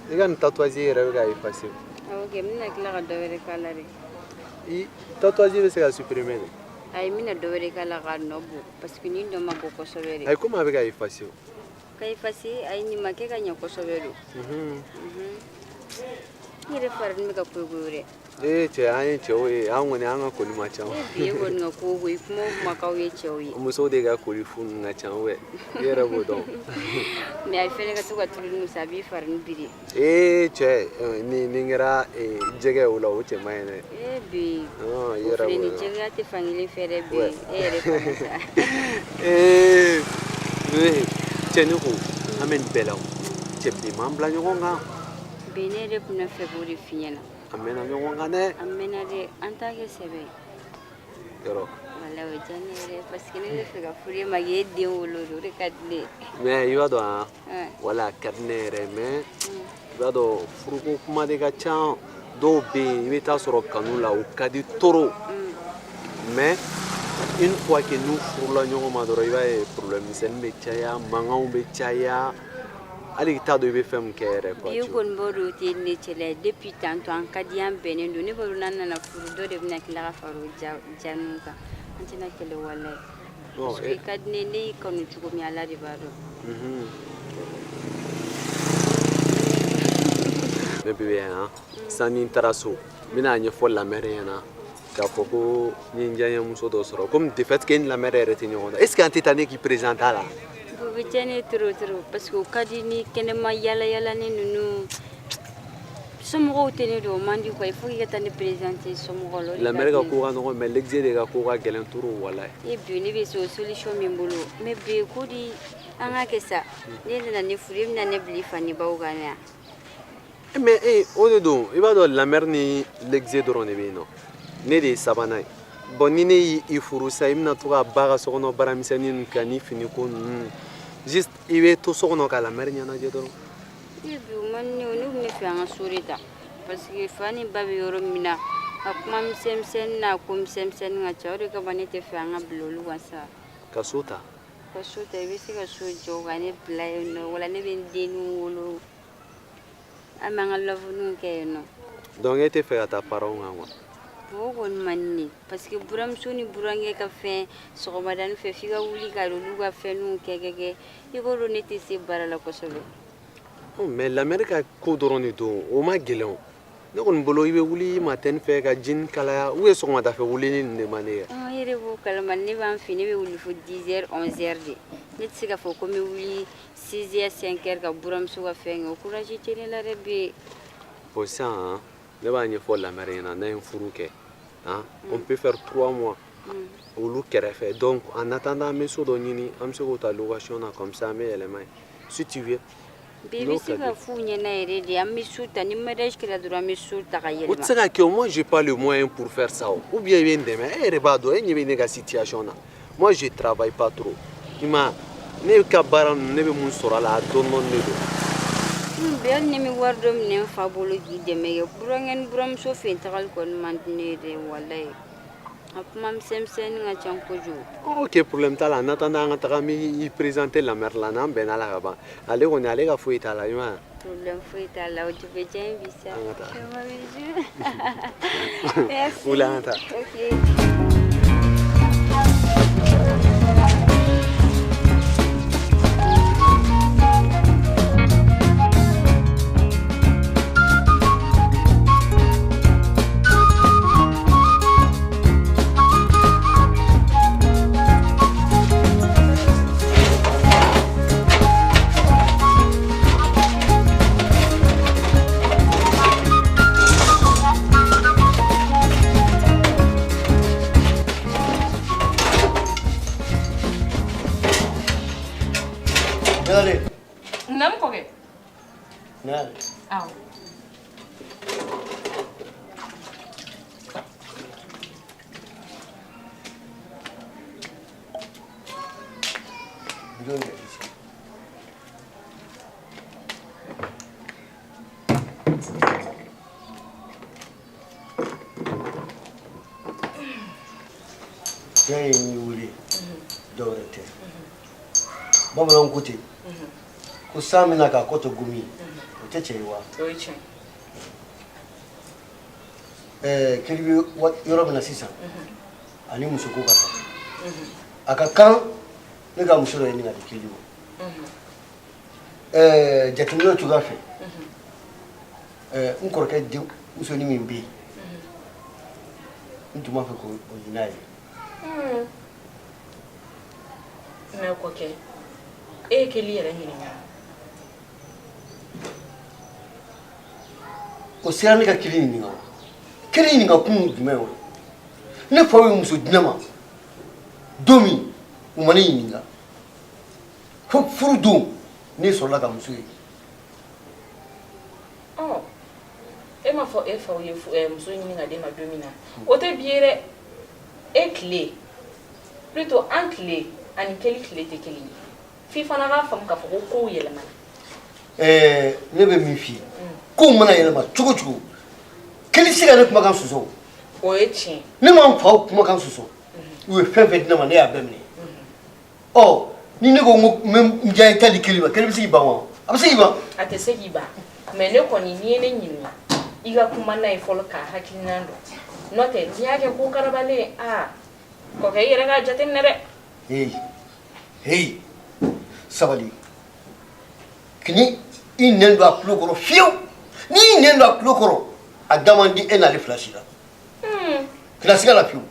I ka nin tatouage yɛrɛ bɛ ka effacer. Awɔ kɛ, n bɛna tila ka dɔ wɛrɛ k'a la de. I tatouage bɛ se ka supprimer de? Ayi, n bɛna dɔ wɛrɛ k'a la k'a nɔ bɔ parce que nin nɔ ma bɔ kosɛbɛ de. Ayi, komi a bɛ ka effacer o. Ka effacer? Ayi, nin ma kɛ ka ɲɛ kosɛbɛ don. I yɛrɛ farini bɛ ka koyi dɛ. Ee cɛ, an ye cɛw ye, an kɔni an ka koli man ca. E bi e kɔni ka ko ko i kuma o kuma k'aw ye cɛw ye. Musow de ka koli fu ninnu ka ca wɛ, i yɛrɛ b'o dɔn. Mais a fɛnɛ ka to ka tulu san, a b'i farini biri. Ee cɛ, nin kɛra jɛgɛ o la, o cɛ man ɲi dɛ. Ee bi i o yɛrɛ filɛ b'o ni dɔn. jɛgɛya tɛ fankelen fɛ dɛ bi. E yɛrɛ fana sa. Ee cɛ, ne ko an bɛ nin bɛɛ la o, cɛ, bi m'an bila ɲɔgɔn kan. Bi ne yɛrɛ tun bɛ fɛ k'o de f'i ɲɛna. An mɛnna ɲɔgɔn kan dɛ. An mɛnna dɛ, an t'a kɛ sɛbɛ ye. Yɔrɔ. Walayi, o diya ne yɛrɛ parce que ne bɛ fɛ ka furu e ma k'e den wolo de, o de ka di ne ye. Mais i b'a dɔn an, wala a ka di ne yɛrɛ, mais i b'a dɔn furuko kuma de ka ca. Dɔw bɛ yen, i bɛ taa sɔrɔ kanu la, o ka di trop, mais une fois que n'u furula ɲɔgɔn ma dɔrɔn, i b'a ye problème misɛnnin bɛ caya, mankanw bɛ caya, hali i t'a dɔn i bɛ fɛn min kɛ yɛrɛ quoi. Bi e kɔni b'o dɔn, o tɛ ne cɛla ye. Depuis tantôt an ka di, an bɛnnen don. Ne b'a dɔn n'an nana furu, dɔ de bɛna tila ka fara o ja ninnu kan, an tɛna kɛlɛ, walayi. Parce que i ka di ne, ne y'i kanu cogo min, Ala de b'a dɔn. Ne bébé han, sisan ni n taara so, n bɛna ɲɛfɔ la mère ɲɛna k'a fɔ ko n ye n diyaɲɛmuso dɔ sɔrɔ. Comme de fait que n ni la mère yɛrɛ tɛ ɲɔgɔn dɔn, est ce que an tɛ taa ne k'i présenter a la? O bɛ diya ne ye trop trop parce que o ka di ni kɛnɛma yala yalani ninnu. Somɔgɔw tɛ ne dɔn, o man di quoi. Il faut k'i ka taa ne présenter somɔgɔw la, o de La ka mère di ka ne ye. ko ka nɔgɔn, mais l'exe de ka ko ka gɛlɛn trop, walayi. E bi ne bɛ se o solution min bolo, mais bi ko di an ka kɛ sa, ne nana ne furu, e bɛna ne bila i fa ni baw kan yan. Mais e o de don, i b'a dɔn la mère ni l'exe dɔrɔn de bɛ yen nɔ, ne de ye sabanan ye. Bon, ni ne y'i furu sisan, i bɛna to ka ba ka sokɔnɔ baaramisɛnnin ninnu kɛ ani finiko ninnu. Juste i bɛ to so kɔnɔ ka la mère ɲɛnajɛ dɔrɔn. E bi o man di ne ye o. Ne tun bɛ fɛ an ka so de ta parce que fa ni ba bɛ yɔrɔ min na, a kuma misɛnmisɛnnin n'a ko misɛnmisɛnnin ka ca. O de kama ne tɛ fɛ an ka bila olu kan sa. Ka so ta? Ka so ta, i bɛ se ka so jɔ ka ne bila yen nɔ, wala ne bɛ n denninw wolo, an b'an ka love kɛ yen nɔ. Donc e tɛ fɛ ka taa parents kan quoi? O kɔni man di ne ye parce que buramuso ni burankɛ ka fɛn, sɔgɔmadani fɛ f'i ka wuli ka olu ka fɛnninw kɛ kɛ kɛ, i b'o dɔn ne tɛ se baara la kosɛbɛ. Oh, mais la mère ka ko dɔrɔn de don, o ma gɛlɛn o. Ne kɔni bolo, i bɛ wuli matin fɛ ka jini kalaya ou bien sɔgɔmada fɛ wulili ninnu de man di ye. E yɛrɛ b'o kalama, ne b'an fɛ, ne bɛ wuli fo 10 heures, 11 heures de. Ne tɛ se k'a fɔ ko n bɛ wuli 6 heures, 5 heures ka buramuso ka fɛn kɛ, o courage tɛ ne la dɛ bi. Bon, sisan ne b'a ɲɛfɔ la mère ɲɛna, n'a ye furu kɛ hein, on peut faire 3 mois olu kɛrɛfɛ. Donc en attendant, an bɛ so dɔ ɲini, an bɛ se k'o ta location na, comme ça an bɛ yɛlɛma yen, si tu veux. Bi i bɛ se ka f'u ɲɛna yɛrɛ de, an bɛ so ta, ni mariage kɛra dɔrɔn, an bɛ so ta ka O tɛ yɛlɛma. se ka kɛ o. Moi, j'ai pas le moyen pour faire ça o. Ou bien i bɛ n dɛmɛ, e yɛrɛ b'a dɔn, e ɲɛ bɛ ne ka situation na. Moi, je travaille pas trop, i ma ye, ne ka baara ninnu, ne bɛ mun sɔrɔ a la, a dɔɔni dɔɔni de don. Bi hali ni n bɛ wari dɔ minɛ n fa bolo k'i dɛmɛ kɛ, burankɛ ni buramuso fɛ yen tagali kɔni man di ne ye dɛ, walayi, a kuma misɛnmisɛnnin ka ca kojugu. Ok, problème t'a la. En attendant, an ka taga, n b'i présenter la mère la, n'an bɛnna la ka ban, ale kɔni, ale ka foyi t'a la, i ma ye. Problème foyi t'a la, o ju bɛ diya n ye bi sa. An ka taa. Merci. Wuli, an ka taa. Ok. Ɲagalen. Naamu kɔkɛ. Ɲagalen. Awɔ. Bidon de sigi. Fɛn ye n wele, dɔwɛrɛ tɛ. Bamananw ko ten ko san bɛna k'a kɔ to gomi ye, o O tɛ cɛ ye wa? O ye tiɲɛ. Keli bɛ yɔrɔ min na sisan, ani muso ko ka kan. A ka kan ne ka muso dɔ ɲini ka di Keli ma. Jateminɛw cogoya fɛ, n kɔrɔkɛ den musonin min bɛ yen, n tun b'a fɛ k'o ɲini a ye. Mais kɔkɛ, e ye Keli yɛrɛ ɲininka? O sera ne ka Keli ɲininka wa? Keli ɲininka kun jumɛn o? Ne faw ye muso di ne ma don min, u ma ne ɲininka. Fo furu don, ne sɔrɔla ka muso ye. Ɔ, e m'a fɔ e faw ye muso ɲini ka d'e ma don min na, o tɛ bi ye dɛ. E tile, plutôt an tile ani Keli tile tɛ kelen ye. F'i fana k'a faamu k'a fɔ ko kow yɛlɛmana. Ne bɛ min f'i ye, kow mana yɛlɛma cogo cogo, Keli se ka ne kumakan sɔsɔ. O ye tiɲɛ. Ne ma n faw kumakan sɔsɔ. U ye fɛn fɛn di ne ma, ne y'a bɛɛ minɛ. Ɔ, ni ne ko n ko n bɛ n diya i ta di Keli ma, Keli bɛ se k'i ban wa? A bɛ se k'i ban? A tɛ se k'i ban, mais ne kɔni, n'i ye ne ɲininka, i ka kuma n'a ye fɔlɔ k'a hakilina dɔn. N'o tɛ, n'i y'a kɛ ko karabalen ye, aa kɔkɛ, i yɛrɛ k'a jateminɛ dɛ. Heyi heyi, sabali. Kini i nɛn don a tulo kɔrɔ fiyewu. N'i y'i nɛn don a tulo kɔrɔ, a da man di e n'ale fila si la. Kina siga la fiyewu.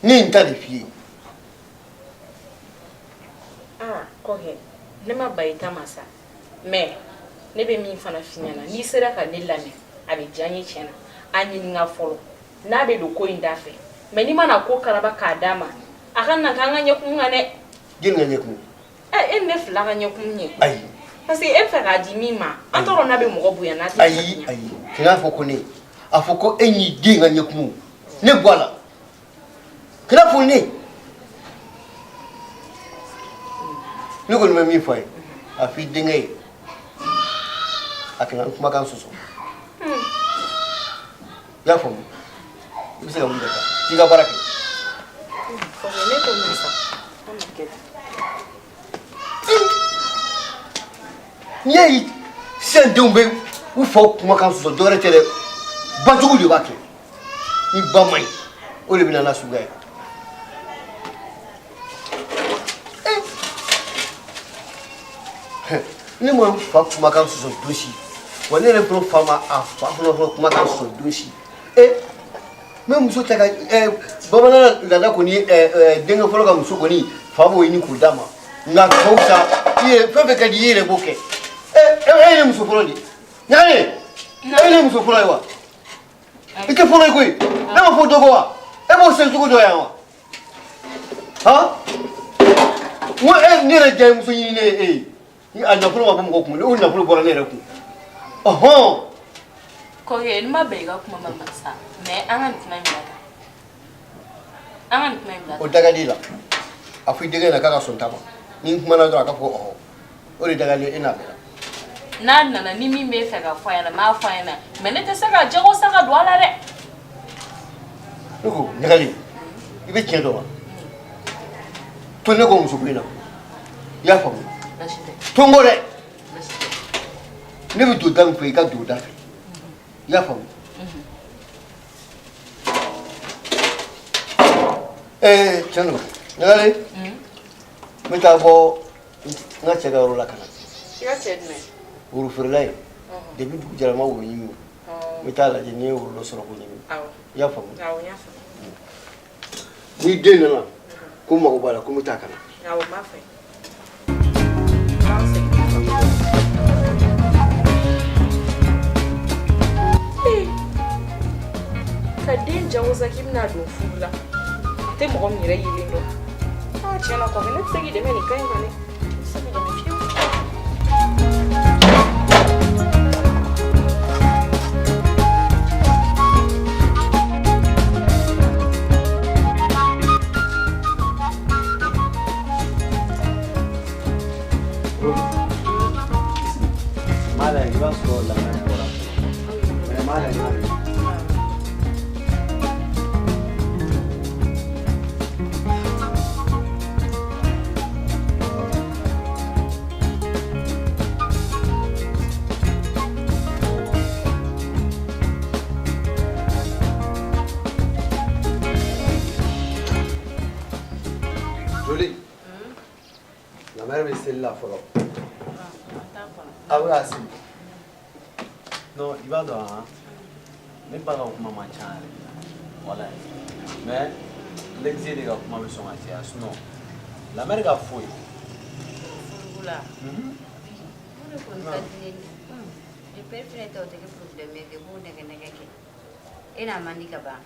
Ne ye n ta de f'i ye. Aa kɔkɛ, ne ma ban i ta ma sa, mais ne bɛ min fana f'i ɲɛna, n'i sera ka ne lamɛn, a bɛ diya n ye tiɲɛ na. A ɲininka fɔlɔ n'a bɛ don ko in da fɛ. Mais n'i mana ko karaba k'a d'a ma, a ka na k'an ka ɲɛkumu kan dɛ. Jeli ka ɲɛkumu? Ɛ, e ni ne fila ka ɲɛkumu ɲɛ. Ayi. Parce que e bɛ fɛ k'a di min ma, an t'a dɔn n'a bɛ mɔgɔ bonya, n'a tɛ. Ayi ayi, kana fɔ ko ne, a fɔ ko e n'i den ka ɲɛkumu, ne bɔ a la. Kana fɔ ne. Ne kɔni bɛ min fɔ a ye, a fɔ i denkɛ ye, a kana n kumakan sɔsɔ. I y'a faamu? I bɛ se ka wuli ka taa k'i ka baara kɛ. Ne ko min sa, an bɛ kɛ ten. N'i y'a ye sisan denw bɛ u faw kumakan sɔsɔ, dɔwɛrɛ tɛ dɛ, bajugu de b'a kɛ. Ni ba man ɲi, o de bɛ na n'a suguya ye. Ne ma n fa kumakan sɔsɔ don si wa, ne yɛrɛ fana fa ma a fa fana kumakan sɔsɔ don si. E n bɛ muso ta ka bamanan laada kɔni, denkɛ fɔlɔ ka muso kɔni, fa b'o ɲini k'o d'a ma. Nka tɔw ta, i yɛrɛ fɛn fɛn ka di i yɛrɛ b'o kɛ. E ye ne muso fɔlɔ de ye. Ɲagane, e ye ne muso fɔlɔ ye wa? I tɛ fɔlɔ ye koyi. Ne ma fɔ dɔ kɔ wa? E b'o seli cogo dɔ yan wa? Han, n ko e, ne yɛrɛ diya ye muso ɲini ne ye e ye. Ni a nafolo ma bɔ mɔgɔ kun, o nafolo bɔra ne yɛrɛ kun. Ɔhɔn. Kɔkɛ, n ma bɛn i ka kuma ma sa, mais an ka nin kuma in bila tan. An ka nin kuma in bila. O da ka di i la. A fɔ i denkɛ ɲɛna k'a ka sɔn ta ma. Ni n kumana dɔrɔn, a ka fɔ ɔhɔ. O de da ka di e n'a bɛɛ la. N'a nana, ni min bɛ fɛ ka fɔ a ɲɛna, n b'a fɔ a ɲɛna, mais ne tɛ se ka jago sa ka don a la dɛ. Ne ko ɲagali, i bɛ tiɲɛ dɔn wa? To ne ko muso ko in na, i y'a faamu? Baasi tɛ. To n kɔ dɛ. Baasi tɛ. Ne bɛ don da min fɛ, i ka don o da fɛ. I y'a faamu? Tiɲɛ don ɲagali, n bɛ taa bɔ n ka cɛ ka yɔrɔ la ka na. I ka cɛ jumɛn? Woro feerela in. Depuis dugu jɛra, n ma woro ɲimi. N bɛ taa lajɛ n'i ye woro dɔ sɔrɔ k'o ɲimi. I y'a faamu? Awɔ, n y'a faamu. Ni den nana ko n mago b'a la, ko n bɛ taa ka na. Awɔ, n b'a fɛ. Ka den jagosa k'i bɛna don furu la, a tɛ mɔgɔ min yɛrɛ yelen dɔn. Aa, tiɲɛ na kɔfɛ, ne tɛ se k'i dɛmɛ nin kan in kan dɛ. Ne tɛ se k'i dɛmɛ fiyewu. Mala, i b'a sɔrɔ lamɛn bɔra fɔlɔ. Mala, i b'a ye. seli la fɔlɔ. A bɛ ka seli. Non, i b'a dɔn han, ne ba ka kuma man ca yɛrɛ, walayi, mais l'exe de ka kuma bɛ sɔn ka caya, sinon la mère ka foyi. Furuko la. O de kɔni ka di ne ye. Ni père fɛnɛ ta, o tɛ kɛ problème ye kɛ, b'o nɛgɛ nɛgɛ kɛ. E n'a man di ka ban.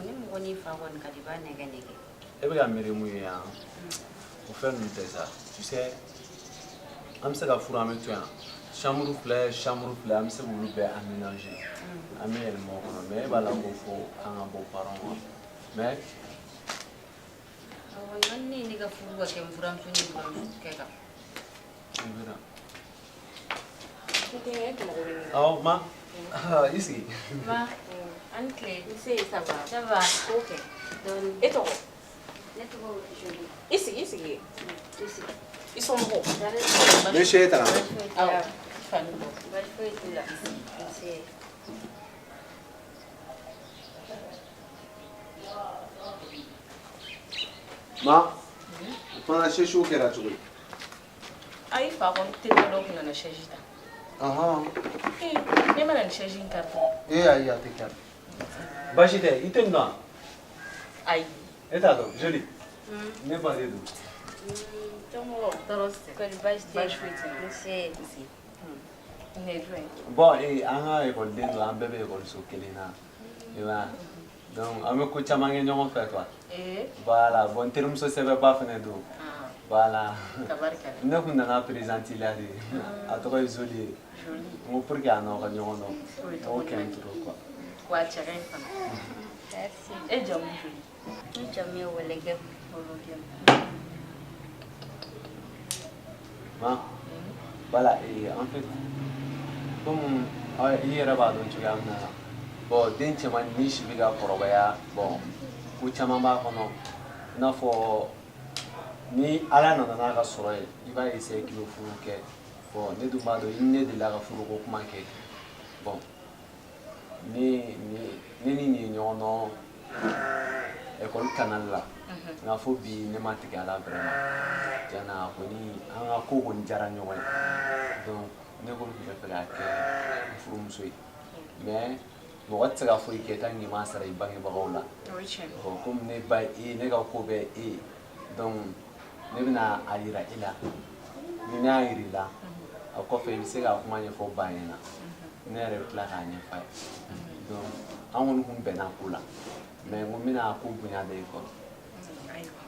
Ni mɔgɔ n'i fa kɔni ka di, i b'a nɛgɛ nɛgɛ. E bɛ ka miiri mun ye yan, o fɛn ninnu tɛ sa. Tu sais, an bɛ se ka furu, an bɛ to yan, chambre filɛ, chambre filɛ, an bɛ se k'olu bɛɛ aménager, an bɛ yɛlɛma o kɔnɔ. Mais e b'a la ko fo an ka bɔ parents ma, mais Awɔ, nka ne ye ne ka furu ka kɛ n buramuso ni buramuso kɛ kan. I bɛ na. N denkɛ, e tun mago bɛ ne la? Awɔ, ma, i sigi. Ma, an ni tile. Nse, ça va? Ça va. Ko kɛ. Dɔɔni. E tɔgɔ? Ne tɔgɔ Jolie. I sigi, i sigi. I sigi. I somɔgɔw? Monsieur Tara. Baasi foyi t'i Awɔ. la. Fani bɔ. Baasi foyi t'u la. Nse. Ma, o fana sɛsiw kɛra cogo di? Ayi, fa kɔni terikɛ dɔ tun nana chaise ta. Ee, ne ma na ni chaise in kari. Ee ayi, a tɛ kɛ. Baasi tɛ, i tɛ nin dɔn? Ayi. E t'a dɔn? Jolie, ne ba de don. Somɔgɔw, tɔɔrɔ si tɛ? Kɔni baasi tɛ? Baasi foyi tɛ n na. Nse. Nse. Nin ye jɔn ye? Bon, ee, an ka ekɔliden don, an bɛɛ bɛ ekɔliso kelen na, i m'a ye, donc an bɛ ko caman kɛ ɲɔgɔn fɛ quoi. Ee. Voilà, bon, n terimuso sɛbɛba fɛnɛ don. Voilà. Tabarikala. Ne kun nana présenter la de, a tɔgɔ ye Zoli ye. Jolie. N ko pour que a n'aw ka ɲɔgɔn dɔn. O ye o tɔgɔ kɛ n ɲuman ye. trop quoi. Wa a cɛ ka ɲi fana. Merci. E jamu Jolie? Ne jamu ye Wɛlɛgɛm. Wɛlɛgɛm. Ma, voilà, et en fait, comme i yɛrɛ b'a dɔn cogoya min na, bon, den cɛman ni si bɛ ka kɔrɔbaya, bon, ko caman b'a kɔnɔ, i n'a fɔ ni Ala nana n'a ka sɔrɔ ye, i b'a essayer k'i bɛ furu kɛ. Bon, ne dun b'a dɔn i ni ne delila ka furuko kuma kɛ. Bon, ni ni ne ni nin ye ɲɔgɔn dɔn école canal la, nka fo bi ne ma tigɛ a la vraiment. Tiɲɛna a kɔni, an ka ko kɔni diyara ɲɔgɔn ye, donc ne kɔni tun bɛ fɛ k'a kɛ n furumuso ye, mais mɔgɔ tɛ se ka foyi kɛ tant que i m'a sara i bangebagaw la. O ye tiɲɛ ye. Bon, komi ne ba ye e ye, ne ka ko bɛɛ ye e ye, donc ne bɛna a yira e la. Ni ne y'a yira i la, a kɔfɛ i bɛ se k'a kuma ɲɛfɔ ba ɲɛna, ne yɛrɛ bɛ tila k'a ɲɛf'a ye. Donc an kɔni kun bɛnna ko la, mais n ko n bɛna a ko bonya da i kɔrɔ. Ayiwa,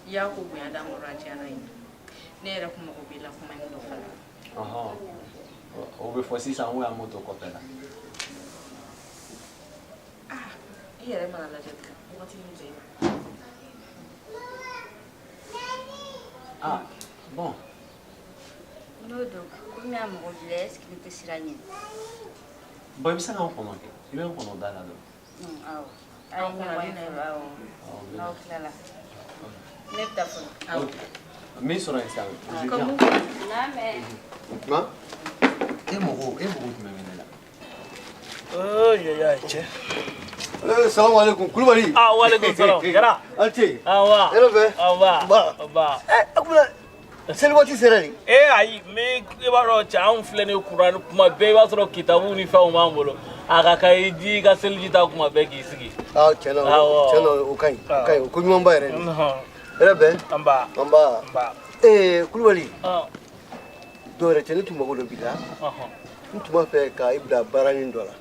i y'a ko bonya d'an kɔrɔ, a diyara n ye. Ne yɛrɛ kun mago b'i la kuma in dɔ fana. Ɔhɔn, o bɛ fɔ sisan ou an b'o to kɔfɛ la? Ah, i yɛrɛ mana lajɛ wagati min bɛn i ma. Ah bon. N'o don, komi a mago b'i la, est ce que ne tɛ sira ɲini? Bon, i bɛ se ka n kɔnɔ kɛ, i bɛ n kɔnɔ da la dɔrɔn. Awɔ. A ye ɲɔgɔn ye fɔlɔ, awɔ. Awɔ, n bɛ na. N'aw tilala. Ne bɛ taa fɔlɔ. Ok. N b'i sɔrɔ yen sisan, je viens. N'a mɛn. Ma, e mago jumɛn bɛ ne la? Oye, cɛ. Eh, salamu alaikum, Kulubali. Ah, waaleykum salam. Jara. An ce. Awa. Hɛrɛ bɛ. Aba. Ba. Aba. Eh, a kuma seli waati sera de. Eh ayi, mais i b'a dɔn cɛ, anw filɛ nin ye kuran kuma bɛɛ, i b'a sɔrɔ kitabu ni fɛnw b'an bolo. A ka kan i ji i ka seliji ta kuma bɛɛ k'i sigi. Ah, tiɲɛ na, Awɔ. tiɲɛ na, o ka ɲi, o ka ɲi, o ko ɲumanba yɛrɛ de. Ɔhɔn. Hɛrɛ bɛ. Anba. Anba. Anba. Eh, Kulubali. Ɔn. Dɔw yɛrɛ cɛ, ne tun mago dɔ b'i la. Ɔhɔn. N tun b'a fɛ ka i bila baaranin dɔ la.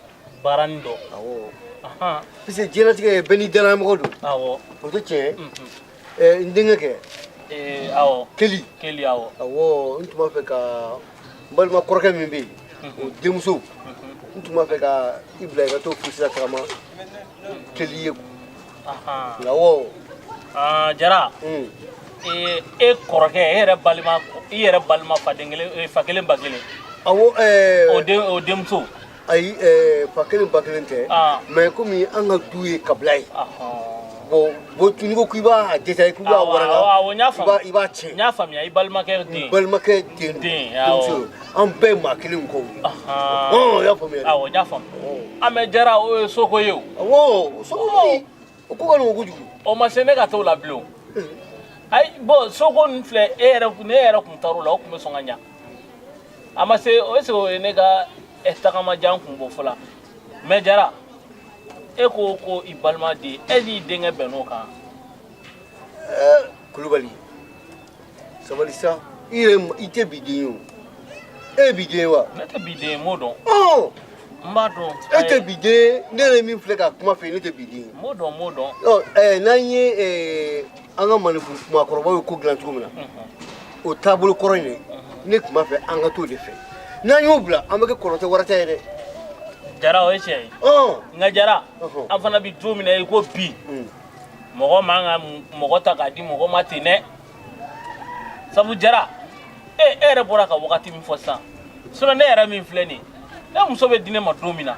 Baaranin dɔ. Awɔ. Ahan. Parce que diɲɛlatigɛ bɛɛ n'i danayamɔgɔ don. Awɔ. O tɛ tiɲɛ ye? Eh, n denkɛ kɛ. Eh, awɔ. Keli. Keli, awɔ. Awɔ, n tun b'a fɛ ka n balima kɔrɔkɛ min bɛ yen, o denmuso, n tun b'a fɛ ka i bila i ka t'o furusira tagama Keli ye. Ahan. Awɔ. Ah, Jara. Eh, e kɔrɔkɛ, e yɛrɛ balima, i yɛrɛ balima faden kelen, eh, fa kelen ba kelen. Awɔ, ɛɛ. O den, o denmuso. Ayi, ɛɛ, fa kelen ba kelen tɛ. Ah. Mais komi an ka du ye kabila ye. Ɔhɔn. Bon, n'i ko k'i b'a détaillé, k'i b'a Awɔ, waraka. awɔ, n y'a faamu. I b'a tiɲɛ. N y'a faamuya, i balimakɛ den. N balimakɛ den. Den, denmuso awɔ. don. An bɛɛ ye maa kelen kɔw ye. Ɔhɔn. Ɔn, i y'a faamuya. Awɔ, n y'a faamu. Ah, mais Jara, o ye soko ye o. Awɔ, soko kɔni, o ko ka nɔgɔn kojugu. O ma se ne ka t'o la bilen o. Ayi, bon, soko nin filɛ, e yɛrɛ, ne yɛrɛ kun taar'o la, o kun bɛ sɔn ka ɲa. A ma se o, est ce que o ye ne ka tagamajan kun bɔ fɔlɔ? Mais Jara, e ko ko i balima den, e n'i denkɛ bɛnn'o kan? Kulubali, sabali sa. I yɛrɛ, i tɛ bi den ye o. E ye bi den ye wa? Ne tɛ bi den ye, n m'o dɔn. N b'a dɔn. E tɛ bi den ye. Ne yɛrɛ min filɛ ka kuma fɛ, ne tɛ bi den ye. N b'o dɔn, n b'o dɔn. Ɔ n'an ye an ka maninfin maakɔrɔbaw ye ko dilan cogo min na, o taabolo kɔrɔ in dɛ, ne tun b'a fɛ an ka t'o de fɛ. N'an y'o bila, an bɛ kɛ kɔrɔtɛ warata ye dɛ. Jara, o ye tiɲɛ ye. Nka Jara, an fana bɛ don min na i ko bi, mɔgɔ man ka mɔgɔ ta k'a di mɔgɔ ma ten dɛ. Sabu Jara, e yɛrɛ bɔra ka wagati min fɔ sisan, sinon ne yɛrɛ min filɛ nin ye, ne muso bɛ di ne ma don min na,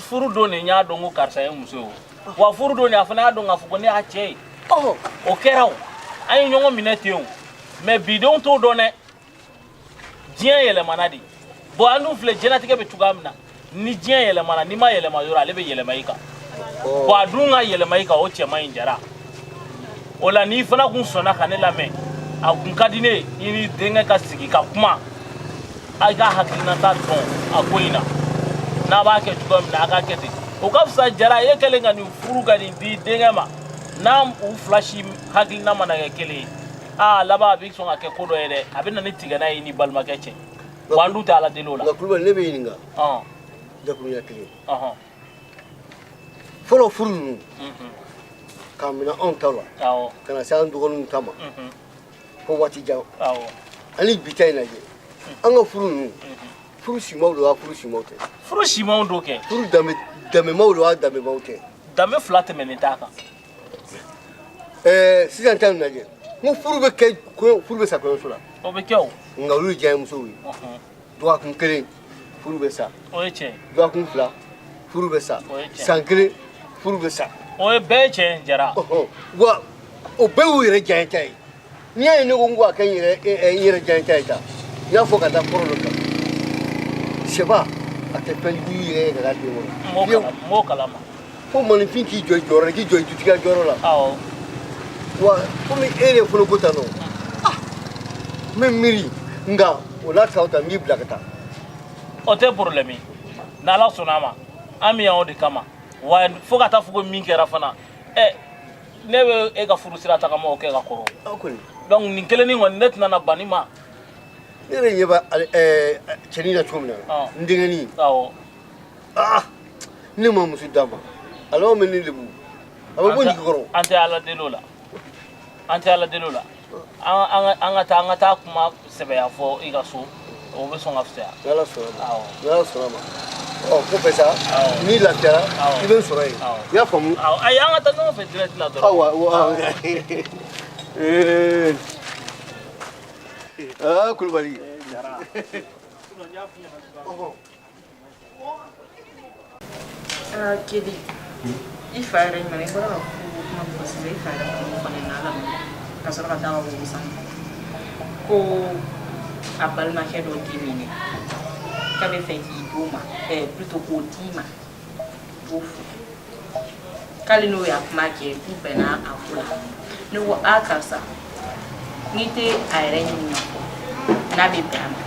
furu don de, n y'a dɔn ko karisa ye muso ye. O wa, furu don de, a fana y'a dɔn k'a fɔ ko ne y'a cɛ ye. O kɛra o, an ye ɲɔgɔn minɛ ten o. Mais bidenw t'o dɔn dɛ. Diɲɛ yɛlɛmana de. Bon, an dun filɛ, diɲɛlatigɛ bɛ cogoya min na, ni diɲɛ yɛlɛmana, n'i ma yɛlɛma yɔrɔ, ale bɛ yɛlɛma i kan. Bon, a dun ka yɛlɛma i kan, o cɛ man ɲi, Jara. O la, n'i fana kun sɔnna ka ne lamɛn, a kun ka di ne ye i ni denkɛ ka sigi ka kuma, a ka hakilinata dɔn a ko in na. N'a b'a kɛ cogoya min na, a k'a kɛ ten, o ka fisa. Jara, e kɛlen ka nin furu ka nin di denkɛ ma, n'a u fila si hakilina mana kɛ kelen ye, aa, laban a bɛ sɔn ka kɛ ko dɔ ye dɛ. A bɛ na ni tigɛna ye i ni balimakɛ cɛ. Wa an dun tɛ Ala deli o la. Nka Kulubali, ne bɛ ɲininka dakuruɲɛ kelen. Fɔlɔ furu ninnu, k'a minɛ anw ta la ka na se an dɔgɔninw ta ma fo waati jan, ani bi ta in lajɛ, an ka furu ninnu, furu simaw don wa, furu simaw tɛ? Furu simaw don kɛ. Furu danbe danbemaw don wa, danbemaw tɛ? Danbe fila tɛmɛnen t'a kan. Sisan ta in lajɛ, n ko furu bɛ kɛ kɔɲɔ, furu bɛ sa kɔɲɔso la. O bɛ kɛ o. Nka olu ye diyaɲɛmusow ye. Dɔgɔkun kelen, furu bɛ sa. O ye tiɲɛ ye. Dɔgɔkun 2, furu bɛ sa. O ye tiɲɛ. San kelen, furu bɛ sa. O ye bɛɛ ye tiɲɛ ye, Jara. Wa o bɛɛ y'u yɛrɛ diyaɲɛ ta ye. N'i y'a ye ne ko n ko a kɛ n yɛrɛ diyaɲɛ ta ye tan, n y'a fɔ ka da kɔrɔ dɔ kan. Sɛba, a tɛ fɛn jugu yɛrɛ ye ka k'a den kɔnɔ. N b'o kalama. Fo maninfin k'i jɔ i jɔyɔrɔ la, k'i jɔ i dutigiya jɔyɔrɔ la. Awɔ. Wa komi e de fana ko tan nɔ, ah, n bɛ miiri, nka o n'a ta o ta, n b'i bila ka taa. O tɛ problème ye. N'Ala sɔnna a ma, an bɛ yan o de kama. Wa fo ka taa fɔ ko min kɛra fana, ɛ, ne bɛ e ka furu sira tagama o kɛ ka kɔrɔ. Aw kɔni. Donc nin kelennin kɔni, ne tɛna na ban nin ma. Ne yɛrɛ ɲɛ bɛ cɛnin na cogo min na, n denkɛnin. Awɔ. Ah, ne ma muso d'a ma, ale ma ne lebu, a bɛ bɔ jigi kɔrɔ. An tɛ Ala deli o la, an tɛ Ala deli o la. An ka taa kuma sɛbɛya fɔ i ka so, o bɛ sɔn ka fisaya. N'Ala sɔnna ma, n'Ala sɔnna ma. Ɔ, kɔfɛ sa, n'i lafiyara, i bɛ n sɔrɔ yen, i y'a faamu? Awɔ, ayi, an ka taa ɲɔgɔn fɛ direct la dɔrɔn. Awa, wa, ee, aa, Kulubali. Aa, Kedi, i fa yɛrɛ ɲuman, i bɔra ka furu kuma min fɔ sisan, i fa yɛrɛ kuma fɔ ne ɲɛna ala ka sɔrɔ ka taa ka woro san ko a balimakɛ dɔ den minɛ k'a bɛ fɛ k'i d'o ma, plutôt k'o d'i ma, i b'o furu. K'ale n'o y'a kuma kɛ, k'u bɛnna a ko la. Ne ko a karisa, n'i tɛ a yɛrɛ ɲininka fɔ n'a bɛ bɛn a ma,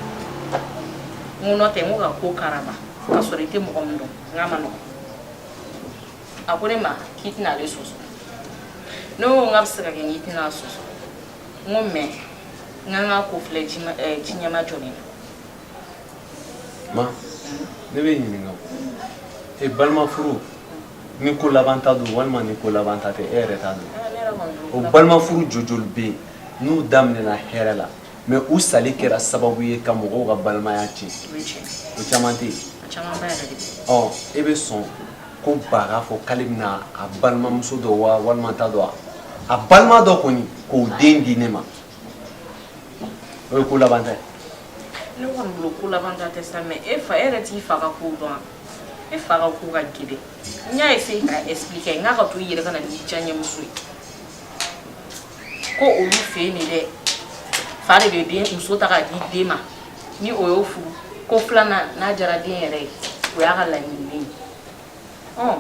n ko n'o tɛ, n ko ka ko karaba ka sɔrɔ i tɛ mɔgɔ min dɔn, n k'a ma nɔgɔn. A ko ne ma k'i tɛna ale sɔsɔ. Ne ko n k'a bɛ se ka kɛ n k'i tɛna a sɔsɔ, n ko mais n k'an ka ko filɛ ji ɲɛma jɔlen na. Ma, ne bɛ ɲininka, e balima furu ni ko laban ta don walima ni ko laban ta tɛ, e yɛrɛ t'a dɔn? Ah, ne yɛrɛ kɔni O balima furu jojoli bɛ yen n'u daminɛna hɛrɛ la, mais u sali kɛra sababu ye ka mɔgɔw ka balimaya tiɲɛ? O ye tiɲɛ. O caman tɛ yen? A camanba yɛrɛ de bɛ. Ɔ, e bɛ sɔn ko ba k'a fɔ k'ale bɛna a balimamuso dɔ wa walima ta dɔ, a balima dɔ kɔni k'o den di ne ma, o ye ko laban ta ye? Ne kɔni bolo, ko laban ta tɛ sa, mais e fa, e yɛrɛ t'i fa ka kow dɔn wa? E fa ka ko ka gɛlɛn. N y'a essayé k'a expliquer, n k'a ka to i yɛrɛ ka na n'i diyaɲɛmuso ye, ko olu fɛ yen de dɛ, fa de bɛ den muso ta k'a di den ma, ni o y'o furu, ko filanan n'a diyara den yɛrɛ ye, o y'a ka laɲini ye. Ɔ,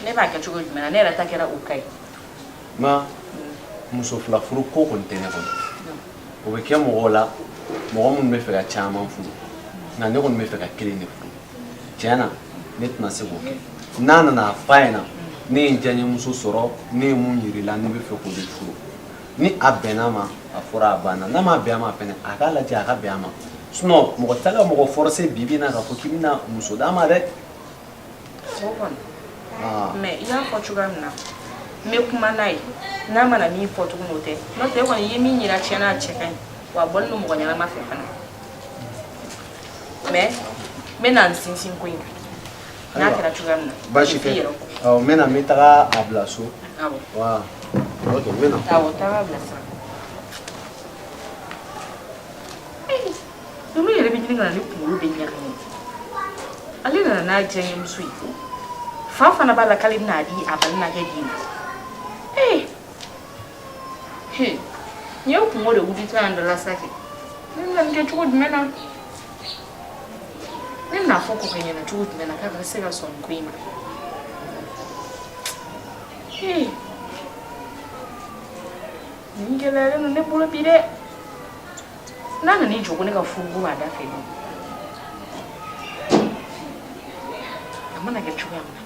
ne b'a kɛ cogo jumɛn na? Ne yɛrɛ ta kɛra o ka ye. Ma, Muso fila furu ko kɔni tɛ ne kɔnɔ. O bɛ kɛ mɔgɔw la, mɔgɔ minnu bɛ fɛ ka caman furu, nka ne kɔni bɛ fɛ ka kelen de furu. Tiɲɛ na, ne tɛna se k'o kɛ. N'a nana a f'a ɲɛna, ne ye n diyaɲɛmuso sɔrɔ, ne ye mun yir'i la, ne bɛ fɛ k'o de furu. Ni a bɛnna ma, a fɔra, a banna. N'a ma bɛn a ma fɛnɛ, a k'a lajɛ a ka bɛn a ma. Sinon mɔgɔ tɛ ka mɔgɔ forcer bi bi in na k'a fɔ k'i bɛna muso d'a ma dɛ. O kɔni. Mais i y'a fɔ cogoya min na, n bɛ kuma n'a ye. N'a mana min fɔ tuguni, o tɛ. N'o tɛ, e kɔni i ye min yira, tiɲɛ na, a cɛ ka ɲi, wa a bɔlen don mɔgɔ ɲɛnama fɛ fana. Mais n bɛ na n sinsin ko in kan n'a kɛra cogoya min na. Baasi tɛ. Awɔ, n bɛ na, n bɛ taga a bila so. Awɔ. Wa ok, n bɛ na. Awɔ, taga bila sisan. Ninnu yɛrɛ bɛ ɲini ka na ne kunkolo bɛ ɲagami. Ale nana n'a diyaɲɛmuso ye, fa fana b'a la k'ale bɛna a di a balimakɛ den ma. Ee he, nin ye kungo de wulitɔ y'an da la sa. Kɛ ne bɛna nin kɛ cogo jumɛn na? Ne bɛna fɔ kɔkɛ ɲɛna cogo jumɛn na k'a ka se ka sɔn nin ko in ma? Ee, nin gɛlɛyalen don ne bolo bi dɛ. N'a nan'i jɔ ko ne ka furuko b'a da fɛ dun, a mana kɛ cogoya min na.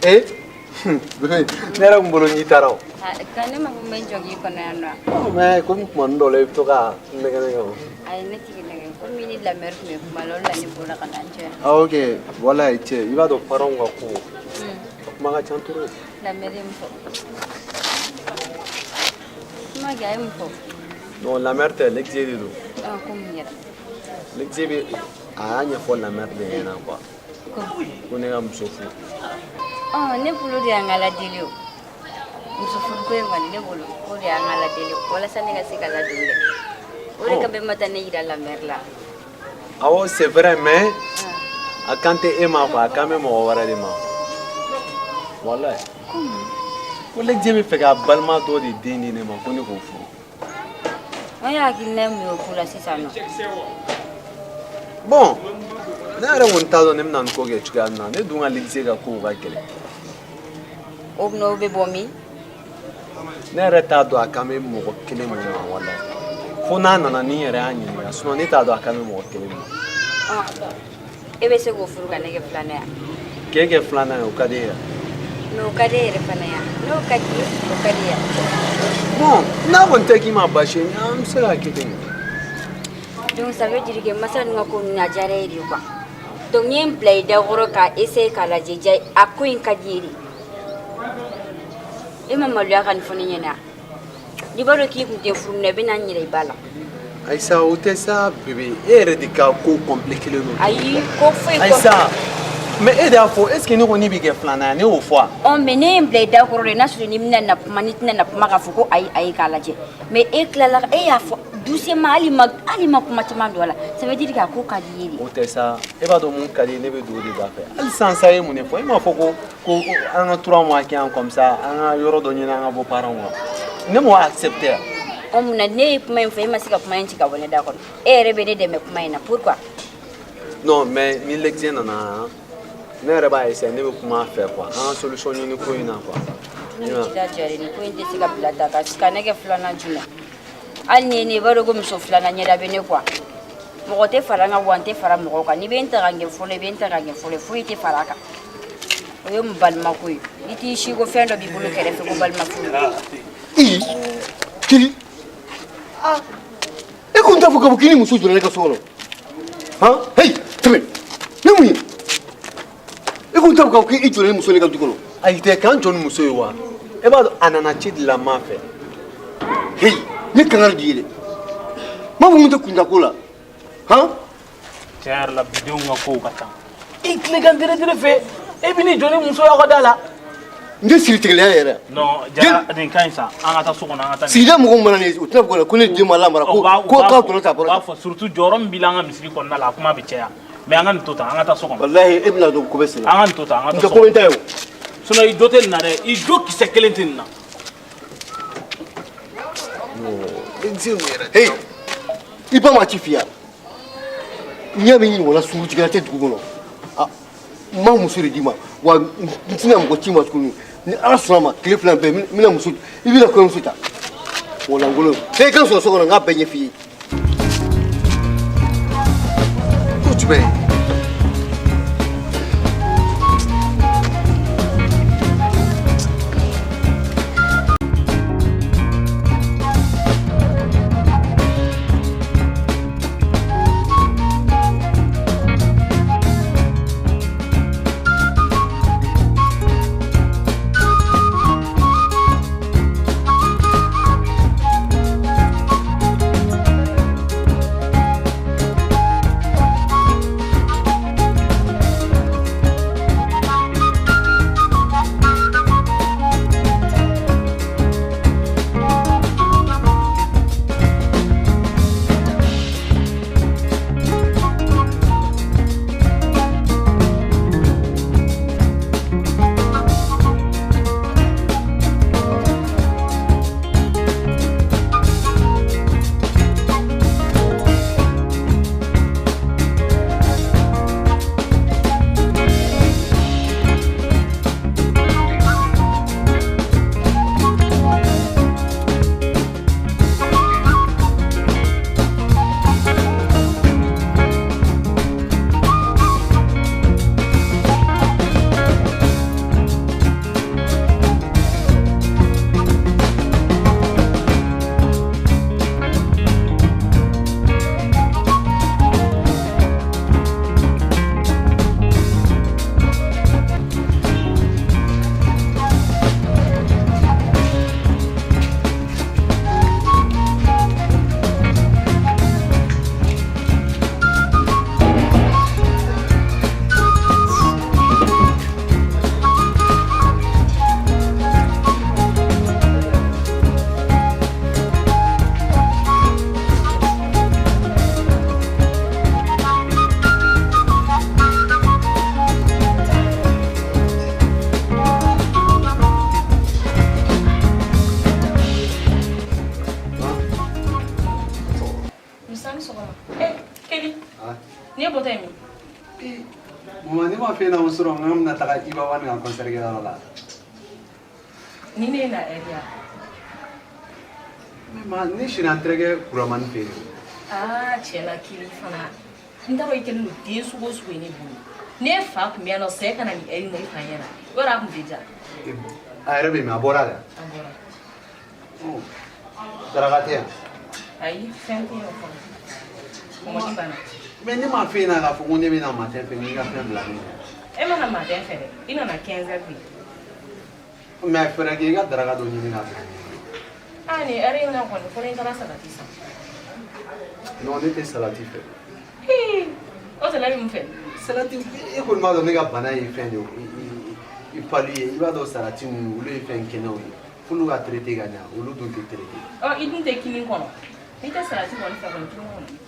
Eh, ne yɛrɛ kun bolo n'i taara o. Ka ne ma ko n bɛ n jɔ k'i kɔnɔ yan nɔ. Mais komi tuma dɔw la i bɛ to ka n nɛgɛ nɛgɛ o. Ayi, ne t'i nɛgɛ. Komi ni la mère tun bɛ kuma la, o de la ne bɔra ka na n jɔ yan. Ah ok, walayi cɛ, i b'a dɔn parents ka ko, a kuma ka ca trop. La mère ye mun fɔ? Kuma kɛ, a ye mun fɔ? Non, la mère tɛ, l'exé de don. Ah, ko mun kɛra? L'exé bɛ, a y'a ɲɛfɔ la mère de ɲɛna quoi. Ko ne ka muso furu. Ɔ, ne bolo de y'an ka Ala deli o. Muso furuko in kɔni, ne bolo o de y'an ka Ala deli walasa ne ka se ka ladon dɛ. O de kama ma taa ne yira la mère la. Awɔ, c'est vrai, mais a kan tɛ e ma quoi, a kan bɛ mɔgɔ wɛrɛ de ma. Walayi. Ko l'exé bɛ fɛ ka balima dɔ de den di ne ma, ko ne k'o furu. An ye hakilina ye mun ye o ko la sisan nɔ? Bon, ne yɛrɛ kɔni t'a dɔn ne bɛna nin ko kɛ cogoya min na. Ne dun ka l'exé ka kow ka gɛlɛn. O bɛna o bɛ bɔ min? Ne yɛrɛ t'a dɔn a kan bɛ mɔgɔ kelen mun ma, walayi. Fo n'a nana ni n yɛrɛ y'a ɲininka, sinon ne t'a dɔn a kan bɛ mɔgɔ kelen mun ma. E bɛ se k'o furu ka ne kɛ filanan ye? K'e kɛ filanan ye, o ka di e ye? Mais o ka di e yɛrɛ fana ye. N'o ka di ye, o ka di ye. Bon, n'a kɔni tɛ k'i ma baasi ye, an bɛ se k'a kɛ ten. Donc ça veut dire que masa ninnu ka ko ninnu, a diyara e de ye quoi. Donc n'i ye n bila i dakɔrɔ k'a essayer k'a lajɛ, ja a ko in ka di e de. E ma maloya ka nin fɔ ne ɲɛna? N'i b'a dɔn k'i kun tɛ furu minɛ, i bɛ na n yɛrɛ i ba la. Ayisa, o tɛ sa bébé, e yɛrɛ de ka ko compliqué don. Ayi, ko foyi. Ayisa, mais e de y'a fɔ, est ce que ne ko ne b'i kɛ filanan ye, ne y'o fɔ wa? Ɔ, mais ne ye n bila i da kɔrɔ de, n'a sɔrɔ n'i bɛna na kuma, n'i tɛna na kuma k'a fɔ ko ayi ayi, k'a lajɛ. Mais e tilala, e y'a fɔ doucement, hali ma kuma caman don a la. Ça veut dire que a ko ka di i ye de. O tɛ sa, e b'a dɔn mun ka di ye, ne bɛ don o de da fɛ. Hali sisan sa, e ye mun de fɔ? E m'a fɔ ko an ka 3 mois kɛ yan comme ça, an ka yɔrɔ dɔ ɲini, an ka bɔ parents kan. Ne m'o accepté yan. Ɔ, mun na ne ye kuma in fɔ, e ma se ka kuma in ci ka bɔ ne da kɔnɔ? E yɛrɛ bɛ ne dɛmɛ kuma in na, pourquoi? Non, mais ni l'exé nana, ne yɛrɛ b'a essayer, ne bɛ kuma a fɛ quoi, an ka solution ɲini ko in na quoi. Ne bɛ t'i jɔ nin ko in tɛ se ka bila ta ka ne kɛ filanan jumɛn? Hali ni ye ne, i b'a dɔn ko muso filanan ɲɛda bɛ ne quoi. Mɔgɔ tɛ fara n kan, wa n tɛ fara mɔgɔw kan. N'i bɛ n ta ka n kɛ fɔlɔ, i bɛ n ta ka n kɛ fɔlɔ, foyi tɛ fara a kan. O ye mun balimako ye? I t'i si ko fɛn dɔ b'i bolo kɛrɛfɛ ko balima furu. I kiri, e kun t'a fɔ k'a fɔ k'i ni muso jɔra ne ka so kɔnɔ han? Heyi, tɛmɛ ne, mun ye? E kun t'a fɔ k'a fɔ k'i jɔra ni muso ne ka du kɔnɔ? Ayi tɛ, k'an jɔ ni muso ye wa? E b'a dɔn a nana ci de la ma fɛ. Heyi, ne kangari di ye dɛ, n m'a fɔ n tɛ kunja ko la han. Tiɲɛ yɛrɛ la, bidenw ka kow ka ca. I tilegan dere fɛ, e bɛ n'i jɔ ni muso y'aw ka da la. N tɛ siri tigɛlenya yɛrɛ. Non, Jara, nin ka ɲi sa, an ka taa so kɔnɔ, an ka taa. Sigida mɔgɔw mana nin, u tɛna fɔ ko ne den ma lamara, ko ko k'aw donna ta U bɔra. b'a fɔ surtout jɔyɔrɔ min b'i la an ka misiri kɔnɔna la, a kuma bɛ caya. Mais an ka nin to tan, an ka taa so kɔnɔ. Walahi, e bɛna dɔn ko bɛ sen na. An ka nin to tan, an N ka tɛ taa so ko kɔnɔ. n ta ye o. Sinon i jo tɛ nin na dɛ, i jo kisɛ kelen tɛ nin na. Hey, i ba ma ci f'i ye, n ɲɛ bɛ ɲininka o la, sunkurutigɛla tɛ dugu kɔnɔ. Ah. N ma muso de d'i ma wa n tɛna mɔgɔ ci ma tuguni ni Ala sɔnna ma tile fila bɛɛ n bɛna muso i bɛna kɔɲɔmuso ta mɔgɔ lankolon fɛn ka sɔrɔ so kɔnɔ n k'a bɛɛ ɲɛf'i ye. Ko jumɛn? Ne bɔtɔ ye min? Mama, ne m'a f'e ɲɛna ko surɔ n k'an bɛna taga Iba One ka concert kɛyɔrɔ la. Ni ne ye na heure ya. Mais ma, ne sira n terikɛ Buramani fɛ yen. Aa tiɲɛ na Kili fana. N t'a dɔn i kɛlen don den sugu o sugu ye ne bolo. Ne fa tun bɛ yan nɔ sɛ ka na nin heure in na i fa ɲɛna. Yɔrɔ a tun tɛ diya. A yɛrɛ bɛ min? A bɔra de? A bɔra. Daraka tɛ yan? Ayi, fɛn tɛ yen fɔlɔ. Mɔgɔ banna. Mais ne m'a f'e ɲɛna k'a fɔ ko ne bɛna matin fɛ n'i ka fɛn bila ne ɲɛ. E ma na matin fɛ dɛ. I nana 15 heures de. Mais fɛɛrɛ kɛ i ka daraka dɔ ɲini ka bila ne ɲɛ. Ah nin heure in na kɔni fo ni n taara salati san. Non, ne tɛ salati fɛ. Hii, o tɛ la bɛ mun fɛ? Salati, e kɔni b'a dɔn ne ka bana ye fɛn de ye, i palu ye. I b'a dɔn salati ninnu olu ye fɛn kɛnɛw ye. F'olu ka traité ka ɲa, olu dun tɛ traité. Ɔ i dun tɛ kini kɔnɔ. N'i tɛ salati kɔni fɛ kɔni kini kɔnɔ.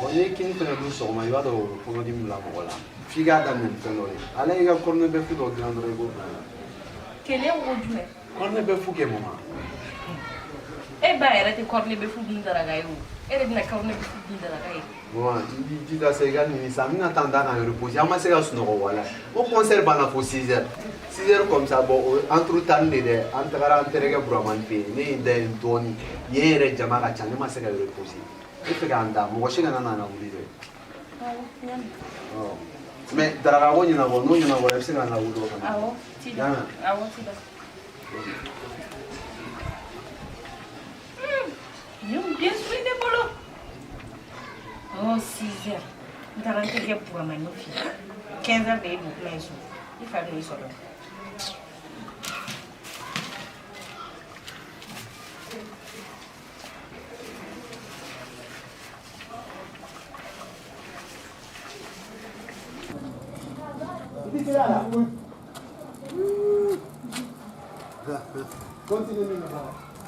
Bon, n'i ye kini fɛnɛ dun sɔgɔma, i b'a dɔn o bɛ kɔnɔdimi bila mɔgɔ la. F'i k'a daminɛ ni fɛn dɔ ye. Ala y'i ka corne bœuf dɔ dilan dɔrɔn i b'o bila. Kelen ko jumɛn? Corne bœuf kɛ mama. E ba yɛrɛ tɛ corne bœuf dun daraka ye o. E de bɛna corne bœuf dun daraka ye. Mama, i b'i jija sa i ka nin san. N bɛna taa n da ka n reposer. An ma se ka sunɔgɔ wala. O concert banna fo 6 heures. 6 heures comme ça, bon, entre temps de dɛ, an tagara an terikɛ Buramani fɛ yen. Ne ye n da yen dɔɔnin. Yen yɛrɛ jama ka ca, ne ma se ka reposer. Ne fɛ k'an da, mɔgɔ si kana na wuli dɛ. Mais daraka ko ɲɛnabɔ, n'o ɲɛnabɔra i bɛ se ka na wuli o fana. Awɔ, ti da. Awɔ, ti da. Nin den sugu in ne bolo. Oh, 6 heures. N taara n terikɛ Buramani fɛ yen. 15 heures de ye don kuma ye so. I fa bɛn'i sɔrɔ.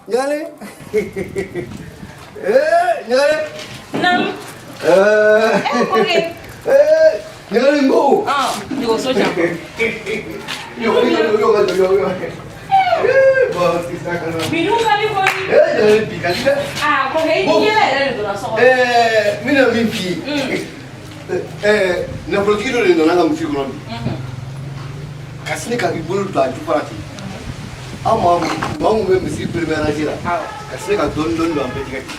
Ɲagale. Eh, Ɲagale. Naamu. Eh. Kɔkɛ. Eh, Ɲagale n ko. Ah, dɔgɔso jan. Yo, yo, yo, yo, yo. Eh, bon, sisan ka na. Minnu ka di kɔni. Eh, Ɲagale bi ka di dɛ. Ah, kɔkɛ i yɛlɛ yɛrɛ de donna so kɔnɔ. Eh, n bɛna min f'i ye. Nafolotigi dɔ de nana an ka misiri kɔnɔ bi ka sini ka i bolo don a jukɔrɔ ten, an maa maa mun bɛ misiri premier rangée la, ka sini ka dɔɔni dɔɔni don an bɛɛ tigɛ ten.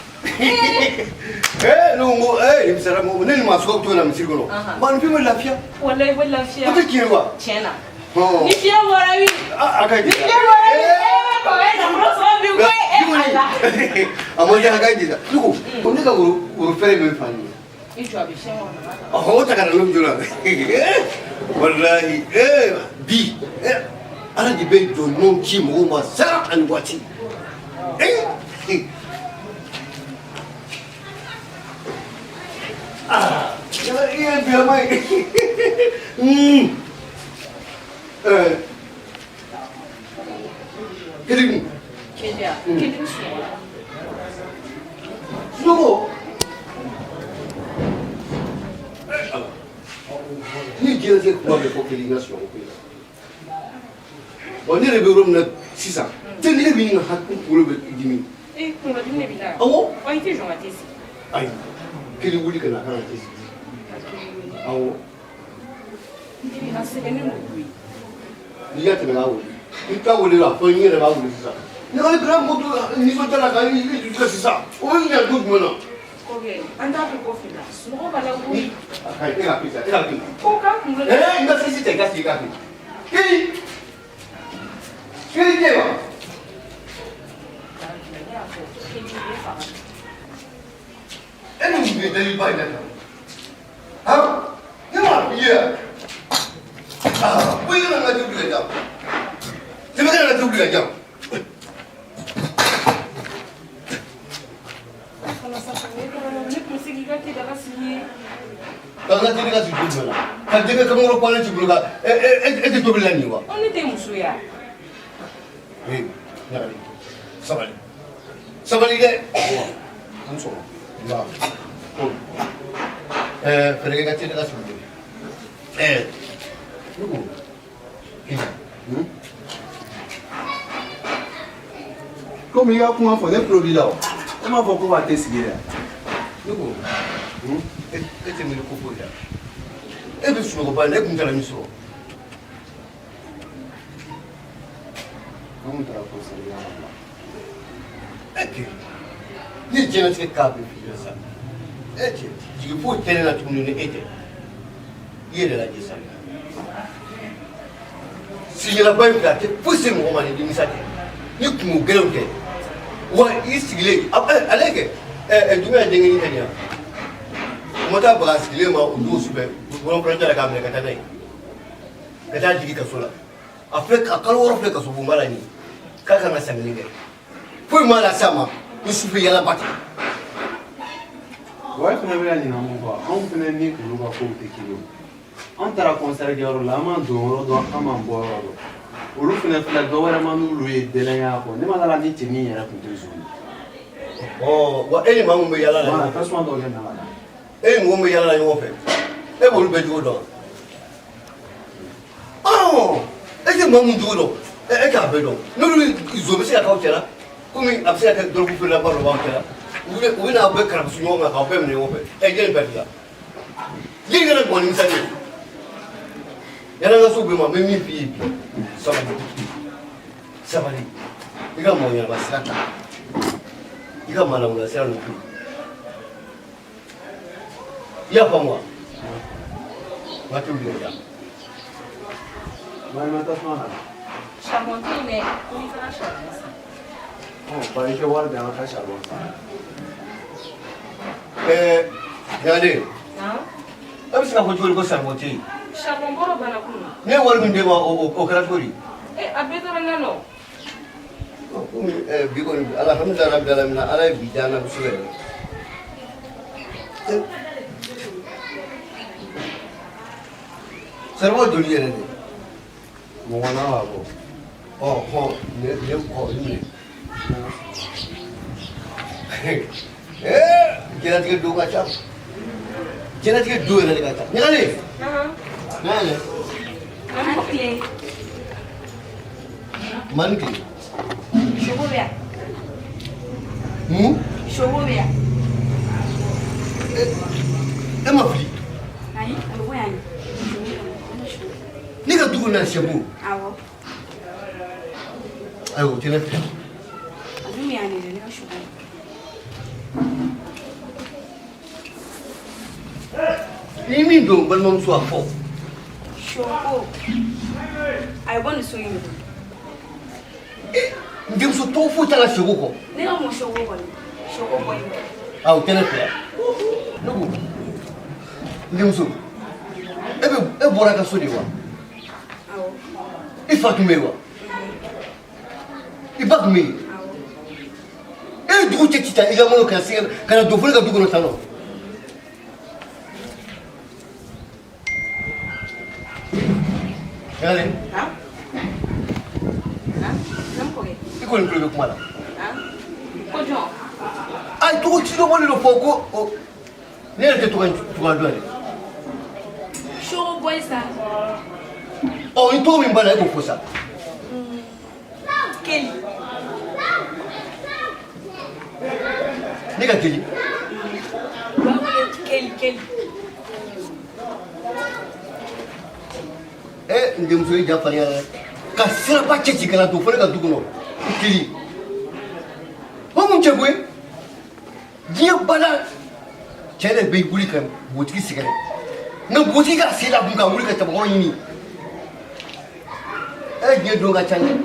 Ne ko ee, misara ne ni maa sugu bɛ to na misiri kɔnɔ, maaninfin bɛ lafiya. Walayi, i bɛ lafiya. O tɛ tiɲɛ wa? Tiɲɛ na. Ni fiɲɛ bɔra min. A ka Ni fiɲɛ bɔra min, ee, kɔkɛ ye nafolo sɔrɔ bi koyi, e Ala. A ma diya, a ka jija. Ne ko ne ka woro fɛrɛ bɛ fan ye. I jɔ, a bɛ fiɲɛ kɔnɔ. Ɔhɔn, o ta ka na n'o joona. Walahi, ee, bi Ala de bɛ jɔn ɲumanw ci mɔgɔw ma sara ani waati. Ee, aa, i ye bilama ye. Kelen. Kelen, kelen sunɔgɔ. Sunɔgɔ. Ni diɲɛlatigɛ kuma bɛ fɔ, kelen ka sunɔgɔ ko in na. Wa ne yɛrɛ bɛ yɔrɔ min na sisan, tɛ ne bɛ ɲini ka hakili kunkolo bɛ dimi. Ee, kunkolo dimi de b'i la? Awɔ. Ɔ, i tɛ jɔn ka t'i sigi? Ayi, kelen wuli ka na, a kana t'i sigi. Awɔ. A sɛgɛnnen don koyi. N'i y'a tɛmɛ k'a wele, i t'a wele a fɔ n yɛrɛ b'a wele sisan. Ne ka kɛra moto nisɔndiya la ka i jɔ sisan, o bɛ ɲɛ du jumɛn na? Kɔkɛ, an t'a to kɔfɛ la, sunɔgɔ b'a la koyi. A ka ɲi, e k'a fi sa, e k'a fi. Ko k'a kunkolo. Ee, n ka sisi tɛ, i ka sigi, i k'a fi. Kelen kelen tɛ wa? E ni mun bɛ dali ba in na tan? Han, ne m'a f'i ye yan. Aa, ko i kana n ka du wuli ka jan. Tɛmɛ ka na du wuli ka jan. Ne tun bɛ se k'i ka te daga sigi ye. Ka n ka te daga sigi cogo jumɛn na? Ka denkɛ kamakɔrɔ kɔnɛ t'i bolo ka e e e tɛ tobili la nin ye wa? Ɔ, ne tɛ muso ye wa? Ee, ɲagali, sabali. Sabali dɛ. An sɔrɔ. Nba. Fɛɛrɛ kɛ ka te daga sigi. Ne ko, Komi i ka kuma fɔ, ne tulo b'i la o. E m'a fɔ ko ka te sigi dɛ. Ne ko, e tɛ miiri ko foyi la. E bɛ sunɔgɔba in na, e kun taara min sɔrɔ? An kun taara concert la. E kɛ, ne ye diɲɛlatigɛ k'a bɛɛ f'i ɲɛna sa. E cɛ, jigi foyi tɛ ne la tuguni ni e tɛ. I yɛrɛ lajɛ sa. Sigiɲɛnaba in filɛ, a tɛ foyi se mɔgɔ ma ni nimisa tɛ, ni kungo gɛlɛnw tɛ. Wa i sigilen, ale kɛ jumɛn ye denkɛnin tɛ nin ye? O ma taa baga sigilen ma o don sufɛ, bɔlɔn la k'a minɛ ka taa n'a ye, ka taa jigin kaso la. A filɛ, a kalo 6 filɛ kaso bonba la nin ye, k'a kan ka san kelen kɛ. Foyi m'a lase a ma ni sufɛ yalaba tɛ. Wa e fana bɛ ka ɲinɛ mun kɔ, anw fana ni olu ka kow tɛ kelen ye. An taara concert kɛyɔrɔ la, an m'an don yɔrɔ dɔn, an m'an bɔ yɔrɔ dɔn. Olu fana filɛ, dɔ wɛrɛ ma n'olu ye dɛlɛnya kɔ. Ne ma d'a la ni cɛnin yɛrɛ tun tɛ zon ye. Ɔ, wa e ni maa mun bɛ yala la ɲɔgɔn fɛ? Tasuma dɔ kɛ na ka na. E ni mɔgɔ min bɛ yala la ɲɔgɔn fɛ, e b'olu bɛɛ jogo dɔn? Ɔ, e tɛ maa mun jogo dɔn, e t'a bɛɛ dɔn. N'olu zon bɛ se ka k'aw cɛla, komi a bɛ se ka kɛ dɔrɔgu feerelaba dɔ b'aw cɛla, u bɛ n'aw bɛɛ karabusu ɲɔgɔn kan k'aw bɛɛ minɛ ɲɔgɔn fɛ. Ɛ, jɛni bɛɛ la. Jeli kana mɔgɔ nimisa ye. Yanni an ka se o bɛɛ ma, n bɛ min f'i ye bi, sabali, sabali, i ka mɔgɔ ɲɛnama sira ta, i ka maa lankolon sira ninnu to yen. I y'a faamu wa? N ka tobili ka diya. Balima, tasuma nana. Charbon tɛ yen dɛ, ko n'i taara charbon san. Ɔ, ba, i ka wari di, an ka taa charbon san. Ɲagalen, e bɛ se k'a fɔ cogo di ko charbon tɛ yen? Charbon bɔrɔ banna kunun. Ne ye wari min d'e ma, o kɛra cogo di? Ee, a bɛɛ taara na nɔ. Komi bi kɔni, alhamdulilayi rabi alamina, Ala ye bi diya n na kosɛbɛ yɛrɛ. Charbon joli yɛrɛ de? Mɔgɔ n'a b'a bɔ. Ɔ hɔn, nin nin ɔ nin minɛ. Ee, diɲɛlatigɛ don ka ca. Diɲɛlatigɛ don yɛrɛ de ka ca. Ɲagalen. Ɲagalen. An tilen. Mani tile. Sogo bɛ yan. Mun? Sogo bɛ yan. E ma fili. so n'a sɛbo. Awɔ. Ayiwa, o tɛ ne fɛ. A dun bɛ yan de, ne ka sogo. Ni min don, balimamuso, a fɔ. Soko. A ye bɔ nin so in de kɔnɔ. N denmuso, tɔgɔ foyi t'a la sɛbo kɔ. Ne ka mun soko kɔni? Soko bɔ yen. A, o tɛ ne fɛ yan. Ne ko, n denmuso, e bɛ e bɔra ka so de wa? Awɔ. I fa tun bɛ yen wa? I ba tun bɛ yen? Awɔ. E ye dugu cɛ ci ta i ka malo ka se ka na don fo ne ka du kɔnɔ tan nɔ. Yali, Han? Han? Naamu kɔkɛ. I kɔni tulo bɛ kuma la. Han? Ko jɔn? A ye tɔgɔ ci dɔ bɔlen dɔ fɔ ko o ne yɛrɛ tɛ tɔgɔ dɔn dɛ. Soko bɔ yen sa. Ɔ, ni tɔgɔ min b'a la, e k'o fɔ sa. Keli. Ne ka keli. U b'a wele Keli, Keli. E, n denmuso, i ja farinya dɛ. Ka siraba cɛ ci ka na don fo ne ka du kɔnɔ. I keli. O mun cɛ koyi? Diɲɛ bada cɛ de bɛ wuli ka npogotigi sɛgɛrɛ. Nka npogotigi ka sen da kun ka wuli ka cɛbakɔrɔ ɲini. E, diɲɛ don ka ca dɛ.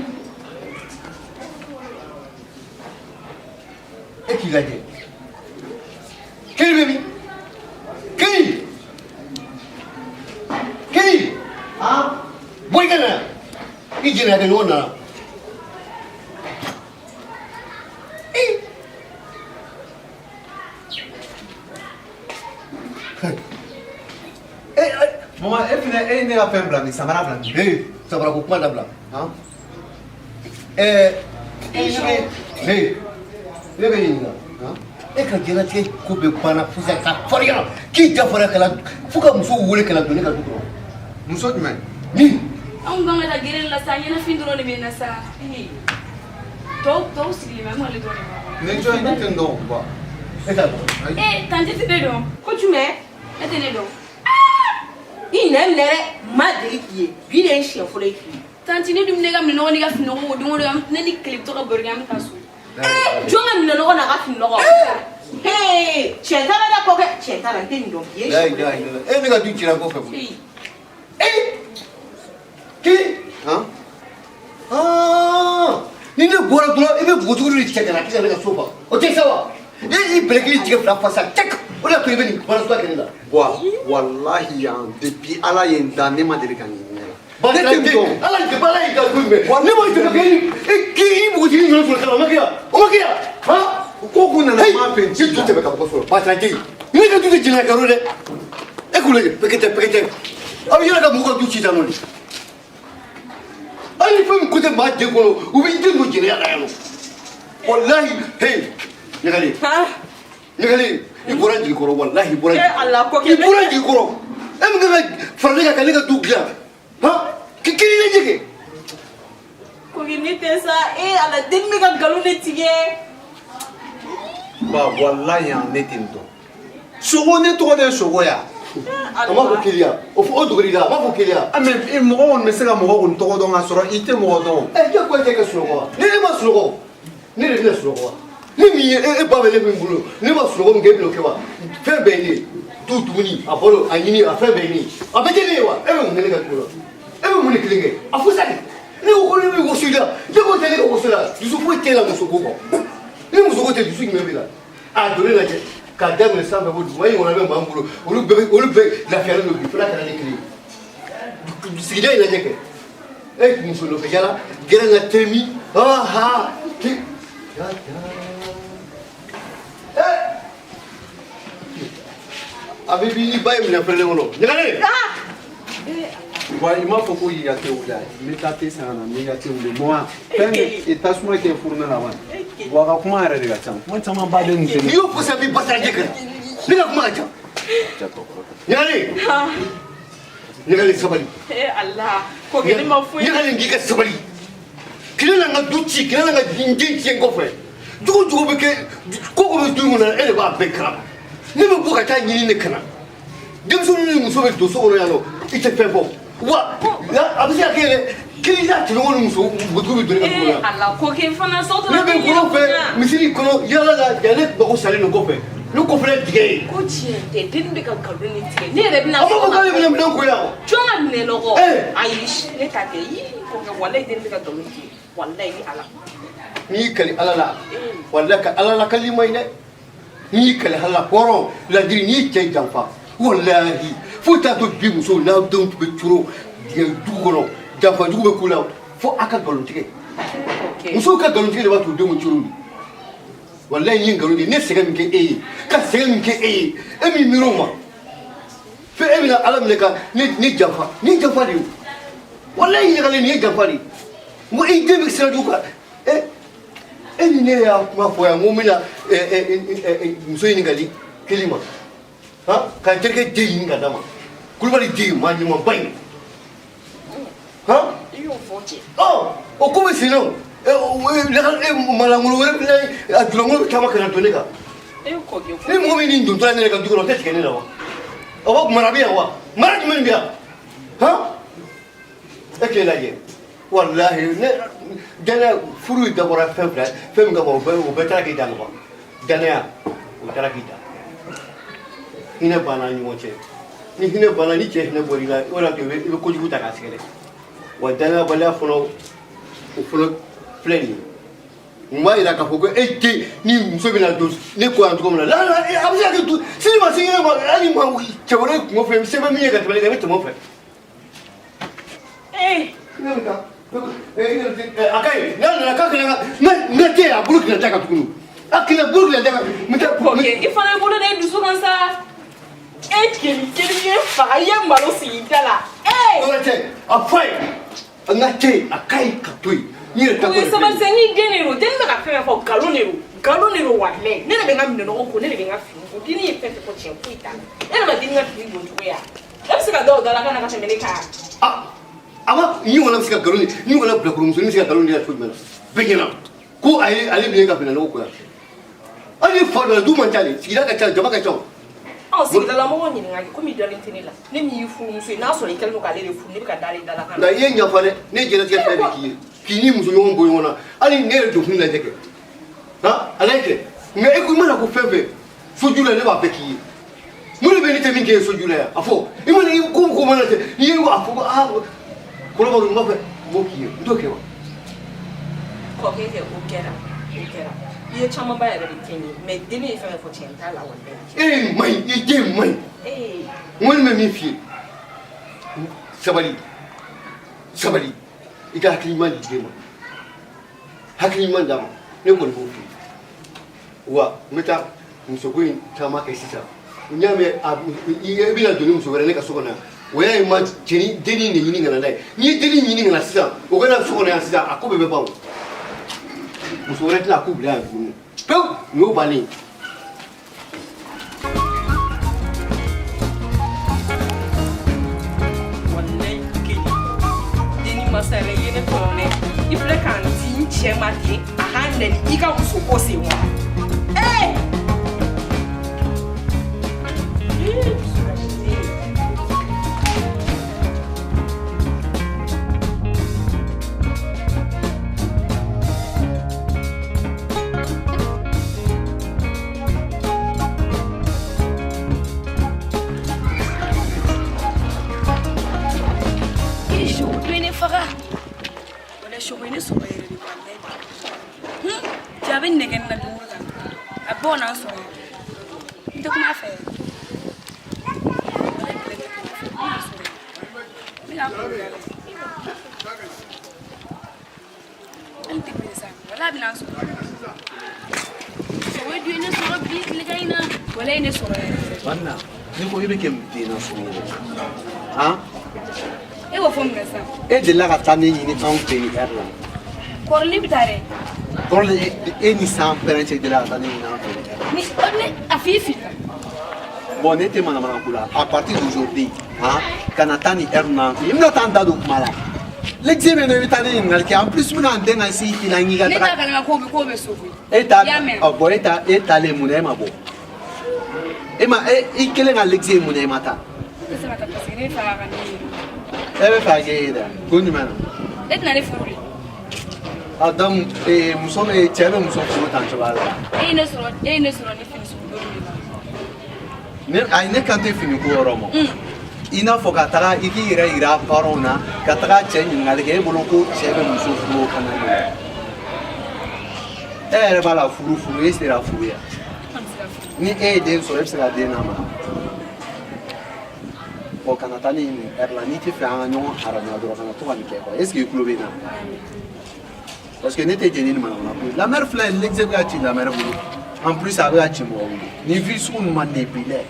E k'i lajɛ. Keli bɛ min? Keli! Keli! Bɔ i ka na yan. I jɛnɛya kɛ ɲɔgɔn nana. Ee! E, Mama, e fɛnɛ, e ye ne ka fɛn bila min, samara bila min? Ee, samara ko kuma dabila. Han? Ɛɛ, ee, ne bɛ ɲininka. E ka diɲɛlatigɛ ko bɛɛ banna fo sisan ka farinya k'i ja farinya ka na fo ka muso wele ka na don ne ka du kɔnɔ. Muso jumɛn? Ni. Anw kan ka taa geren la sa, ɲɛnafin dɔrɔn de bɛ n na sa. Tɔw sigilen bɛ, an m'ale dɔrɔn de ma. Ne jɔn ye, ne tɛ n dɔn ba. E t'a dɔn. Ee, tantie tɛ ne dɔn. Ko jumɛn? E tɛ ne dɔn. I nɛ minɛ dɛ, n ma deli k'i ye. Bi de ye n siɲɛ fɔlɔ ye k'i ye. Tantie, ne dun bɛ ne ka minɛnɔgɔ n'i ka finɔgɔ ko don o don, ne ni Kele bɛ to ka baro kɛ, an bɛ taa so. Ee, jɔn ka minɛnɔgɔ n'a ka finɔgɔ? Hee, tiɲɛ t'a la dɛ kɔkɛ, tiɲɛ t'a la, n tɛ nin dɔn. Bi ye n La siɲɛ fɔlɔ ilaha ye. illallah. E, ne ka du cira kɔfɛ koyi. Ee. K'i. Han? Aa, ni ne bɔra dɔrɔn, i bɛ npogotigi de cɛ ka na k'i ka ne ka so fa. O tɛ sa wa? E y'i bɛlɛkili tigɛ fila fa sa cɛk. O de y'a to i bɛ nin baara suguya kɛ ne la. Wa walahi yan, depuis Ala ye n dan, ne ma deli ka nin ɲɛ la. Ne tɛ n dɔn. Ala de ala y'i ka ko mɛn. Ne ma deli ka e k'i i npogotigi ɲɔgɔn sɔrɔ kala, o ma kɛ yan? O ma kɛ yan? Han? Ko kun nana ma fɛn ci du tɛmɛ ka bɔ sɔrɔ. Basirajɛ, ne ka du tɛ jɛnɛya kɛyɔrɔ dɛ. E k'u lajɛ, pɛkɛtɛ pɛkɛtɛ. Aw bɛ yɛlɛ ka mɔgɔw ka du ci tan nɔ de. Hali ni fɛn min ko tɛ maa den kɔnɔ, u bɛ den don jɛnɛya la yan nɔ. Walahi, hey, ɲagali. Ɲagali, i bɔra n jigi kɔrɔ, walahi i bɔra n jigi kɔrɔ. Ala, kɔkɛ. I bɔra n jigi kɔrɔ. E min kan ka fara ne kan ka ne ka du dilan. Han? K'i kelen lajɛ kɛ. Kɔkɛ, ne tɛ sa. Ee Ala, denni bɛ ka nkalon de tigɛ. Ba, walahi yan, ne tɛ n dɔn. Sogo, ne tɔgɔ de ye Sogo ya. A m'a fɔ keliya. O fɔ o dogori la, a m'a fɔ keliya. Ah, mais mɔgɔ kɔni bɛ se ka mɔgɔ kɔni tɔgɔ dɔn k'a sɔrɔ i tɛ mɔgɔ dɔn. Ɛ, diyagoya tɛ ka sunɔgɔ wa? Ni ne ma sunɔgɔ, ne de bɛna sunɔgɔ wa? Ni min ye e ba bɛ ne min bolo, ne ma sunɔgɔ min kɛ, e bɛn'o kɛ wa? Fɛn bɛɛ ye ne ye. Du dumuni, a balo, a ɲini, a fɛn bɛɛ ye ne ye. A bɛɛ tɛ ne ye wa? E bɛ mun kɛ ne ka du kɔnɔ? E bɛ mun de kelen kɛ? A fo sa de. Ne ko ko ne bɛ waso i la, jago tɛ ne ka waso la, dusu foyi t'e la muso ko kɔ. Ni muso ko tɛ, dusu jumɛn b'i la? A don ne lajɛ k'a daminɛ sanfɛ fo duguma, e ɲɔgɔnna bɛ maa min bolo, olu bɛɛ lafiyalen don bi, fo n'a kɛra ne kelen ye. Sigida in lajɛ kɛ. E muso nɔfɛ yala, gɛrɛ na temi, ah ha, ki. Ya ya. Eh! A bɛ b'i ba ye minɛ fɛrɛlen kɔnɔ. Ɲagalen! Wa i m'a fɔ ko y'i ka te wuli a ye. N bɛ taa te san ka na, n b'i ka te wuli. Mama, fɛn min tasuma kɛ fourneau la wa? Wa a ka kuma yɛrɛ de ka ca. Kuma caman ba bɛ nin N'i y'o fɔ sisan, n b'i basarajɛ kɛ. Ne ka kuma ka ca. Ɲagalen! Ɲagalen, sabali. Ee Ala, kɔkɛ, ne ma foyi. Ɲagalen, k'i ka sabali. Kile na n ka du ci, kile na n ka n den tiɲɛ n kɔfɛ. Jogo jogo bɛ kɛ, ko ko bɛ du in kɔnɔ, e de b'a bɛɛ kalama. Ne bɛ bɔ ka taa ɲini de ka na. Denmisɛnninw ni muso bɛ don so kɔnɔ yan nɔ, i tɛ fɛn fɔ. Wa a bɛ se ka kɛ yɛrɛ kelen y'a tɔɲɔgɔn ni muso npogotigiw bɛ don ne ka du kɔnɔ yan. Ala ko k'e fana so Ne bɛ kɔrɔ fɛ misiri kɔnɔ yaala la yan, ne mako salen don kɔfɛ, ne kɔfɛ dingɛ ye. Ko tiɲɛ tɛ, denni bɛ ka nkalon de tigɛ. Ne yɛrɛ bɛna. A b'a fɔ k'ale bɛna minɛn ko yan. Jɔn ka minɛn nɔgɔ? Ayi, ne ta tɛ. Ii kɔkɛ, walayi denni bɛ ka nkalon tigɛ, walayi ni Ala. N'i y'i kali Ala la, walayi ka Ala la kali ma ɲi dɛ. N'i y'i kali Ala la, hɔrɔn ladiri, n'i y'i cɛ janfa, walahi foyi t'a to bi musow n'a denw bɛ coro dingɛ dugu kɔnɔ, janfa jugu bɛ k'u la fo a ka nkalon tigɛ. Musow ka nkalon tigɛ de b'a to denw bɛ coro. Walayi n ye nkalon de, ne sɛgɛn min kɛ e ye, ka sɛgɛn min kɛ e ye, e min miiri o ma fo e bɛna Ala minɛ ka ne janfa. Nin ye janfa de ye, walayi ɲagalen, nin ye janfa de ye. N ko i den bɛ sira jugu kan. E ni ne y'a kuma fɔ yan, n ko n bɛna muso ɲini ka di keli ma, han, ka n terikɛ den ɲini ka d'a ma, Kulubali den maa ɲumanba in, han. I y'o fɔ cɛ. Ɔ, o ko bɛ sen na o, malangolo wɛrɛ bɛ na, a julangolo bɛ taama ka na don ne kan. Ni mɔgɔ min ni dontɔla ne yɛrɛ ka du kɔnɔ, o tɛ tigɛ ne la wa? O b'a mara bɛ yan wa? Mara jumɛn bɛ yan, han? E k'e lajɛ, walahi ne danaya furu dabɔra fɛn fila fɛn min kama, o bɛɛ taara k'i dan ka ban. Danaya, o taara k'i dan, hinɛ banna an ɲɔgɔn cɛ. Ni hinɛ banna, ni cɛ hinɛ bɔr'i la, o de y'a to i bɛ kojugu ta k'a sɛgɛrɛ. Wa danayabaliya fana, o fana filɛ nin ye. Mun b'a jira k'a fɔ ko e den ni muso bɛna don ne ko yan cogo min na? La la, a bɛ se ka kɛ du sini ma sinikɛnɛ ma, hali ma cɛ wɛrɛ kungo fɛ, se bɛ min ye ka tɛmɛ ne kan, i bɛ tɛmɛ o fɛ. Ne bɛ taa. A ka ɲi n'a nana k'a kana n ka tɛ a bolo kana da kan tuguni, a kana bolo kana da kan, n bɛ taa. I fana bolo da i dusu kan sa. E kelen kelen ye faga, i ye malo sigi i da la. O tɛ a fɔ a ye, n ka tɛ a ka ɲi ka to yen, n yɛrɛ ta ko. O ye sabali sa, n'i den de don, denni bɛ ka fɛn fɛn fɔ nkalon de don, nkalon de don walayi. Ne de bɛ n ka minɛnɔgɔ ko, ne de bɛ n ka fini ko. Denni ye fɛn fɛn fɔ tiɲɛ foyi t'a la. E de ma denni ka fini don cogo ye wa? E bɛ se ka da o da la ka na ka tɛmɛ ne kan. A ma ni ɲɔgɔnna bɛ se ka nkalon, ni ɲɔgɔnna bilakoromusonin bɛ se ka nkalon da cogo jumɛn na bɛɛ ɲɛna ko a ye ale minɛ ka minɛnɔgɔ ko yan? Hali ni fa dɔ la, du man ca de, sigida ka ca, jama ka ca o. Ɔ, sigidalamɔgɔw ɲininka kɛ, komi i dalen tɛ ne la, ne min y'i furumuso ye, n'a sɔrɔ i kɛlen don k'ale de furu, ne bɛ ka d'ale da la ka na. Nka i ye n yafa dɛ, ne ye diɲɛlatigɛ fɛn bɛɛ k'i ye, k'i ni muso ɲɔgɔn bɔ ɲɔgɔn na, hali ne yɛrɛ donfini lajɛ kɛ, han, a lajɛ kɛ. Nka e ko i mana ko fɛn fɛn soju la, ne b'a bɛɛ k'i ye. Mun de bɛ ne tɛ min kɛ ye soju la yan? A fɔ i mana i ko ko mana kɛ, n'i ye a fɔ ko aa kɔrɔbɔrɔ, n b'a fɛ n b'o k'i ye, n t'o kɛ wa? Kɔkɛ kɛ, o kɛra, o kɛra. I ye camanba yɛrɛ de kɛ n ye, mais denni ye fɛn fɛn fɔ tiɲɛ t'a la walayi. E man ɲi, i den man ɲi. N kɔni bɛ min f'i ye, sabali, sabali, i ka hakili ɲuman di den ma, hakili ɲuman d'a ma, ne kɔni b'o f'i ye. Wa n bɛ taa musoko in taama kɛ sisan. N y'a mɛn i bɛna don ni muso wɛrɛ ne ka so kɔnɔ yan, o y'a ye ma cɛnin dennin de ɲini ka na n'a ye. N'i ye dennin ɲini ka na sisan, o ka na so kɔnɔ yan sisan, a ko bɛɛ bɛ ban. O muso wɛrɛ tɛna a ko bila yan tuguni pewu, nin y'o bannen ye. Walayi kelen denni masa yɛrɛ i ye ne tɔɔrɔ dɛ. I filɛ k'an di n cɛ ma ten, a k'an nɛni i ka muso ko sen wa? Ee! Ee, dusukasi. Faga wala sogo ne sɔrɔ yɛrɛ de walayi. Ja bɛ nɛgɛ na don o don, a bɔ n'a sɔrɔ n tɛ kuma a fɛ yɛrɛ. Walayi bilayi, n tɛ kuma a fɛ, n bɛna sɔrɔ n bɛna kun da la. Hali tɛ peresa, wala a bɛna sɔrɔ. Sogo ye ne sɔrɔ bi tilegan in na, walayi ne sɔrɔ yɛrɛ. Banna, ne ko i bɛ kɛ mun den na sugu han? E b'o fɔ mun na sisan? E delila ka taa ne ɲini anw fɛ yen ɛri la. Kɔrɔlen bɛ taa dɛ. Kɔrɔlen, e ni san pɛrɛn cɛ, delila ka taa ne ɲini an fɛ yen ɛri la. Ni ne a f'i filila. Bon, ne tɛ manamana ko la. À partir d'aujourd'hui, han, kana taa nin ɛri ninnu an fɛ yen. I bɛna taa n da don kuma la. L'exi bɛ yen nɔ, i bɛ taa ne ɲininkali kɛ. En plus, n bɛna n den ka sigi k'i la n k'i ka Ne t'a taga. kalama k'o bɛ so koyi. E ta I y'a mɛn? Ɔ bon, e ta e taalen mun na e ma bɔ? E ma e i kelen ka l'exi ye mun na e ma taa? Ne tɛ se ka taa parce que ne fa ka ne ɲini. E bɛ fɛ a k'e ye dɛ. Ko jumɛn na? E tɛna ne furu de. Ah donc muso bɛ cɛ bɛ muso furu tan cogoya la. E ye ne sɔrɔ ni fini sugu dɔ de la. Ne ayi ne kan tɛ fini ko yɔrɔ ma. I n'a fɔ ka taga i k'i yɛrɛ yira parents na ka taga cɛ ɲininkali kɛ e bolo ko cɛ bɛ muso furu o kana de. E yɛrɛ b'a la furu furu e sera furu ya. Ni e ye den sɔrɔ e bɛ se ka den lamara. Bon kana taa ni nin heure la n'i tɛ fɛ an ka ɲɔgɔn haramuya dɔrɔn kana to ka nin kɛ quoi est ce que i tulo bɛ n na? Parce que ne tɛ jɛn ni nin manamana ko ye. La mère filɛ l'exe bɛ ka ci la mère bolo. En plus a bɛ ka ci mɔgɔ bolo. Nin vie sugu ninnu man di ne ye bi dɛ.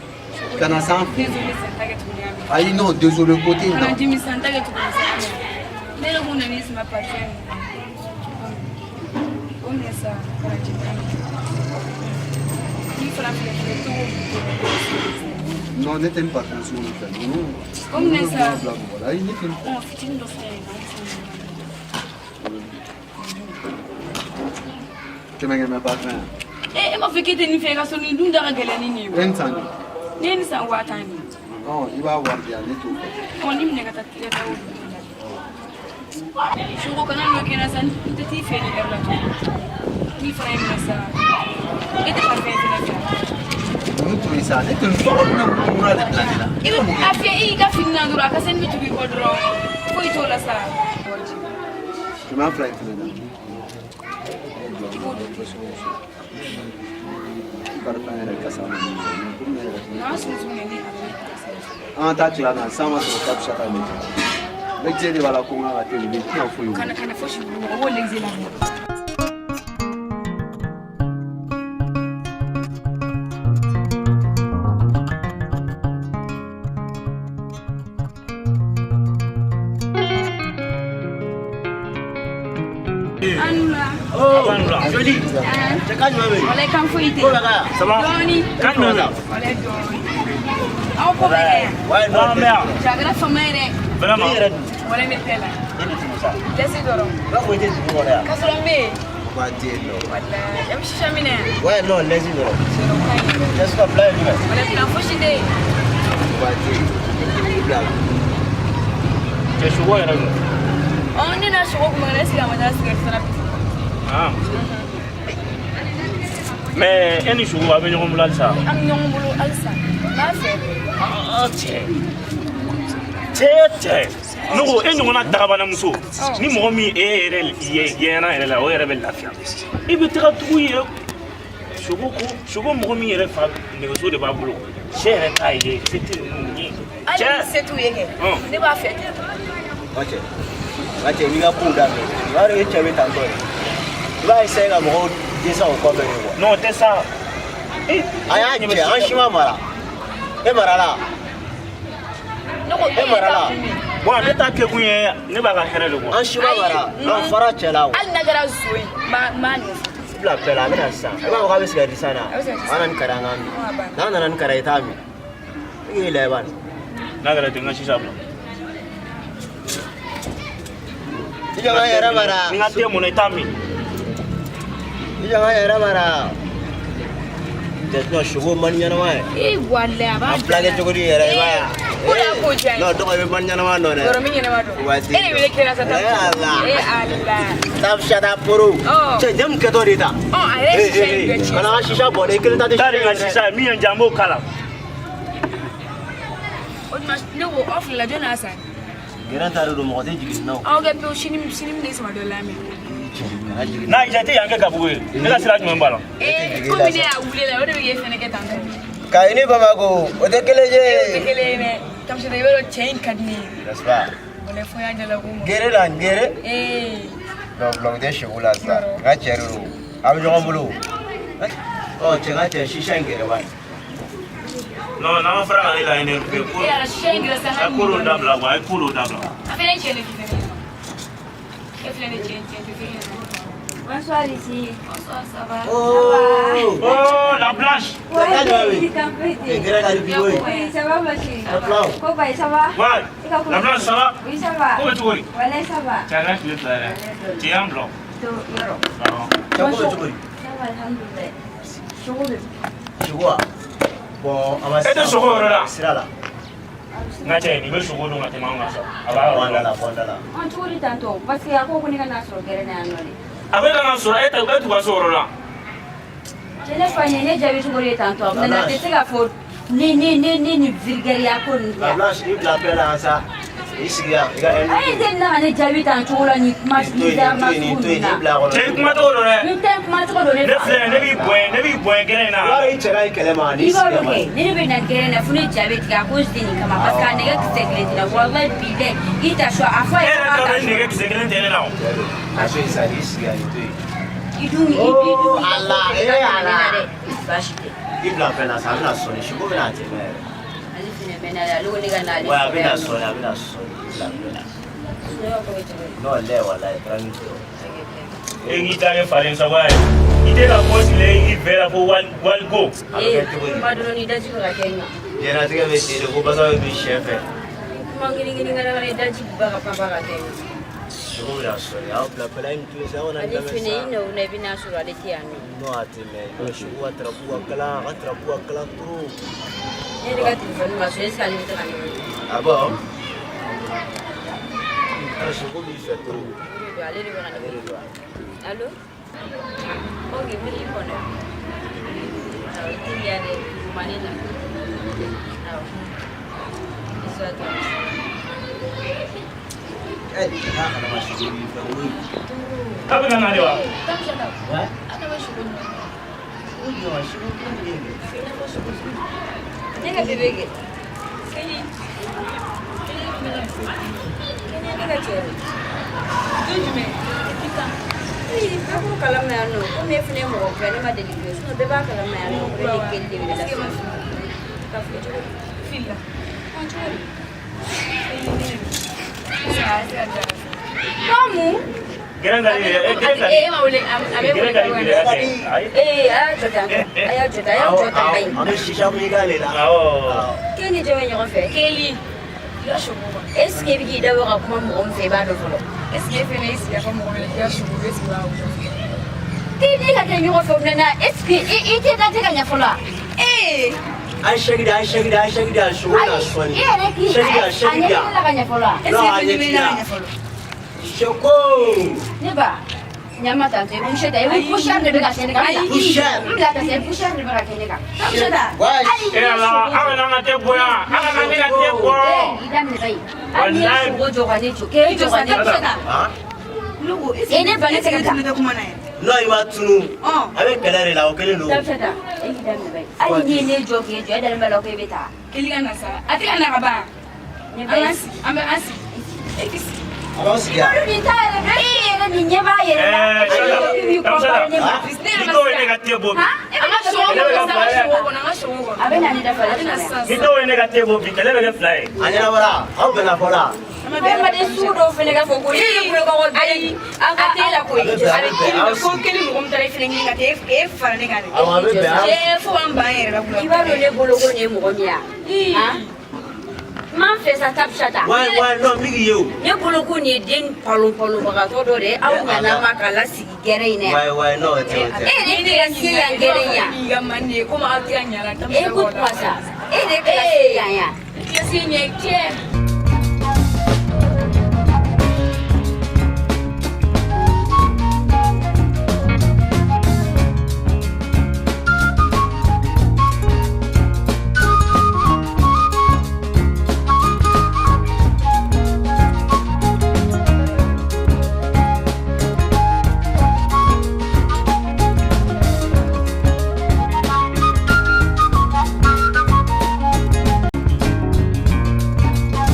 Kana s'an fɛ. Désolé sa n t'a kɛ tuguni Ami. Ayi non désolé ko tɛ nin Kana na. dimi sa n t'a kɛ tuguni sa. Ne yɛrɛ kun nan'i sama parfum ye. O minɛ sa kana dimi. N'i fana filɛ filɛ cogo. Non ne tɛ nin parfum sugu ninnu fɛ. Ninnu. O minɛ sa. Ninnu bɛ mɔgɔ bila mɔgɔ la. Ayi ne tɛ nin fɛ. Ɔ fitinin dɔ filɛ nin ye. Kɛmɛ kɛmɛ parfum ya. E m'a fɔ k'e tɛ nin fɛ i ka so nin dun da ka gɛlɛn ni nin ye. E nin san joli? Ne ye nin san 50,000 de. Ɔ i b'a wari di yan ne t'o fɛ. Ɔ ni minɛ ka taa tigɛ taa o dun. Sogo kana n'o kɛ n na sa n tɛ t'i fɛ nin heure la tuguni. N'i fana ye minɛ sa e tɛ parfum fɛnɛ fɛ. Ninnu to yen sa ne tɛ nin tɔɔrɔ ninnu mura de bila ne la. I bɛ a fiyɛ i ka fini na dɔrɔn a kasa nin bɛ tugu i kɔ dɔrɔn foyi t'o la sa. 200 in fɛnɛ na. Parfum yɛrɛ kasa ma ɲi. Komi ne yɛrɛ fɛnɛ. N'a sunsun kɛ ni a bɛ kasa. An ka taa tila na san ma sɔrɔ ka fisa ka ɲɛ. L'exe de b'a la ko n ka teli n tɛna foyi wuli. Kana fosi wuli mɔgɔ b'o l'exe la. Joli. Cɛ kan jumɛn bɛ yen? Walayi kan foyi tɛ. Ko bɛ ka yan? Ça va? Dɔɔni. Kan jumɛn bɛ yen? Walayi dɔɔni. Aw ko bɛ kɛ yan. Ouais, non, An bɛ yan. Ja a kɛra fama ye dɛ. Vraiment. I yɛrɛ dun? Walayi ne tɛ la. E ni tugu sa. Dɛsɛ dɔrɔn. I b'a fɔ i tɛ dugu kɔnɔ yan. K'a sɔrɔ n bɛ yen. Ba tɛ yen nɔ. Walayi a bɛ sisa minɛ yan. Ouais, non, laisse dɔrɔn. Sɔrɔ ka ɲi. Laisse ka plan ye jumɛn? Walayi plan fosi tɛ yen. Ba tɛ yen. I bila la. Cɛ sogo yɛrɛ don. Ɔ ne n'a sogo kun bɛ est ce que a ma taa cigarette fana bi? Ah. Mais e ni sogo a bɛ ɲɔgɔn bolo halisa? An bɛ ɲɔgɔn bolo halisa. N b'a fɛ. Ah cɛ. Cɛ cɛ. Ne ko e ɲɔgɔnna dagabanamuso ni mɔgɔ min e yɛrɛ ye ɲɛna yɛrɛ la o yɛrɛ bɛ lafiya. I bɛ taga tugu i yɛrɛ sogo ko sogo mɔgɔ min yɛrɛ fa nɛgɛso de b'a bolo cɛ yɛrɛ t'a ye se tɛ ninnu ye. Hali ni se t'u ye kɛ. Ne b'a fɛ. N ka cɛ, n'i ka kow daminɛ, i b'a dɔn e cɛ bɛ tantɔ ye. I b'a essayer ka mɔgɔw dɛsɛ o kɔfɛ de quoi. Non o tɛ sa. A y'a cɛ, an si ma mara. E marala. Ne ko E marala. Bon ne ta kɛ kun ye ne b'a ka hɛrɛ de kɔ. An si ma mara. An fara cɛ la o. Hali n'a kɛra zon ye, n b'a nɔfɛ. Bila bɛɛ la, a bɛ na sisan. I b'a fɔ k'a bɛ sigɛriti san na. A bɛ sigɛriti san. A nana ni kara an k'a min. N'a nana ni kara ye, i t'a min. E k'e lajɛ bani. N'a kɛra ten n ka sisa bila. I jɔ n ka yɛrɛ mara. Ni n ka den mɔnna i t'a min. I jɔ n ka yɛrɛ mara. Cɛ sinon sogo man di ɲɛnama ye. Ee walayi a b'a A filakɛ cogo di yɛrɛ i b'a ye. Ko de y'a ko diya n ye. Non dɔgɔ i bɛ man ɲɛnama dɔn dɛ. Yɔrɔ min ɲɛnama don. Waati E de wele kɛra sa. Eh Ala. Ee Ala. Tab shada poro. Ɔ. Cɛ jamu kɛtɔ de ta. Ɔ a yɛrɛ ye sisa in bɛɛ tiɲɛ. Kana n ka sisa bɔ dɛ i kelen ta tɛ Taa de n ka sisa min ye n diya n b'o k'a la. O tuma ne ko aw filila jɔn n'a san? Gɛrɛn ta de don mɔgɔ tɛ jigin nin na o. Aw kɛ pewu sini sini bɛna i sama dɔ la mɛ. Kana jigin. N'a y'i diya i tɛ yan kɛ gabugu ye. Ne ka sira jumɛn b'a la? Ee komi ne y'a wuli la o de bɛ k'e fɛnɛ kɛ tan tɔ. Kayi ni Bamakɔ o tɛ kelen ye. O tɛ kelen ye dɛ. Kamusata i b'a dɔn cɛ in ka di ne ye. N'est-ce pas? Walayi fo n y'a jalaki o ma. Gere la gere. Ee. Non bulon tɛ segu la sisan. N ka cɛ de don. A bɛ ɲɔgɔn bolo. Ɔ cɛ n ka cɛ sisa in gɛrɛ bani. Non n'an ma fara ka ne la énervé ko. E yɛrɛ sisa in gɛrɛ sa. A ye ko dɔ dabila quoi a ye ko dɔ dabila. A fɛnɛ cɛ de k'i fɛnɛ. E filɛ ne cɛ cɛ tɛ fɛn ye. Bonsoir ici. Bonsoir, ça va? Oh. Oh la blanche. Ouais, Oui, ça va ma chérie. Ko ça va? Ouais. La blanche ça va? Oui, ça va. Ko bɛ cogo di? Walayi ça va. Cɛ an ka tile fila yɛrɛ. Cɛ y'an bila. To yɔrɔ. Awɔ. Cɛ ko bɛ cogo di? Ça va alhamdoulilah. Sogo bɛ. Sogo wa? Bon a ma E tɛ sogo yɔrɔ la. Sira la. N ka cɛ nin bɛ sogo dun ka tɛmɛ anw kan sa. A b'a yɔrɔ la. Bɔ da la. An cogo di tantɔ? Parce que a ko ko ne ka n'a sɔrɔ gɛrɛn na yan nɔ de. A bɛ ka na sɔrɔ e tɛ e t'u ka so yɔrɔ la. Cɛ ne fa ɲɛ ne jaabi cogo de ye tantɔ. Nana tɛ se k'a fɔ ni ni ni ni ni vulgaire ko ninnu tɛ. La Blanche, i bila paix la sa. I sigi yan, i ka Ayi tɛ na ka ne jaabi tan cogo la ni kuma bizarre nin sugu to yen, ninnu na. nin bila kɔnɔ. Cɛ i kuma cogo don dɛ. N tɛ kuma cogo don ne Ne fa. filɛ ne b'i bonya ne b'i bonya gɛrɛ in na. Yarɔ i cɛ ka ɲi kɛlɛ ma, n'i I b'a sigi dɔn yan. kɛ ne de bɛ na gɛrɛn na fo ne ja bɛ tigɛ a cause de nin kama parce que a nɛgɛ kisɛ kelen tɛ na walayi bilayi i ta su a fɔ a E ye yɛrɛ k'a t'a ta dɔn su ni nɛgɛ kisɛ kelen tɛ ne la o. A to yen sa, n'i sigi yan, nin to yen. i dun i dun Oh, Ala, eh, Ala. Baasi tɛ. I bila fɛn na sa, a bɛna sɔnni, siko bɛna tɛmɛ yɛrɛ. Ale fɛnɛ mɛnna dɛ, ale ko ne ka n'ale Ouais, a sɔrɔ bɛna yan nɔ. sɔnni, a bɛna sɔnni, i bila fɛn na. Sunɔgɔ ko bɛ cogo di? Non, lɛ, walayi, tranquille. E k'i ta kɛ falen sagoya ye. I tɛ ka bɔ sigilen i fɛ la ko wali waliko. A bɛ kɛ cogo di? Kuma dɔrɔn ni daji bɛ ka kɛ n kan. Diɲɛlatigɛ bɛ ten de ko basa bɛ bin sɛ fɛ. Kuma girin girin ka daga daji ba ka pan ka kɛ n kan. Siko bɛna sɔnni, aw bila fɛn la, i nin to yen sa, aw kana Ale nin lamɛn fɛnɛ i sa. na o na i bɛ n'a sɔrɔ ale tɛ yan nɔ. Non, a tɛ mɛn. Siko ka tarapu ka kalan, a ka tarapu ka kalan trop. Ne yɛrɛ ka telefɔni ma sɔn est ce que ale bɛ se ka ne wele? Ah bon? Ah, siko b'i fɛ trop. O de don, ale de bɛ ka ne Ale de wele. don wa? Allo? Ok, n bɛ k'i kɔnɔ. Awɔ, i teliya dɛ, dugumani na. Awɔ. Bisous à toi. Eh, n'a kalama siko b'i fɛ koyi. A bɛ ka na de wa? Ouais? Siko jɔn, siko kelen bɛ yen dɛ. Ne ka bébé kɛ. Kɛnɛ ne ka cɛ de. Don jumɛn? Depuis quand? Ee, bɛɛ b'o kalama yan nɔ. Komi e fɛnɛ ye mɔgɔ kura ye, ne ma deli k'i ye. Sinon bɛɛ b'a kalama yan nɔ ko ne ni Keli de bɛ ne la. Ka fili cogo di? Fili la. Ɔn, cogo di? Est-ce que a bɛ se ka diya? Kɔmu? Gɛrɛ ka di dɛ. E gɛrɛ ka di. E ma wele, a bɛ Gɛrɛ wele ka di bi dɛ. Ayi. Ee, a y'a jɔ tan. A y'a jɔ tan, a y'a jɔ tan kaɲi. An bɛ sisa min k'ale la. Awɔ. K'e ni jɔn bɛ ɲɔgɔn fɛ? Keli. I ka sogo quoi. Est ce que i bɛ k'i dabɔ ka kuma mɔgɔ min fɛ, i b'a dɔn fɔlɔ? Est-ce que e fɛnɛ y'i sigi a fɔ mɔgɔ min k'i ka sogo est-ce que i b'a wele? K'e ni ka kɛ ɲɔgɔn fɛ o mɛnna, est ce que i tɛ lajɛ ka ɲɛ fɔlɔ wa? Ee! A ye sɛki di, a ye sɛki di, a ye sɛki di, a sogo bɛna Ayi, sɔnni. e yɛrɛ k'i Sɛki di, a a sɛki ɲɛ di. tɛ ne la ka ɲɛ fɔlɔ wa? Est-ce Non, a que e fɛnɛ ɲɛ bɛ t'i ne la la. ka ɲɛ fɔlɔ? Siko. Ne ba, ɲama tantɔ, i boucher ta, i boucher de bɛ ka kɛ ne kan. Ayi. Poussière. N bila ka se poussière de bɛ ka kɛ ne kan. Tabushata. Ouais. Hali E ala, aw kana an ka te bonya. Aw kana ne ka te bɔ. Ee, i daminɛ ba ye. Hali n'i ye sogo jɔ ka ne jɔ, k'e jɔ ka ne jɔ. Tabushata. Han? Ne ko est-ce E ne ba ne que tɛgɛ e ta. tunu tɛ kuma na yɛrɛ? Non, i ma tunu. Ɔn. A bɛ kɛlɛ de la, o kelen don. Tabushata, e k'i daminɛ ba ye. Hali n'i ye ne jɔ k'e jɔ, e dalen b'a la ko e bɛ taa. Keli ka na sa. A tɛ ka na ka ban. Ne ba An ye. ka sigi, an bɛ an sigi. E k'i sigi. A b'aw sigi yan. Olu nin t'a yɛrɛ bɛɛ e yɛrɛ nin ɲɛ b'a yɛrɛ la. Ɛɛ, E b'i comparer ne ma. Ne Ni yɛrɛ ma dɔw ye se ne ka te bɔ bi. An ka sogo Ne bɛ kɔnɔ, ka an ka fila ye. sogo kɔnɔ, an ka sogo kɔnɔ. A bɛ na ne dafa A la bɛ na sɔrɔ yan. sisan Ni dɔw ye ne ka te bɔ bi, kɛlɛ bɛ kɛ fila ye. A ɲɛnabɔra, aw bɛnna fɔ la. Adamaden sugu dɔw fɛnɛ ka fɔ ko e ye bolokɔrɔ den. A t'e la koyi. A bɛ bɛn, A a bɛ bɛ bɛn, kiri aw ko sigi. kelen mɔgɔ min taara e fɛnɛ ɲini ka taa e fara ne kan dɛ. Awɔ, a bɛ bɛn, aw Cɛ fo k'an ban yɛrɛ la kula. I b'a dɔn ne bolo ko nin ye mɔgɔ min ye wa? Han? N m'an fɛ sa Tabushata. Ouais, ouais, non, n bɛ k'i ye o. Ne bolo ko nin ye den palon palonbagatɔ dɔ de ye. Aw nana ma k'a lasigi gɛrɛ in na yan. Ouais, ouais, non, o tɛ, o tɛ. E yɛrɛ tɛ ka se yan gɛrɛ in yan. I ka man di ye komi aw tɛ ka ɲa la. Écoute moi ça. E de tɛ ka se yan yan. Kilasi ɲɛ cɛ. Thank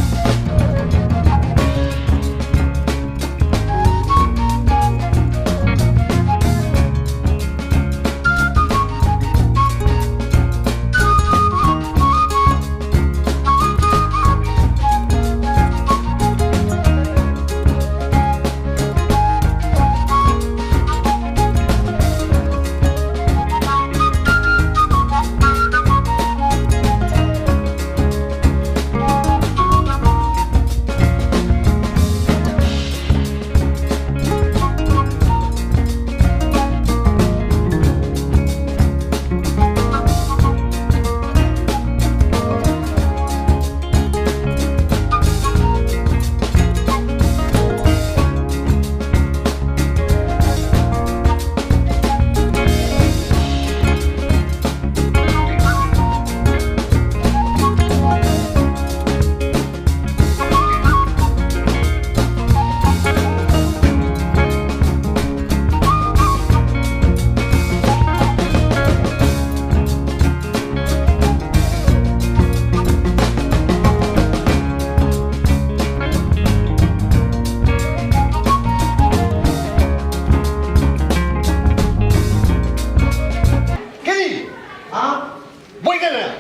yan.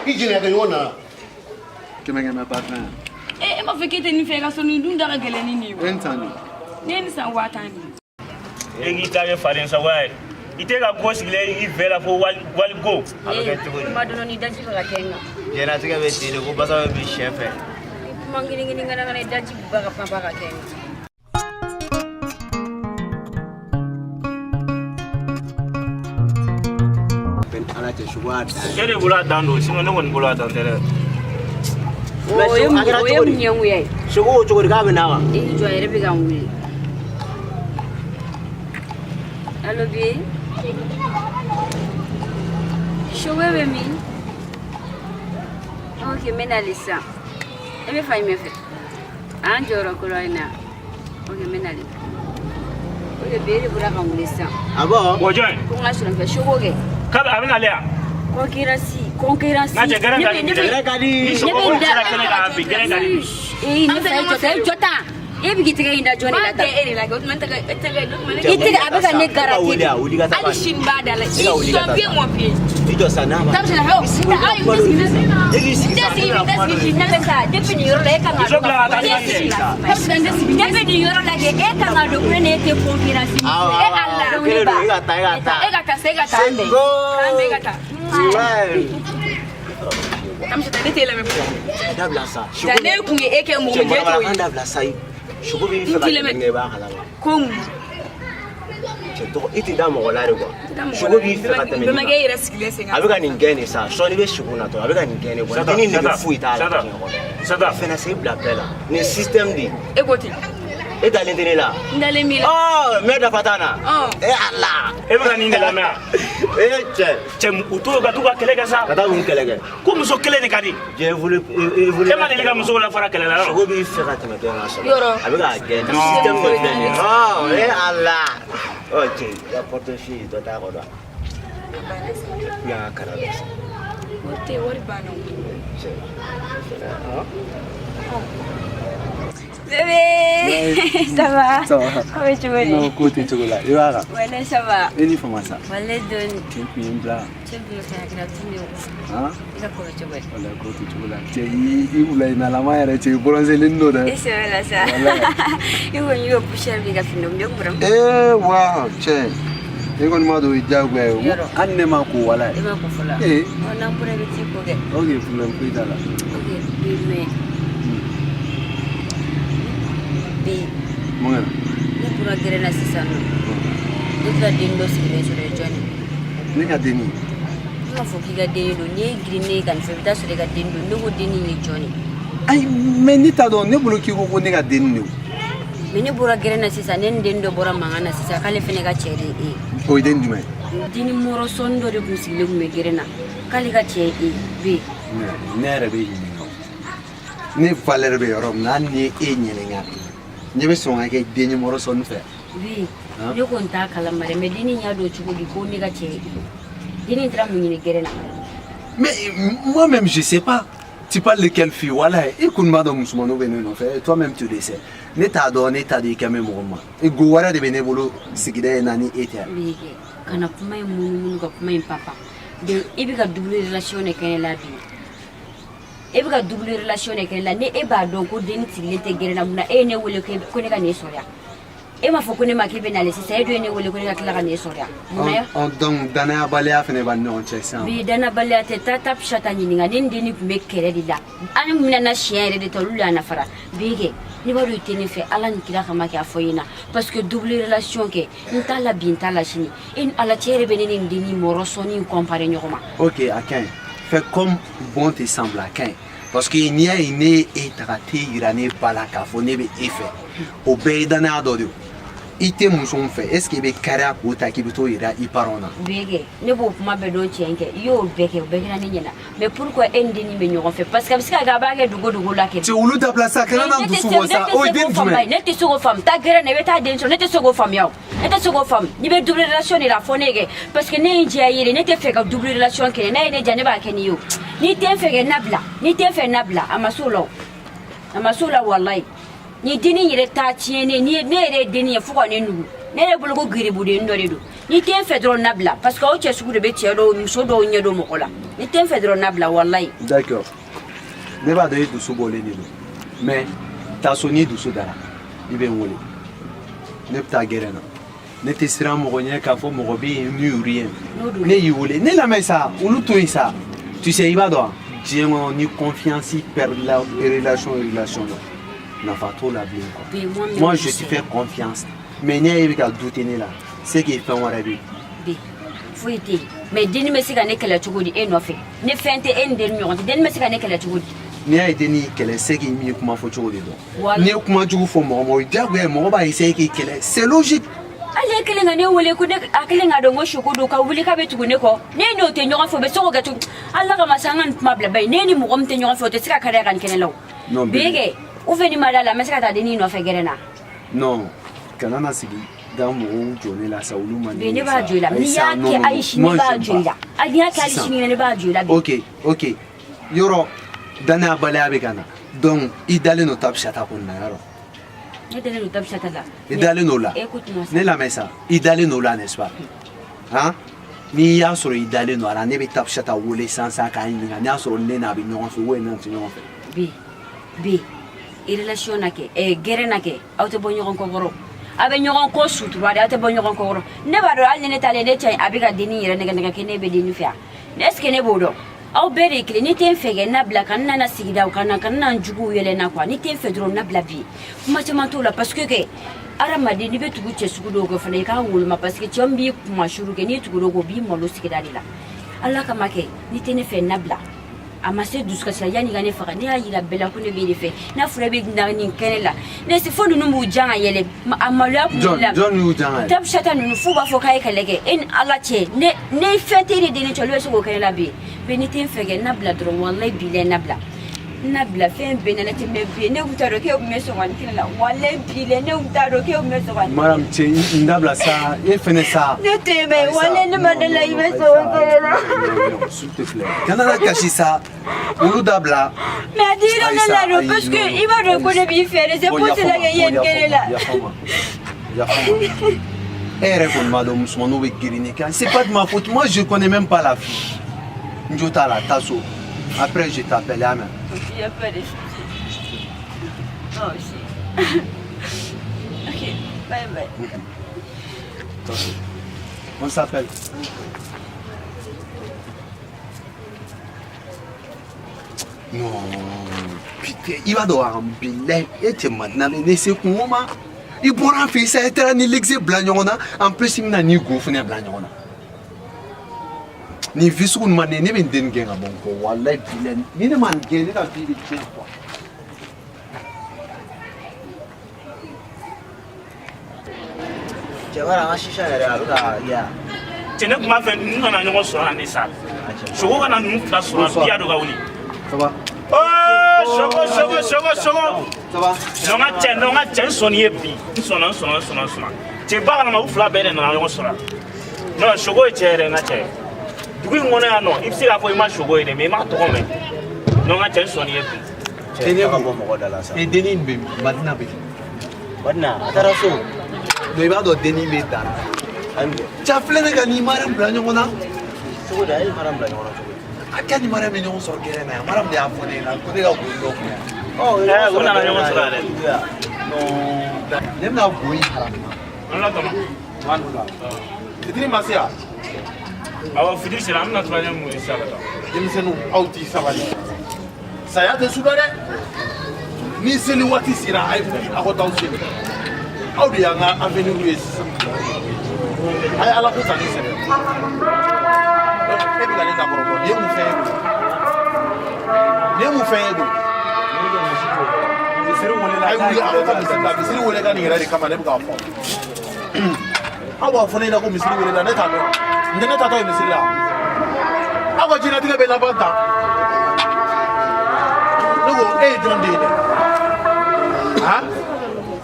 I jɛnɛya kɛ ɲɔgɔn nana. Kɛmɛ kɛmɛ parfum. E m'a fɔ k'e tɛ nin fɛ i ka so nin dun da ka gɛlɛn ni nin ye. E nin san joli? Ne ye nin san 10 000 de. E k'i ta kɛ faden sagoya ye. I tɛ ka go sigilen i fɛ la fo wali go. A bɛ kɛ cogo di? Kuma dɔɔni daji bɛ ka kɛ n kan. Diɲɛlatigɛ bɛ ten de ko basa bɛ bin sɛ fɛ. Kuma girin girin ŋana ŋana daji bɛ ka pan pan ka kɛ n kan. Bɛn ala cɛ sugu y'a dan E de bolo a dan don, sinon ne kɔni bolo a dan tɛ dɛ. O ye mun o ye mun ɲɛngoya ye? Sogo ko cogo di k'a bɛ n'a wa? I jɔ a yɛrɛ bɛ ka n wele. Allo bi? Sogo bɛ min? Ok, n bɛ nali sisan. E bɛ fan jumɛn fɛ? An jɔyɔrɔ kura in na. Ok, n bɛ nali. Ok, bi e de bɔra ka n wele sisan. Ah bon? O jɔn? Ko n ka sɔrɔ n fɛ sogo kɛ. K'a bɛ a bɛ nalen yan. Concurrence, concurrence. N'a cɛ gɛrɛ ka di bi dɛ. Gɛrɛ ka di. Ni sogo ko sera kɛnɛ kan bi gɛrɛ ka di bi. Ee, ne fa e jɔ tan, e jɔ tan. E bɛ k'i tɛgɛ in da jɔn de la B'a tan? kɛ e de la kɛ o tuma ne tɛgɛ e tɛgɛ o tuma ne I tɛgɛ a bɛ ka ne garanti de. Wuli ka taa hali sini b'a da la E i ka wuli ka sɔn taa pied mon pied. I jɔ sa n'a ma. Tabi sina hɛw ayi n tɛ sigi E k'i sigi n tɛ sa, sigi ne n bɛna tɛ kuma dɔ sigi de. Ne bɛ sa depuis nin yɔrɔ la e kan ka Muso bila ka taa dɔn ni k'a ka fɔ cɛ. Tabi sina n tɛ sigi depuis nin yɔrɔ la kɛ e kan ka dɔn ko ne ni e tɛ concurrence Awɔ, e awɔ, Ala awɔ. Kelen don, e ka taa, e ka taa. E ka taa sa e ka taa an bɛɛ Go. an bɛɛ ka taa. Ouais. Tabi sina ne t'e lamɛn bilen. Dabila sa. Ja ne kun ye e kɛ mɔgɔ Cɛ min ye e t'o manamanakan ye. dabila sa. Sogo b'i fɛ N ka t'i lamɛn. tɛmɛ i b'a kalama. Ko mun? Cɛ tɔgɔ i tɛ da mɔgɔ la de quoi. Sogo b'i fɛ ka tɛmɛ nin Bɛnbakɛ kan. yɛrɛ sigilen sen kan. A bɛ ka nin gɛn de sa. Sɔɔni bɛ sogo natɔ a bɛ ka nin gɛn de quoi. Sata, Denni nege Sata, foyi t'a la Sata, diɲɛ kɔnɔ. Sata. Fɛnɛ se bila bɛɛ la. Nin système de. E ko ten. E dalen tɛ ne la. N dalen b'i la. Ɔ mɛ dafa t'a na. Ɔn. E Ala. E bɛ ka nin de lamɛn wa? E cɛ. Cɛ u to ka t'u ka kɛlɛ kɛ sa. Ka taa mun kɛlɛ kɛ? Ko muso kelen de ka di. Diɲɛ évolue évolue. E ma deli ka musow lafara kɛlɛ la yɔrɔ? Sogo b'i fɛ ka tɛmɛ dɔ kan sɔrɔ. Yɔrɔ. A bɛ k'a gɛn. Non. Système dɔ filɛ nin ye. Ɔ e Ala. Ɔ cɛ i ka portefeuille dɔ t'a kɔnɔ. I y'an ka kara dɔ san. Wari tɛ wari banna o. Cɛ. Bébé, ça va? Ça va. Aw bɛ cogo di? Non, ko tɛ cogo la i b'a kan. Walayi ça va. E ni fama sa. Walayi dɔɔni. Cɛ kun ye n bila. Cɛ kun bɛ fɛ a kɛra tun ye o. Han? I ka ko bɛ cogo di? Walayi ko tɛ cogo la. Cɛ i wula in nalama yɛrɛ cɛ i bronzélen don dɛ. E sɛbɛ la sa. Walayi. I kɔni y'o poussière b'i ka fini don, ne kun bɔra. Ee wa cɛ e kɔni m'a dɔn o ye diyagoya ye o. Yɔrɔ. Hali ne ma ko walayi. E ma ko fɔlɔ. Ee. Ɔ n'an bɔra i bɛ t'i ko kɛ. Ok, problème foyi t'a la. Ok, bi mais bi Mun kɛra? ne bɔra gɛrɛn na sisan nɔ. Ne taara den dɔ sigilen sɔrɔ yen jɔn ye? Ne ka denni. Ne m'a fɔ k'i ka den don n'i ye girin ne ye ka nin fɛ i bɛ taa sɔrɔ i ka den don ne ko dennin ye jɔn ye? Ayi mais ne t'a dɔn ne bolo k'i ko ko ne ka denni de o. Mais ne bɔra gɛrɛn na sisan ne ni den dɔ bɔra mankan na sisan k'ale fɛnɛ ka cɛ de ye e ye. O ye den jumɛn ye? Denni mɔrɔsɔni dɔ de kun sigilen kun bɛ gɛrɛn na k'ale ka cɛ ye e ye be Ne yɛrɛ bɛ ɲininka o. Ne valeur bɛ yɔrɔ min na hali ni ye e ɲininka ne bɛ sɔn ka kɛ den ɲɛmɔrɔ sɔnni fɛ. Bi Han? ne kɔni t'a kalama dɛ mais denni y'a dɔn cogo di ko ne ka cɛ ye e ye denni taara mun ɲini gɛrɛn na? Mais moi-même je sais pas. Tu parles de quelle fille? Voilà. I kɔni b'a dɔn musomaninw bɛ ne nɔfɛ. Toi-même tu le sais. Ne t'a dɔn ne t'a dɔn i kan bɛ mɔgɔ ma. I go wɛrɛ de bɛ ne bolo sigida in na ni e tɛ. Bi kɛ kana kuma in munumunu ka kuma in papa de i bɛ ka double relation de kɛ ne la bi e bɛ ka double relation de kɛ ne la ni e b'a dɔn ko denni sigilen tɛ gɛrɛn na mun na e ye ne wele ko ne ka n'e sɔrɔ yan e m'a fɔ ko ne ma k'e bɛ nale sisan e dun ye ne wele ko ne ka tila ka n'e sɔrɔ yan mun na ya? Ɔ donc danayabaliya fana b'an ni ɲɔgɔn cɛ sisan. Bi danabaliya tɛ taa ta sata ɲininka ne ni denni tun bɛ kɛlɛ de la an minɛna siɲɛ yɛrɛ de ta olu de y'a nafara bi kɛ ne b'a dɔn i tɛ ne fɛ ala ni kira kama kɛ a fɔ i ɲɛna parce que double relation kɛ n t'a la bi n t'a la sini e ni ala cɛ yɛrɛ bɛ ne ni nin denni mɔrɔsɔni in comparer ɲɔgɔn ma. Ok, a ka ɲi. Fais comme bon te semble, a ka ɲi. Parce que n'i y'a ye ne ye e ta ka t'e yira ne ba la k'a fɔ ne bɛ e fɛ o bɛɛ ye danaya dɔ de ye o. I tɛ muso min fɛ est ce que i bɛ kariya k'o ta k'i bɛ t'o yira i parents na? Bɛɛ kɛ ne b'o kuma bɛɛ dɔn tiɲɛ kɛ i y'o bɛɛ kɛ o bɛɛ kɛra ne ɲɛna mais pourquoi e ni denni bɛ ɲɔgɔn fɛ parce que a bɛ se ka kɛ a b'a kɛ dogo dogo la kɛ. Cɛ olu dabila sa kana na dusu bɔ sa o ye den jumɛn ye? Ne tɛ se k'o faamu taa gɛrɛ na i bɛ taa den sɔrɔ ne tɛ se k'o faamuya o ne tɛ se k'o faamu n'i bɛ double relation de la fɔ ne ye kɛ parce que ne ye n diya ye de ne tɛ fɛ ka double relation kɛ n'a ye ne diya ne b'a kɛ n'i ye o n'i tɛ n fɛ kɛ nabila n'i tɛ n fɛ nabila a ma s'o la o a ma s'o la walayi ni denni yɛrɛ ta tiɲɛnen ni ne yɛrɛ ye denni ye fo ka ne nugu ne yɛrɛ bolo ko geribuden dɔ de don N'i tɛ n fɛ dɔrɔn nabila, parce que aw cɛ sugu de bɛ cɛ dɔw, muso dɔw ɲɛ don mɔgɔ la. N'i tɛ n fɛ dɔrɔn nabila, walayi. D'accord, ne b'a dɔn i dusu bɔlen de don, mais taa so. N'i dusu dara, i bɛ n wele, ne bɛ taa gɛrɛn na. Ne tɛ siran mɔgɔ ɲɛ k'a fɔ mɔgɔ bɛ yen ni rien. Ne y'i wele, ne lamɛn sa, olu to yen sa. Tu sais, i b'a dɔn diɲɛ kɔnɔ, ni confiance perd la relation na, nafa t'o la bilen quoi. Moi je te fais confiance, mais n'i y'a ye i bɛ ka douter ne la, c'est que fɛn wɛrɛ bɛ yen. Bi foyi tɛ yen, mais denni bɛ se ka ne kɛlɛ cogo di e nɔfɛ? Ne fɛn tɛ e ni denni ɲɔgɔn cɛ, denni bɛ se ka ne kɛlɛ cogo di? N'i y'a ye denni y'i kɛlɛ, c'est que i m'i kuma fɔ cogo de dɔn. N'i ye kuma jugu fɔ mɔgɔ ma, o ye diyagoya ye, mɔgɔ b'a essayer k'i kɛlɛ, c'est logique. Hali e kelen ka ne wele ko ne a kelen k'a dɔn ko soko don, ka wuli k'a bɛ tugu ne kɔ, ne n'o tɛ ɲɔgɔn fɛ, o bɛ se k'o kɛ cogo? Ala kama sa, an ka nin kuma bila ba ye. Ne ni mɔgɔ min tɛ ɲɔgɔn fɛ, o tɛ se ka kariya ka nin kɛnɛ la o. Non. Bébé kɛ ou bien ni ma da la, n bɛ se ka taa denni nɔfɛ gɛrɛn na. Non, kana na sigi da mɔgɔw jɔ ne la sa, olu man di. Bébé, ne b'a jɔ i la. N'i y'a kɛ ayi sini, ne b'a jɔ i la. Hali n'i y'a kɛ hali sini, ne b'a jɔ i la bi. Ok, yɔrɔ danayabaliya bɛ ka na, donc i dalen don Tabisata kɔni na yɔrɔ? Ne dalen don Tabisata la. I dalen don o la? Écoute-moi. Ne lamɛn sa, i dalen don o la, n'est-ce pas? Han, n'i y'a sɔrɔ i dalen don a la, ne bɛ Tabisata wele sisan sisan k'a ɲininka n'i y'a sɔrɔ ne n'a bɛ ɲɔgɔn fɛ ou bien n'an tɛ ɲɔgɔn fɛ. Bi bi relation na kɛ gɛrɛ na kɛ, aw tɛ bɔ ɲɔgɔn kɔ kɔrɔ, aw bɛ ɲɔgɔn kɔ sutura de, aw tɛ bɔ ɲɔgɔn kɔ kɔrɔ. Ne b'a dɔn, hali ni ne taalen ne cɛ, a bɛ ka denni yɛrɛ nɛgɛ nɛgɛ kɛ ne bɛ denni fɛ yan, est ce que ne b'o dɔn? Aw bɛɛ de ye kelen. Ni tɛ n fɛ kɛ, nabila ka n nana sigida ka na ka n na n juguw yɛlɛ na quoi. Ni tɛ n fɛ dɔrɔn, nabila bi, kuma caman t'o la, parce que kɛ hadamaden, n'i bɛ tugu cɛ sugu dɔw kɔ fana, i k'a woloma, parce que cɛ min b'i kuma suru kɛ, n'i tugu dɔw kɔ, o b'i malo sigida de la. Ala kama kɛ, n'i tɛ ne fɛ, nabila. A ma se dusukasi la yanni ka ne faga. Ne y'a yira bɛɛ la ko ne b'e de fɛ. N'a fɔra e bɛ na nin kɛnɛ la, ne se fo ninnu b'u jan ka yɛlɛ, a maloya kun b'i la. Jɔn y'u jan ka yɛlɛ? Tabisata ninnu, f'u b'a fɔ k'a ye kɛlɛ kɛ. E ni Ala cɛ, ne fɛn tɛ e ni denni cɛ, olu bɛ se k'o kɛ ne la bi. Bɛɛ ni tɛ n fɛ kɛ, nabila dɔrɔn, walayi bilayi, nabila, nabila. Fɛn bɛɛ nana ten, mais bi ne kun t'a dɔn k'e kun bɛ sɔn ka nin kɛ ne la. Walayi bilayi, ne kun t'a dɔn k'e kun bɛ sɔn ka nin. Madame, cɛ, n dabila sa, e fɛnɛ sa. Ne tɛ yen, mais walayi ne ma da la i bɛ sɔn ka kɛ ne la. S'il te plaît, kana na kasi sa, olu dabila. Mais a dira ne la don, parce que i b'a dɔn ko ne b'i fɛ de, c'est pour cela que i ye nin kɛ ne la. Yafa ma, yafa ma. E yɛrɛ kɔni b'a dɔn musomaninw bɛ girin ne kan, c'est pas de ma faute, moi je connais même pas la fille. N jo t'a la, taa so, après je t'appelle, y'a mɛn? Il n'y a pas de souci. Moi aussi. Ok, bye bye. On s'appelle. Non, putain, i b'a dɔn an bilayi, e cɛ Madina bɛ ne se kungo ma. I bɔra an fɛ yen sa, i taara ni Lexe bila ɲɔgɔn na, en plus i bɛna ni go fana bila ɲɔgɔn na. Nin vie sugu nin man di ne ye, ne bɛ n den gɛn ka bɔ n kɔ, walayi bilayi, ni ne ma nin gɛn, ne ka vie bɛ tiɲɛ quoi. Cɛ b'a dɔn an ka sisa yɛrɛ a bɛ ka ya. Cɛ, ne tun b'a fɛ ninnu kana ɲɔgɔn sɔrɔ yan de sa. Sogo kana ninnu fila sɔrɔ yan, biya dɔ ka wuli. Ça va? Oh, sogo, sogo, sogo, sogo. Ça va? Non, n ka cɛ, non, n ka cɛ, n sɔnni ye bi. N sɔnna, n sɔnna, n sɔnna, n sɔnna. Cɛ ba kana ma, u fila bɛɛ de nana ɲɔgɔn sɔrɔ yan. Non, sogo ye cɛ yɛrɛ, n ka cɛ. Dugu in kɔnɔ yan nɔ, i bɛ se k'a fɔ i ma sogo ye dɛ, mais i m'a tɔgɔ mɛn. Non, n ka cɛ, n sɔnni ye bi. Cɛ ne ka bɔ mɔgɔ da la sa. E denni bɛ Madina bɛ. Madina a taara so. Non, i b'a dɔn denni bɛ dara. Cɛ filɛ ne ka nin Mariam bila ɲɔgɔn na. Cogo di, a ye Mariam bila ɲɔgɔn na cogo di? A kɛ ni Mariam bɛ ɲɔgɔn sɔrɔ gɛrɛn na yan. Mariam de y'a fɔ ne ɲɛna ko ne ka go dɔ kun yan. Ɔ, u nana ɲɔgɔn sɔrɔ yɛrɛ. Non, ne bɛna go in haramu. An la tɔnɔ. Fitiri ma se yan. Awɔ, fitiri sera, an bɛna troisième wuli sisan ka taa. Denmisɛnninw, aw t'i sabali. Saya tɛ su dɔn dɛ. Ni seli waati sera, a ye wuli aw ka taa seli. Aw de y'an ka avenir ye sisan. A ye Ala ko ta ni sɛbɛ. E bɛ ka ne ta kɔrɔbɔ, nin ye mun fɛn ye don? Nin ye mun fɛn ye don? Misiri welela. A ye wuli aw ka taa misiri la. Misiri wele ka nin yɛrɛ de kama ne bɛ k'a fɔ. Aw b'a fɔ ne ɲɛna ko misiri welela, ne t'a dɔn. N tɛ ne taatɔ ye misiri la. Aw ka diɲɛlatigɛ bɛ laban tan. Ne ko e ye jɔn den ye dɛ? Han?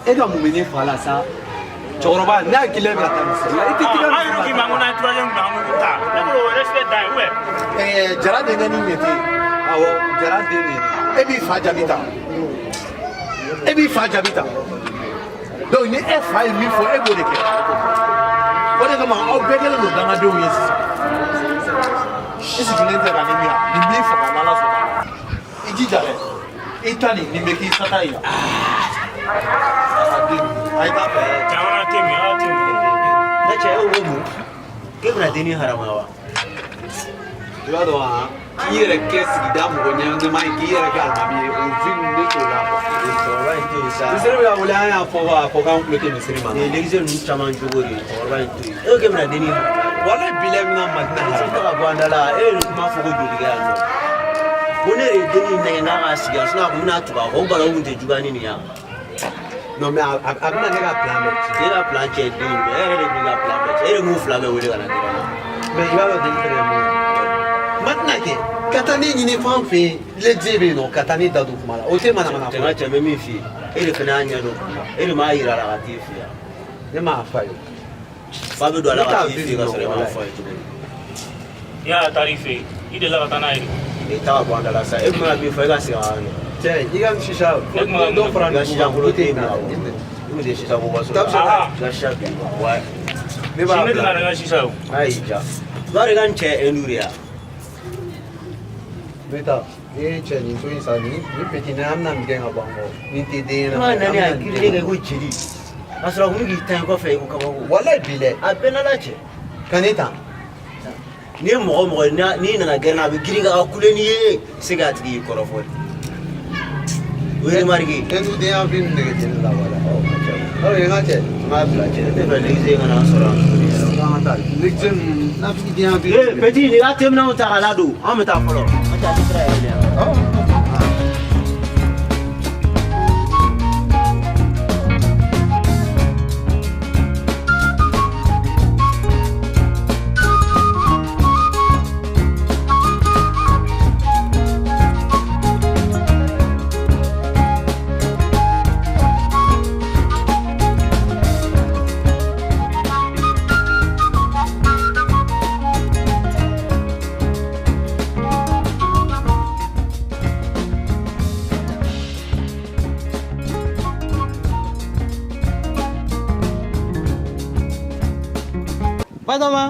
E ka mun bɛ ne fa la sa? Cɛkɔrɔba, ne hakili bɛ ka taa misiri la. I tɛ tigɛ. An yɛrɛ k'i ma ko n'an ye troisième wuli, an b'u ta. Ne bolo o respect dan ye ou bien? Ɛɛ, Jara denkɛ ni ɲɛ tɛ yen. Awɔ, Jara den de ye ne. E b'i fa jaabi ta. E b'i fa jaabi ta. Donc ni e fa ye min fɔ, e b'o de kɛ. O de kama aw bɛɛ kɛlen don dangadenw ye sisan. I sigilen tɛ ka nin min yan, nin b'i faga n'Ala sɔnna. I jija dɛ, i ta nin, nin bɛ k'i sata ye yan. Dangaden ninnu, a ye taa fɛ. Jamana tɛ min, aw tɛ min. Ne cɛ, e ko mun? K'e bɛna dennin haramuya wa? I b'a dɔn wa, k'i yɛrɛ kɛ sigida mɔgɔ ɲɛnama ye, k'i yɛrɛ kɛ alimami ye, o vie ninnu ne t'o la quoi. Cɛkɔrɔba in to yen sa. Misiri bɛ ka wele, an y'a fɔ a fɔ k'an tulo tɛ misiri ma. Nin ye l'église ninnu caman jogo de ye, cɛkɔrɔba in to yen. E ko k'e bɛna dennin haramuya. Walayi bilayi, n bɛna Madina Misiri tɛ ka bɔ an da la, e ye nin kuma fɔ ko joli kɛ yan nɔ? Ko ne de ye dennin nɛgɛn k'a k'a sigi yan, sinon a kun bɛna tugu a kɔ, o balawu kun tɛ juguya ni nin ye wa? Non mais a bɛna ne ka plan bɛɛ ci. E ka plan cɛ den in bɛɛ, e yɛrɛ de b'i ka plan bɛɛ ci, e de m'u fila bɛɛ wele ka na gɛrɛ na. Mais i b'a dɔn dennin fɛnɛ ye mun ye? Madina kɛ ka taa ne ɲini fan fɛ yen, lejɛ bɛ yen nɔ, ka taa ne da don kuma la, o tɛ manamana Cɛ ko n ka ye. cɛ, n bɛ min f'i ye, e de fana y'a ɲɛ dɔn kuma, e de m'a yira a la ka t'e fɛ yan. Ne m'a f'a ye. Fa bɛ don a la Ne ka t'a t'e fɛ yen ka sɔrɔ e m'a walayi. fɔ a ye cogo di? N'i y'a taar'i fɛ yen, i delila ka taa n'a ye de. E ta ka bɔ an da la sa, e tun bɛ ka min fɔ, e ka segin a kan dɛ. Cɛ, i ka sisa Ne kun bɛ ka dɔ fara I ka nin sisa kan, kolo ko tɛ tɛ yen yen na. o. I kun tɛ sisa ko ba sɔrɔ. Ta bɛ se ka- I ka sisa bin wa. Ne b'a Sini ne bila. tɛna n ka sisa o. A y'i ja. I b'a dɔn i ka nin cɛ ye Hindu de ye wa? N bɛ taa. Ee cɛ, nin to yen sa, nin petit nin, an bɛna nin gɛn ka bɔ an kɔ. Nin tɛ den I ɲɛnama m'a ye, an nani a bɛna nin girilen gɛn. kɛ ko jeli. Ka sɔrɔ a kun bɛ k'i tan i kɔfɛ i ko kabako. Walayi bilayi. A bɛɛ n'Ala cɛ. Ka ne tan. N'i ye mɔgɔ o mɔgɔ ye, n'i nana gɛrɛ n na, a bɛ girin ka kule n'i ye, se k'a tigi y'i kɔrɔfɔ de. O ye remarque. Hindu den y'an fi nege tɛ ne la wala. Ɔ n ka cɛ. N b'a bila cɛ, ne tɛ fɛ l'église ka na an sɔrɔ yan tuguni yɛrɛ. An ka taa. L'église ninnu, nafigi den y'an fi. Ee petit, nin ka teminɛnw ta k'a ladon, an bɛ taa fɔlɔ. An tɛ a tɛ sira yɛrɛ de yan. Batoma.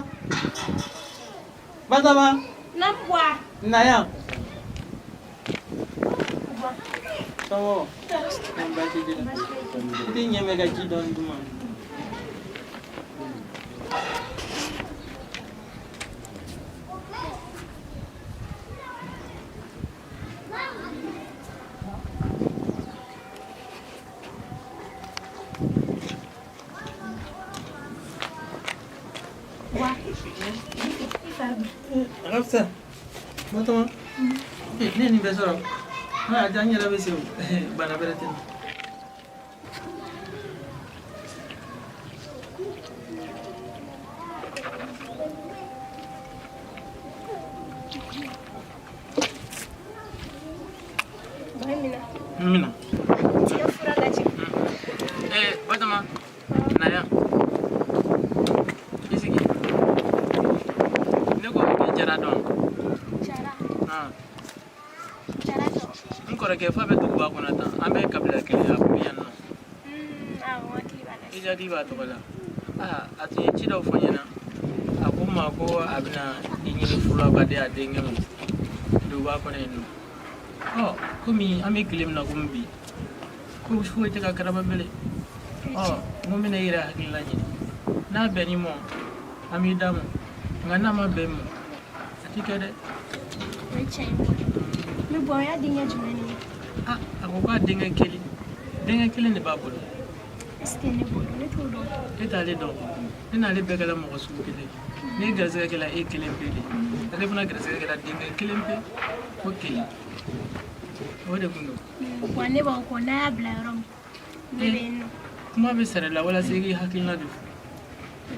Batoma. Na bwa. Na yan. Somɔgɔw? Baasi t'i la? I tɛ ɲɛ mɛn ka ji dɔɔni d'u ma. Bwa. I fari dun. A ka fisa. Batoma. Eh, ne ye nin bɛɛ sɔrɔ. A diya n yɛrɛ bɛ se o. Bana bɛrɛ tɛ n na. Bwa mina. N bɛna. T'i ka fura lajɛ. Eh, Batoma. Na yan. I sigi. Ne ko i bɛ Jara dɔn. Jara. Ah. Jara jɔ. N kɔrɔkɛ fa bɛ duguba kɔnɔ tan. An bɛɛ ye kabila kelen ye, a kun bɛ yan nɔ. Awɔ, n hakili b'a la. I jaabi b'a tɔgɔ la. Aa, a tun ye ci dɔ fɔ n ɲɛna. A ko n ma ko a bɛna i ɲini furu la ka di a denkɛ ma duguba kɔnɔ yen nɔ. Ɔ, komi an bɛ tile min na komi bi, ko foyi tɛ ka karaba bilen. Ɔ, n ko n bɛna i yɛrɛ hakilila ɲini. N'a bɛnn'i ma, an b'i d'a ma. Nka n'a ma bɛn i ma, a tɛ kɛ dɛ. O ye tiɲɛ ye. Mais Bwa, o y'a denkɛ jumɛn de ye? Ah, a ko k'a denkɛ kelen. Denkɛ kelen de b'a bolo. Est ce que ne bolo, ne t'o dɔn. E t'ale dɔn. Ne n'ale bɛɛ kɛla mɔgɔ sugu kelen ye. Ne garisɛgɛ kɛla e kelen pe de ye. Ale fana garisɛgɛ kɛla denkɛ kelen pe ko kelen. O de kun don. Bwa, ne b'aw kɔ, n'a y'a bila yɔrɔ min, ne bɛ yen nɔ. Kuma bɛ sɛrɛ la walasa i k'i hakilina de fɔ.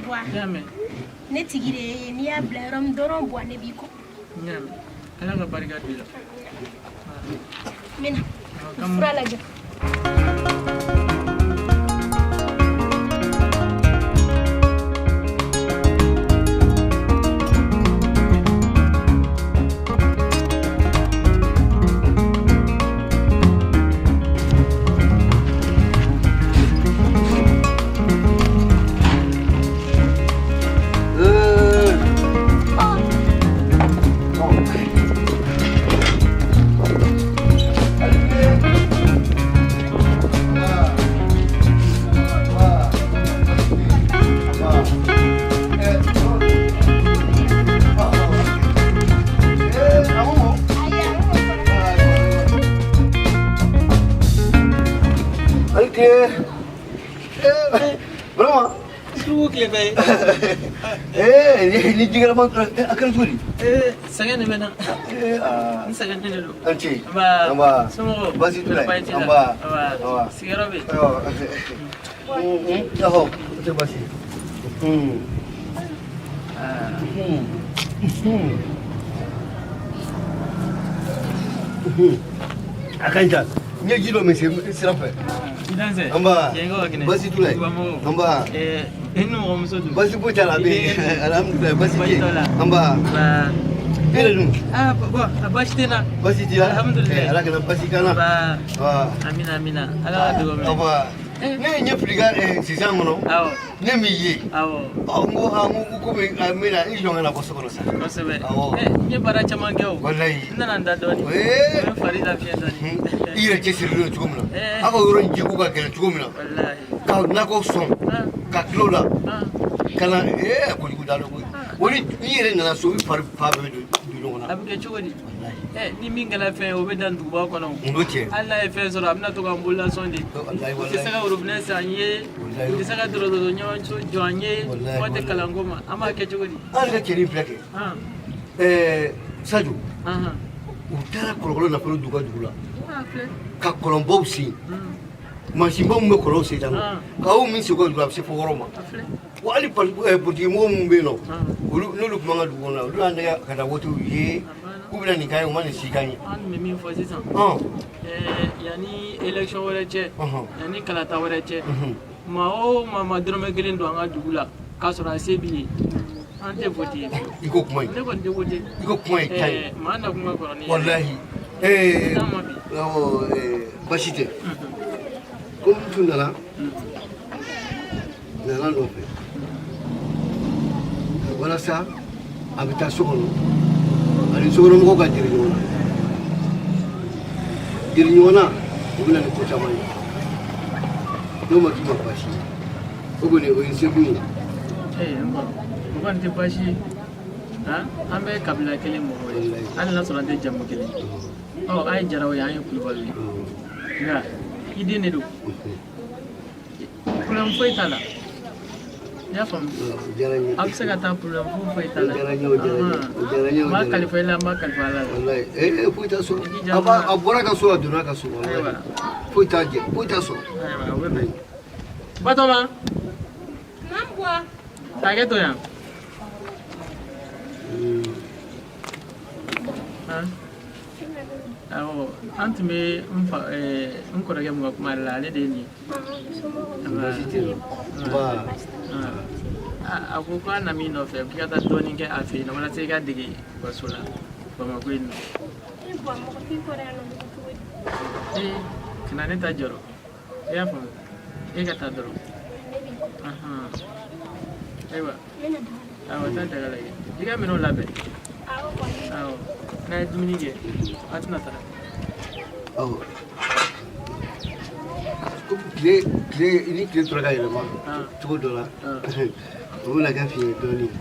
Bwa, I y'a mɛn? ne tigi de ye n'i y'a bila yɔrɔ min dɔrɔn, Bwa, ne b'i kɔ. N y'a mɛn. Ala ka barika don i la. N bɛ na. N fura lajɛ. tilefɛ ye. Ee, ni jikɛlɛma a kɛra cogo di? Ee, sɛgɛn de bɛ n na. N sɛgɛnnen de don. An ce. Nba. Nba. Somɔgɔw? Baasi t'u la? Baasi t'i la. Nba. Nba. Sigiyɔrɔ bɛ yen? Ɔhɔ, o tɛ baasi ye. A ka ɲi tan. N ye ji dɔ min sira fɛ. I dansɛ. Nba. Baasi t'u la? Nba. I ni mɔgɔmuso dun? Baasi foyi t'a la, a bɛ yen. Alhamdulilayi, baasi tɛ yen. Nba. E yɛrɛ dun? Ah, bon, baasi tɛ n na. Baasi t'i la? Alhamdulilayi. Ala kana baasi k'an na. Nba. Amina, amina. Ala ka dugawu minɛ. Nba. Ne ye ɲɛ fili ka sisan kɔnɔ. Awɔ. Ne m'i ye. Awɔ. Ɔ, n ko aa, n ko komi n bɛna i jɔ ka na bɔ so kɔnɔ sa. Kosɛbɛ. Awɔ. N ye baara caman kɛ o. Walayi. N nana n da dɔɔnin. N bɛ fari lafiɲɛ dɔɔnin. I yɛrɛ cɛsirilen don cogo min na. Aw ka yɔrɔ in jiko ka gɛlɛn cogo min na. Walayi. Ka nakɔ sɔn. Ka tila o la. Ka na kojugu da dɔn koyi. O ni i yɛrɛ nana so, i fari fa bɛɛ bɛ don ɲɔgɔn na. A bɛ kɛ cogo di? Ni min kɛra fɛn ye, o bɛ dan duguba kɔnɔ. O bɛ tiɲɛ. Hali n'a ye fɛn sɔrɔ, a bɛna to k'an bololasɔn de. U tɛ se ka robinet san an ye. U tɛ se ka dɔgɔtɔrɔso ɲɔgɔn jɔ an ye. Kuma tɛ kalanko ma. An b'a kɛ cogo di? An yɛrɛ ka cɛnin filɛ kɛ. Sadio. U taara kɔlɔkɔlɔ nafolo d'u ka dugu la. Ka kɔlɔnbaw sen. Mansinbaw min bɛ kɔlɔnw sen tan nɔ. Ka o min sen u ka dugu la, a bɛ se fo wɔɔrɔ ma. Wa hali politiki mɔgɔ minnu bɛ yen nɔ, olu n'olu tun b'an ka dugu kɔnɔ, olu y'an nɛgɛ ka taa wotew ye k'u bɛna nin k'an ye, u ma nin si k'an ye. An tun bɛ min fɔ sisan, yanni élection wɛrɛ cɛ, yanni kalata wɛrɛ cɛ, maa o maa ma dɔrɔmɛ kelen don an ka dugu la k'a sɔrɔ a se b'i ye, an tɛ vote. I ko kuma in. Ne kɔni tɛ vote. I ko kuma in ka ɲi. Maa na kuma kɔrɔ ni yɛrɛ. Walahi. Baasi tɛ. Komi n tun nana. Nana nɔfɛ walasa a bɛ taa so kɔnɔ, ani sokɔnɔmɔgɔw ka gɛrɛ ɲɔgɔn na. Gɛrɛ ɲɔgɔn na, o bɛ na ni ko caman ye. N'o ma k'i ma baasi ye, o kɔni o ye n sekun ye. N kɔrɔ, o kɔni tɛ baasi ye. An bɛɛ ye kabila kelen mɔgɔw ye, hali n'a sɔrɔ an tɛ jamu kelen. Ɔ, an ye Jaraw ye, an ye Kulubaliw ye, nka i den de don. Problème foyi t'a la. I y'a faamu? A bɛ se ka taa, problème foyi foyi t'a la. N b'a kalifa i la, n b'a kalifa Ala la. Walayi, foyi t'a sɔrɔ. A bɔra ka so, a donna ka so. Walayi, foyi t'a jɛ, foyi t'a sɔrɔ. Ayiwa, o bɛ bɛn. Batɔma. Naam, Buwa. Hakɛ to yan. Awɔ, an tun bɛ n fa n kɔrɔkɛ mun ka kuma de la, ale de ye nin ye. A ko k'a na min nɔfɛ, k'i ka taa dɔɔnin kɛ a fɛ yen nɔ walasa i ka dege u ka so la Bamakɔ yen nɔ. Ee, kana ne ta jɔrɔ, i y'a faamu, e ka taa dɔrɔn. Ayiwa, awɔ, taa daga lajɛ, i ka minɛnw labɛn. Awɔ, n'a ye dumuni kɛ, a tɛna taga. Awɔ. Tile tile ni tile tora ka yɛlɛma cogo dɔ la, o bɛna kɛ fiɲɛ dɔɔnin.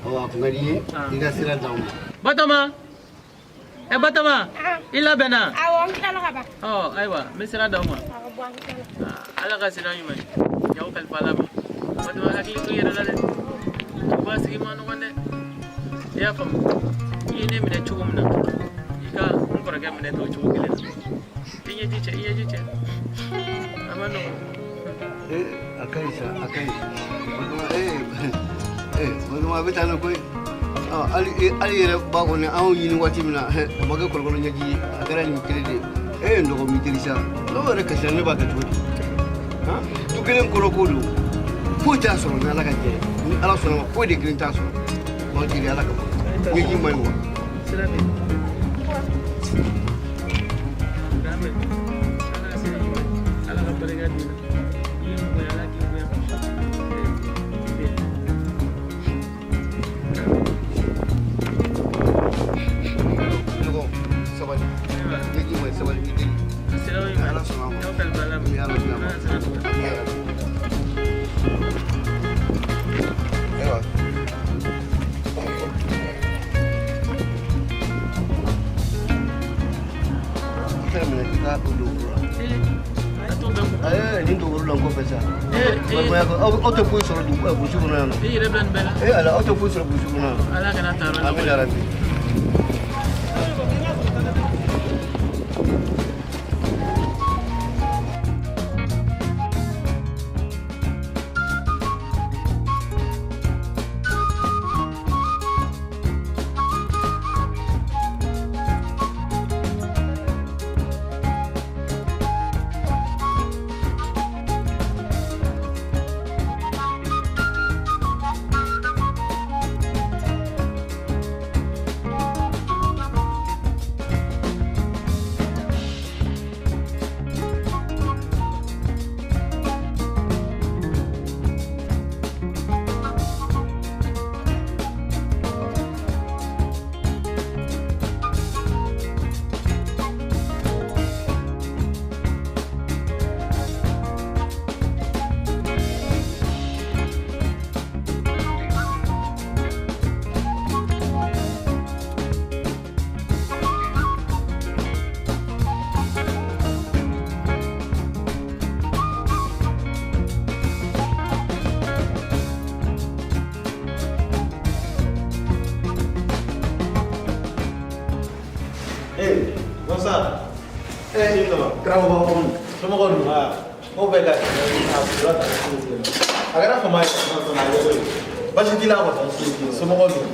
Ɔ, a kun ka di n ye i ka sira d'anw ma. Batɔma, ɛ Batɔma, i labɛnna? Awɔ, n tilala ka ban. Ɔ, ayiwa, n bɛ sira d'aw ma. Awɔ, bɔ, an tilala. Ala ka sira ɲuman ye. Y'aw kalifa Ala ma. Batɔma, hakili to i yɛrɛ la dɛ. Duguba sigi man nɔgɔn dɛ. I y'a faamu? I ye ne minɛ cogo min na, i ka n kɔrɔkɛ minɛ ten o cogo kelen na. I ɲɛji cɛ, i ɲɛji cɛ. A ma nɔgɔn. A ka ɲi sa, a ka ɲi. Batɔma, a bɛ taa ne koyi. Hali yɛrɛ ba kɔni, anw ɲini waati min na, a ma kɛ kɔlɔkɔlɔ ɲɛji ye, a kɛra nin kelen de ye. E ye n dɔgɔ min teri sa, n'o yɛrɛ kasira, ne b'a kɛ cogo di? Du kelen kɔnɔ ko don, foyi t'a sɔrɔ ni Ala ka jɛ ye. Ni Ala sɔnna ma, foyi de kelen t'a sɔrɔ. M'aw deli Ala kama, ɲɛji man ɲi wa? Ala ka barika d'i la. I ye n bonya, Ala k'i bonya. Sabali, ɲɛji man ɲi, sabali, i deli. Ala sɔnna a ma. Ala sɔnna a ma. Ayiwa. I fɛnɛ minɛ k'i ka o don o la. Nin dogoro la n kɔfɛ sa. Balimaya ko aw tɛ foyi sɔrɔ dugu burusi kɔnɔ yan nɔ. I yɛrɛ bila nin bɛɛ la. Ee ala, aw tɛ foyi sɔrɔ burusi kɔnɔ yan nɔ. Ala kana taa yɔrɔ la. Amina yarabi. Karamɔgɔ dun ko bɛɛ ka a kɛra fama ye, basi t'i la kɔni? Somɔgɔw dun?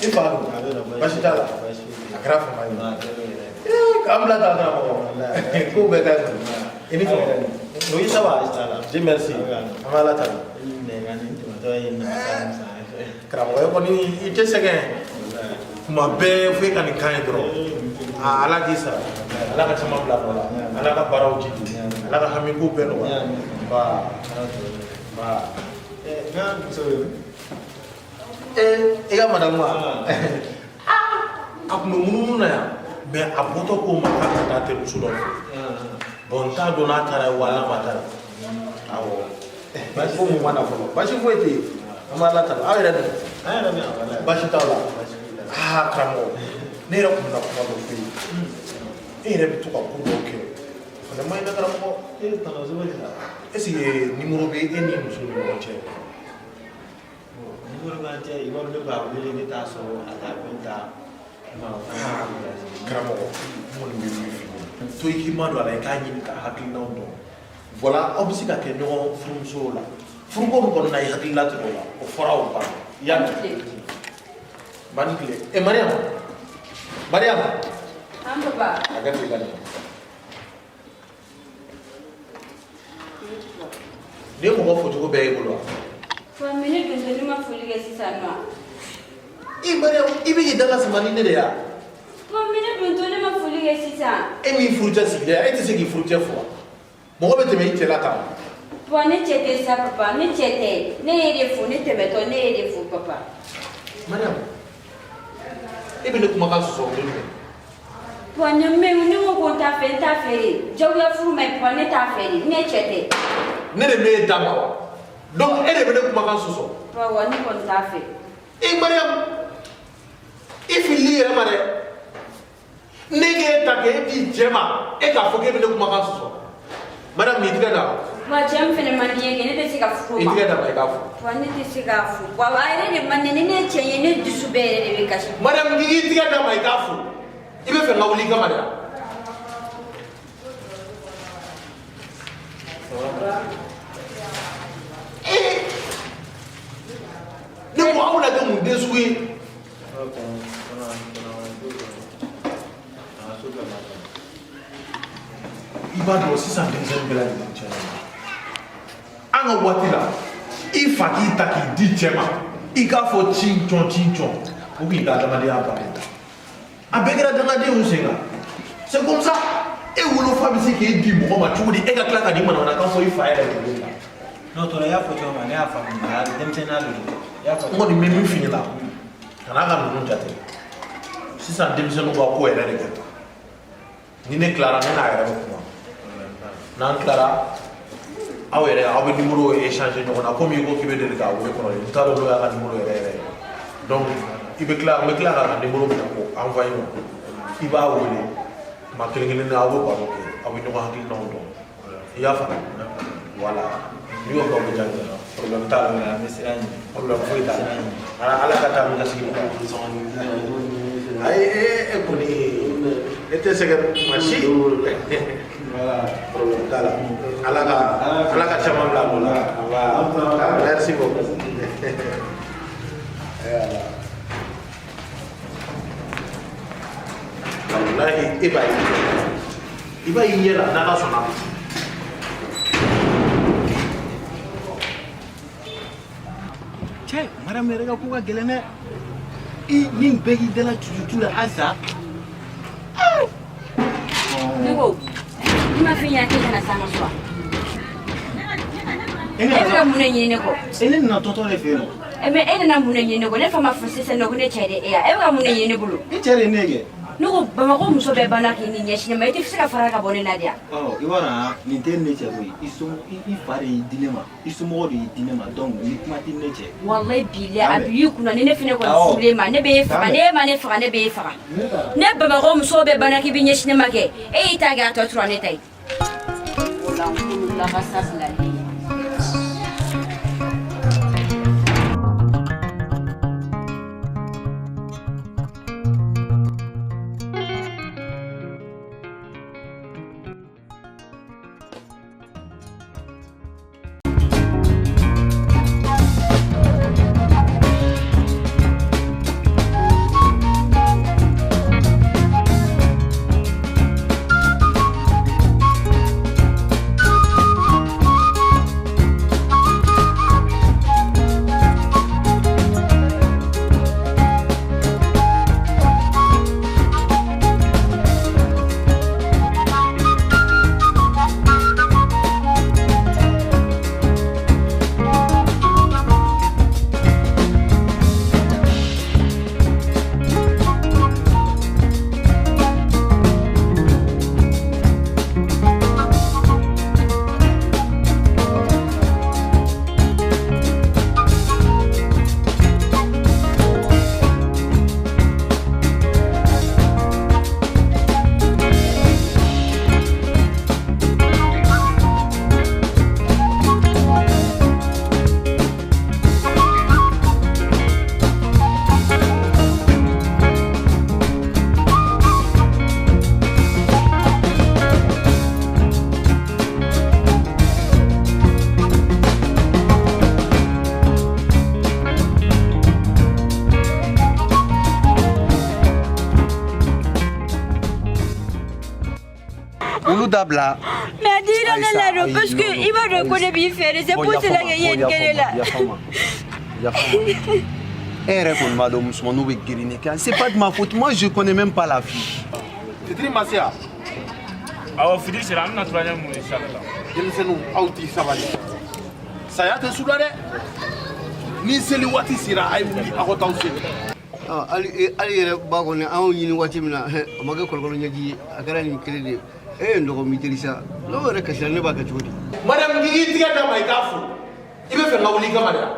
I fa dun? Basi t'a la? A kɛra fama ye k'an bila tan. Karamɔgɔ, ko bɛɛ ka ɲi, i ni fama. Oui, ça va, Dieu merci, an bɛ Ala tanu. Karamɔgɔ, e kɔni i tɛ sɛgɛn kuma bɛɛ, fo e ka nin kan ye dɔrɔn. Aa, Ala k'i sara, Ala ka caman bila nɔ la, Ala ka baaraw jidi, Ala ka hamiko bɛɛ nɔgɔya. Ba ba, ee, i ka madamu wa, a tun bɛ munumunu na yan, mais a bɔtɔ ko ma k'a ka taa terimuso dɔ fɛ. Bon, n t'a dɔn n'a taara ye wa n'a ma taa ye. Awɔ, basi ko mun ma na fɔlɔ, basi foyi tɛ yen, an b'a la tanu. Aw yɛrɛ dun, basi t'aw la? Aa, karamɔgɔ, ne yɛrɛ tun bɛna kuma dɔ f'e ye. E yɛrɛ bɛ to ka ko dɔw kɛ, o fana man ɲi dɛ, karamɔgɔ. Est ce que numéro bɛ e ni muso ni ɲɔgɔn cɛ? Numéro b'an cɛ, i b'a dɔn, ne b'a wele, ne t'a sɔrɔ, a t'a fɛn ta. Karamɔgɔ, n kɔni bɛ min f'i ye, to i k'i ma don a la, i k'a ɲini ka hakilinaw dɔn. Voilà, aw bɛ se ka kɛ ɲɔgɔn furumuso la, furuko min kɔni na, i hakilila tigɛ o la, o fɔra, o banna. I y'a mɛn? Ba ni tile. E Mariam, Mariam. An papa. A ka tile ka nin. Nin ye mɔgɔ focogo bɛɛ y'i bolo wa? Papa, mais ne dontɔ ne ma foli kɛ sisan nɔ. I Mariam, i bɛ k'i da ka sama ni ne de ya? Papa, mais ne dontɔ ne ma foli kɛ sisan. E min furucɛ sigilen, e tɛ se k'i furucɛ fo wa? Mɔgɔ bɛ tɛmɛ i cɛ la tan. Papa, ne cɛ tɛ sa, papa, ne cɛ tɛ. Ne ye de fo, ne tɛmɛtɔ ne ye de fo, papa. Mariam, e bɛ ne kumakan sɔsɔ kun jumɛn? Papa, ne mais ne ko ko n t'a fɛ, n t'a fɛ de. Jagoya furu ma ɲi, papa, ne t'a fɛ de. Ne cɛ tɛ. Ne de m'e d'a ma wa? Donc e de bɛ ne kumakan sɔsɔ. Papa, wa ne kɔni t'a fɛ. E Mariam, i filili yɛrɛ ma dɛ. Ne k'e ta k'e di cɛ ma, e k'a fɔ k'e bɛ ne kumakan sɔsɔ. Mariam, n'i tigɛ d'a ma. Papa, cɛ min fɛnɛ man di n ye kɛ, ne tɛ se ka furu o I ma. tigɛ d'a ma, i k'a fɔ. Papa, ne tɛ se k'a fo. Papa, a yɛrɛ de man di ne, ne ye cɛ ye, ne dusu bɛɛ yɛrɛ de bɛ kasi. Mariam, n'i k'i tigɛ d'a ma, i k'a fo. I bɛ fɛ n ka wuli i kama de wa? Ee, ne ko aw bɛna kɛ mun den sugu ye? I b'a dɔn sisan denmisɛnnin bɛɛ lajɛlen cɛ, an ka waati la, i fa k'i ta k'i di cɛ ma, i k'a fɔ ci cɔn ci cɔn, o k'i ka adamadenya bannen ta, a bɛɛ kɛra dangadenw sen kan. C'est comme ça. E wolofa bɛ se k'e di mɔgɔ ma cogo di, e ka tila ka nin manamanakan fɔ i fa yɛrɛ de la? N'o tora, i y'a fɔ cogo min na, ne y'a faamu, denmisɛnninya de don, i y'a faamu. N kɔni bɛ min f'i ɲɛna, kan'a ka ninnu jate. Sisan denmisɛnninw ka ko yɛrɛ de ka taa. Ni ne tilara, ne n'a yɛrɛ bɛ kuma. N'an tilara, aw yɛrɛ aw bɛ numéro échanger ɲɔgɔn na, komi i ko k'i bɛ deli k'a wele kɔrɔlen, n t'a dɔn n'o y'a ka numéro yɛrɛ yɛrɛ ye. Donc i bɛ tila, n bɛ tila k'a ka numéro minɛ k'o envoyer ma, i b'a wele kuma kelen kelen na, aw bɛ baro kɛ, aw bɛ ɲɔgɔn hakilinaw dɔn. I y'a faamu? Voilà, n'i y'o kɛ, o bɛ diya n ye. Problème t'a la. An bɛ sira ɲini. Problème foyi t'a la. Ala, ala ka taa ni ka segin. Ayi, e kɔni, e tɛ sɛgɛn kuma si. Voilà, problème t'a la. Ala ka caman bila a nɔ la. Merci beaucoup. Voilà. Walahi, e b'a ye, i b'a ye i ɲɛ la, n'Ala sɔnna a ma. Cɛ, Mariam yɛrɛ ka ko ka gɛlɛn dɛ. I nin bɛɛ k'i dala tututu la halisa. Ne ko ne ma fɛn ɲɛna k'e kana s'an ka so wa? E E bɛ ka mun de ɲini ne kɔ? E, ne nana tɔtɔ de fɛ yen nɔ. E, mais e nana mun de ɲini ne kɔ? Ne fa ma fɔ sisan nɔ ko ne cɛ de e ya. E bɛ ka mun de ɲini ne bolo? E cɛ de ye ne ye kɛ. Ne ko Bamakɔ muso bɛɛ banna k'i ni ɲɛsin ne ma, e tɛ se ka fara ka bɔ ne na de yan? Ɔ, i b'a dɔn, han, nin tɛ ne cɛ koyi. I somɔgɔ, i fa de y'i di ne ma, i somɔgɔw de y'i di ne ma, donc ni kuma tɛ ne cɛ. Walayi bilayi, a b'i kunna ni ne fɛnɛ kɔni furulen ma, ne b'e faga. Ne ma ne faga, ne b'e faga. Ne Bamakɔ muso bɛɛ banna k'i bɛ ɲɛsin ne ma kɛ, e y'i ta kɛ, a tɔ tora ne ta ye. O la n kolo lakasa bilalen ye. Olu dabila. Mais a dira ne la dɔn, parce que i b'a dɔn ko ne b'i fɛ de, c'est pour cela que i ye nin kɛ ne la. Yafa ma. E yɛrɛ kɔni b'a dɔn, musomaninw bɛ girin ne kan. C'est pas de ma faute, moi je connais même pas la fille. Fitiri ma se yan? Awɔ, fitiri sera, an bɛna troisième mun ye sisan. Denmisɛnninw, aw t'i sabali. Saya tɛ su la dɛ. Ni seli waati sera, a ye wuli, aw ka t'aw seli. Hali hali yɛrɛ ba kɔni, an y'o ɲini waati min na, a ma kɛ kɔlɔkɔlɔ ɲɛji ye, a kɛra nin kelen de ye. E ye n dɔgɔ miteri sa, n'o yɛrɛ kasira, ne b'a kɛ cogo di? Mariam, k'i k'i tigɛ d'a ma, i k'a fo. I bɛ fɛ n ka wuli i kama de wa?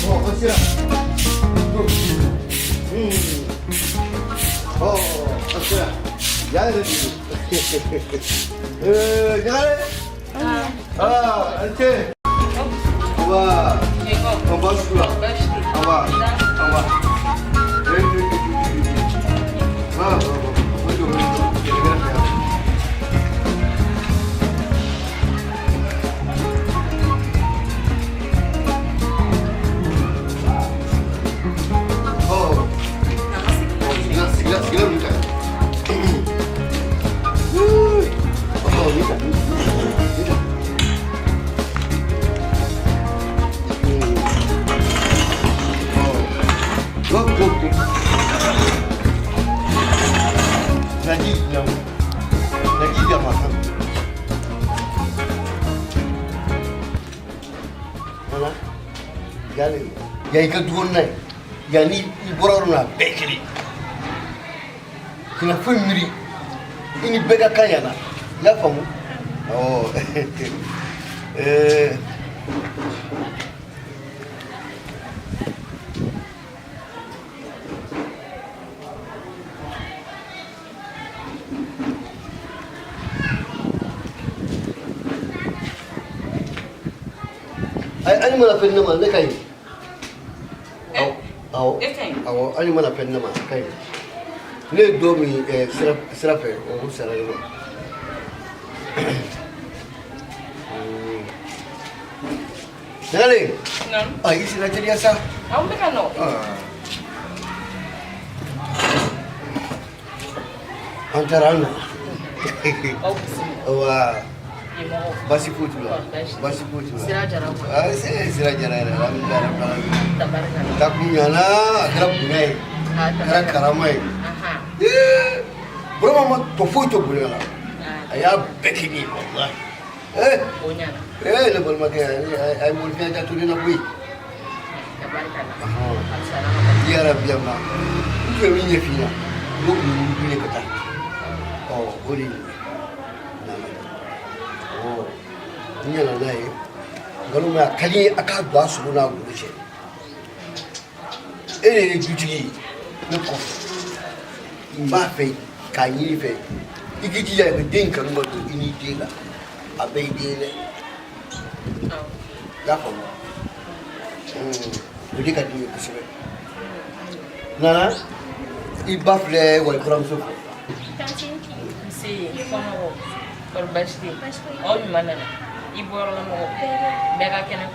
Bon, an sera. Oh, an sera. Yan yɛrɛ de don. Ɲagare. Ah, an ce. Wa. An baasi t'u la. An ba. An ba. Ah, bon, bon. O jɔ, o jɔ. Gɛrɛ fɛ yan. Oh. Sigila, sigila, sigila ninnu ta. Oh, nin ta, nin ta. Oh. Nana yan yan i ka du kɔnɔna ye yan ni i bɔra yɔrɔ min na a bɛɛ kelen kana foyi miiri i ni bɛɛ ka kan yan na i y'a faamu awɔ ɛɛ Ayi hali mana fɛn di ne ma ne ka ɲi. Awɔ awɔ hali mana fɛn di ne ma a ka ɲi. Ne ye dɔ min sira fɛ o sara ne ma. Nagale. Naamu. A i sera teliya sa. Awɔ n bɛ ka na. An taara an nana. Aw bisimila. Wa Ɲɛmɔgɔ. baasi foyi t'u la. Baasi foyi t'u la. Sira jara kɔni. Ah, sira jara yɛrɛ alhamdulilayi rabbil alamin. Tabarikala. Taakun ɲana a kɛra bonya ye. A kɛra karama ye. Burama ma tɔ foyi to bonya la. A y'a bɛɛ kɛ ne ye walahi. O ɲana. Ne balimakɛ a ye mɔnifinya ja to ne na koyi. Tabarikala. Ya rabbi ama. N tun bɛ min ɲɛf'i ɲɛna n'o tun ye wuli ye ka taa. Ɔ o de ye nin ye. Nana. Ɔ n nana n'a ye nkalon mɛ a ka di n ye a k'a don a sogo n'a golo cɛ. E de ye dutigi ye ne kɔfɛ. N b'a fɛ k'a ɲini i fɛ i k'i jija i bɛ den kanu ka don i n'i den la a bɛɛ y'i den ye dɛ. I y'a faamu o de ka di n ye kosɛbɛ. Nana i ba filɛ wali kuramuso fɛ. Nse somɔgɔw kɔri baasi tɛ yen aw ɲuman nana i bɔyɔrɔla mɔgɔ bɛɛ ka kɛnɛ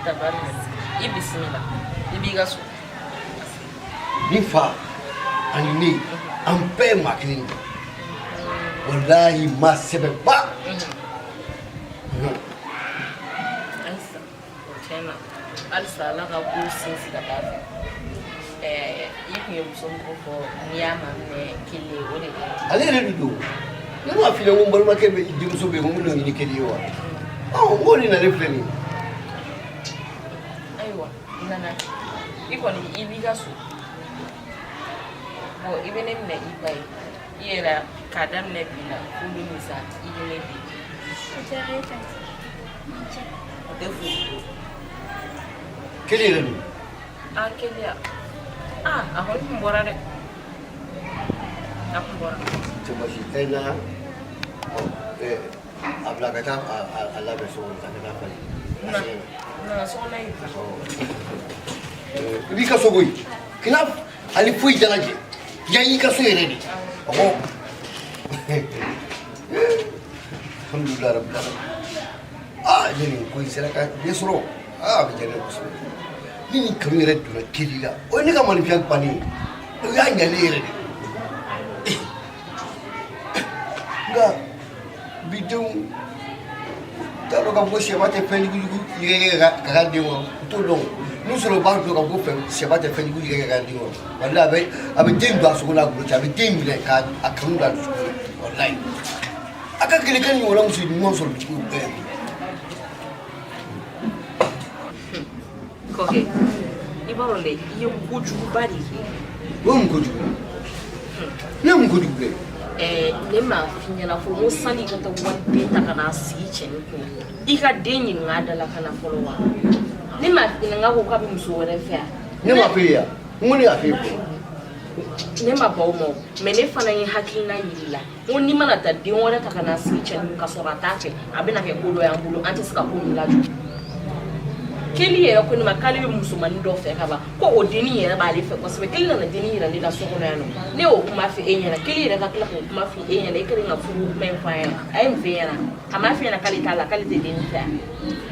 tabarikala i bisimila i b'i ka so. Ni fa ani ne an bɛɛ ye maa kelen de ye walahi maa sɛbɛba. Halisa o tiɲɛ na halisa ala ka ko sinsin ka taa fɛ ɛɛ i tun ye muso min ko fɔ n'i y'a maminɛ kelen ye o de kɛra. Ale yɛrɛ de don ne m'a f'i ɲɛna ko n balimakɛ bɛ denmuso bɛ yen ko n bɛn'o ɲini kelen ye wa ɔ n k'o de nalen filɛ nin ye. Ayiwa nana i kɔni i b'i ka so bon i bɛ ne minɛ i ba ye i yɛrɛ k'a daminɛ bi la fo don min sa i bɛ ne den. O diyara n ye tanti. Ni ce. O tɛ foyi. Kelen yɛrɛ don. A keleya aa a kɔni tun bɔra dɛ a tun bɔra. Tɛ baasi ye nana ɔ a bila ka taa a labɛn so kɔnɔ ka taa falen. Na nana so kɔnɔ yen. I b'i ka so koyi kina hali foyi jalajɛ yan y'i ka so yɛrɛ de ɔhɔ alhamdulilayi rabbil alamin aa ne nin ko in sera ka ɲɛ sɔrɔ aa a bɛ diya ne ye kosɛbɛ ni nin kanu yɛrɛ donna keli la o ye ne ka maninfinya bannen ye o y'a ɲalen yɛrɛ de nka bi denw t'a dɔn k'a fɔ ko sɛba tɛ fɛn jugu yɛgɛyɛgɛ ka k'a den kɔrɔ u t'o dɔn n'u sɔrɔ u b'a dɔn k'a fɔ ko fɛn sɛba tɛ fɛn jugu yɛgɛyɛgɛ ka k'a den kɔrɔ walahi a bɛ den don a sogo n'a golo cɛ a bɛ den minɛ k'a kanu don a dusukun na walahi a ka gɛlɛn ka nin ɲɔgɔnna muso ɲuman sɔrɔ dugu bɛɛ. Kɔkɛ i b'a dɔn dɛ i ye kojuguba de kɛ. O ye mun kojugu ye? Ne ye mun kojugu kɛ? Ɛɛ ne m'a f'i ɲɛna fɔlɔ ko sani i ka taa waliden ta ka n'a sigi cɛnin kun i ka den ɲininka a da la ka na fɔlɔ wa? Ne m'a f'i ɲɛna k'a ko k'a bɛ muso wɛrɛ fɛ yan. Ne m'a f'e ye wa? N ko ne y'a f'e ye fɔlɔ. Ne ma ban o ma o mais ne fana ye hakilina yir'i la n ko n'i mana taa den wɛrɛ ta ka n'a sigi cɛnin kun ka sɔrɔ a t'a fɛ a bɛna kɛ ko dɔ y'an bolo an tɛ se ka ko min lajɔ. Keli yɛrɛ ko ne ma k'ale bɛ musomannin dɔ fɛ ka ban ko o dennin yɛrɛ b'ale fɛ kosɛbɛ Keli nana dennin yira ne la so kɔnɔ yan nɔ ne y'o kuma fɔ e ɲɛna Keli yɛrɛ ka tila k'o kuma fɔ e ɲɛna e kɛlen ka furu kuma in fɔ a ɲɛna a ye mun f'e ɲɛna a m'a f'e ɲɛna k'ale t'a la k'ale tɛ dennin fɛ yan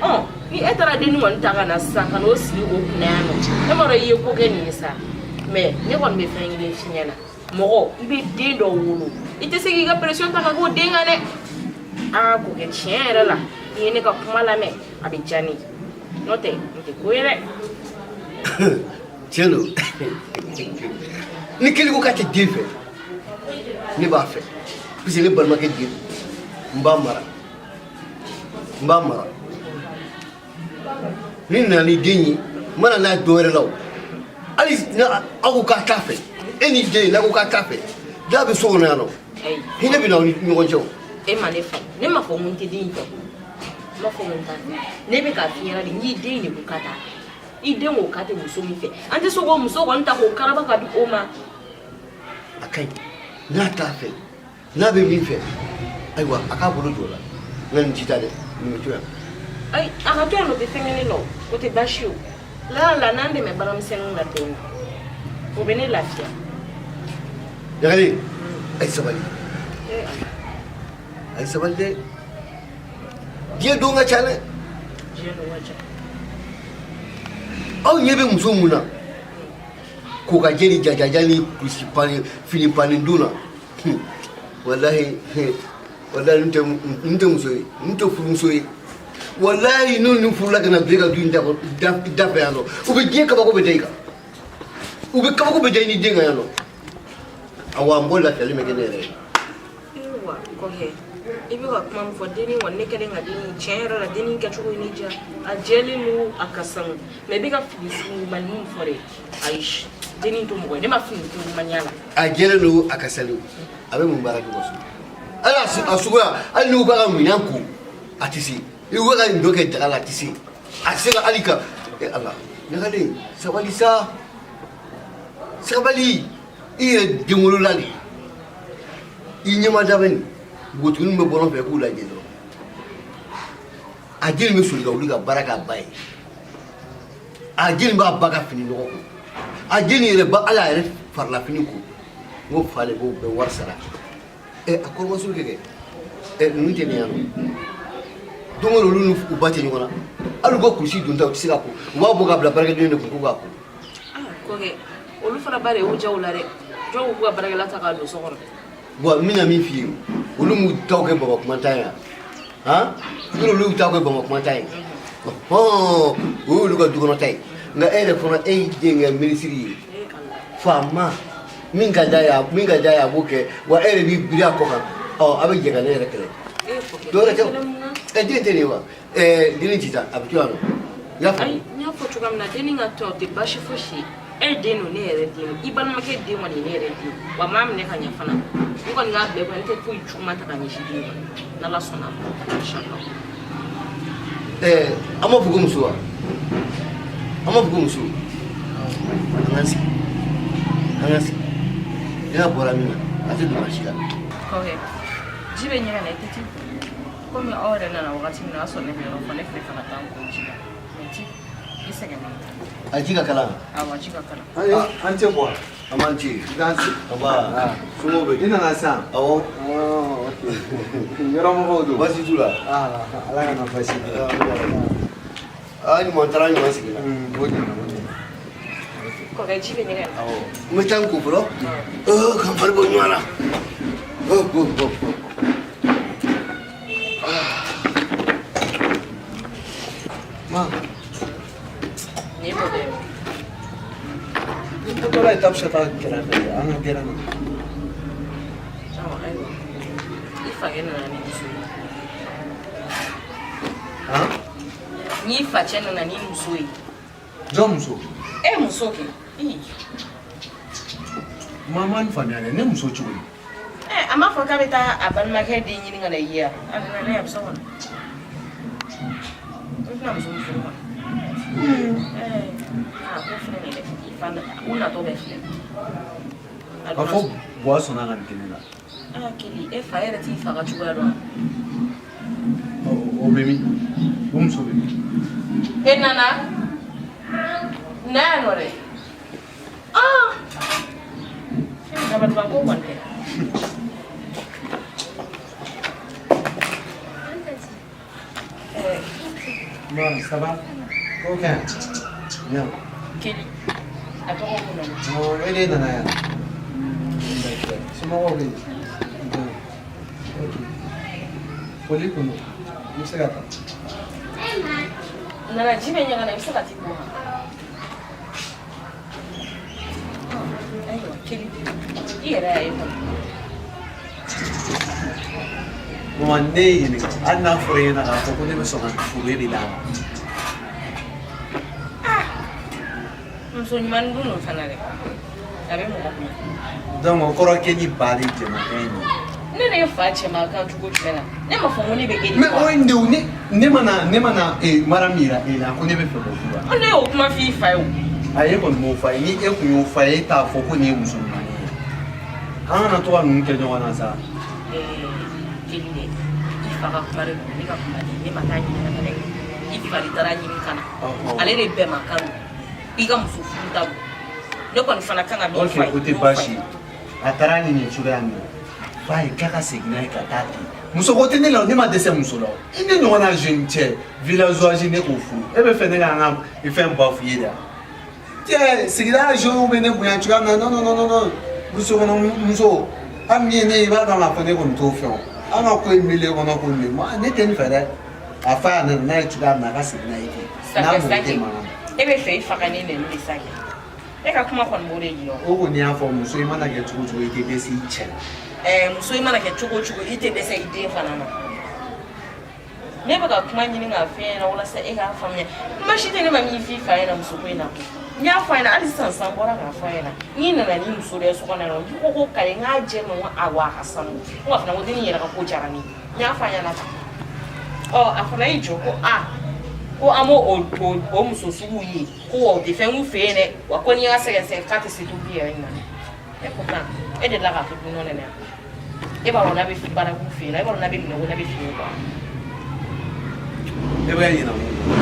ɔ ni e taara dennin kɔni ta ka na sisan ka n'o sigi o kunna yan nɔ e m'a dɔn i ye ko kɛ nin ye sa mais ne kɔni bɛ fɛn kelen f'i ɲɛna mɔgɔ i bɛ den dɔ wolo i tɛ se k'i ka pression ta ka k'o den kan dɛ aa k'o kɛ tiɲɛ yɛrɛ la n'i ye ne ka kuma lamɛn a bɛ diya ne ye n'o tɛ n tɛ ko ye dɛ. Tiɲɛ don ni keli ko k'a tɛ den fɛ ne b'a fɛ parce que ne balimakɛ den don n b'a mara n b'a mara Ni nana ni den ye, n ma na n'a ye dɔ wɛrɛ la o. Hali aw ko k'a t'a fɛ, e ni den n'a ko k'a t'a fɛ, n'a bɛ so kɔnɔ yan nɔ, hinɛ bɛ na aw ni ɲɔgɔn cɛ o. E ma ne faamu, ne m'a fɔ ko n tɛ den in fɛ, n m'a fɔ ko n t'a fɛ. Ne bɛ k'a f'i ɲɛna de, n k'i den de ko k'a t'a fɛ. I den ko k'a tɛ muso min fɛ, an tɛ se k'o muso kɔni ta k'o karaba ka di o ma. A ka ɲi, n'a t'a fɛ, n'a bɛ min fɛ, ayiwa, a k'a bolo jɔ o la. Nka nin ti taa dɛ, nin bɛ to yan. Ayi, a ka to yan nɔ, o tɛ fɛn kɛ ne la o, o tɛ baasi ye o. La la n'an dɛmɛ baaramisɛnninw la dɔɔnin, o bɛ ne lafiya. Ɲagalen, a ye sabali, a ye sabali dɛ, diɲɛ don ka ca dɛ. Diɲɛ don ka ca. Aw ɲɛ bɛ muso mun na k'o ka jɛ ni jajaja ni kulusi panni fini panni dun na, walahi walahi, nin tɛ muso ye, nin tɛ furumuso ye. Walahi, n'u ni furula ka na don e ka du in da fɛ yan nɔ, u bɛ diɲɛ kabako bɛ da i kan, u bɛ kabako bɛ da i ni den kan yan nɔ. Awa, n bɔ lafiyali bɛ kɛ ne yɛrɛ ye. Ayiwa kɔkɛ, i bɛ ka kuma min fɔ, dennin kɔni, ne kɛlen ka dennin, tiɲɛ yɛrɛ la, dennin kɛcogo ye ne diya, a jɛlen don, a ka sanu. Mais i bɛ ka fini surunmani min fɔ dɛ, ayi, dennin to mɔgɔ ye, ne ma fini surunmani la. A jɛlen don, a ka sanu, a bɛ mun baara kɛ ka so? Hali a suguya, hali n'u b'a ka minɛn ko, a tɛ se. I ko ka nin dɔ kɛ daga la, a tɛ se. A tɛ se ka hali ka ala. Ɲagalen, sabali sa, sabali. I yɛrɛ denwolola de, i ɲɛmada bɛ nin npogotiginin bɛ bɔlɔn fɛ k'u lajɛ dɔrɔn. A jeli bɛ soli ka wuli ka baara k'a ba ye, a jeli b'a ba ka fini nɔgɔ ko, a jeli yɛrɛ ba hali a yɛrɛ farilafini ko. N ko fa de b'o bɛɛ wari sara. A kɔrɔmasu kɛ kɛ ninnu tɛ nin yan nɔ. Don o don, olu n'u ba tɛ ɲɔgɔn na. Hali u ka kulusi donta, u tɛ se ka ko, u b'a bɔ ka bila baarakɛden de kun k'u k'a ko. Kɔkɛ, olu fana ba de y'u ja u la dɛ. Jɔn k'u ka baarakɛla ta k'a don so kɔnɔ? Bon, n bɛna min f'i ye, olu m'u taw kɛ baba kumatan ye han, yɔrɔ olu y'u taw kɛ baba kumatan ye, ɔhɔn, o y'olu ka dukɔnɔta ye. Nka e yɛrɛ fana, e y'i den kɛ minisiri ye, faama min ka d'a ye, min ka d'a ye, a b'o kɛ. Wa e yɛrɛ b'i biri a kɔ kan, ɔ, a bɛ jɛ ka ne yɛrɛ kɛlɛ. Dɔwɛrɛ tɛ o, ɛ, den tɛ nin ye wa? Ɛɛ, dennin ti taa, a bɛ to yan nɔ, i y'a faamu? Ayi, n y'a fɔ cogoya min na, dennin ka to yan, o tɛ baasi fosi ye. E den don, ne yɛrɛ den don, i balimakɛ den kɔni ye ne yɛrɛ den, wa n b'a minɛ ka ɲɛ fana. N kɔni k'a bila i kunna, n tɛ foyi juguman ta ka ɲɛsin den ma, n'Ala sɔnna a ma, inchallah. Ɛɛ, an b'a fɔ ko muso wa? An b'a fɔ ko muso. An k'an sigi, an k'an sigi. N'a bɔra min na, a tɛ don si la. Kɔkɛ, ji bɛ ɲɛgɛn na, i tɛ t'i ko? Komi aw yɛrɛ nana wagati min na, o y'a sɔrɔ ne bɛ yɔrɔ fɔ, ne fɛnɛ fɛ ka taa n ko ji la. Mais ti, i sɛgɛn man di. A ji ka kalan. Awɔ, ji ka kalan. Ayi, an tɛ bɔ. An b'an ci. Dansi. Nba, somɔgɔw bɛ di? I nana sisan? Awɔ. Ok. Yɔrɔ mɔgɔw don? Baasi t'u la. Ala kana baasi kɛ. Aa, ɲuman taara, ɲuman seginna. O ɲɛna, o ɲɛna. Kɔkɛ, ji bɛ ɲɛgɛn na. Awɔ. N bɛ taa n ko fɔlɔ. Ka n fari bɔ ɲɔgɔn na. Oh, oh, oh. Ma. Nin ye bɔ dɛ. Ni tɔtɔla ye tapisa ta kɛrɛfɛ, an ka gɛrɛn na. Awɔ, ayiwa. I fakɛ nana ni muso ye. Han? N'i facɛ nana ni muso ye. Jɔn muso? E muso kɛ. Ma ma nin faamuya dɛ, ne muso cogo di? A m'a fɔ k'a bɛ taa a balimakɛ den ɲini ka na i ye yan. A nana ne a bɛ so kɔnɔ. N tɛna muso min furu ma. A ko filɛ nin ye dɛ. I fa u natɔ bɛɛ filɛ. A fɔ Buwa sɔnna ka nin kɛ ne la. Aa Keli, e fa yɛrɛ t'i fa ka cogoya dɔn. O bɛ min? O muso bɛ min? E nana? Na yan nɔ dɛ. Ah! Dabaliban ko kɔni tɛ. Bon, ça va? Ok. Bien. Keli, a tɔgɔ ko nana. Bon, e de nana yan. D'accord. Somɔgɔw bɛ yen? Bien. Ok. Foli kun don. I bɛ se ka taa. Nana, ji bɛ ɲaga na, i bɛ se ka t'i ko wa? Ayiwa Keli, i yɛrɛ y'a ye kɔni. Mama, ne ye ɲininka, hali n'a fɔra e ɲɛna k'a fɔ ko ne bɛ sɔn ka furu e de la. Muso ɲuman dun don fana dɛ, a bɛ mɔgɔ bonya. Donc o kɔrɔ k'e ni ba de jɛmakan ye nin ye. Ne de ye fa cɛman kan cogo jumɛn na? Ne ma fɔ ko ne bɛ e de Mais o ye nin de ye, ne mana mara min yira e la ko ne bɛ fɛ k'o furu wa? Ne y'o kuma f'i fa ye o. A ye kɔni m'o f'a ye, ni e kun y'o f'a ye, e t'a fɔ ko nin ye muso ɲuman ye. An kana to ka ninnu kɛ ɲɔgɔn na sa. Jeli dɛ, i fa ka kuma de don, ne ka kuma tɛ. Ne ma taa ɲini ka na dɛ, i fa de taara ɲini ka na. Ale de bɛnmakan don, i ka muso furu ta don. Ne kɔni fana kan ka min f'a ye. Ok, o tɛ baasi ye. A taara ɲini cogoya min na, f'a ye k'a ka segin n'a ye ka taa ten. Muso ko tɛ ne la, ne ma dɛsɛ muso la. I ne ɲɔgɔnna jeune cɛ villageois, ne k'o furu, e bɛ fɛ ne ka n ka fɛn bafouer de wa? Cɛ, sigida jeunes bɛ ne bonya cogoya min na, non non non non, muso kɔnɔ muso hali min ye ne ye, i b'a dɔn k'a fɔ ne kɔni t'o fɛ o. An ka ko ye milieu kɔnɔ ko nin ye, ne tɛ nin fɛ dɛ. A fa a nana n'a ye cogoya min na, a ka segin n'a ye ten. N'a mago tɛ mankan na. E bɛ fɛ i fa ka ne nɛni de sa kɛ? E ka kuma kɔni b'o de yira. O kɔni y'a fɔ, muso i mana kɛ cogo o cogo, i tɛ dɛsɛ i cɛ la. Ɛɛ, muso i mana kɛ cogo o cogo, i tɛ dɛsɛ i den fana na. Ne bɛ ka kuma ɲini k'a f'e ɲɛna walasa e k'a faamuya. Kuma si tɛ ne ma min f'i fa ɲɛna musoko in na. N y'a fɔ a ɲɛna hali sisan sisan, n bɔra k'a fɔ a ɲɛna. N'i nana ni muso dɔ ye so kɔnɔ yan nɔ, n'i ko kale n k'a jɛ ma, n ko awɔ, a ka sanu. N ko a fana ko denni yɛrɛ ka ko diyara ne ye. N y'a fɔ a ɲɛna tan. Ɔ, a fana y'i jɔ ko aa, ko an b'o o muso suguw ye, ko wa o tɛ fɛn k'u fɛ yen dɛ, wa ko n'i y'a sɛgɛsɛgɛ k'a tɛ se tobili yɛrɛ ɲuman na. E pourtant e delila k'a to du nɔ nɛnɛ yan. E b'a dɔn n'a bɛ baara k'u fɛ yen nɔ, e b'a dɔn n'a bɛ minɛ ko n'a bɛ fini ko. E bɛ ka ɲinɛ mun kɔ?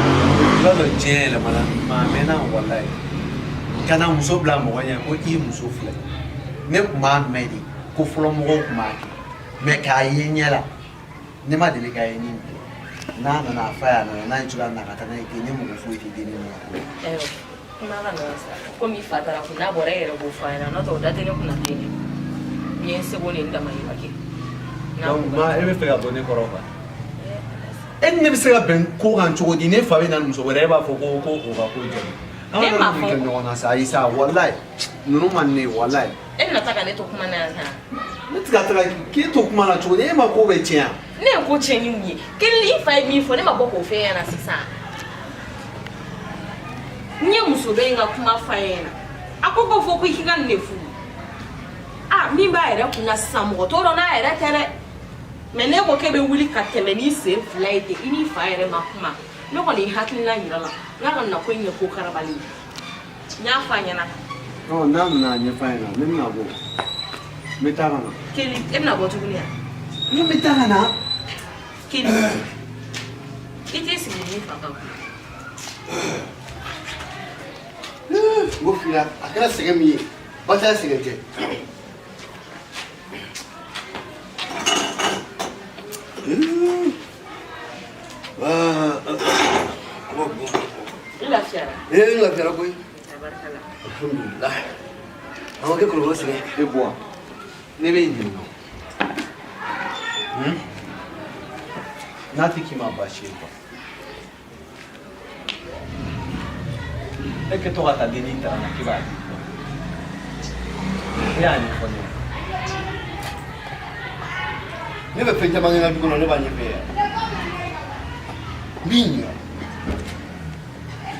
I b'a dɔn diɲɛ yɛlɛmana, maa mɛnna walayi. Ka na muso bila mɔgɔ ɲɛ ko i muso filɛ. Ne tun b'a mɛn de ko fɔlɔ mɔgɔw tun b'a kɛ, mais k'a ye ɲɛ la, ne ma deli k'a ye. Ni n'a nana, a fa ye, a nana n'a ye cogoya min na, ka taa n'a ye ten, ne mago foyi tɛ denni na ko la. Ayiwa, kuma ka nɔgɔn sa, komi i fa taara kun n'a bɔra, e yɛrɛ b'o fɔ a ɲɛna, n'o tɛ o da tɛ ne kunna bilen dɛ. N ye n seko ni n damayira kɛ. Donc ma, e bɛ fɛ ka bɔ ne kɔrɔ quoi? E ni ne bɛ se ka bɛn ko kan cogo di? Ne fa bɛ na ni muso wɛrɛ, e b'a fɔ ko o ka ko jaabi. An Ne ka m'a ninnu fɔ. kɛ ɲɔgɔn na sa, ayi sa, walayi ninnu man di ne ye, walayi. E bɛna taa ka ne to kuma na yan sa? Ne tɛ ka taga k'e to kuma la cogo di? E ma ko bɛ tiɲɛ yan. Ne ye ko tiɲɛ ni mun ye? Kelen, i fa ye min fɔ, ne ma bɔ k'o f'e ɲɛna sisan. N ye muso dɔ in ka kuma f'a ɲɛna, a ko fɔ ko i k'i ka nin de furu. A min b'a yɛrɛ kunna sisan, mɔgɔ t'o dɔn n'a yɛrɛ tɛ dɛ. Mais ne ko k'e bɛ wuli ka tɛmɛ n'i sen fila ye ten, i n'i fa yɛrɛ ma kuma. Ne kɔni ye hakilina yira la, n k'a ka na ko in kɛ ko karabali ye. N y'a f'a ɲɛna. Ɔ, n'a nana a ɲɛf'a ɲɛna, ne bɛna bɔ, n bɛ taa ka na. Keli, e bɛna bɔ tuguni yan? Ne bɛ taa ka na. Keli, i t'i sigi n'i fa kan. N ko fila, a kɛra sɛgɛn min ye, basaya sɛgɛn tɛ. I lafiyara? Ee, n lafiyara koyi. Tabarikala. Alhamdulilayi, a ma kɛ kɔlɔlɔ sɛgɛn. E bɔ, ne bɛ ɲininka, n'a tɛ k'i ma baasi ye quoi, e kɛtɔ ka taa dennin ta ka na k'i b'a di, e y'a ɲɛfɔ ne ye. Ne bɛ fɛn caman kɛ n ka du kɔnɔ, ne b'a ɲɛfɛ yan. N b'i ɲininka,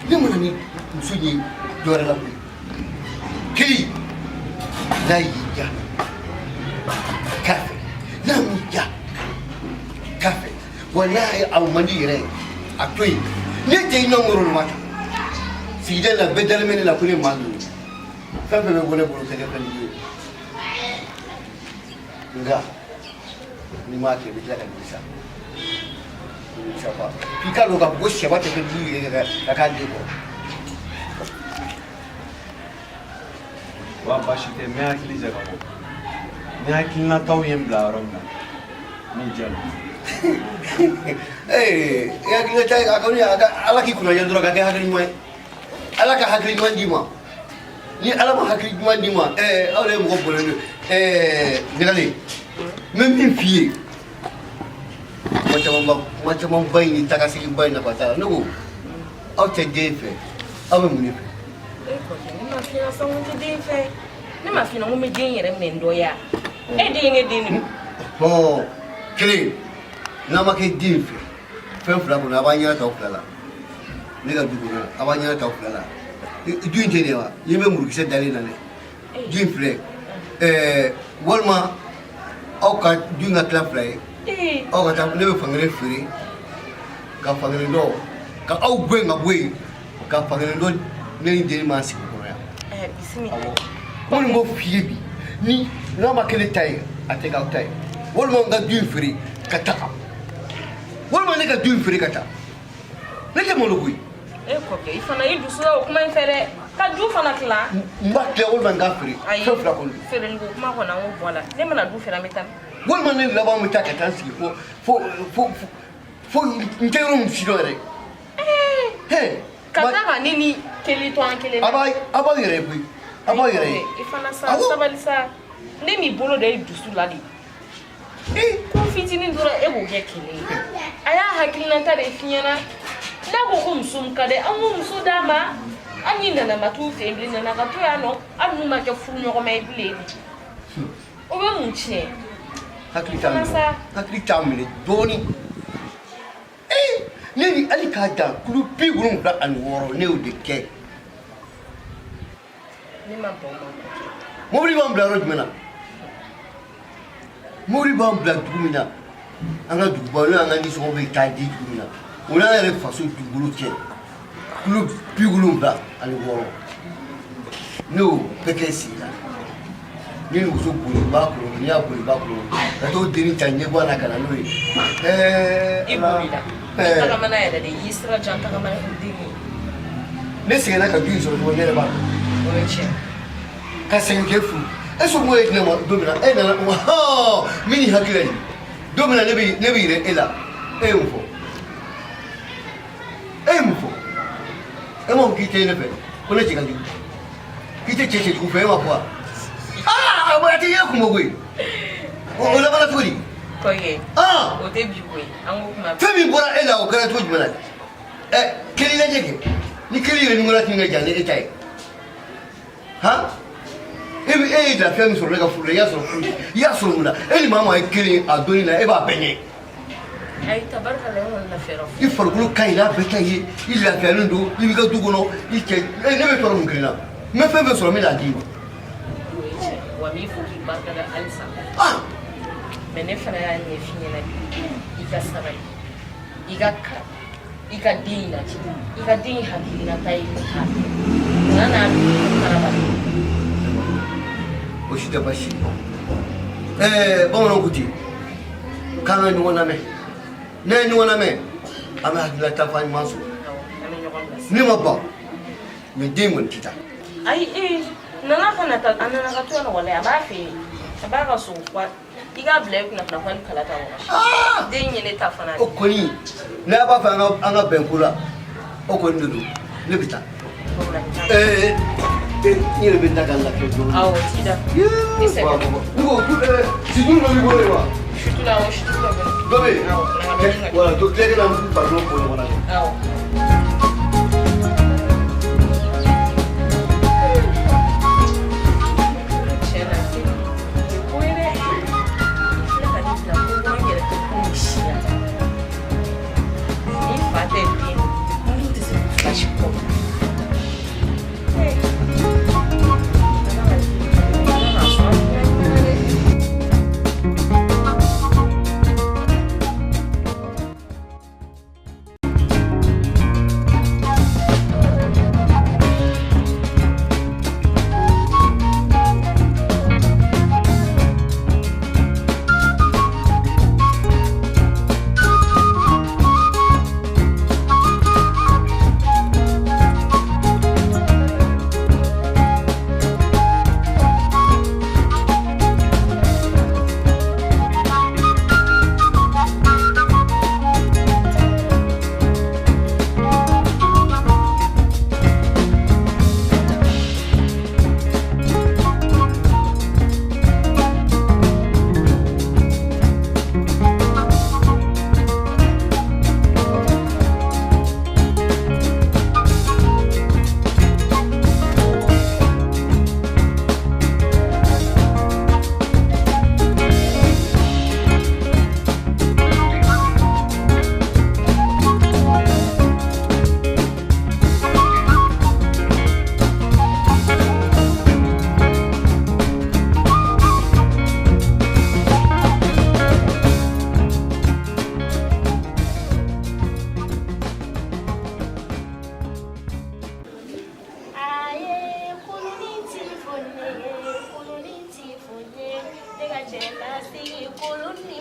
ne mana ni muso ye dɔ wɛrɛ la koyi, kelen n'a y'i diya k'a fɛ, n'a m'i diya k'a fɛ, wa n'a ye a man di yɛrɛ ye, a to yen. Ne tɛ i ɲɔgɔn kɔrɔ ma ta sigida in na, bɛɛ dalen bɛ ne la ko ne maa min ye. Fɛn fɛn bɛ bɔ ne bolo tɛ kɛ fɛn jugu ye, nka n'i m'a kɛ, i bɛ tila ka nimisa, i bɛ nimisa fa. F'i k'a dɔn k'a fɔ ko sɛba tɛ fɛn jugu yɛrɛ ka k'a den kɔrɔ. Wa baasi tɛ, n bɛ hakili jagabɔ ni hakilinataw ye n bila yɔrɔ min na, n b'i jaabi. Ee, i hakilinata a kɔni, a ka Ala k'i kunna diya dɔrɔn, ka kɛ hakili ɲuman ye. Ala ka hakili ɲuman d'i ma. Ni Ala ma hakili ɲuman d'i ma, ɛɛ, aw de ye mɔgɔ bɔnnen don. Ɛɛ, ɲagalen, n bɛ min f'i ye, kuma camanba, kuma camanba in ni taagaseginba in nafa t'a la. Ne ko aw tɛ den fɛ, aw bɛ mun de fɛ? E kɔrɔkɛ, ne ma f'i ɲɛna sa ko n tɛ den fɛ. Ne ma f'i ɲɛna ko n bɛ den yɛrɛ minɛ n dɔ ye wa? E den ye ne den de don. Hɔn, kelen, n'a ma kɛ den fɛ, fɛn fila kɔnɔ, a b'a ɲɛna ta o fila la. Ne ka du kɔnɔ, a b'a ɲɛna ta o fila la. Du in tɛ nin ye wa? Ɲɛ bɛ murukisɛ dalen na dɛ. Du in filɛ. Ɛɛ, walima aw ka du in ka tila fila ye. Aw ka taa, ne bɛ fankelen feere ka fankelen dɔ ka aw gɛn ka bɔ yen, ka fankelen dɔ ne ni denni m'an sigi kɔnɔ yan. Bisimila. Awɔ, n kɔni b'o f'i ye bi, ni n'a ma kɛ ne ta ye, a tɛ k'aw ta ye. Walima n ka du in feere ka taa, walima ne ka du in feere ka taa, ne tɛ malo koyi. E kɔkɛ, i fana i dusu la o kuma in fɛ dɛ, ka du fana tila. N b'a tila walima n k'a feere. Fɛn fila kɔni don. Feereli ko kuma kɔni, an k'o bɔ a la. Ne mana du feere, an bɛ taa. Walima ne laban bɛ taa ka taa n sigi fo n tɛ yɔrɔ min si dɔn yɛrɛ. Ka taa ka ne ni kelen to an kelen. A b'aw yɛrɛ ye koyi, a b'aw yɛrɛ ye. I fana sa, sabali sa. Ne m'i bolo da i dusu la de. Ko fitinin dɔrɔn e b'o kɛ kɛlɛ ye. A y'a hakilinata de f'i ɲɛna. N'a ko ko muso min ka di, an k'o muso d'a ma. Hali ni nana ma t'u fɛ yen bilen, nana ka to yan nɔ, hali n'u ma kɛ furuɲɔgɔnma ye bilen. O bɛ mun tiɲɛ? Hakili t'a minɛ, hakili t'a minɛ dɔɔnin. Ee, ne ni hali k'a dan kilo 76, ne y'o de kɛ. Ne ma ban o ma kɔkɛ. Mobili b'an bila yɔrɔ jumɛn na? Mobili b'an bila dugu min na, an ka duguba n'o y'an ka nisɔngɔ bɛ taa di dugu min na, o n'an yɛrɛ faso dugukolo cɛ kilo 76, ne y'o bɛɛ kɛ sen na. Ni muso boli n b'a kɔnɔ, n'i y'a boli n b'a kɔnɔ, ka t'o dennin ta ɲɛguwan na ka na n'o ye. I bolila. I tagamana yɛrɛ de, i y'i sira jan tagamana o den ye. Ne sɛgɛnna ka du in sɔrɔ cogo, ne yɛrɛ b'a dɔn. O ye tiɲɛ. Ka sɛgɛn k'e furu. E somɔgɔw ye ne ma don min na, e nana hɔn min ni hakili la yen. Don min na ne bɛ yɛrɛ e la, e ye mun fɔ? E ye mun fɔ? E m'a fɔ k'i tɛ ne fɛ, ko ne cɛ ka jugu. K'i tɛ cɛ cɛjugu fɛ, e m'a fɔ wa? Aa, a tɛ ɲɛ kun bɔ koyi. O labanna cogo di? Kɔkɛ. O tɛ bi koyi. An ko kuma. Fɛn min bɔra e la, o kɛra cogo jumɛn na? Ɛ, kelen lajɛ kɛ. Ni kelen yɛrɛ ɲɔgɔnna tun ka jan ni e ta ye. Han? E bɛ e ye lafiya min sɔrɔ ne ka furu la, i y'a sɔrɔ furu, i y'a sɔrɔ mun na? E ni maa maa ye kelen ye a donni na, e b'a bɛɛ ɲɛ. Ayi, tabarikala, e kɔni lafiyara. I farikolo ka ɲi n'a bɛɛ ta ye, i lafiyalen don, i b'i ka du kɔnɔ, i cɛ, ne bɛ tɔɔrɔ mun kelen na? N bɛ fɛn fɛn sɔrɔ, n bɛ n'a d'i ma. O ye tiɲɛ ye. Wa n b'i fo k'i barika da halisa. Mais ne fana y'a ɲɛf'i ɲɛna bi, i ka sabali, i ka kalan, i ka den in lajɛ, i ka den in hakilinata ye k'a fɛ nka n'a karaba. O si tɛ baasi ye. Ɛɛ, bamananw ko ten k'an ka ɲɔgɔn lamɛn. N'an ye ɲɔgɔn lamɛn, an bɛ hakilinata fa ɲuman sɔrɔ. An bɛ ɲɔgɔn bilasira. Ne ma ban, mais den kɔni tɛ taa. Ayi, ee, nana ka na taa, a nana ka to yan nɔ, walayi a b'a fɛ yen, a b'a ka so wa. I k'a bila i kunna fana ko hali kala t'a wɔgɔsi. Den ye ne ta fana. O kɔni, n'a b'a fɛ an ka bɛn ko la, o kɔni de don, ne bɛ taa. Ɛɛ, n yɛrɛ bɛ da ka lafiya dɔɔnin. Awɔ, t'i da. I sɛgɛn. Ne ko situlu dɔ b'i bolo yen wa? Situlu, awɔ, situlu dɔ bɛ yen. Dɔ bɛ yen? Awɔ, na ka dɔɔnin ka. Wala, to tile kelen an b'u farikolo ko ɲɔgɔn na. Awɔ. Tiɲɛ na, nin ye ko ye dɛ. I filɛ ka ne bila ko kɔnɔ, n yɛrɛ tɛ ko min si la. Ni fa tɛ den, n dun tɛ se k'u fila si kɔ. Ala k'a sɔn a kunna dɛ.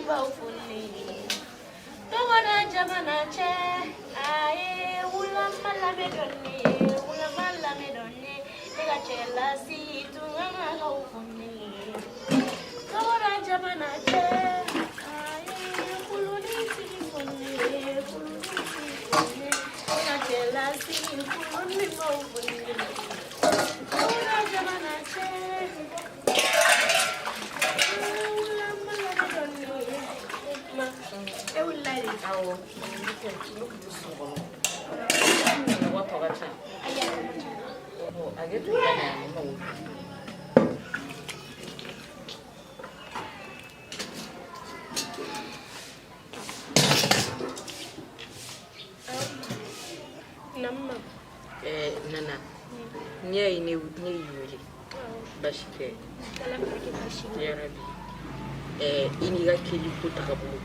baw foli Togoda jamana cɛ a ye wulama lamɛn dɔɔni wulama lamɛn dɔɔni ne ka cɛ lasi tungalakaw foli Togoda jamana cɛ a ye kuluni sigi foli kuluni sigi foli ne ka cɛ lasi kuluni baw foli Togoda jamana cɛ wulama lamɛn dɔɔni E wulila de? Awɔ, ne tun tɛ sunɔgɔ la. Mɔgɔ tɔ ka ca. A kɛ to ka na ne mago. Nama. Nana, n'i y'a ye ne y'i wele, baasi tɛ. Ala k'a kɛ baasi ye. Yarabi. I n'i ka keli ko tagabolo.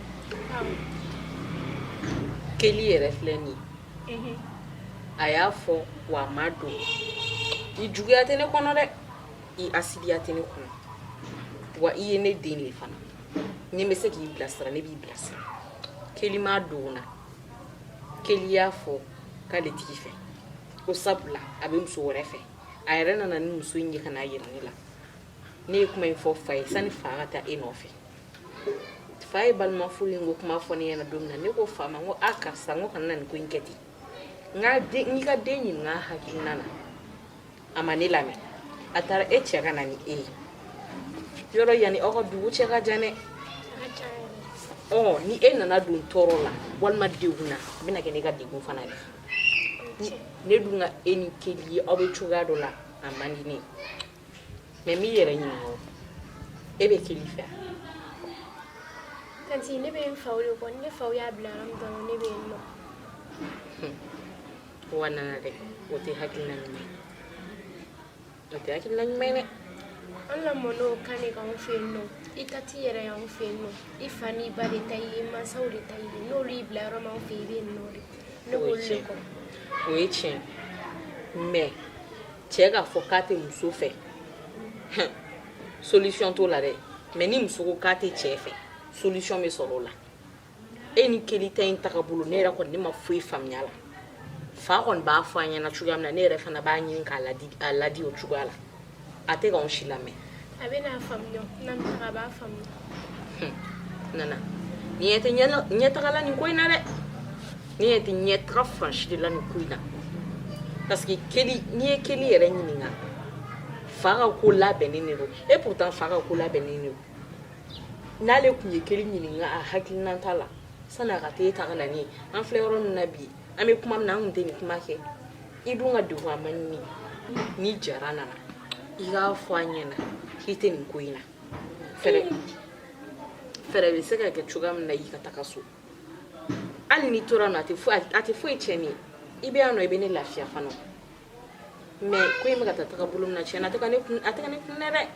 Keli yɛrɛ filɛ nin ye. A y'a fɔ wa a ma don. I juguya tɛ ne kɔnɔ dɛ. I asidiya tɛ ne kɔnɔ. Wa i ye ne den de fana. Ni n bɛ se k'i bilasira, ne b'i bilasira. Keli m'a dogo n na. Keli y'a fɔ k'ale t'i fɛ. Ko sabula a bɛ muso wɛrɛ fɛ. A yɛrɛ nana ni muso in ye ka n'a yira ne la. Ne ye kuma in fɔ fa ye sani fa ka taa e nɔfɛ. Fa ye balima furu in ko kuma fɔ ne ɲɛna don min na, ne ko fa ma n ko a karisa n ko kana na nin ko in kɛ ten. N y'i ka den ɲininka a hakilina na. A ma ne lamɛn. A taara e cɛ ka na ni e ye. Yɔrɔ yanni aw ka dugu cɛ ka jan dɛ. Ɔ ni e nana don tɔɔrɔ la walima degun na, a bɛna kɛ ne ka degun fana de ye. Ne dun ka e ni Keli ye aw bɛ cogoya dɔ la, a man di ne ye. Mais n b'i yɛrɛ ɲininka o, e bɛ Keli fɛ wa? Tanti ne bɛ n faw de kɔ, ni ne faw y'a bila yɔrɔ min dɔrɔn ne bɛ yen nɔ. Wa Nana dɛ, o tɛ hakilina ɲuman ye. O tɛ hakilina ɲuman ye dɛ. An lamɔna o kan de kan anw fɛ yen nɔ. I ta t'i yɛrɛ ye anw fɛ yen nɔ. I fa n'i ba de ta y'i ye, mansaw de ta y'i ye. N'olu y'i bila yɔrɔ min anw fɛ yen, i bɛ yen nɔ de. Ne b'olu de kɔ. O ye tiɲɛ ye. Mais cɛ k'a fɔ k'a tɛ muso fɛ, solution t'o la dɛ. Mais ni muso ko k'a tɛ cɛ fɛ, solution bɛ sɔrɔ o la. E ni Keli ta in tagabolo, ne yɛrɛ kɔni ne ma foyi faamuya la. Fa kɔni b'a fɔ an ɲɛna cogoya min na, ne yɛrɛ fana b'a ɲini k'a ladi, a ladi o cogoya la. A tɛ k'anw si lamɛn. A bɛna a faamuya, n'an bɛ taga a b'a faamuya. Nana, ni ɲɛ tɛ ɲɛtaga la nin ko in na dɛ. Ni ɲɛ tɛ ɲɛtaga fan si de la nin ko in na. Parce que Keli, n'i ye Keli yɛrɛ ɲininka, fa ka ko labɛnnen de don. Et pourtant fa ka ko labɛnnen de don. N'ale tun ye Keli ɲininka a hakilinata la, sani a ka t'e ta ka na ni ye. An filɛ yɔrɔ min na bi, an bɛ kuma min na, an tun tɛ nin kuma kɛ. I dun ka degun a man ɲini. Ni Jara nana, i k'a fɔ a ɲɛna k'i tɛ nin ko in na. Fɛɛrɛ bɛ se ka kɛ cogoya min na i ka taga so. Hali n'i tora nɔ, a tɛ foyi tiɲɛ ne ye. I bɛ yan nɔ, i bɛ ne lafiya fana. Mais ko in bɛ ka taa taga bolo min na, tiɲɛ na, a tɛ ka ne kun dɛ.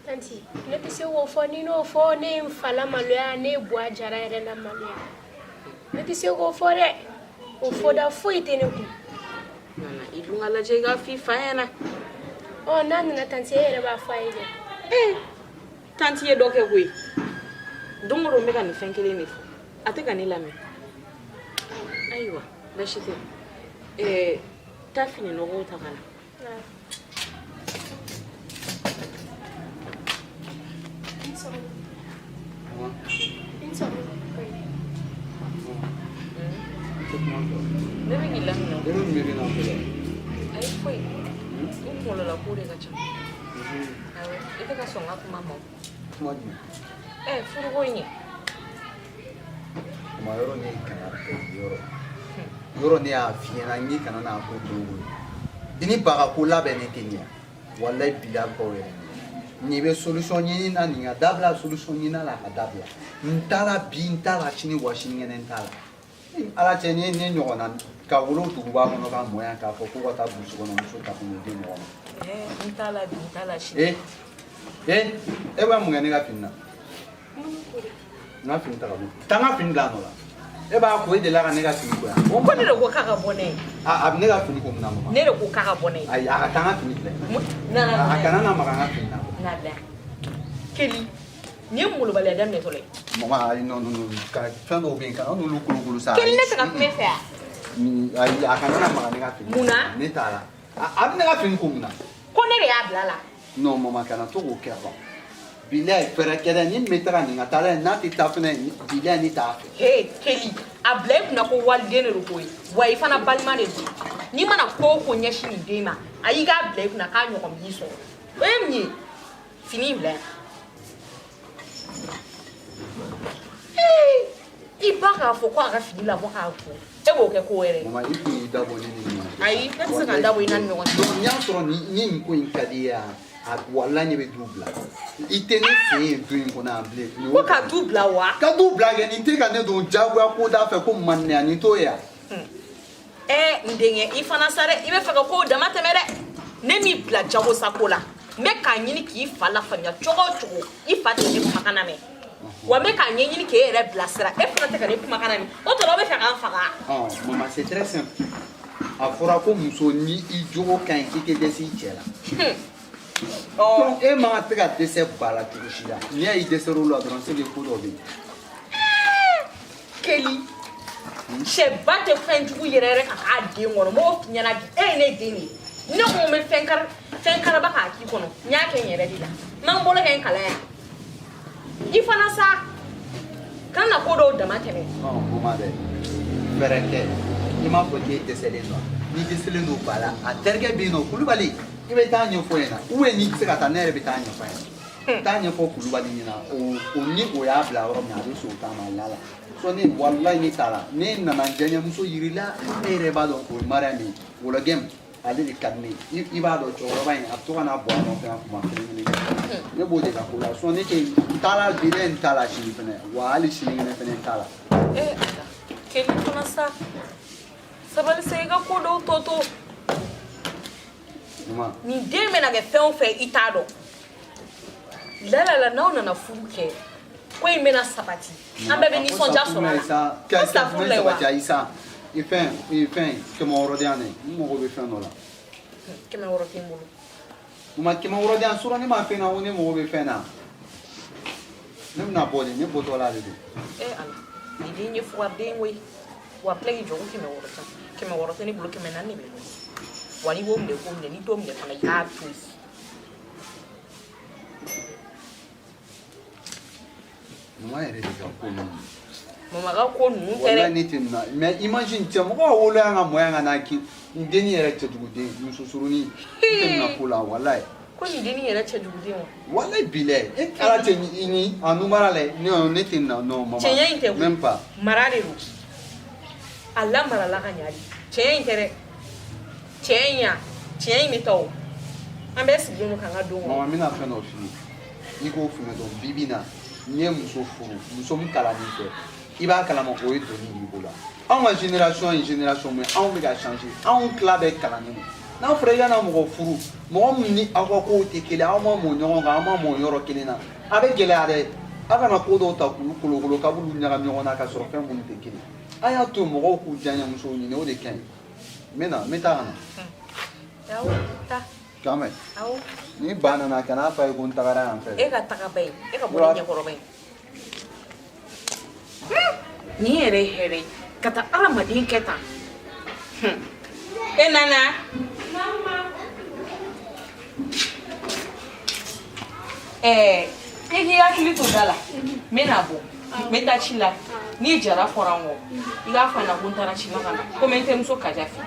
Tanti, ne tɛ se k'o fɔ, ni n'o fɔ ne ye n fa lamaloya, ne ye Buwa Jara yɛrɛ lamaloya. Ne tɛ se k'o fɔ dɛ. O fɔda foyi tɛ ne kun. Nana, i dun ka lajɛ i k'a f'i fa ɲɛna. Ɔ n'a nana tanti, e yɛrɛ b'a fɔ a ye dɛ. Ee, tanti ye dɔ kɛ koyi. Don o don n bɛ ka nin fɛn kelen de fɔ. A tɛ ka ne lamɛn. Ayiwa, baasi tɛ. Taa fini nɔgɔw ta ka na. Ne bɛ k'i laminɛ. E bɛ miiri na fɔlɔ. Ayi foyi. N kunkolo la ko de ka ca. Awɔ, i tɛ ka sɔn n ka kuma ma o. Kuma jumɛn? Furuko in ye. Kuma yɔrɔ ne ye kangari da i ye yɔrɔ. Yɔrɔ ne y'a f'i ɲɛna n k'i kana n'a ko to koyi. I ni ba ka ko labɛnnen tɛ nin ye. Walayi bilahi a bɛ k'aw yɛrɛ ɲɛna. N'i bɛ solution ɲini na nin ka dabila, solution ɲini la a ka dabila. N t'a la bi, n t'a la sini, wa sinikɛnɛ n t'a la. Ni Ala cɛ, ni ne ɲɔgɔnna ka wolo duguba kɔnɔ ka mɔ yan k'a fɔ ko ka taa burusi kɔnɔ muso ta k'o di mɔgɔ ma. N t'a la bi, n t'a la sini. E bɛ mun kɛ ne ka fini na? N ka fini ta ka bɔ. Taa n ka fini bila a nɔ la. E b'a ko e delila ka ne ka fini ko yan. O ko ne de ko k'a ka bɔ ne ye. A bɛ ne ka fini ko mun na mama? Ne de ko k'a ka bɔ ne ye. Ayi, a ka taa n ka fini bila. Nana. A kana na maga n ka fini na. Na bila. Keli. Nin ye molobaliya daminɛtɔ la ye. Mama ayi, non non non, ka fɛn dɔw bɛ yen, kana n'olu kolokolo sa. Keli, ne tɛ ka kuma e fɛ yan. Ni ayi, a kana na maga ne ka fini. Mun na? Ne t'a la. A bɛ ne ka fini ko mun na? Ko ne de y'a bila la. Non mama, kana to k'o kɛ quoi. Bilayi, fɛɛrɛ kɛ dɛ, ni n bɛ taga nin ka taa dɛ, n'a tɛ taa fɛnɛ, bilayi ne t'a fɛ. He Keli, a bila i kunna ko waliden de don koyi, wa i fana balima de don. N'i mana ko o ko ɲɛsin nin den ma, a y'i k'a bila i kunna k'a ɲɔgɔn b'i sɔrɔ. O ye mun ye? Fini in bila yan. Ee, i ba k'a fɔ ko a ka fini labɔ k'a ko, e b'o kɛ ko wɛrɛ ye. Mama, i kun y'i da bɔ ne ni ɲɔgɔn cɛ. Ayi, ne tɛ se ka da bɔ i n'a ni ɲɔgɔn cɛ. Donc n'i y'a sɔrɔ ni nin ko in ka di i ye yan, a walayi ne bɛ du bila. I tɛ ne sen ye du in kɔnɔ yan bilen. Ko ka du bila wa? Ka du bila kɛ, nin tɛ ka ne don diyagoya ko da fɛ ko man ne yan, nin t'o ye yan. Ɛ n denkɛ, i fana sa dɛ, i bɛ fɛ ka kow dama tɛmɛ dɛ. Ne m'i bila jagosa ko la, n bɛ k'a ɲini k'i fa lafaamuya cogo o cogo, i fa tɛ ne kumakan lamɛn. Wa n bɛ k'a ɲɛɲini k'e yɛrɛ bilasira, e fana tɛ ka ne kumakan lamɛn. O tɔ la, aw bɛ fɛ k'an faga. Ɔ mama, c'est très simple. A fɔra ko muso ni i jogo ka ɲi, k'i tɛ dɛsɛ i cɛ la. Donc e man ka se ka dɛsɛ ba la cogo si la. N'i y'a ye i dɛsɛr'o la dɔrɔn, c'est que ko dɔ bɛ yen. Keli, sɛba tɛ fɛn jugu yɛrɛ yɛrɛ ka k'a den kɔnɔ. N b'o f'i ɲɛna bi, e ye ne den de ye. Ne ko n bɛ fɛn karaba k'a k'i kɔnɔ, n y'a kɛ n yɛrɛ de la. N m'an bolo kɛ n kalan yan. I fana sa, kana na ko dɔw dama tɛmɛ. Ɔ mama dɛ, fɛɛrɛ kɛ. I m'a fɔ k'e dɛsɛlen don, n'i dɛsɛlen don ba la, a terikɛ bɛ yen nɔ, Kulubali, i bɛ taa ɲɛfɔ ɲɛna, ou bien n'i tɛ se ka taa, ne yɛrɛ bɛ taa ɲɛfɔ ɲɛna. Taa ɲɛfɔ Kulubali ɲɛna, o ni o y'a bila yɔrɔ min na, a bɛ sɔn o ta ma la la. Sɔn ne walayi ne t'a la. Ne nana diyaɲɛmuso yir'i la, e yɛrɛ b'a dɔn o ye Mariam ye, wɔlɔgɛmu, ale de ka di ne ye. I b'a dɔn cɛkɔrɔba in, a bɛ to ka na bɔ a nɔfɛ yan kuma kelen kelen. Ne b'o de ka ko la. Sɔn ne tɛ n t'a la bi dɛ, n t'a la sini fɛnɛ, wa hali sinikɛnɛ fɛnɛ n t'a la. Ee Ala, Keli fana sa, sabali sa, i ka ko dɔw tɔ to. Mama. Nin den bɛna kɛ fɛn o fɛn, i t'a dɔn. La la la, n'aw nana furu kɛ, ko in bɛna sabati, an bɛɛ bɛ nisɔndiya sɔrɔ a la. Ko safurulayi wa? Sabati ayi sa, i fɛn i fɛn 600 di yan dɛ, n mago bɛ fɛn dɔ la. 600 tɛ n bolo. Mama, 600 di yan sɔrɔ ne ma fɛn na ko ne mago bɛ fɛn na. Ne bɛna bɔ de, ne bɔtɔ la de don. Ee Ala, nin den ye fugariden koyi. Wa a tila k'i jɔ ko 600 tan. 600 tɛ ne bolo, 400 de bɛ n bolo. Wa n'i b'o minɛ, k'o minɛ, n'i t'o minɛ fana, i k'a to yen. Mama yɛrɛ de ka ko ninnu. Mama ka ko ninnu tɛ dɛ. Walayi ne tɛ nin na, mais imagine cɛ mɔgɔ ka wolo yan ka mɔ yan ka na k'i n dennin yɛrɛ cɛjuguden, muso surunin, n tɛ nin na ko la walayi. Ko nin dennin yɛrɛ cɛjuguden wa? Walayi bilayi, e ala cɛ ni a numara la, non ne tɛ nin na, non mama. Cɛɲɛ in tɛ koyi. Même pas. Mara de don. A lamarala ka ɲa de. Cɛɲɛ in tɛ dɛ. Cɛɲɛ in yan, cɛɲɛ in bɛ taa o. An bɛɛ sigilen don k'an ka don kɔnɔ. Mama, n bɛna fɛn dɔ f'i ye. I k'o fɛnɛ dɔn, bi bi in na, n'i ye muso furu, muso min kalannen tɛ, i b'a kalama o ye doni b'i bolo. Anw ka génération ye génération min ye, anw bɛ ka changer, anw tila bɛɛ kalannen don. N'a fɔra i ka na mɔgɔ furu, mɔgɔ min ni aw ka kow tɛ kelen, aw ma mɔ ɲɔgɔn kan, aw ma mɔ yɔrɔ kelen na, a bɛ gɛlɛya dɛ. Aw kana ko dɔw ta k'olu kolokolo k'a b'olu ɲagami ɲɔgɔn na k'a sɔrɔ fɛn minnu tɛ kelen. A y'a to mɔgɔw k'u diyaɲɛmusow ɲini, o de ka ɲi. N bɛ na, n bɛ taa ka na. Awɔ, taa. K'an bɛn. Awɔ. Ni ba nana, kan'a f'a ye ko n tagara yan fɛ. E ka taga ba ye, e ka bɔ ne ɲɛkɔrɔ ba ye. Nin yɛrɛ ye hɛrɛ ye ka taa hadamaden kɛ tan. E nana. Ɛɛ, i k'i hakili to da la, n bɛna bɔ, n bɛ taa ci la. Ni Jara fɔra n kɔ, i k'a fɔ a ɲɛna ko n taara ci la ka na, ko n bɛ n terimuso Kaja fɛ.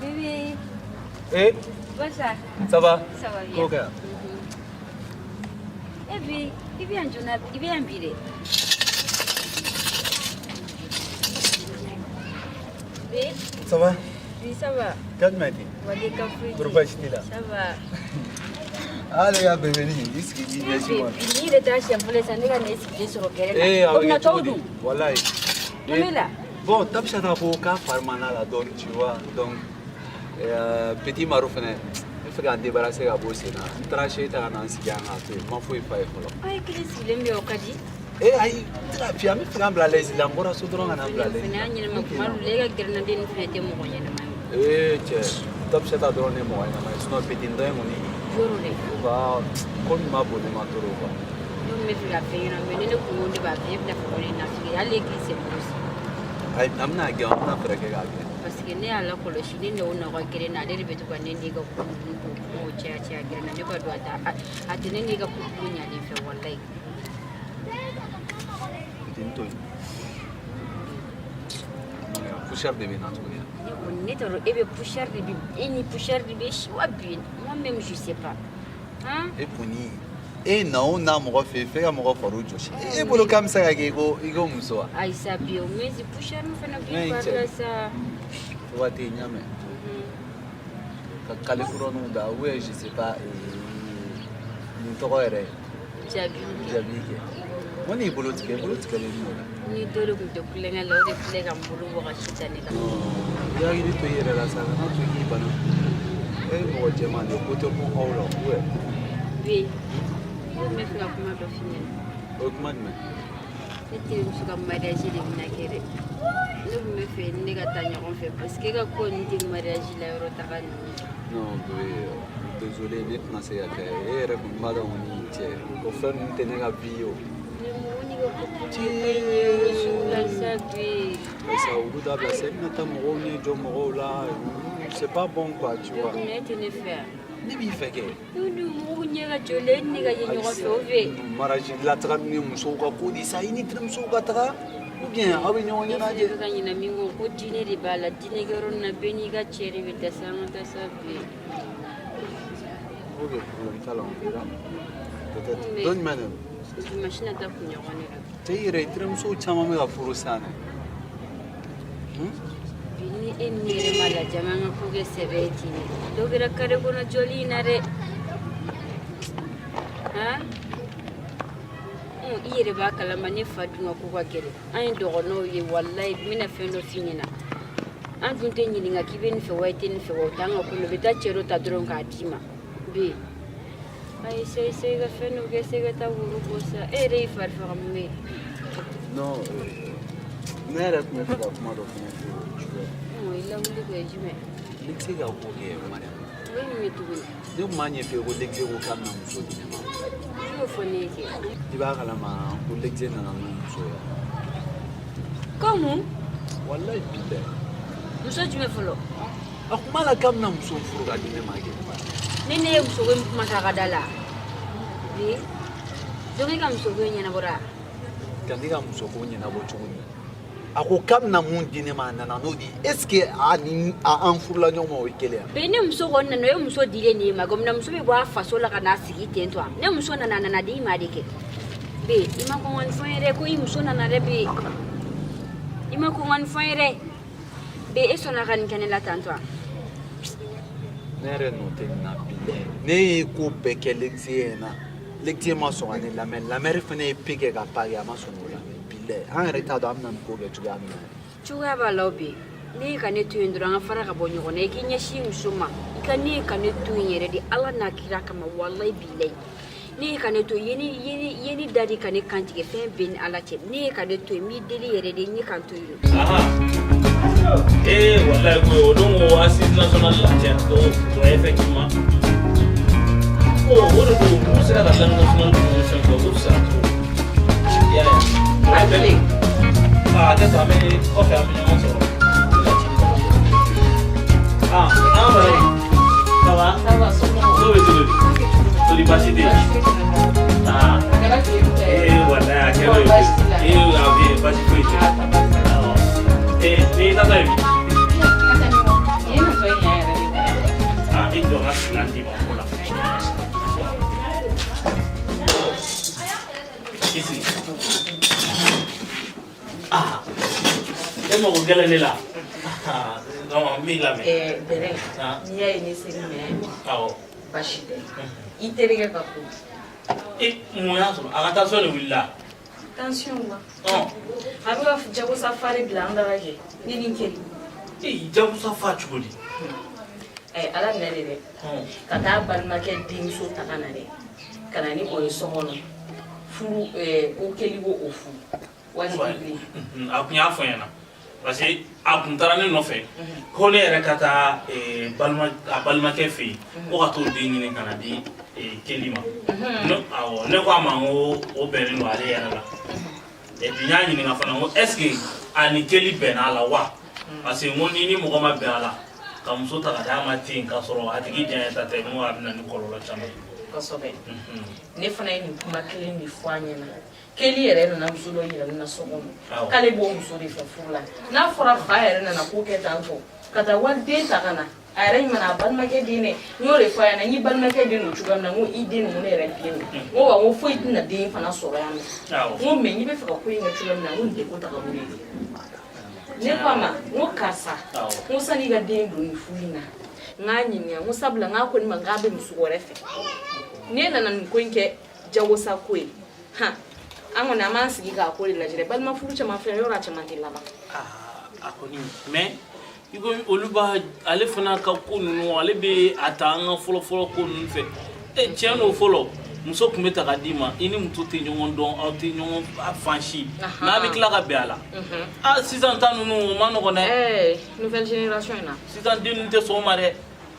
Bébé. Eh, Bonsoir. Ça va? Ça va bien. Ko kɛra? Eh bi, i bɛ yan joona, i bɛ yan bi dɛ. Oui. Ça va? Oui, ça va. Kan jumɛn ten? Wale ka foyi Kɔri baasi t'i la? Ça va. Ale ka bébéni, i sigi k'i ɲɛsin ma. Bi ni yɛrɛ t'a siɲɛ fɔlɔ ye sa ne ka na e sigilen sɔrɔ gɛrɛ na. Eh, a O bɛ bɛna kɛ tɔw cogo di? dun. Walayi. Mun b'e la? Bon, Tabisata ko k'a fari ma n'a la dɔɔni, tu vois. Donc, petit Maro fɛnɛ, n bɛ fɛ ka n débarrasser ka bɔ o sen na. N taara se ta ka na n sigi yan k'a to yen. N ma foyi f'a ye fɔlɔ. Aw ye kelen sigilen bɛ o ka di. Eh, ayi, n tɛ lafiya, n bɛ fɛ ka n bila l'aise la. N bɔra so dɔrɔn ka na n bila l'aise Fɛnɛ la. y'a ɲɛnama kuma dɔ la e ka gɛrɛnnaden nin fɛnɛ tɛ mɔgɔ ɲɛnama ye. Eh, cɛ, Tabisata dɔrɔn de ye mɔgɔ ɲɛnama ye. Sinon, petit dɔ in kɔni, Yɔrɔ dɛ. o ka ko nin ma bon ne ma trop quoi. Ne kun bɛ fɛ ka fɛn ɲɛna mais ni ne kun ko ne b'a fɛ e bɛna fɔ ko ne ye nafigi ye hali e k'i sen bolo si. Ayi, an bɛna gɛn, an bɛna fɛɛrɛ kɛ k'a gɛn. Parce que ne y'a lakɔlɔsi ne n'o n'aw ka gɛrɛn na ale de bɛ to ka ne n'i ka ko ninnu k'o kumaw caya caya gɛrɛn na ne b'a dɔn a t'a a tɛ ne n'i ka couple ɲalen fɛ walayi. Petit to yen. Poussière de bɛ na tuguni. Ne kɔni ne t'a dɔn e bɛ poussière de bɛ e ni poussière de bɛ si wa bi moi même je sais pas. Hein? E kɔni e na o na mɔgɔ fɛ yen f'e ka mɔgɔ fariw jɔsi. E bolo k'a bɛ se ka kɛ i ko muso wa? Ayi sa bi au moins poussière min fana Ne b'i y'i fari cɛ. la sa. Waati n y'a mɛn. Ka kale kurɔninw da ou bien je sais pas nin tɔgɔ yɛrɛ. Jaabi kɛ. Jaabi kɛ. Mun de y'i bolo tigɛ? I bolo tigɛlen don o la. Ni dɔ de tun tɛ kulonkɛ la o de filɛ ka n bolo bɔ ka si ta ne kan. I hakili to i yɛrɛ la sa, kana to i k'i bana. E ye mɔgɔ jɛman de ye, ko tɛ kun aw la ou bien? Bi ne tun bɛ fɛ ka kuma dɔ f'i ɲɛna. O ye kuma jumɛn? Ne terimuso ka mariage de bɛna kɛ dɛ. Ne tun bɛ fɛ ni ne ka taa ɲɔgɔn fɛ parce que e ka ko ninnu tɛ mariage la yɔrɔ taga ninnu ye. Non, bébé, désolé, ne tɛna se ka kɛ. E yɛrɛ kɔni b'a dɔn kɔni cɛ, o fɛn ninnu tɛ ne ka vie ye o. Ne mɔgɔ n'i ka couple de ka ɲi yɔrɔ sugu la sa bi. Barisa olu dabila sa, i bɛna taa mɔgɔw ɲɛ jɔ mɔgɔw la, c'est pas bon quoi, tu vois. Ne tɛ ne fɛ yan. Ne b'i fɛ kɛ. Ne dun mɔgɔw ɲɛ ka jɔ la e ni ne ka ye ɲɔgɔn fɛ o fɛ. Mariage lataga ninnu ye musow ka ko de sa, i ni terimusow ka taga ou bien aw bɛ ɲɔgɔn Ne fɛnɛ ɲɛnajɛ. bɛ ka ɲinɛ min kɔ ko diinɛ de b'a la diinɛ kɛyɔrɔ nin na bɛɛ n'i ka cɛ de bɛ taa sa an ka taa sa bi. Ok, problème t'a la, on verra. Peut-être. Mais- Don jumɛn de don? Dimanche nata kunɲɔgɔn de don. Cɛ i yɛrɛ i terimusow caman bɛ ka furu sisan dɛ. Bi ni e ni ne yɛrɛ ma lajɛ an ka ko kɛ sɛbɛ ye ten de. Dɔ kɛra kare kɔnɔ jɔli in na dɛ. Han? I yɛrɛ b'a kalama ne fa dun ka ko ka gɛlɛn. An ye dɔgɔnɔw ye walayi n bɛna fɛn dɔ f'i ɲɛna. An dun tɛ ɲininka k'i bɛ nin fɛ wa i tɛ nin fɛ wa o t'an ka ko la. U bɛ taa cɛ dɔ ta dɔrɔn k'a d'i ma. Bi ayi sa i ka fɛn dɔ kɛ sa i ka taa woro bɔ sa e yɛrɛ y'i fari faga mun bɛ yen? Non, ne yɛrɛ tun bɛ fɛ ka kuma dɔ fɛnɛ f'i ye, tu vois. I lawuli ko ye jumɛn? Ne tɛ se ka ko kɛ Mariam. O ye mun ye tuguni? Ne tun b'a ɲɛf'i ye ko Lexe ko k'a bɛna muso di ne ma. I y'o fɔ ne ye kɛ. I b'a kalama ko Lexe nana n'o muso ye. Ko mun? Walayi bilayi. Muso jumɛn fɔlɔ? A kun b'a la k'a bɛna muso furu ka di ne ma kɛ. Ni ne ye musoko in kuma k'a ka da la. Bi donc e ka musoko in ɲɛnabɔra? Ka ne ka musoko ɲɛnabɔ cogo di? A ko k'a bɛna mun di ne ma, a nana n'o de ye. Est ce que a ni a an furula ɲɔgɔn ma o ye kelen ye? Bi ne muso kɔni nana o ye muso dilen de ye ma komi na muso bɛ bɔ a faso la ka n'a sigi ten tɔ. Ne muso nana a nana di i ma de kɛ. Bi i ma kɔn ka nin fɔ n ye dɛ ko i muso nana dɛ bi. I ma kɔn ka nin fɔ n ye dɛ. Bi e sɔnna ka nin kɛ ne la tan tɔ. Ne yɛrɛ nɔ tɛ nin na bilayi. Ne ye ko bɛɛ kɛ Lexe ɲɛna. Lexe ma sɔn ka ne lamɛn. Lamɛri fana ye pe kɛ ka pa kɛ, a ma sɔn k'o lamɛn bilayi. An yɛrɛ t'a dɔn an bɛna nin ko kɛ cogoya min na. Cogoya b'a la o bi. Ne ye ka ne to yen dɔrɔn an ka fara ka bɔ ɲɔgɔn na i k'i ɲɛsin i muso ma. I ka ne ye ka ne to yen yɛrɛ de Ala n'a kira kama walayi bilayi. Ne ye ka ne to yen i ye ne da de ka ne kan tigɛ fɛn bɛɛ ni Ala cɛ. Ne ye ka ne to yen n b'i deli yɛrɛ de n ye ka n to yen. Eh, wallahi ko o don ko assise nationale la tiɲɛ o effectivement. Oh, o de don u sera ka langue nationale promotion kɛ o fisayara trop. I y'a ye. Ah, hakɛ to an bɛ kɔfɛ an bɛ ɲɔgɔn sɔrɔ. Ah, an fana ça va? Ça va, somɔgɔw? So bɛ cogo di? Kɔri baasi tɛ yen? Ah. Eh, wallahi a kɛra o ye. Eh, a bɛ yen baasi foyi tɛ yen. Awɔ. Eh, n'i taatɔ ye min? Ah, i jɔ n ka sigilan d'i ma ko la. I sigi. Ah, e mago gɛlɛn ne la. Non, n b'i lamɛn. Bɛrɛ, n'i y'a ye ne ser'i ma yan, Awɔ. Baasi tɛ. I terikɛ ka ko. E, mun y'a sɔrɔ? A ka tension de wulila. Tension wa? Ɔn. A bɛ ka jagosa fa de bila an da la kɛ. Ne ni n keri. E, jagosa fa cogo di? Ala minɛ de dɛ. Ka taa balimakɛ denmuso ta ka na dɛ. Ka na ni o ye so kɔnɔ. Furu ko keli ko o furu. Wajibi bilen. A kun y'a fɔ n ɲɛna. Parce que a kun taara ne nɔfɛ ko ne yɛrɛ ka taa balima a balimakɛ fɛ yen ko ka t'o den ɲini ka na di Keli ma. Awɔ, ne ko a ma n ko o bɛnnen don ale yɛrɛ la. Et puis n y'a ɲininka fana n ko est ce que a ni Keli bɛnna a la wa? Parce que n ko ni ni mɔgɔ ma bɛn a la ka muso ta ka d'a ma ten k'a sɔrɔ a tigi diyaɲɛ ta tɛ, n ko a bɛ na ni kɔlɔlɔ caman ye. Kosɛbɛ. Ne fana ye nin kuma kelen de fɔ a ɲɛna. Keli yɛrɛ nana muso dɔ yira ne na so kɔnɔ k'ale b'o muso de fɛ furu la. N'a fɔra fa yɛrɛ nana ko kɛ tan tɔ ka taa waliden ta ka na a yɛrɛ ɲuman a balimakɛ den dɛ. N y'o de fɔ a ɲɛna, n y'i balimakɛ den don cogoya min na, n ko i den don, n ko ne yɛrɛ den don. N ko wa n ko foyi tɛna den fana sɔrɔ yan nɔ. N ko mais n'i bɛ fɛ ka ko in kɛ cogoya min na, n ko nin tɛ ko tagabolo ye. Ne ko a ma n ko karisa, n ko sanni i ka den don nin furu in na, n k'a ɲininka, n ko sabula n k'a ko ne ma n k'a bɛ muso wɛrɛ fɛ. Ne nana nin ko in kɛ jagosa ko ye. Han, an kɔni an b'an sigi k'a ko de lajɛ dɛ. Balima furu caman filɛ, yɔrɔ a caman tɛ laban. A kɔni, mais i ko olu b'a ale fana ka ko ninnu, ale bɛ a ta an ka fɔlɔ-fɔlɔ ko ninnu fɛ. E, tiɲɛ don, fɔlɔ muso tun bɛ ta ka d'i ma, i ni muso tɛ ɲɔgɔn dɔn, aw tɛ ɲɔgɔn fan si, mais a bɛ tila ka bɛn a la. A sisan ta ninnu, o ma nɔgɔn dɛ. Ɛɛ, nouvelle génération in na. Sisan den ninnu tɛ sɔn o ma dɛ.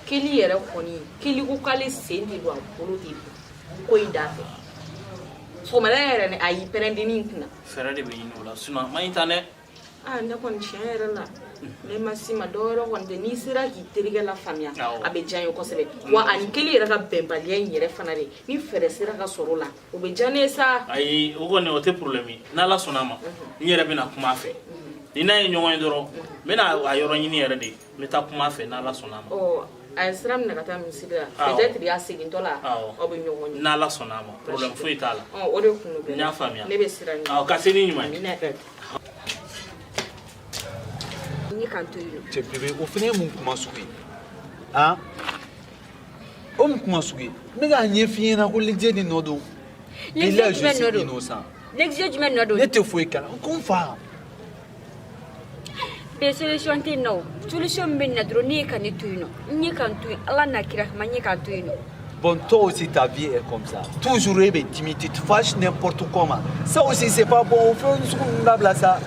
Keli yɛrɛ kɔni, Keli ko k'ale sen tɛ don a bolo tɛ don ko in da fɛ. Sɔgɔmada yɛrɛ ni a y'i pɛrɛn-denni in kunna. Fɛɛrɛ de bɛ ɲini o la, sinon a man ɲi tan dɛ. Aa, ne kɔni, tiɲɛ yɛrɛ la, ne ma s'i ma dɔwɛrɛ kɔni tɛ, n'i sera k'i terikɛ lafaamuya, a bɛ diya n ye kosɛbɛ. Wa ani Keli yɛrɛ ka bɛnbaliya in yɛrɛ fana de, ni fɛɛrɛ sera ka sɔrɔ o la, o bɛ diya ne ye sa. Ayi, o kɔni o tɛ problème ye. N'Ala sɔnna a ma, n yɛrɛ bɛna kuma a fɛ. Ni n'a ye ɲɔgɔn ye dɔrɔn, n bɛna a yɔrɔ ɲini yɛrɛ de, n bɛ taa kuma a fɛ n'Ala sɔnna a ma. Ɔ, a ye sira minɛ ka taa misiri la, peut-être a segintɔ la, aw bɛ ɲɔgɔn ye. N'Ala sɔnna a ma, problème foyi t'a la. Ɔ, o de kun don. N y'a faamuya. Ne bɛ sira ɲini. Awɔ, ka se ni ɲuman ye. N ye k'an to yen nɔ. Cɛ bébé, o fana ye mun kuma sugu ye? Han, o mun kuma sugu ye? N bɛ k'a ɲɛf'i ɲɛna ko L'exe de nɔ don. L'exe je jumɛn suis nɔ don? innocent. L'exe jumɛn nɔ don? Ne tɛ foyi kalama ko n fa. Bɛɛ, solution tɛ yen nɔ o. Solution min bɛ nin na dɔrɔn, ne ye ka ne to yen nɔ. N ye ka n to yen, Ala n'a kira kama, n ye ka n to yen nɔ. Bon, toi aussi, ta vie est comme ça. Toujours, eh ben, timide, tu te fâches n'importe comment. Ça aussi, c'est pas bon. O fɛn sugu ninnu dabila sa.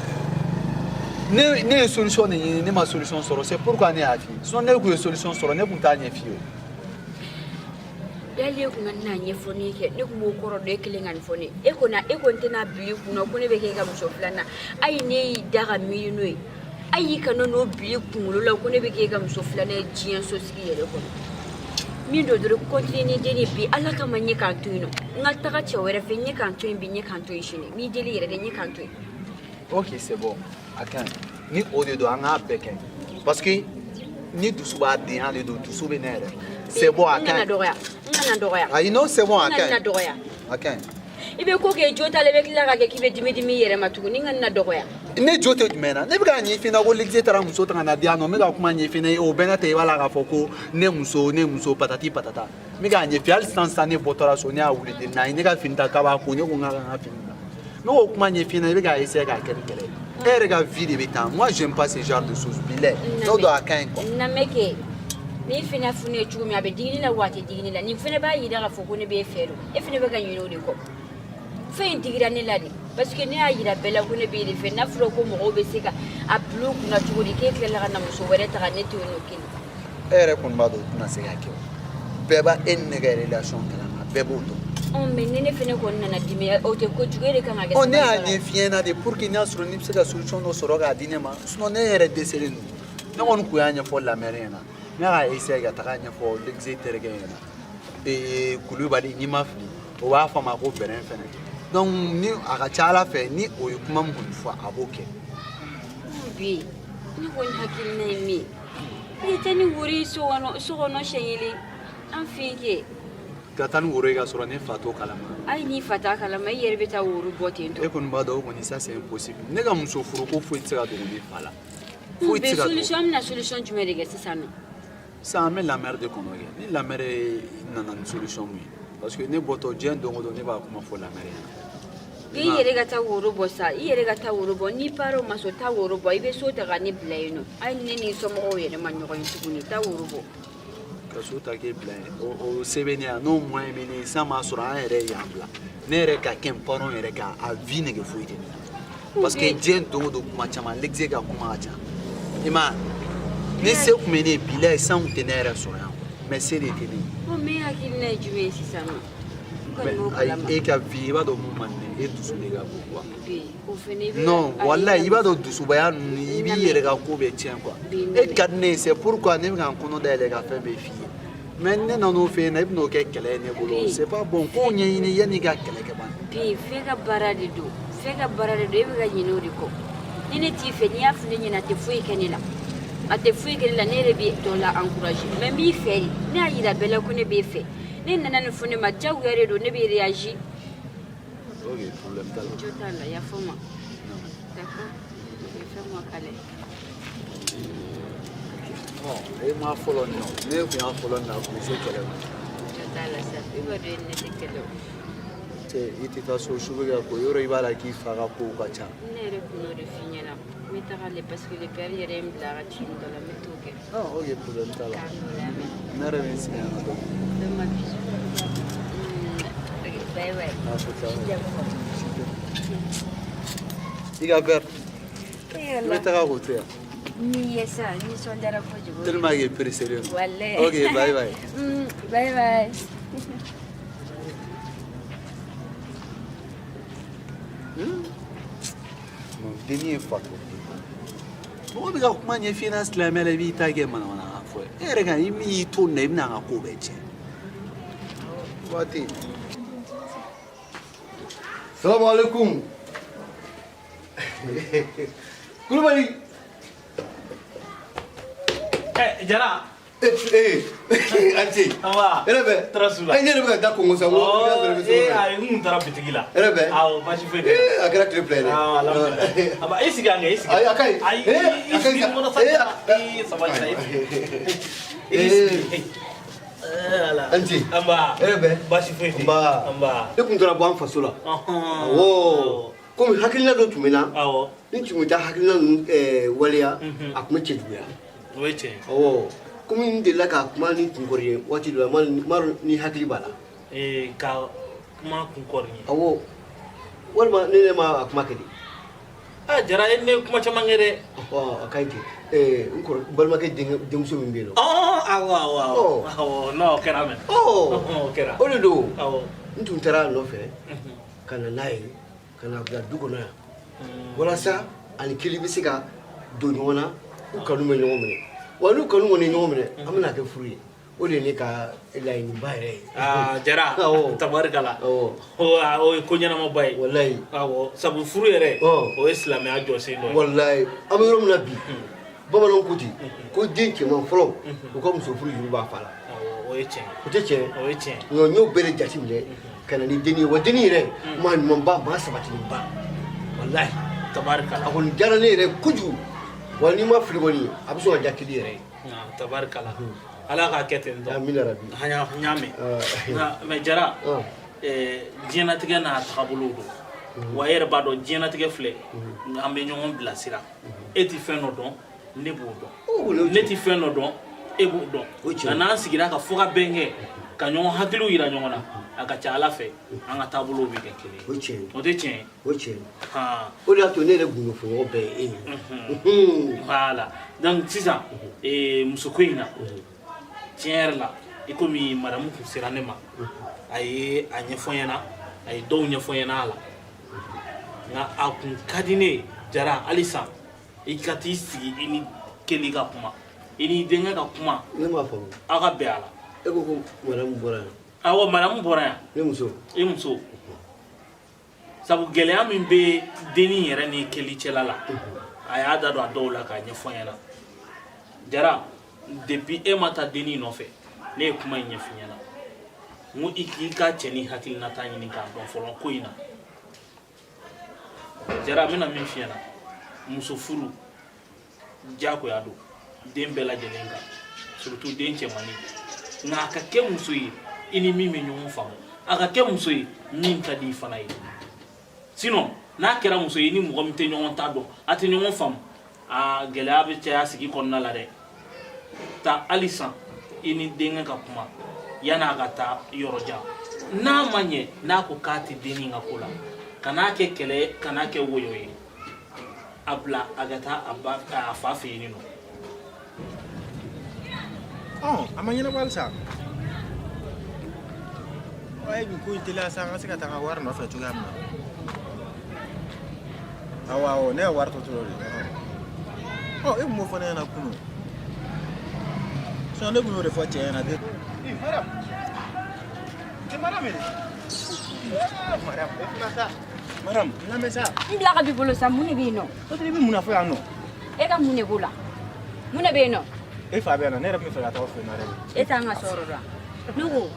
Ne ye solution de ɲini, ne ma solution sɔrɔ. C'est pourquoi ne y'a f'i ye. Sinon, ne kun ye solution sɔrɔ, ne kun t'a ɲɛ f'i ye. Yali e kun ka n'a ɲɛfɔ ne kɛ, ne kun b'o kɔrɔ dɔn. E kelen ka nin fɔ ne e kɔni, e kɔni tɛna bila i kunna ko ne bɛ kɛ e ka muso filanan. Ayi, ne y'i da ka miiri n'o ye. Ayi, kana n'o bila i kunkolo la ko ne bɛ kɛ e ka muso filanan ye diɲɛ sosigi yɛrɛ kɔnɔ. Min don dɔrɔn, continue ni den ye bi, Ala kama, n ye k'an to yen nɔ. N ka taga cɛ wɛrɛ fɛ, n ye k'an to yen bi, n ye k'an to yen sini. N b'i deli yɛrɛ de, n ye k'an to yen. Ok, c'est bon. A ka ɲi. Ni o de don, an k'a bɛɛ kɛ. Parce que ni dusu b'a den de don, dusu bɛ ne yɛrɛ. C'est bon, a N ka kana ɲi. dɔgɔya, n kana dɔgɔya. Ayi, non, c'est bon, a N ka kana ɲi. dɔgɔya. A ka ɲi. I bɛ ko kɛ jo t'a la, i bɛ tila ka kɛ k'i bɛ dimi dimi i yɛrɛ ma tuguni. N kana dɔgɔya. Ne jo tɛ jumɛn na? Ne bɛ k'a ɲɛf'i ɲɛna ko L'exe taara muso ta ka na di yan nɔ. N bɛ ka kuma ɲɛf'i ɲɛna, o bɛɛ n'a ta, i b'a la k'a fɔ ko ne muso, ne muso, patati patata. N bɛ k'a ɲɛf'i ye hali sisan sisan, ne bɔtɔla so, ne y'a wuli de na ye ne ka fini ta k'a b'a ko, ne ko n k'a ka n ka fini bila. N bɛ k'o kuma ɲɛf'i ɲɛna, i bɛ k'a essayer k'a kɛ ni kɛlɛ ye. E yɛrɛ ka vie de bɛ tan. Moi, j'aime pas ce genre de choses, bilahi. N'o don, a ka ɲi quoi. N lamɛn kɛ, n'i fɛnɛ fɔ ne ye cogo min, a bɛ digi ne la wa a tɛ digi ne la. Nin fɛnɛ b'a yira k'a fɔ ko ne b'e fɛ don, e fɛnɛ bɛ ka ɲinɛ o de kɔ. Fɛn in digira ne la de, parce que ne y'a yira bɛɛ la ko ne b'e de fɛ. N'a fɔra ko mɔgɔw bɛ se ka a bila u kunna cogo di k'e tilala ka na muso wɛrɛ ta ka ne to yen nɔ kelen? E yɛrɛ kɔni b'a dɔn o tɛna se ka kɛ o. Bɛɛ b'a e ni ne ka relation kalama, bɛɛ b'o dɔn. Ɔ, mais ni ne fɛnɛ kɔni nana dimi, o tɛ kojugu, e de kan ka kɛ Ɔ, ne y'a sabali. ɲɛf'i ɲɛna de pour que n'a sɔrɔ n'i bɛ se ka solution dɔ sɔrɔ k'a di ne ma. Sinon ne yɛrɛ dɛsɛlen don. Ne kɔni kun y'a ɲɛfɔ lamɛri ɲɛna, ne y'a essayer ka taga ɲɛfɔ L'exe terikɛ ɲɛna, ee Kulubali, n'i ma fili, o b'a fɔ a ma ko bɛrɛn fɛnɛ. Donc ni a ka ca Ala fɛ, ni o ye kuma min kɔni fɔ, a b'o kɛ. Bi ne kɔni hakilina ye min ye, i tɛ ni woro ye so kɔnɔ, so kɔnɔ siɲɛ kelen an fɛ yen kɛ. Ka taa ni woro ye ka sɔrɔ ne fa t'o kalama? Hali n'i fa t'a kalama, i yɛrɛ bɛ taa woro bɔ ten tɔ. E kɔni b'a dɔn o kɔni, ça c'est impossible. Ne ka muso furuko foyi tɛ se ka dogo ne fa la. Foyi tɛ se ka to. Solution, an bɛna solution jumɛn de kɛ sisan nɔ? Sisan an bɛ la mère de kɔnɔ kɛ, ni la mère nana ni solution mun ye, parce que ne bɔtɔ diɲɛ don o don ne b'a kuma fɔ la mère ɲɛna. I yɛrɛ ka taa woro bɔ sa, i yɛrɛ ka taa woro bɔ. Ni parents ma sɔn, taa woro bɔ. I bɛ so ta ka ne bila yen nɔ. Hali ne ni somɔgɔw yɛrɛ ma ɲɔgɔn ye tuguni. Taa woro bɔ. Ka so ta k'e bila yen, o se bɛ ne yan, n'o moyen bɛ ne ye. Sisan m'a sɔrɔ an yɛrɛ ye yan bila, ne yɛrɛ ka kɛ n parents yɛrɛ kan, a vie nege foyi tɛ ne la, parce que diɲɛ don o don kuma caman, l'exe ka kuma ka ca, i m'a ye. Ni se tun bɛ ne ye, bilayi, san tun tɛ ne yɛrɛ sɔrɔ yan, mais se de tɛ ne ye. Bon, mais hakilina ye jumɛn ye sisan nɔ? Mais ayi, e ka vie, i b'a dɔn mun man di ne ye, e dusu de ka bon quoi. O fɛnɛ i bɛ Non, walayi, i b'a dɔn dusubaya ninnu, i b'i yɛrɛ ka ko bɛɛ tiɲɛ quoi. E ka di ne ye, c'est pourquoi ne bɛ ka n kɔnɔ dayɛlɛ ka fɛn bɛɛ f'i ye. Mais ne nan'o fɛ yen nɔ, e bɛn'o kɛ kɛlɛ ye ne bolo, c'est pas bon. Kow ɲɛɲini yanni i ka kɛlɛ kɛ ban. Bi f'e ka baara de don, f'e ka baara de don. E bɛ ka ɲinɛ o de kɔ. Ni ne t'i fɛ, n'i y'a fɔ ne ɲɛna, a tɛ foyi kɛ ne la, a tɛ foyi kɛ ne la. Ne yɛrɛ bɛ tɔ la encourager, mais n b'i fɛ de. Ne y'a yira bɛɛ la ko ne b'e fɛ. Ne nana nin fɔ ne ma, diyagoya de don, ne bɛ réagir. Ok, problème t'a la. Jo t'a la, yafa n ma. D'accord, fais-moi câlin. Bon, e ma fɔlɔ nin nɔ, ne tun y'a fɔlɔ nin na, a tun bɛ se kɛlɛ ma. Jo t'a la sa, i b'a dɔn e ni ne tɛ kɛlɛ o. Cɛ, i tɛ taa so, su bɛ ka ko yɔrɔ, i b'a la k'i fa ka kow ka ca. Ne yɛrɛ tun y'o de f'i ɲɛna. N bɛ taga le parce que le père yɛrɛ ye n bila a ka ci dɔ la, n bɛ t'o kɛ. Ah ok, problème t'a la. K'an n'o lamɛn. Ne yɛrɛ bɛ n sigi yan nɔ dɔɔni. Fais-moi bisou. Ok, bye bye. Ah, faut ça. I ka verre. I bɛ taga k'o to yan. Ni ye sa, nisɔndiyara kojugu. Tellement que pressé don. Walayi. Ok, bye bye. Bye bye. Non, denni ye fatɔ den. Mɔgɔ bɛ ka kuma ɲɛf'i ɲɛna silamɛya la, i b'i ta kɛ manamanakan fɔ ye. E yɛrɛ kan, i min y'i to nin na, i bɛna an ka ko bɛɛ tiɲɛ. Waati. Salamu alaikum. Kulubali. Jara. Ee, an ce. Nba. Hɛrɛ bɛ. Tɔɔrɔ s'u la. Ɛ, ne yɛrɛ bɛ ka da kɔngɔ sa. N ko i y'a sɔrɔ i bɛ so kɔnɔ. Ayi, n kun taara bitigi la. Hɛrɛ bɛ. Awɔ, baasi foyi tɛ. Ee, a kɛra tile fila ye dɛ. Awɔ, alhamdulilayi. Aba, i sigi an kɛ, i sigi. Ayi, a ka ɲi. Ayi, Ee, i a ka ɲi sigi sa. n kɔnɔ sa. Ee, Ee, sabali sa, i sigi. I sigi. Ala. An ce. Nba. Hɛrɛ bɛ. Baasi foyi tɛ. Nba. Nba. Ne kun taara bɔ an faso la. Awɔ. Komi hakilina dɔ tun bɛ n na. Awɔ. Ni tun bɛ taa hakilina ninnu waleya, a tun bɛ cɛjuguya. O ye tiɲɛ ye. Awɔ. Komi n delila ka kuma ni kunkɔrɔ ye waati dɔ la, n m'a dɔn ni hakili b'a la. Ee, ka kuma kunkɔrɔ ye. Awɔ. Walima ne yɛrɛ ma a kuma kɛ de. Ah, Jara, e ne ye kuma caman kɛ dɛ. Ɔ, a ka ɲi ten. Ɛɛ, n kɔrɔ balimakɛ denkɛ denmuso min bɛ yen nɔ. Ɔ, awɔ, awɔ, awɔ. Awɔ, non, o kɛra mɛn. Ɔ, o kɛra. O de don. Awɔ. N tun taara a nɔfɛ ka na n'a ye, ka na bila du kɔnɔ yan. Walasa ani kelen bɛ se ka don ɲɔgɔn na, u kanu bɛ ɲɔgɔn minɛ. Wa n'u kanu kɔni ye ɲɔgɔn minɛ, an bɛna kɛ furu ye. O de ye ne ka laɲiniba yɛrɛ ye. Aa, Jara, Awɔ. tabarikala. Awɔ. O ye ko ɲɛnamaba ye. Walayi. Awɔ, sabu furu yɛrɛ, o ye silamɛya jɔsen dɔ ye. Walayi, an bɛ yɔrɔ min na bi, bamananw ko ten ko den cɛman fɔlɔ, u ka muso furu juru b'a fa la. Awɔ, o ye tiɲɛ ye. O tɛ tiɲɛ ye? O ye tiɲɛ ye. Nka n y'o bɛɛ de jateminɛ ka na ni dennin ye, wa dennin yɛrɛ, maa ɲumanba, maa sabatilenba, walayi. Tabarikala. A kɔni diyara ne yɛrɛ kojugu, wa n'i ma fili kɔni, a bɛ sɔn ka diya kili yɛrɛ ye. Tabarikala. Ala k'a kɛ ten tɔ. Amina rabi. An y'a mɛn. Nka mais Jara, diɲɛlatigɛ n'a tagabolo don. Wa e yɛrɛ b'a dɔn diɲɛlatigɛ filɛ, an bɛ ɲɔgɔn bilasira. E tɛ fɛn dɔ dɔn, ne b'o dɔn. Ne tɛ fɛn dɔ dɔn, e b'o dɔn. Nka n'an sigira ka fɔ ka bɛn kɛ, ka ɲɔgɔn hakiliw yira ɲɔgɔn na, a ka ca Ala fɛ, an ka taabolow bɛ kɛ kelen ye. O tiɲɛ ye. O tɛ tiɲɛ ye. O tiɲɛ ye. O de y'a to ne yɛrɛ gundofɔɲɔgɔn bɛɛ ye e ye. Voilà. Donc sisan, musoko in na, tiɲɛ yɛrɛ la, i komi madamu kun sera ne ma, a ye a ɲɛfɔ n ɲɛna, a ye dɔw ɲɛfɔ n ɲɛna a la. Nka a kun ka di ne ye, Jara, halisa i ka t'i sigi i ni Keli ka kuma, i ni denkɛ ka kuma. Ne m'a faamu. Aw ka bɛn a la. E ko ko madamu bɔra yan. Awɔ, madamu bɔra yan. Ne muso. I muso. Sabu gɛlɛya min bɛ dennin yɛrɛ ni Keli cɛla la, a y'a da don a dɔw la k'a ɲɛfɔ n ɲɛna. Jara, depuis e ma taa dennin nɔfɛ, ne ye kuma in ɲɛf'i ɲɛna. N ko i k'i ka cɛnin hakilinata ɲini k'a dɔn fɔlɔ ko in na. Jara, n bɛna min f'i ɲɛna, muso furu, Diyagoya don den bɛɛ lajɛlen kan, surtout den cɛmannin. Nka a ka kɛ muso ye i ni min bɛ ɲɔgɔn faamu, a ka kɛ muso ye min ka di i fana ye. Sinon n'a kɛra muso ye i ni mɔgɔ min tɛ ɲɔgɔn ta dɔn, a tɛ ɲɔgɔn faamu, aa, gɛlɛya bɛ caya sigi kɔnɔna la dɛ. Taa halisa i ni denkɛ ka kuma yan'a ka taa yɔrɔ jan. N'a ma ɲɛ, n'a ko k'a tɛ dennin ka ko la, kan'a kɛ kɛlɛ ye, kan'a kɛ woyo ye, a bila a ka taa a ba a fa fɛ yen nɔ. Ɔ, a ma ɲɛnabɔ halisa. Ɔ, e nin ko in teliya sa, an ka se ka taa n ka wari nɔfɛ cogoya min na. Awɔ awɔ, ne ka wari tɔ tora o de ye. Ɔ, e tun b'o fɔ ne ɲɛna kunun. Sinon ne tun y'o de fɔ cɛ ɲɛna. Ee Mariam, e Mariam yɛrɛ. Ee Mariam, e fana sa. Mariam, n lamɛn sa. N bila ka b'i bolo sa, mun de bɛ yen nɔ? O tɛ, i bɛ mun na fɔ yan nɔ? E ka mun de b'o la? Mun de bɛ yen nɔ? E fa bɛ yan nɔ, ne yɛrɛ tun bɛ fɛ ka taa aw fɛ yen nɔ yɛrɛ. E t'an ka so yɔrɔ dɔn. Ne ko,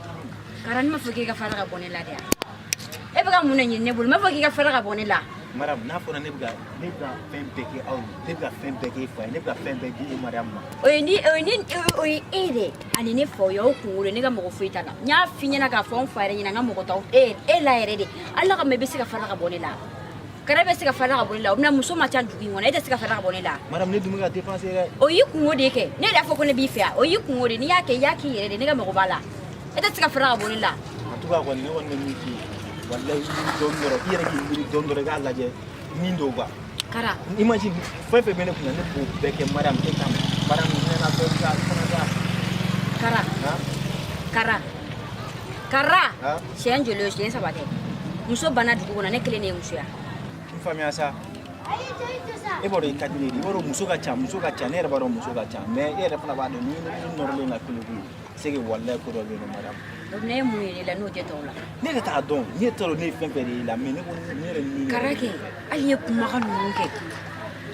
Kara, ne m'a fɔ k'e ka fara ka bɔ ne la de wa? E bɛ ka mun de ɲini ne bolo? N m'a fɔ k'i ka fara ka bɔ ne la. Mariam, n'a fɔra ne bɛ ka fɛn bɛɛ kɛ aw ye, ne bɛ ka fɛn bɛɛ kɛ e fa ye, ne bɛ ka fɛn bɛɛ di e Mariam ma. O ye ni o ye e de ani ne fa, o y'aw kunkolo ye, ne ka mɔgɔ foyi t'a la. N y'a f'i ɲɛna k'a fɔ n fa yɛrɛ ɲɛna, n ka mɔgɔ t'aw e la yɛrɛ de. Ala kama, i bɛ se ka fara ka bɔ ne la. Kara, bɛ se ka fara ka bɔ ne la. O bɛna muso ma ca dugu in kɔnɔ, e tɛ se ka fara ka bɔ ne la. Mariam, ne dun bɛ ka dépenser dɛ. O y'i kungo de kɛ. Ne yɛrɛ y'a fɔ ko ne b'i fɛ yan. O y'i kungo de. N'i y'a kɛ, i y'a k'i yɛrɛ de. Ne ka mɔgɔ b'a la. E tɛ se ka fara ka bɔ ne la. En tout cas kɔni, ne kɔni bɛ min f'i ye, walayi, i miiri dɔɔni dɔrɔn, i yɛrɛ k'i miiri dɔɔni dɔrɔn, i k'a lajɛ min don quoi. Kara. Imagine, fɛn fɛn bɛ ne kunna, ne b'o bɛɛ kɛ Mariam e kama. Mariam, hinɛ na dɔɔni sa, i fana sa. Kara. Han? Kara. Kara. Han? Siɲɛ joli o, siɲɛ saba tɛ. Muso banna dugu kɔnɔ, ne kelen de ye musoya. N faamuya sa. E b'a dɔn i ka di ne ye, i b'a dɔn muso ka ca, muso ka ca, ne yɛrɛ b'a dɔn muso ka ca, mais e yɛrɛ fana b'a dɔn ni ne nɔrɔlen na kolokolo, c'est que walayi ko dɔ bɛ yen nɔ Mariam. O ne ye mun ye ne la n'o tɛ tɔw la? Ne yɛrɛ t'a dɔn, ne t'a dɔn ne ye fɛn fɛn de ye i la, mais ne ko ne yɛrɛ ni. Kara kɛ, hali i ye kumakan ninnu kɛ,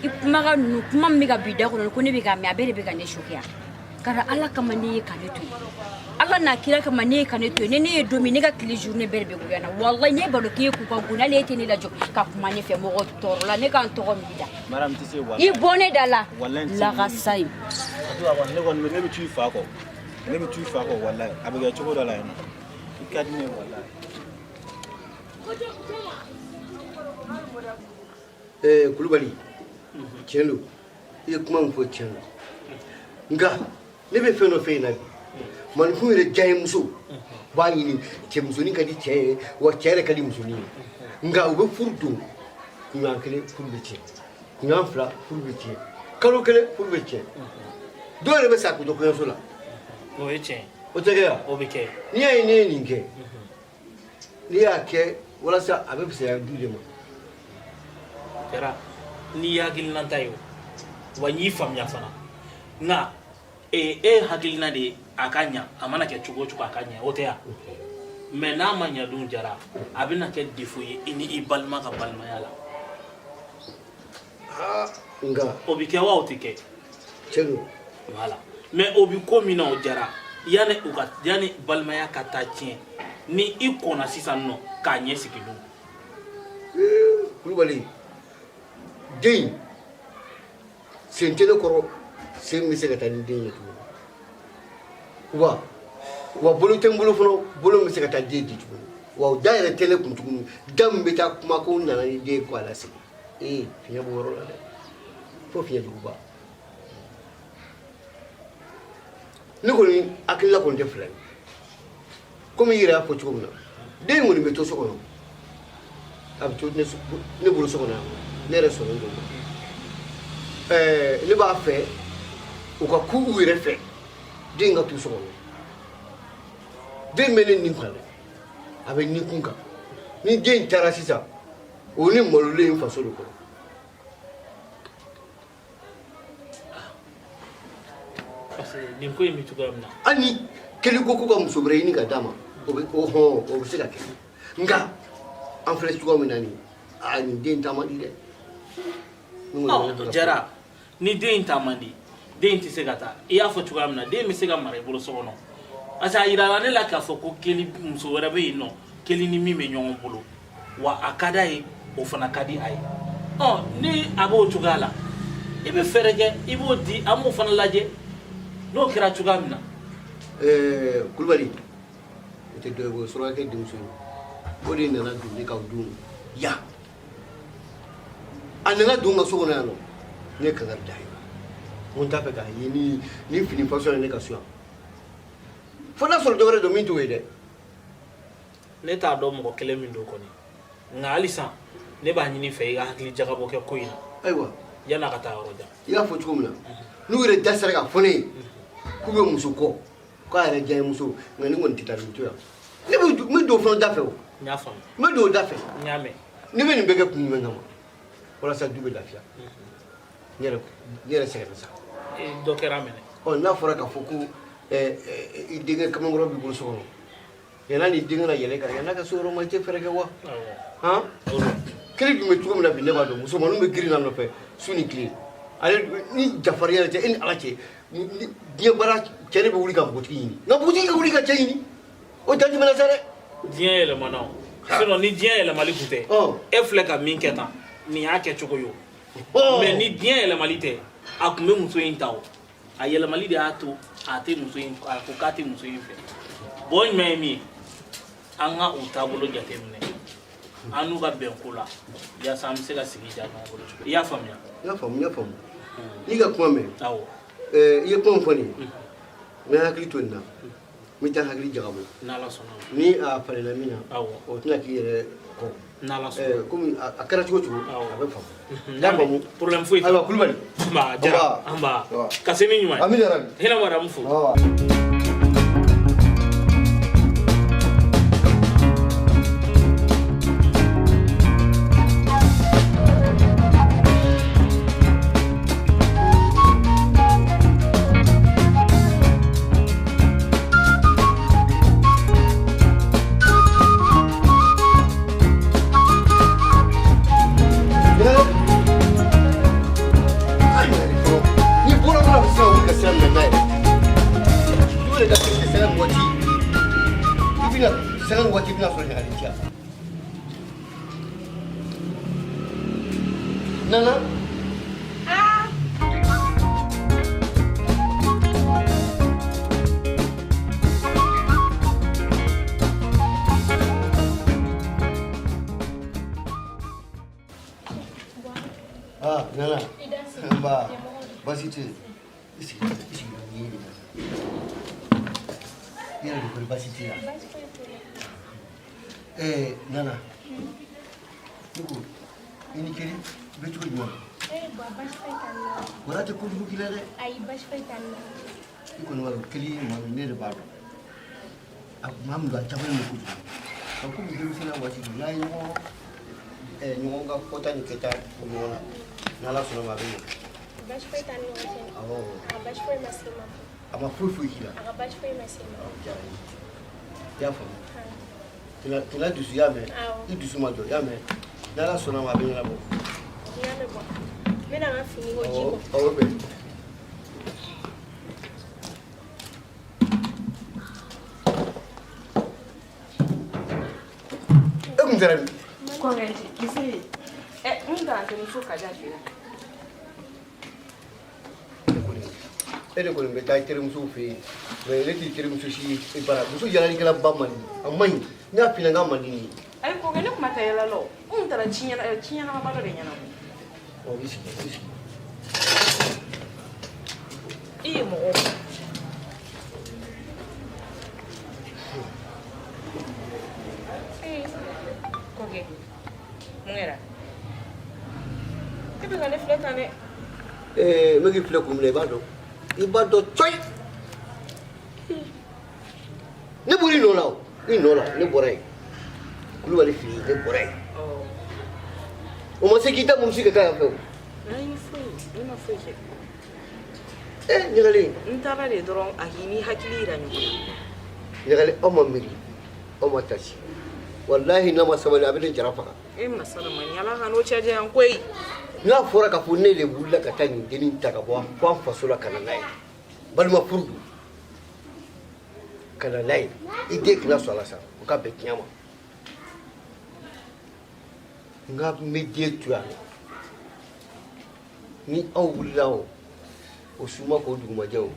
i kumakan ninnu, kuma min bɛ ka bi da kɔnɔ ko ne bɛ k'a mɛn, a bɛɛ de bɛ ka ne choquer. Kara, Ala kama, ne ye ka ne to yen. Ala n'a kira kama, ne ye ka ne to yen. Ni ne ye don min, ne ka tile journée bɛɛ de bɛ goya na. Walayi, ne b'a dɔn k'e k'u ka go, n'ale e tɛ ne lajɔ ka kuma ne fɛ, mɔgɔ tɔɔrɔ la, ne ka n tɔgɔ min da. Mariam tɛ se walayi. I bɔ ne da la. Walayi n tɛ se. Lagasa ye. En tout cas kɔni, ne kɔni ne bɛ t'u fa kɔ. Ne bɛ t'u fa kɔ walayi, a bɛ kɛ cogo dɔ la yen nɔ. I ka di ne ye walayi. Ɛɛ Kulubali, tiɲɛ don, i ye kuma min fɔ, tiɲɛ don, nka ne bɛ fɛn dɔ fɛ yen na bi, maninfin yɛrɛ diya ye, muso b'a ɲini, cɛmusonin ka di cɛ ye, wa cɛ yɛrɛ ka di musonin ye, nka u bɛ furu don, kunɲɔgɔn kelen furu bɛ tiɲɛ, kunɲɔgɔn fila furu bɛ tiɲɛ, kalo kelen furu bɛ tiɲɛ, dɔw yɛrɛ bɛ sa k'u to kɔɲɔso la. O ye tiɲɛ ye. O tɛ kɛ yan? O bɛ kɛ. N'i y'a ye ne ye nin kɛ, n'i y'a kɛ walasa a bɛ fisaya du de ma. Jara, n'i ye hakilinata ye, o wa n y'i faamuya fana, nka e hakilina de ye a ka ɲa, a mana kɛ cogo o cogo a ka ɲa, o tɛ yan. Mais n'a ma ɲa dun, Jara, a bɛna kɛ défaut ye i ni i balima ka balimaya la. Nka o bɛ kɛ wa o tɛ kɛ? Tiɲɛ don. Voilà, mais o bɛ ko min na, o Jara, yanni u ka yanni balimaya ka taa tiɲɛ, ni i kɔnna sisan nɔ k'a ɲɛ sigi dun? Kulubali, den sen tɛ ne kɔrɔ, sen bɛ se ka taa ni den ye tuguni, wa bolo tɛ n bolo fana, bolo bɛ se ka taa den di tuguni, wa da yɛrɛ tɛ ne kun tuguni, da min bɛ taa kuma ko n nana ni den ye ko a lasegin. Ee, fiɲɛ b'o yɔrɔ la dɛ, fo fiɲɛ juguba. Ne kɔni hakilila kɔni tɛ fila ye, komi i yɛrɛ y'a fɔ cogo min na, den kɔni bɛ to so kɔnɔ, a bɛ to ne bolo so kɔnɔ yan, ne yɛrɛ sɔnnen don. Ne b'a fɛ u ka ku u yɛrɛ fɛ, den ka to so kɔnɔ. Den bɛ ne nin kan dɛ, a bɛ nin kun kan. Ni den taara sisan, o ni malolen faso de kɔnɔ. Parce que nin ko in bɛ cogoya min na, hali ni kelen ko ko ka muso wɛrɛ ɲini ka d'a ma, o bɛ o hɔn, o bɛ se ka kɛ, nka an filɛ cogoya min na nin, aa, nin den ta man di dɛ. Ɔ Jara, ni den in ta man di, den tɛ se ka taa. I y'a fɔ cogoya min na, den bɛ se ka mara i bolo so kɔnɔ, parce que a yirala ne la k'a fɔ ko keli muso wɛrɛ bɛ yen nɔ, keli ni min bɛ ɲɔgɔn bolo, wa a ka d'a ye, o fana ka di a ye. Ɔ, ni a b'o cogoya la, I bɛ fɛɛrɛ kɛ, i b'o di, an b'o fana lajɛ n'o kɛra cogoya min na. Kulubali, o tɛ dɔ ye, o ye surakakɛ denmuso ye. O de nana don ne ka du yan, a nana don n ka so kɔnɔ yan nɔ, ne ye kankari da ye, n ko n t'a fɛ k'a ye ni ni fini fasɔn ye ne ka so yan, fo n'a sɔrɔ dɔ wɛrɛ don min t'o ye dɛ. Ne t'a dɔn mɔgɔ kelen min don kɔni, nka halisa ne b'a ɲini fɛ i ka hakili jagabɔ kɛ ko in na. Ayiwa. Yan'a ka taa yɔrɔ jan. I y'a fɔ cogo min na, n'u yɛrɛ da sera k'a fɔ ne ye k'u bɛ muso kɔ, k'a yɛrɛ diya ye muso, nka ne kɔni tɛ taa nin to yan. Ne bɛ n bɛ don o fana da fɛ o. N y'a faamu. N bɛ don o da fɛ. N y'a mɛn. Ne bɛ nin bɛɛ kɛ kun jumɛn kama? Walasa du bɛ lafiya. Ne yɛrɛ sɛgɛnna sa. Dɔ kɛra minɛ. Ɔ, n'a fɔra k'a fɔ ko i denkɛ kamalenkɔrɔ b'i bolo so kɔnɔ, yan'a ni denkɛ na yɛlɛ kan, yan'a ka so yɔrɔ ma, i tɛ fɛɛrɛ kɛ wa? Han, kelen dun bɛ cogo min na bi, ne b'a dɔn musomaninw bɛ girin a nɔfɛ su ni tile. Ale ni jafarinya tɛ e ni Ala cɛ, diɲɛ baara, cɛ de bɛ wuli ka npogotigi ɲini, nka npogotigi ka wuli ka cɛ ɲini, o dan tɛmɛna sa dɛ. Diɲɛ yɛlɛmana o, sinon ni diɲɛ yɛlɛmali tun tɛ, e filɛ ka min kɛ tan, nin y'a kɛcogo ye o. Mais ni diɲɛ yɛlɛmali tɛ, a tun bɛ muso in ta o. A yɛlɛmali de y'a to a tɛ muso in, a ko k'a tɛ muso in fɛ. Bon, jumɛn ye min ye, an ka o taabolo jateminɛ, an n'u ka bɛn ko la, yaasa an bɛ se ka sigi diya ɲɔgɔn bolo cogo. I y'a faamuya? N y'a faamu, n y'a faamu. N'i ka kuma mɛn. Awɔ. I ye kuma min fɔ nin ye, n bɛ hakili to nin na, n bɛ taa hakili jagabɔ. N'Ala sɔnna. Ni a falenna min na, awɔ, o tɛna k'i yɛrɛ kɔ. N'Ala sɔnna. Komi a kɛra cogo cogo, a bɛ faamu. I y'a faamu. Problème foyi tɛ. Ayiwa Kulubali. Nba Jara, nba. Ka se ni ɲuman ye. Amina yarabi. Hinɛ madamu fo. Ni bɔra kɔnɔ, a bɛ se ka wuli ka sira minɛ n'a ye. I yɛrɛ ka se sɛgɛn waati, i bɛna sɛgɛn waati, i bɛna sɔrɔ ɲagali diya. Nana. Ah, Nana. Nba. Baasi tɛ yen. I sigi, i sigi, n ye ɲininka. I yɛrɛ de kɔni, baasi t'i la? Nana. Ne ko, i ni kelen, i bɛ cogo jumɛn na? Baasi foyi t'an na. Wara tɛ kojugu k'i la dɛ. Ayi, baasi foyi t'an na. I kɔni b'a dɔn, kelen ye maa min, ne yɛrɛ b'a dɔn. A maa min don, a jabalen don kojugu. Nka komi denmisɛnninya waati don, n'an ye ɲɔgɔn ka fɔta ni kɛta bɔ ɲɔgɔn na, n'Ala sɔnna ma, a bɛ ɲɛ. Baasi foyi t'an ni ɲɔgɔn cɛ. Awɔ. A ka baasi foyi ma se ma. A ma foyi foyi k'i la. A ka baasi foyi ma se ma. Diyara n ye. I y'a faamu? Tɛna dusu, i y'a mɛn? Awɔ. I dusu ma jɔ, i y'a mɛn? N'Ala sɔnna ma, a bɛ ɲɛnabɔ. N y'a mɛn bɔ. N bɛna n ka fini ko ji Awɔ, bɔ. awɔ bɛn. E kun taara min? Kɔkɛ, nse. N taara n terimuso Kaja fɛ yen. E de kɔni bɛ taa i terimusow fɛ yen, mais ne t'i terimuso si ye i bara. Muso yalalikɛla ba man di, a man ɲi. N y'a f'i ɲɛna k'a man di n ye. Ayi kɔkɛ, ne tun ma taa yala la o. N taara ci ɲɛna, ci ɲɛnamaba dɔ de ɲɛnabɔ. Ɔ, i sigi, i sigi. I ye mɔgɔ. Kɔkɛ, mun kɛra? E bɛ ka ne filɛ tan dɛ. N bɛ k'i filɛ kun min na, i b'a dɔn. I b'a dɔn cɔyi. Ne bɔra i nɔ la o, i nɔ la, ne bɔra yen. Kulubali fɛ yen, ne bɔra yen. O ma se k'i da murusi ka k'a yan fɛ o. Ayi, foyi, ne ma foyi kɛ. Ɲagalen. N taara de dɔrɔn a k'i ni hakili yira ɲɔgɔn na. Ɲagalen, aw ma miiri, aw ma tasi. Walahi, n'a ma sabali, a bɛ ne jara faga. E masaramani, Ala ka n'o cɛ janya koyi. N'a fɔra k'a fɔ ne de wulila ka taa nin dennin ta ka bɔ fo an faso la ka na n'a ye, balima furu don, ka na n'a ye, i den kana sɔn a la sa, o ka bɛn tiɲɛ ma. N ka n bɛ den to yan nɔ. Ni aw wulila o o su ma ko dugumajɛ o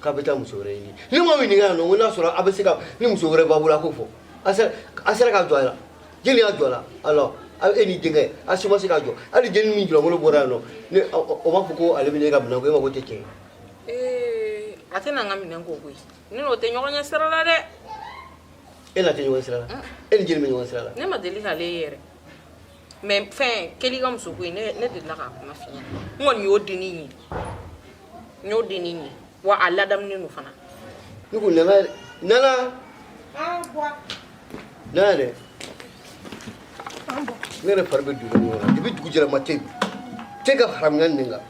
k'a bɛ taa muso wɛrɛ ɲini ni maa min ɲininka yan nɔ ko n'a sɔrɔ a bɛ se ka ni muso wɛrɛ b'a bolo a k'o fɔ a sera k'a jɔ a la jeli y'a jɔ a la alors e ni denkɛ a si ma se k'a jɔ hali jeli min julankolo bɔra yan nɔ ne o b'a fɔ ko ale bɛ ne ka minɛn ko e ma ko tɛ tiɲɛ ye. Ee a tɛna n ka minɛn ko koyi, ne n'o tɛ ɲɔgɔn ɲɛ sira la dɛ. E n'a tɛ ɲɔgɔn sira la? E ni jeli bɛ ɲɔgɔn sira la? Ne ma deli k'ale ye yɛrɛ. Mais fɛn keli ka muso ko in ne delila k'a kuma f'i ɲɛna, n kɔni y'o dennin ye, n y'o dennin ye wa a ladamunen don fana. Ne ko nana nana nana dɛ, ne yɛrɛ fari bɛ don ɲɔgɔn na depuis dugu jɛra ma te te ka haramuya nin kan.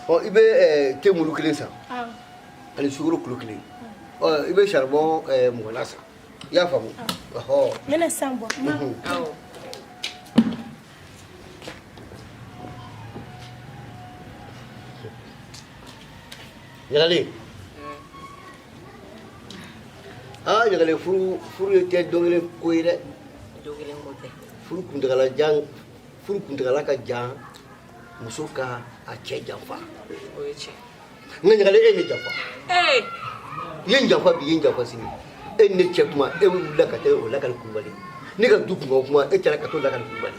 Ɔ i bɛ te mulu kelen san ani sukaro kilo kelen, ɔ i bɛ charbon 20 san. I y'a faamu? Ɔhɔ. N bɛna san bɔ. Awɔ. Ɲagalen. Aa ɲagalen, furu furu tɛ don kelen ko ye dɛ. Don kelen ko tɛ. Furu kuntagala jan, furu kuntagala ka jan, muso ka a cɛ janfa. O ye tiɲɛ. Nka ɲagalen, e ye ne janfa. Ee. I ye n janfa bi, i ye n janfa sini. E ni ne cɛ kuma, e wulila ka taa o lakali Kulubali. Ne ka du kunkan kuma, e taara ka t'o lakali Kulubali.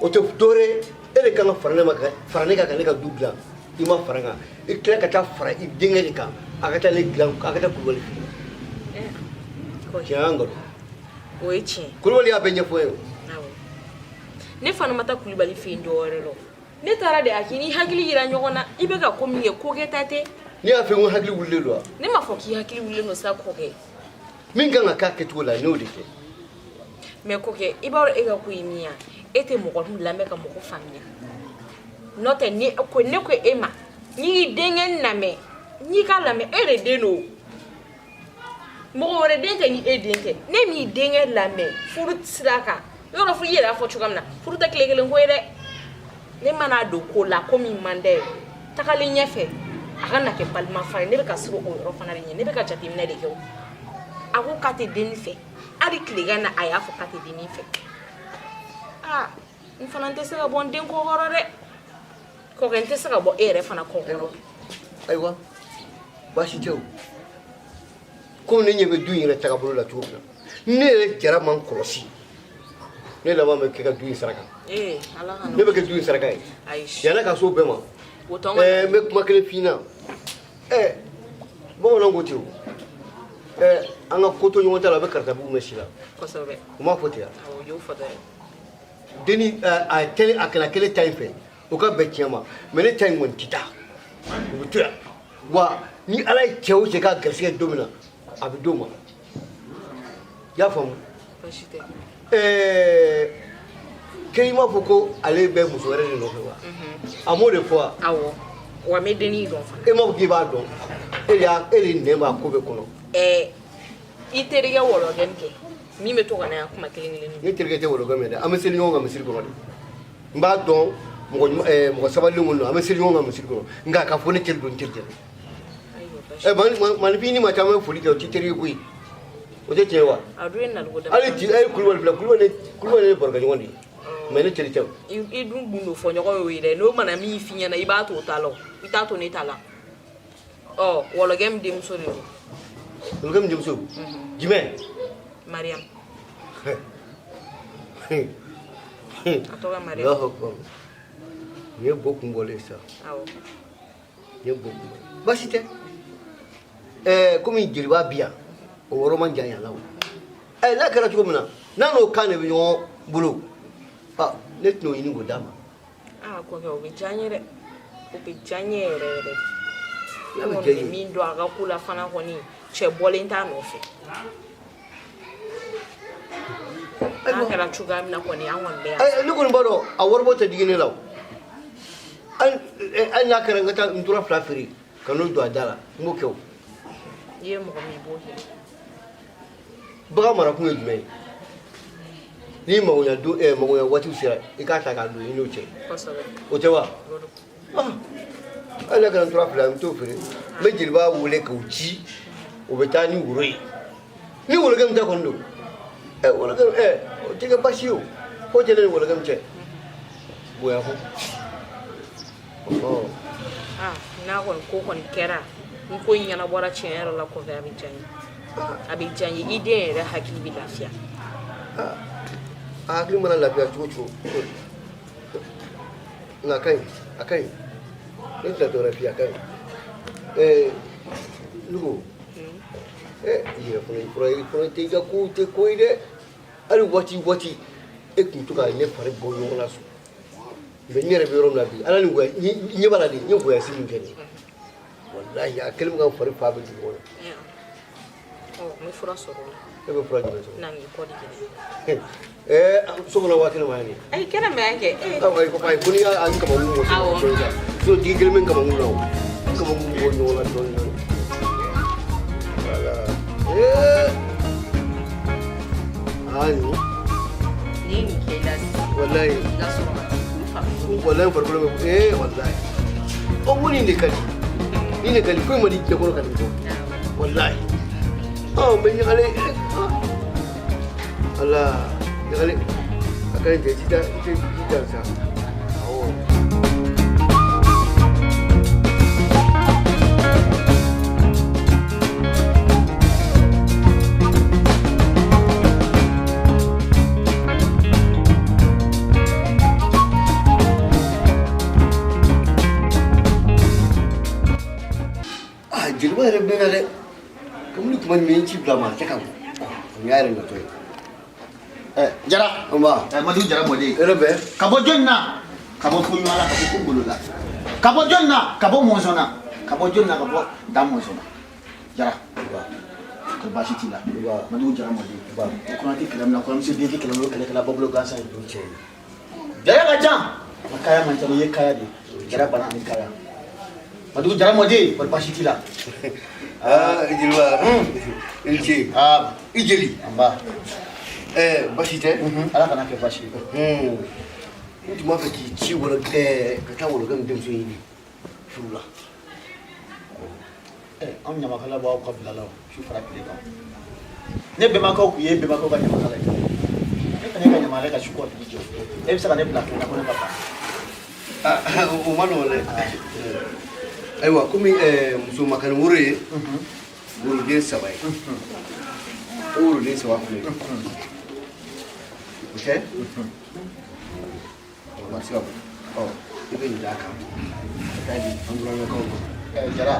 O tɛ dɔwɛrɛ ye, e de kan ka fara ne ma ka fara ne kan ka ne ka du dilan. I ma fara n kan, i tila ka taa fara i denkɛ de kan, a ka taa ne dilan, a ka taa Kulubali fɛ yen. Tiɲɛ y'an nkalon. O ye tiɲɛ. Kulubali y'a bɛɛ ɲɛfɔ n ye o. Awɔ. Ne fana ma taa Kulubali fɛ yen dɔwɛrɛ la. Ne taara de a k'i ni hakili yira ɲɔgɔn na, i bɛ ka ko min kɛ, ko kɛta tɛ. Ne y'a fɔ ko n hakili wulilen don wa? Ne m'a fɔ k'i hakili wulilen don sa kɔkɛ. Min kan ka k'a kɛcogo la, ne y'o de kɛ. Mais kɔkɛ, i b'a dɔn e ka ko ye min ye, e tɛ mɔgɔ lamɛn ka mɔgɔ faamuya. N'o tɛ ne ko ne ko e ma, n'i y'i denkɛ lamɛn, n'i k'a lamɛn, e de den don. Mɔgɔ wɛrɛ den tɛ ni e den tɛ. Ne m'i denkɛ lamɛn furu sira kan. Yɔrɔ furu i yɛrɛ y'a fɔ cogoya min na, furu tɛ tile kelen ko ye dɛ. Ne mana don ko la ko min man d'a ye, tagalen ɲɛfɛ a ka na kɛ balima fara ye. Ne bɛ ka siran o yɔrɔ fana de ɲɛ, ne bɛ ka jateminɛ de kɛ o. A ko k'a tɛ dennin fɛ, hali tilegan na a y'a fɔ k'a tɛ dennin fɛ. Aa n fana tɛ se ka bɔ n den kɔ kɔrɔ dɛ. Kɔkɛ, n tɛ se ka bɔ e yɛrɛ fana kɔ kɔrɔ. Ayiwa, baasi tɛ o. Komi ne ɲɛ bɛ du in yɛrɛ tagabolo la cogo min na, ne yɛrɛ jara man kɔlɔsi, ne laban bɛ kɛ ka du in saraka. Ee ala ka Ne bɛ kɛ du in saraka ye. Ayi. Yanni ka s'o bɛɛ ma. O tɔn Ɛɛ n bɛ kuma kelen f'i ɲɛna. Ɛɛ bamananw ko ten o. Ɛɛ an ka ko to ɲɔgɔn ta la, a bɛ karatabugu mɛn si la. Kosɛbɛ. U m'a fɔ ten wa? Awɔ, u y'o fɔ dɛ. Denni a kelen a kana kelen ta in fɛ, o ka bɛn tiɲɛ ma, mais ne ta in kɔni tɛ taa. O bɛ to yan. Wa ni Ala ye cɛ o cɛ k'a garisɛgɛ don min na, a bɛ d'o ma. I y'a faamu? Baasi tɛ. Ɛɛ k'i m'a fɔ ko ale bɛ muso wɛrɛ de nɔfɛ wa? A m'o de fɔ wa? Awɔ. Wa n bɛ dennin dɔn fana. E m'a fɔ k'i b'a dɔn. E de y'a e de nɛn b'a ko bɛɛ kɔnɔ. Ɛɛ i terikɛ wɔlɔkɛ min kɛ, min bɛ to ka na yan kuma kelen kelen. Ne terikɛ tɛ wɔlɔkɛ min dɛ, an bɛ seli ɲɔgɔn kan misiri kɔnɔ de. N b'a dɔn mɔgɔ ɲuman ɛɛ mɔgɔ sabalilen kɔni don, an bɛ seli ɲɔgɔn kan misiri kɔnɔ, nka k'a fɔ ne teri don, n teri tɛ. Ɛ maaninfin ni maa caman bɛ foli kɛ, o t'i teri ye koyi. O tɛ tiɲɛ ye wa? A dun ye naliko dama. Hali ti hali Kulubali filɛ, Kulubali ye barokɛɲɔgɔn de ye. Mais ne teri tɛ o. I dun gundo fɔ ɲɔgɔn y'o ye dɛ, n'o mana min f'i ɲɛna, i b'a to o ta la o, i t'a to ne ta la. Ɔ wɔlɔkɛ min denmuso de don. Wɔlɔkɛ min denmuso? Jumɛn? Mariam. A tɔgɔ ye Mariam. Alahu akibaru. Nin ye bo kun bɔlen ye sisan. Awɔ. Nin ye bo kun bɔlen. Baasi tɛ. Ɛɛ komi jeliba bi yan, o yɔrɔ man jan yan la o. Ɛɛ n'a kɛra cogo min na, n'a n'o kan de bɛ ɲɔgɔn bolo, aa ne tɛn'o ɲini k'o d'a ma. Aa kɔkɛ, o bɛ diya n ye dɛ. O bɛ diya n ye yɛrɛ yɛrɛ de. N'a Ne bɛ kɔni diya i bɛ ye. min dɔn a ka ko la fana kɔni, cɛ bɔlen t'a nɔfɛ. N'a kɛra cogoya min na kɔni, an kɔni bɛ yan. Ayi, ne kɔni b'a dɔn a waribɔ tɛ digi ne la o. Hali n'a kɛra n ka taa n tora fila feere ka n'o don a da la, n b'o kɛ o. I ye mɔgɔ min, i b'o kɛ. Bagan marakun ye jumɛn ye? Ni magoɲa don magoɲa waatiw sera, i k'a ta k'a don i n'o cɛ. Kosɛbɛ. O tɛ wa? Hali n'a kɛra n tora fila, n t'o feere. N bɛ jeliba wele k'o ci, o bɛ taa ni woro ye. Ni wɔlɔkɛ min ta kɔni don, wɔlɔkɛ o tɛ kɛ baasi ye o. Fo tɛ ne ni wɔlɔkɛ min cɛ. Bonya ko. Ɔhɔ. Ah, n'a kɔni ko kɔni kɛra, ni ko in ɲɛnabɔra tiɲɛ yɛrɛ la kɔfɛ, a bɛ diya n ye, a bɛ diya n ye, i den yɛrɛ hakili bɛ lafiya. A hakili mana lafiya cogo cogo, nka a ka ɲi, a ka ɲi, ne tɛna dɔwɛrɛ f'i ye, a ka ɲi. Lugo, i yɛrɛ fana, i fana tɛ i ka kow tɛ ko ye dɛ. Hali waati waati e tun to ka ne fari bɔ ɲɔgɔn na so, mais n yɛrɛ bɛ yɔrɔ min na bi, ala ni goya ɲɛ b'a la de, n ye voyage min kɛ nin ye, walahi, a kɛlen bɛ ka n fari fa bɛ dugu kɔnɔ. Ɔ, n bɛ fura sɔrɔ o la. E bɛ fura jumɛn sɔrɔ? Na n k'i kɔ digi. So kɔnɔ waa kɛnɛ ma yan nin. Ayi, kɛnɛ ma yan kɛ. Ayi, ayi, ko n'i y'a n kamakun bɔ sisan, so digi kelen bɛ n kamakun na o, n kamakun bɔ ɲɔgɔn na dɔɔnin dɔɔnin. Voilà. Aa, nin. Ni ye nin kɛ i la sisan. Walayi. I ka sɔrɔ ka t'i kun fa. Walayi, n farikolo bɛ walayi. Ɔ, ko nin de ka di. Nin de ka di, foyi man di diɲɛ kɔnɔ ka nin bɔ. Walayi. Ɔ, mais ɲagalen. Ala, ɲagalen. A ka ɲi tɛ, ji tɛ ji dan sa. Awɔ. Ah, jeliba yɛrɛ bɛ na dɛ. Kabini tuma jumɛn n ci bila ma, a tɛ ka bɔ. O y'a yɛrɛ natɔ ye. Jara. Nba. Madu Jara mɔden. Yɛrɛ bɛ. Ka bɔ jɔnni na? Ka bɔ Foɲɔgɔn la, ka bɔ Kongolo la. Ka bɔ jɔnni na? Ka bɔ Mɔnzɔn na. Ka bɔ jɔnni na? Ka bɔ Da Mɔnzɔn na. Jara. Ko baasi t'i la. Madu Jara mɔden. O kɔnɔ tɛ kɛlɛ min na, kɔrɔmuso den tɛ kɛlɛ min na, o kɛlɛkɛla bɔ bolo gansan ye. Jara ka ca. Nka kaya man ca, o ye kaya de ye. Jara bana ani kaya. Madu Jara mɔden, kɔri baasi t'i la. Ah, jeliba. I ni ce. Ah, i jeli. Nba. Baasi tɛ. Ala kana kɛ baasi ye. N tun b'a fɛ k'i ci wɔlɔ ka taa wɔlɔkɛ min denmuso ɲini furu la. Anw ɲamakala b'aw ka bila la o, su fara tile kan. Ne bɛnbakɛw kun ye bɛnbakɛw ka ɲamakala ye. Ne fana ka ɲamakala ka su kɔ dugu jɛ. E bɛ se ka ne bila tile la ko ne ka ban. O ma nɔgɔn dɛ. Ayiwa, komi muso makani woro ye woroden saba ye. O woroden saba filɛ. O tɛ? O ma se ka bɔ. Ɔ, i bɛ nin d'a kan. Ka taa di an burankɛkaw ma. Jara,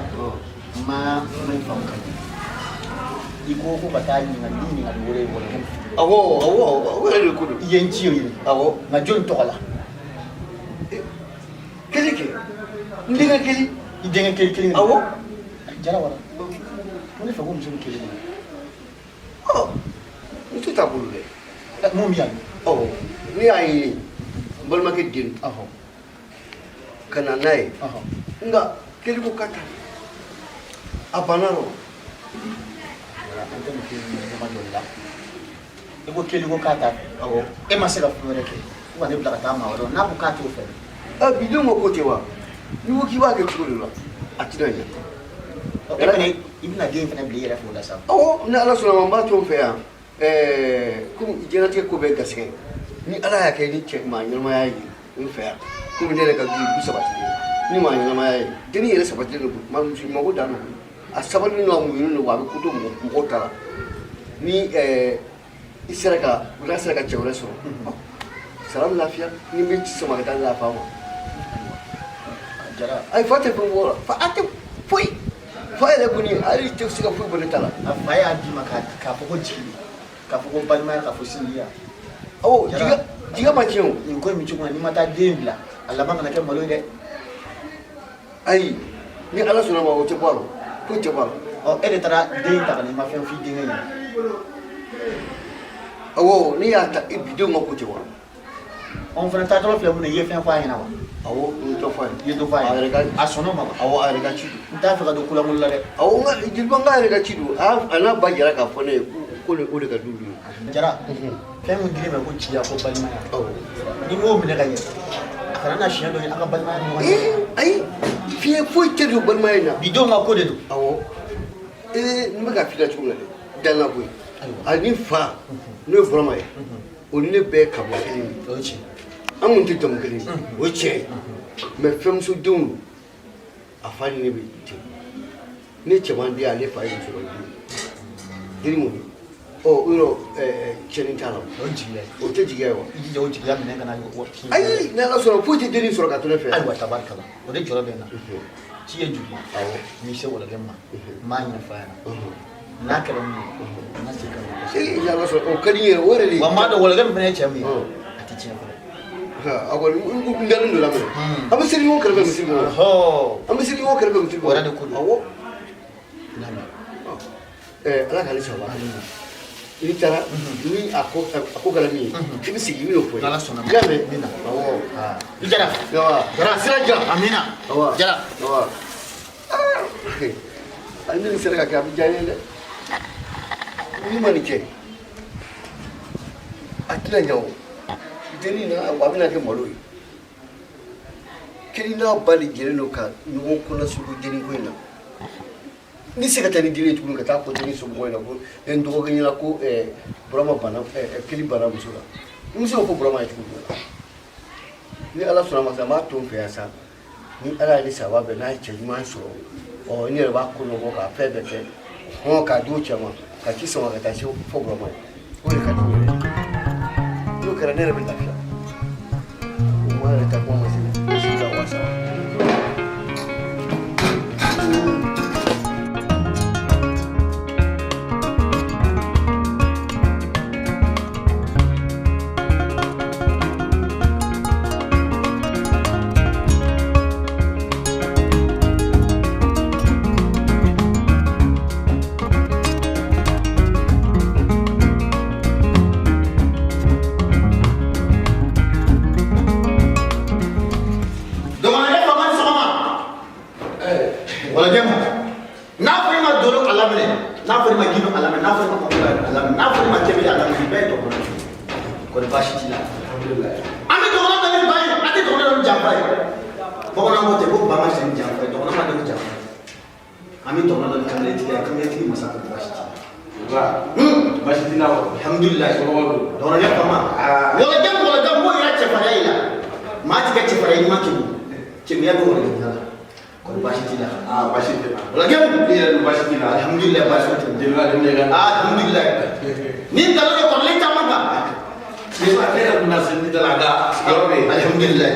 n ma kuma in faamu ka ɲɛ. I ko ko ka taa ɲininkali ni ɲininkali wɛrɛ ye wɔlɔkɛ. Awɔ, awɔ, o yɛrɛ de ko don. I ye n ci o ye. Awɔ. Nka jɔnni tɔgɔ la? Kelen kɛ. N denkɛ kelen. I denkɛ kelen kelen. Awɔ. Jara wara. Ko ne fɛ ko muso bɛ kelen kɔnɔ. Ɔ, muso t'a bolo dɛ. Mun bɛ yan? Ɔ, ne y'a ɲini n balimakɛ den. Ka na n'a ye. Nka kelen ko k'a t'a fɛ. A banna rɔ. Jara, an tɛ nin ko in ɲɛma jɔ la. I ko kelen ko k'a t'a fɛ. Awɔ. E ma se ka fɛn wɛrɛ kɛ. Ko ka ne bila ka taa maa wɛrɛ n'a ko k'a t'o fɛ. Bi denw ka ko tɛ wa? N'i ko k'i b'a kɛ cogo dɔ la, a tɛna ɲɛ. E fana, i bɛna den fana bila i yɛrɛ fɛ o la sa. Awɔ, ni Ala sɔnna ma, n b'a to n fɛ yan. Komi diɲɛlatigɛ ko bɛɛ garisɛgɛ ye. Ni Ala y'a kɛ ni cɛ maa ɲɛnamaya ye n fɛ yan, komi ne yɛrɛ ka du ye du sabatilen ye, ni maa ɲɛnamaya ye, dennin yɛrɛ sabatilen don, maa muso ɲuman ko dan don. A sabalilen don, a muɲunen don, wa a bɛ ko to mɔgɔw ta la. Ni i sera ka, n'a sera ka cɛ wɛrɛ sɔrɔ, sara bɛ lafiya, ni n bɛ ci sama ka taa la fa ma. Jara. Ayi, fa tɛ fɛn bɔ la, fa a tɛ foyi. Fa yɛrɛ kɔni, hali tɛ se ka foyi bɔ ne ta la. A fa y'a d'i ma k'a fɔ ko jigi, k'a fɔ ko balimaya, k'a fɔ sinjiya. Awɔ, jiga ma tiɲɛ o. Nin ko in bɛ cogo min na, n'i ma taa den bila, a laban kana kɛ malo ye dɛ. Ayi, ni Ala sɔnna ma, o tɛ bɔ a la, foyi tɛ bɔ a la. Ɔ, e de taara den ta ka na, i ma fɛn f'i denkɛ ɲɛna. Awɔ, ne y'a ta, bi denw ka ko tɛ wa? Ɔ, n fana taatɔ filɛ mun na, i ye fɛn fɔ a ɲɛna wa? Awɔ, n ye dɔ fɔ a ye. I ye dɔ fɔ a ye? A yɛrɛ ka. A sɔnn'o ma wa? Awɔ, a yɛrɛ ka ci don. N t'a fɛ ka don kolankolon la dɛ. Awɔ, n ka jeliba, n k'a yɛrɛ ka ci don. A n'a ba jɛra k'a fɔ ne ye ko o de ka d'olu ye. Jara, fɛn min dir'i ma ko jigiya, ko balimaya. Awɔ. N'i m'o minɛ ka ɲɛ, a kana na siɲɛ dɔ ye an ka balimaya ni ɲɔgɔn cɛ. Ayi, fiɲɛ foyi tɛ don balimaya in na. Bi denw ka ko de don. Awɔ. N bɛ ka f'i la cogo min na dɛ, danna koyi. Ani fa, n'o ye Burama ye, o ni ne bɛɛ ye kabila kelen de ye. O ye tiɲɛ. An kun tɛ jamu kelen ye, o ye tiɲɛ ye, mais fɛnmusodenw don. A fa ni ne bɛ ten, ne cɛman den, ale fa ye musoman den ye. Denni kɔni, ɔ yɔrɔ tiɲɛni t'a la. O ye jigiya ye. O tɛ jigiya ye wa? I jija o jigiya minɛ ka na. Ayi, ni Ala sɔnna, foyi tɛ denni sɔrɔ ka to ne fɛ. Ayiwa, tabarikala, o de jɔrɔ bɛ n na. Ci ye joli ye? Awɔ. N'i se wɔlɔkɛ ma, n b'a ɲɛfɔ a ɲɛna. N'a kɛra min ye, n ka segin ka na. Ee, ni Ala sɔnna, o ka di n ye o yɛrɛ de. Wa n b'a dɔn wɔlɔkɛ min fana ye cɛ min ye, a tɛ tiɲɛ fɔlɔ. A kɔni, n dalen don la minɛ. An bɛ seli ɲɔgɔn kɛrɛfɛ misiri kɔnɔ. An bɛ seli ɲɔgɔn kɛrɛfɛ misiri kɔnɔ. O yɛrɛ de ko don. Awɔ. Ala k'ale saba. N'i taara, ni a ko kɛra min ye, i bɛ segin, i bɛ n'o fɔ n ye. N'Ala sɔnna ma. I y'a mɛn? N bɛ na. Awɔ. I Jara. Awa. Jara. Sira jan. Amina. Awa. Jara. Awa. Hali ni nin sera ka kɛ, a bɛ diya n ye dɛ. N'i ma nin kɛ, a tɛna ɲɛ o. Denni na, a bɛna kɛ malo ye. Kelen n'a ba de jɛlen don ka ɲɔgɔn kɔnɔsugu denni ko in na. Ni se ka taa ni denni ye tuguni ka taa fɔ denni somɔgɔw ɲɛna ko n dɔgɔkɛ ɲɛna ko Burama banna, Keli banna muso la. N bɛ se k'o fɔ Burama ye cogo jumɛn na? Ni Ala sɔnna ma sa, n b'a to n fɛ yan sa. Ni Ala ye ni saba bɛn, n'a ye cɛ ɲuman sɔrɔ, ɔ n yɛrɛ b'a kɔnɔbɔ k'a fɛn bɛɛ kɛ, hɔn, k'a di o cɛ ma, ka ci sama ka taa se fo Burama ye. O de ka di n yɛrɛ ye. N'o kɛra, ne yɛrɛ bɛ lafiya. O ma yɛrɛ ta kuma ma se dɛ. Sigi la wasa. Dɔgɔnɔkɛ fama, ni sɔgɔma. Wɔlɔjɛ ma, n'a fɔra i ma dolo a laminɛ, n'a fɔra i ma gino a laminɛ, n'a fɔra i ma kɔnkɔ a laminɛ, n'a fɔra i ma tebele a laminɛ, nin bɛɛ ye dɔgɔnɔ ye. Kɔri baasi t'i la? An bɛ dɔgɔnɔ dɔ ni ba ye, an tɛ dɔgɔnɔ dɔ ni janfa ye. Bamananw ko ten ko ba ma fisa ni janfa ye, dɔgɔnɔ ma dɔn ni janfa ye. An bɛ dɔgɔnɔ dɔ ni kamelentigiya ye, kamelentigi masa, kɔri baasi t'i la? Baasi t'i la wa? Alhamdulilayi. Dɔgɔnɔkɛ fama, wɔlɔjɛ, wɔlɔjɛ, n b'o yira cɛfarinya yi la. Maa ti kɛ cɛfarinya ɲuman kɛ, cɛmiya bɛ wɔlɔjɛya la. Kɔri baasi t'i la? Aa, baasi tɛ na. Wɔlɔjɛ, I yɛrɛ dun, baasi t'i la? Alhamdulilayi, baasi tɛ na. Jeliba de bɛ ka. Alhamdulilayi. Ni nkalon don kɔrɔlen caman kan. Jeliba, ne yɛrɛ tun na se da la, nka sigiyɔrɔ bɛ yen. Alhamdulilayi.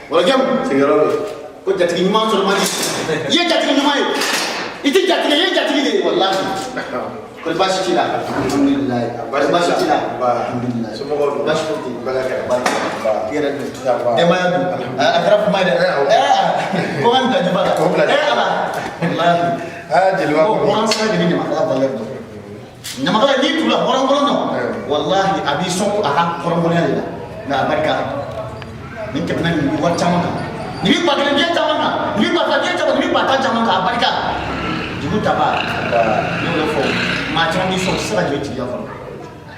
Wɔlɔjɛ, sigiyɔrɔ bɛ yen. Ko jatigi ɲuman sɔrɔ man di. I ye jatigi ɲuman ye. I ti jatigi, i ye jatigi de ye walahi. Kɔri baasi t'i la? Alhamdulilayi. Kɔri baasi t'i la? Alhamdulilayi. Somɔgɔw dun? Baasi foyi tɛ yen. Bɛɛ ka kɛnɛ. I yɛrɛ dun? Denbaya dun? A kɛra kuma ye dɛ. Ko ka nin bila juba la. K'o bila juba. Ala. Walahi. Aa, jeliba Ko kɔni. hɔrɔn sira de bɛ ɲamakala valeur dɔn. Ɲamakala n'i tugula hɔrɔn kɔrɔ nɔ, walahi a b'i sɔn a ka hɔrɔnkɔrɔnya de la. Nka a barika nin tɛmɛna nin bɛ wari caman kan, nin bɛ 1000 biye caman kan, nin bɛ 2000 biye caman, nin bɛ 10 000 caman kan, a barika. Dugu taba, ne y'o de fɔ, maa caman b'i sɔn, o tɛ se ka jɔ i tigiya kɔrɔ.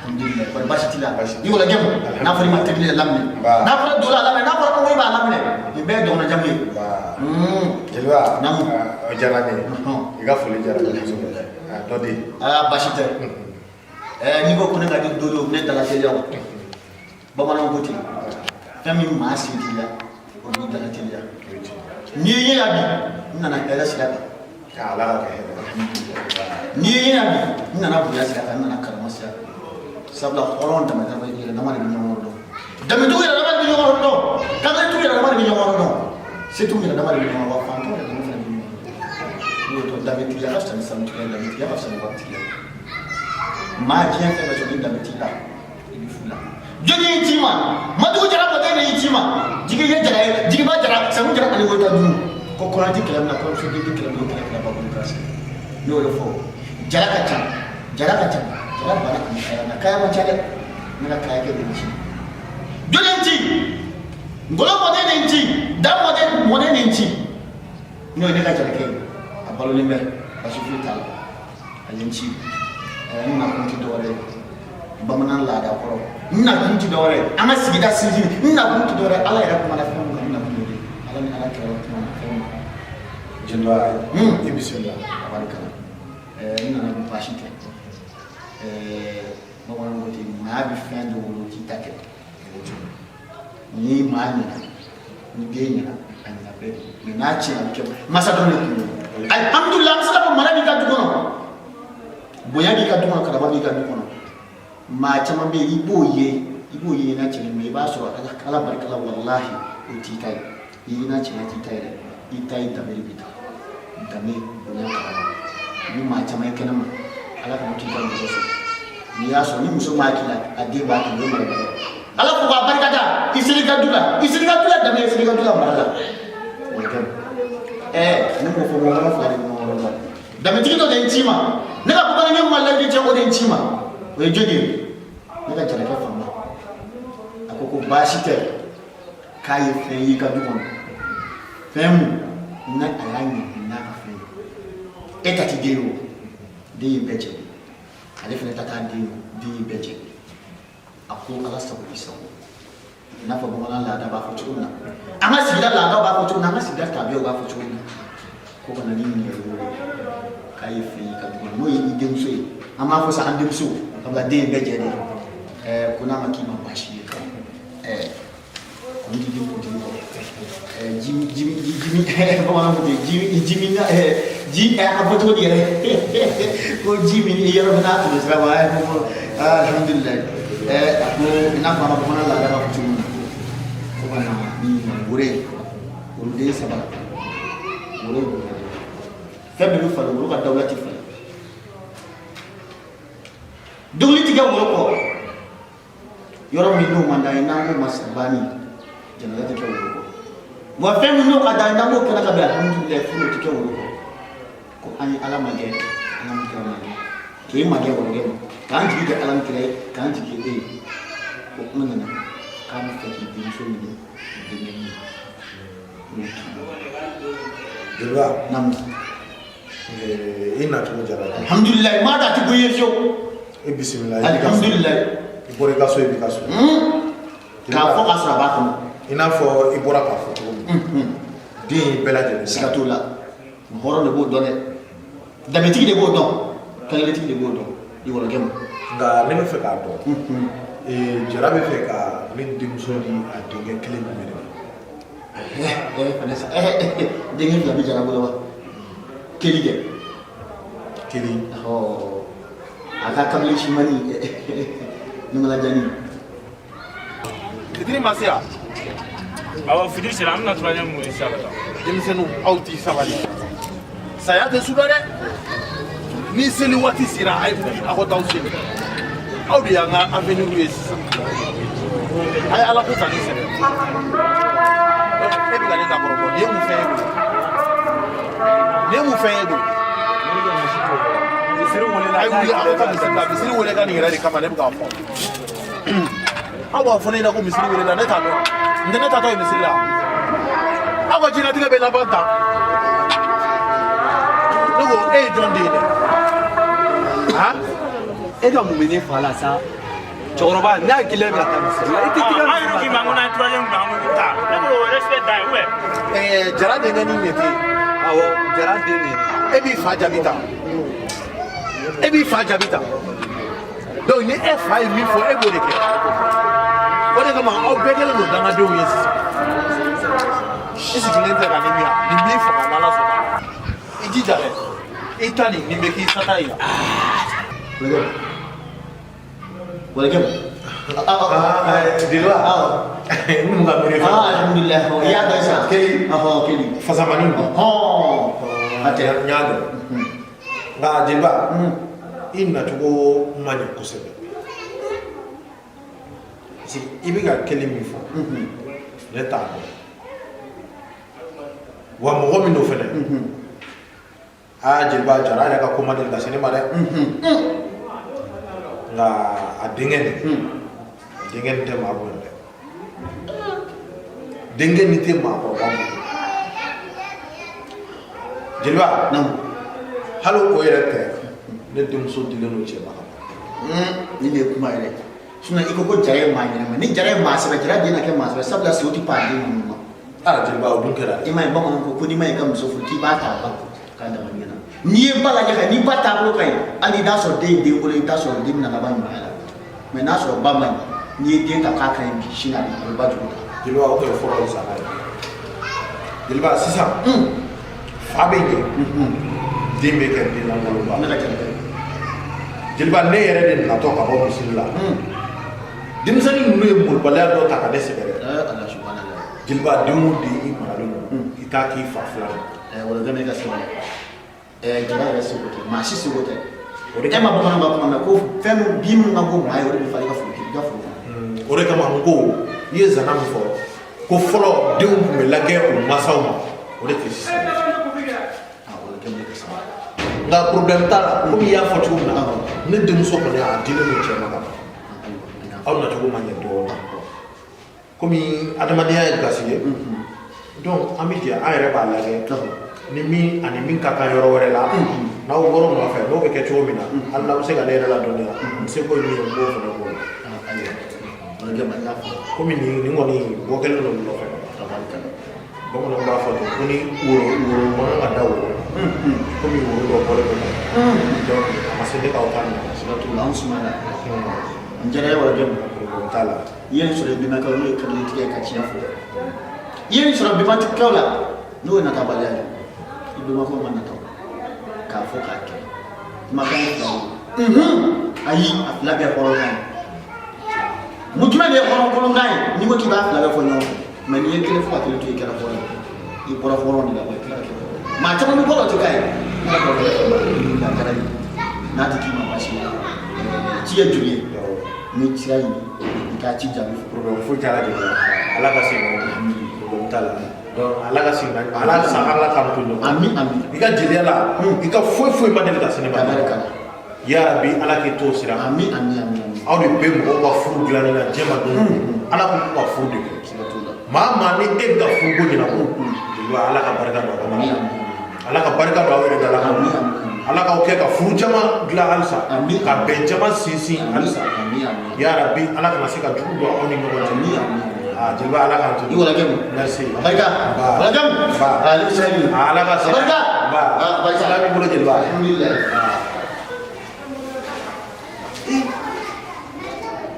Alhamdulilayi, kɔri baasi t'i la? Ni wala gɛmu, n'a fɔra i ma tebili laminɛ, n'a fɔra dolo a laminɛ, n'a fɔra ko i b'a laminɛ, nin bɛɛ ye dɔgɔnɔ jamu ye. Jeliba, Naamu. O diyara ne ye. I ka foli diyara n ye kosɛbɛ. Dɔ di. Aa, baasi tɛ. N'i ko ko ne ka di dodo, ne dala teliya o. Bamananw ko ten, fɛn min maa sen t'i la, o b'i dala teliya. N'i ye yan bi, n nana hɛrɛ sira kan. Ala ka kɛ hɛrɛ ye. N'i ye yan bi, n nana bonya sira kan, n nana karama sira kan. Sabula hɔrɔn dama dama yɛrɛ dama de bɛ ɲɔgɔn dɔn. Danbetigiw yɛrɛ dama de bɛ ɲɔgɔn dɔn. Kantigiw yɛrɛ dama de bɛ ɲɔgɔn dɔn. Setigiw yɛrɛ dama de bɛ ɲɔgɔn dɔn. Wa fantanw yɛrɛ dama fana bɛ ɲɔgɔn dɔn. N'o tɛ, danbetigiya ka fisa ni sanutigiya ye, danbetigiya ka fisa ni waritigiya ye. Maa diɲɛ fɛn bɛɛ sɔrɔ, ni danbe t'i la, i bɛ fu la. Jɔnni y'i ci ma? Madugu Jara mɔden de y'i ci ma. Jigi ye Jara ye, Jigiba Jara, Sanu Jara ani Woyita dun. Ko kɔnɔ ti kɛlɛ min na, kɔɲɔmuso den tɛ kɛlɛ min na, o kɛlɛ kɛra bakuru karisa. Ne y'o de fɔ. Jara ka ca, Jara ka ca, Jara banna ka kaya nka kaya man ca dɛ. Ne ka kaya kɛ de ci. Jɔnni ye n ci? Ngolo mɔden de ye n ci, Da mɔden mɔden de ye n ci. N'o ye ne ka jarakɛ ye, a balolen bɛ, basi foyi t'a la. A ye n ci. N nakun tɛ dɔwɛrɛ ye bamanan laada kɔrɔ, n nakun tɛ dɔwɛrɛ ye an ka sigida sinsin, n nakun tɛ dɔwɛrɛ ye Ala yɛrɛ kumana fɛn min kan, n nakun y'o de ye. Ala ni Ala kira kumana fɛn min kan. Jeliba, i bisimila. A barikala. N nana bi, baasi tɛ. Bamananw ko ten, maa bɛ fɛn dɔ wolo, t'i ta kɛ. Ni maa ɲɛna, ni den ɲɛna, a ɲɛna bɛɛ de. Mais n'a tiɲɛna, a bɛ kɛ masa dɔrɔn de kun ye. Alihamudulila, an bɛ se ka fɔ mara b'i ka du kɔnɔ, bonya b'i ka du kɔnɔ, karama b'i ka du kɔnɔ. Maa caman bɛ yen, i b'o ye n'a cɛnni, mais i b'a sɔrɔ Ala barika la, walahi, o t'i ta ye. I ye n'a cɛnna, t'i ta ye dɛ. I ta ye danbe de b'i ta, danbe, bonya, karama. I bɛ maa caman ye kɛnɛma, Ala kana t'i ka muso sɔrɔ. N'i y'a sɔrɔ ni muso m'a k'i la, a den b'a k'i la, o ye marabali ye. Ala fo k'a barika da, i sera i ka du la, i sera i ka du la danbe, i sera i ka du la mara la. O ye kɛ ne m'o fɔ, mɔgɔ fila de bɛ ɲɔgɔn la. Danbetigi dɔ de ye n ci ma, ne ka bamanankɛ ma layidu cɛ, o de ye n ci ma. O ye jɔn ye? Ne ka jarakɛ faama. A ko ko baasi tɛ, k'a ye fɛn y'i ka du kɔnɔ, fɛn mun n'a a y'a ɲɛ n'a ka fɛn ye. E ta ti den ye, o den ye bɛɛ cɛ ye. Ale fana ta t'a den ye, den ye bɛɛ cɛ ye. A ko Ala sago i sago, i n'a fɔ bamanan laada b'a fɔ cogo min na, an ka sigida laadaw b'a fɔ cogo min na, an ka sigida tabiyaw b'a fɔ cogo min na, ko ka na ni ɲininkali wɛrɛ ye, k'a ye fɛn ye ka du kɔnɔ, n'o ye i denmuso ye. An b'a fɔ sa, an denmuso, sabula den ye bɛɛ jɛ de ye. Ko n'a ma k'i ma baasi ye, kɔni t'i kuntigi kɔrɔ. Ji ji ji ji, bamananw ko ten, ji ji min, ji a fɔ cogo di yɛrɛ, ko ji min yɔrɔ min n'a tɛmɛ sira ma. Ko alihamudulilayi. A ko i n'a fɔ an ka bamanan laada b'a fɔ cogo min na, ko ka na ni woro ye, woroden saba, woro bonya, fɛn bɛɛ bɛ falen, woro ka dawula tɛ falen, dogoli ti kɛ woro kɔ. Yɔrɔ min n'o man d'an ye, n'an k'o ma banni, jɛnɛya tɛ kɛ woro kɔ. Wa fɛn min n'o ka d'an ye, n'an b'o kɛnɛ ka bɛn, alihamudulilayi, furu tɛ kɛ woro kɔ. Ko an ye Ala magɛ, Ala ni kira magɛ, k'e magɛ wɔrɔkɛ ma, k'an jigi kɛ Ala ni kira ye, k'an jigi kɛ e ye. Ko kuma nana k'a bɛ fɛ k'i denmuso ɲini denkɛ ɲini. Jeliba. Naamu. I nacogo diyara n ye. Alhamdulilayi, maa da ti bɔ i ye fiyewu. I bisimila. Alhamdulilayi. I bɔra i ka so, i b'i ka so. K'a fɔ k'a sɔrɔ a b'a kɔnɔ. I n'a fɔ i bɔra k'a fɔ cogo min. Den ye bɛɛ lajɛlen. Siga t'o la. Hɔrɔn de b'o dɔn dɛ. Danbetigi de b'o dɔn. Kankeletigi de b'o dɔn. I wɔlɔkɛ ma. Nka ne bɛ fɛ k'a dɔn. Jara bɛ fɛ ka ne denmuso di a denkɛ kelen jumɛn de ma? Denkɛ fila bɛ Jara bolo wa? Keli kɛ. Keli. A ka kamalen simani ɲumanlajani. Fitiri ma se yan? Awɔ, fitiri sera, an bɛna troisième mun sisan ka taa. Denmisɛnninw, aw t'i sabali, saya tɛ su dɔn dɛ. Ni seli waati sera, a ye wuli aw ka t'aw seli. Aw de y'an ka avenir ye sisan. A ye Ala ko ta ni sɛbɛ. E bɛ ka ne nakɔrɔbɔ, nin ye mun fɛn ye bolo? Nin ye mun fɛn ye bolo? A ye wuli aw ka taa misiri la. Misiri wele ka nin yɛrɛ de kama ne bɛ k'a fɔ. Aw b'a fɔ ne ɲɛna ko misiri welela, ne t'a dɔn, n tɛ ne taatɔ ye misiri la. Aw ka diɲɛlatigɛ bɛ laban tan. Ne ko e ye jɔn den ye dɛ? Han? E ka mun bɛ ne fa la sa, cɛkɔrɔba? Ne hakili bɛ ka taa misiri la, i tɛ tigɛ. An yɛrɛ k'i ma ko n'an ye troisième don, an ko k'i taa. Ne bolo o respect dan ye ou bien? Jara denkɛ ni nin tɛ yen. Awɔ, Jara den de ye. E b'i fa jaabi ta, e b'i fa jaabi ta. Donc ni e fa ye min fɔ, e b'o de kɛ. O de kama aw bɛɛ kɛlen don dangadenw ye sisan. I sigilen tɛ ka nin min yan, nin b'i faga n'Ala sɔnna. I jija dɛ, i ta nin, nin bɛ k'i sata ye yan. Wɔlɔkɛ. Jeliba. N kun ka miiri. Alhamdulilayi, i y'a dɔn sisan. Keli. Keli. Fasamani. A tɛ. N y'a dɔn. Nka jeliba, i nacogo ma ɲɛ kosɛbɛ. Parce que i bɛ ka kelen min fɔ, ne t'a dɔn. Wa mɔgɔ min don fɛnɛ. Aa jeliba, Jara yɛrɛ ka ko ma deli ka se ne ma dɛ. Nka a denkɛ nin, a denkɛ nin tɛ maa bonya dɛ. Denkɛ nin tɛ maakɔrɔba bonya. Jeliba, hali o yɛrɛ tɛ, ne denmuso dilen don cɛ ma ka ban. Nin de ye kuma yɛrɛ. Sinon i ko ko Jara ye maa ɲɛnama. Ni Jara ye maa sɛbɛ, Jara den na kɛ maa sɛbɛ, sabula sew ti pan den ninnu ma. Aa jeliba, o dun kɛra dɛ. I m'a ye, bamananw ko ko n'i ma i ka muso furu, k'i b'a ta a ba k'a dama ɲɛna. N'i ye ba lajɛ ka n'i ba taabolo ka ɲi, hali n'i t'a sɔrɔ den ye den kolon ye, i t'a sɔrɔ den bɛna laban ɲumanya la. Mais n'a sɔrɔ ba man ɲi, n'i ye den ta k'a ka ɲi bi, sini a bɛ ba jugu ta. Jeliba, o tun ye fɔlɔ zana ye. Jeliba, sisan fa bɛ ɲɛ, den bɛ kɛ den lankolonba. Ne ka jelikɛ. Jeliba, ne yɛrɛ de natɔ ka bɔ misiri la, denmisɛnnin ninnu ye molobaliya dɔ ta ka ne sɛgɛrɛ. Ala subhanallah. Jeliba, den o den i maralen don, i t'a k'i fa fila ye. Wɔlɔjɛ, ne ka sabali. Jara yɛrɛ seko tɛ, maa si seko tɛ. E ma bamananw ka kuma mɛn ko fɛn min bin min ka go maa ye, o de bɛ falen i ka foro i ka foro kɔnɔ. O de kama n ko i ye zana min fɔ ko fɔlɔ denw tun bɛ lagɛ u mansaw ma, o de tɛ sisan. Nka problème t'a la, komi i y'a fɔ cogo min na, ne denmuso kɔni a dilen don cɛ ma ka ban. Aw nacogo ma ɲɛ dɔɔnin, komi adamadenya ye gasi ye. Donc an bɛ jɛ, an yɛrɛ b'a lajɛ ni min ani min ka kan yɔrɔ wɛrɛ la, n'aw bɔr'o nɔfɛ, n'o bɛ kɛ cogo min na, hali n'aw bɛ se ka ne yɛrɛ ladɔnniya, n seko ye min ye, n b'o fana k'o la. Komi nin kɔni bɔ kɛlen don nɔfɛ, bamananw b'a fɔ ten ko ni woro woro man kan ka da woro la, komi woro dɔ bɔlen don, donc a ma se ne k'aw ta minɛ. Siga t'o la, an sumana. N diyara ye, wɔlɔjɛ. Problème t'a la. I ye nin sɔrɔ i bɛnbakɛw, n'o ye kantigiya ye ka tiɲɛ fɔ. I ye nin sɔrɔ bɛnbakɛw la, n'o ye natabaliya ye. I bɛnbakɛw ma nata o k'a fɔ k'a kɛ. Kumakan ye fila ye. Ayi, a fila bɛɛ hɔrɔnkan ye. Mun jumɛn de ye hɔrɔnkolonkan ye? N'i ko k'i b'a fila bɛɛ fɔ ɲɔgɔn fɛ, mais n'i ye kelen fɔ ka kelen to yen, i kɛra hɔrɔn ye. I bɔra hɔrɔn de la wa i tilala ka kɛ hɔrɔn ye. Maa caman bɛ bɔ la, o tɛ k'a ye. Ne ka kɔrɔkɛ fɛ, a diyara n ye. N'a tɛ k'i ma baasi ye, ci ye joli ye? N bɛ sira ɲini i k'a ci jaabi fɔ. Problème foyi t'a la jeliba, Ala ka segin ma, problème t'a la. Donc Ala ka segin ma, Ala sa, Ala k'an to ɲɔgɔn. Ami ami. I ka jeliya la, i ka foyi foyi ma deli ka se ne ma. Yarabi, Ala k'i t'o sira. Ami ami ami. Aw de bɛ mɔgɔw ka furu dilanni na diɲɛ ma don o don. Ala ko k'u ka furu de kɛ. Maa maa ni e bɛ ka furuko ɲɛnabɔ, jeliba, Ala ka barika don aw ka mara la. Ala ka barika don aw yɛrɛ da la ka Ala k'aw kɛ ka furu caman dilan halisa, ka bɛn caman sinsin halisa. Yarabi, Ala kana se ka jugu don aw ni ɲɔgɔn cɛ. Aa jeliba, Ala k'an to. I wɔlɔjɛ mu. Merci. A barika. Wɔlɔjɛ mu. Ba. Ale bɛ sira ɲini. Ala ka se. A barika. Ba. A barika. Sira b'i bolo jeliba. Alhamdulilayi.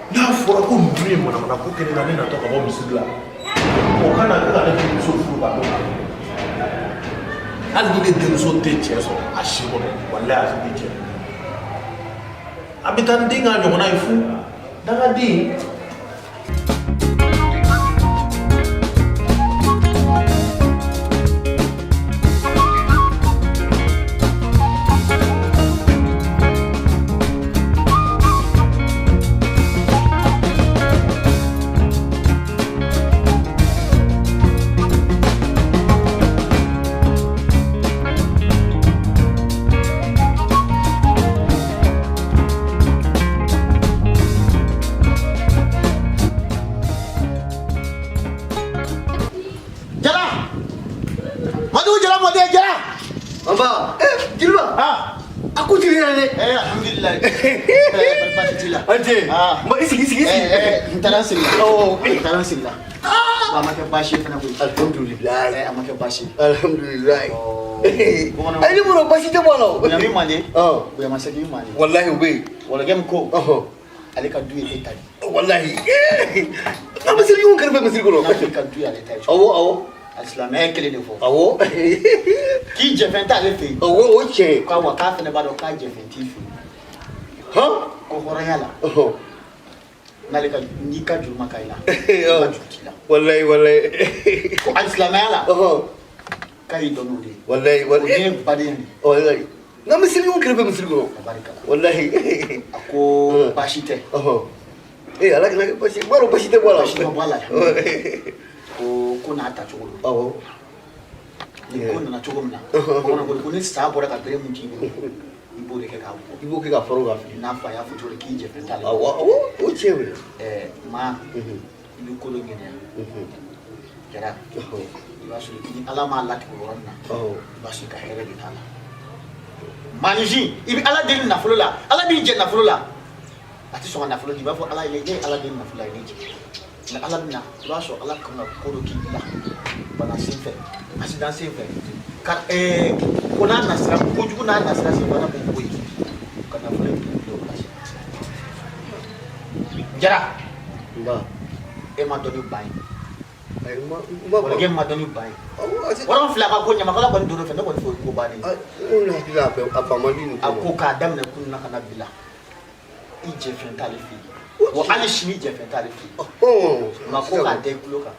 N'a fɔra ko ninnu ye manamana ko kɛ ne na, ne natɔ ka bɔ misiri la, o kana ko ka ne denmuso furu ka d'o ma. Hali ni ne denmuso tɛ cɛ sɔrɔ a si kɔnɔ, walayi a si tɛ cɛ. A bɛ taa n den ka ɲɔgɔnna ye fu dangaden. Jara! Madugu Jara mɔden Jara! Nba, jeliba. A ko tigi yɛrɛ dɛ. Alhamdulilayi. Baasi t'i la. An cɛ. Ma i sigi, sigi, sigi. N taara n sigi la. Awɔ. N taara n sigi la. A ma kɛ baasi ye fana koyi. Alhamdulilayi. A ma kɛ baasi ye. Alhamdulilayi. Ayi, ne bolo baasi tɛ bɔ a la o. Bonya b'i mande. Bonya ma segin i mande. Walahi, o bɛ yen. Wɔlɔkɛ min ko. Ale ka du ye e ta ye. Walahi. An bɛ seli ɲɔgɔn kɛrɛfɛ misiri kɔnɔ. N'a fɔ i ka du y'ale ta ye. Awɔ awɔ. A silamɛya ye kelen de fɔ. Awɔ. K'i jɛfɛn t'ale fɛ yen. Awɔ, o tiɲɛ ye. Ko wa k'a fana b'a dɔn k'a jɛfɛn t'i fɛ yen. Hɔn. Ko hɔrɔnya la. N'ale ka n'i ka juru ma ka i la. I ka juru t'i la. Walahi walahi. Ko hali silamɛya la. K'a y'i dɔn n'o de ye. Walahi walahi. O ye baden de ye. Walahi. N'an bɛ seli ɲɔgɔn kɛrɛfɛ misiri kɔnɔ. Walahi. A ko baasi tɛ. Ee, Ala kana kɛ baasi ye. N b'a dɔn baasi tɛ bɔ a la. Baasi ma bɔ a la. Ko n'a ta cogo don. Awɔ. Ni ko nana cogo min na. Bamananw ko ni sa bɔra ka bere mun t'i bolo, i b'o de kɛ k'a bugɔ. I b'o kɛ ka fara o kan fili. N'a fɔ a y'a fɔ cogo di k'i jɛfɛn t'ale. Awɔ awɔ, o tiɲɛ ye. Maa, i bɛ ko dɔ ŋɛniya. Jara, i b'a sɔrɔ ni Ala m'a latigɛ o yɔrɔ min na, i b'a sɔrɔ i ka hɛrɛ de t'a la. Maanifin, i bɛ Ala deli nafolo la, Ala b'i jɛ nafolo la. A tɛ sɔn ka nafolo di, i b'a fɔ Ala ye ne ye Ala deli nafolo la, a ye ne jɛ. Mais Ala bɛna, i b'a sɔrɔ Ala kan ka ko dɔ k'i la, bana sen fɛ, accident sen fɛ, ka ko n'a nasira, kojugu n'a nasira sen fɛ, Ala b'o bɔ yen ka nafolo in bila o place. Jara, Nba. E ma dɔn ni ban ye. Wɔlɔkɛ ma dɔn ni ba ye. Wɔlɔ fila ka ko ɲamakala kɔni donn'o fɛ, ne kɔni fɛ o ye ko bannen ye. Ne hakili la a ban man di nin ko A ma. ko k'a daminɛ kunun na ka na bila, i jɛfɛn t'ale fɛ yen. Wa hali sini jɛfɛn t'ale fɛ yen. Nka ko k'a da i tulo kan,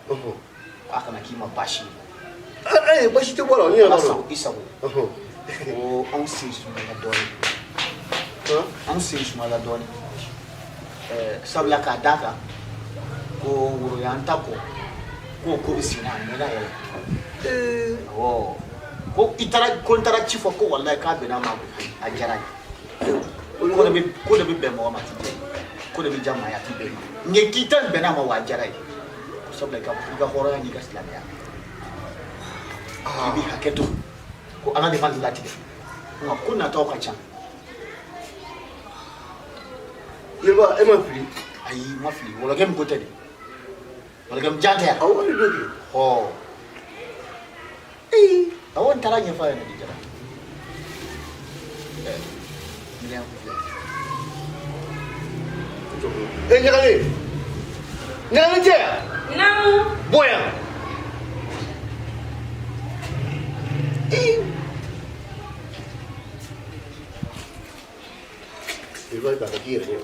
a kana k'i ma baasi ye. Ayi, baasi tɛ bɔ a la, ne yɛrɛ b'a Ala dɔn. sago i sago. Ko anw sen sumayala dɔɔnin. Anw sen sumayala dɔɔnin. Sabula k'a d'a kan ko woro y'an ta kɔ, k'o ko bɛ sen na a mɛnna yɛrɛ. Awɔ, ko i taara, ko n taara ci fɔ ko walayi k'a bɛnna ma, a diyara n ye. Ko de bɛ bɛn mɔgɔ ma, a ti diya ye. Ko de bɛ diya maa ye, a ti bɛn i ma. Nka k'i ta in bɛnna ma, wa a diyara ye. Ko sabula i ka hɔrɔnya n'i ka silamɛya. I b'i hakɛ to, ko Ala de ma latigɛ, nka ko nataw ka ca. Jeliba, e ma fili. Ayi, n ma fili. Wɔlɔkɛ min ko tɛ de, wɔlɔkɛ min jan tɛ yan. Awɔ, de don kɛ. Ɔ awɔ, n taara ɲɛfɔ a ɲɛna de. Jara miliyɔn filɛ. E ɲagalen, ɲagalen tɛ yan. Naamu. Bɔ yan. Jeliba, k'a k'i yɛrɛ ye.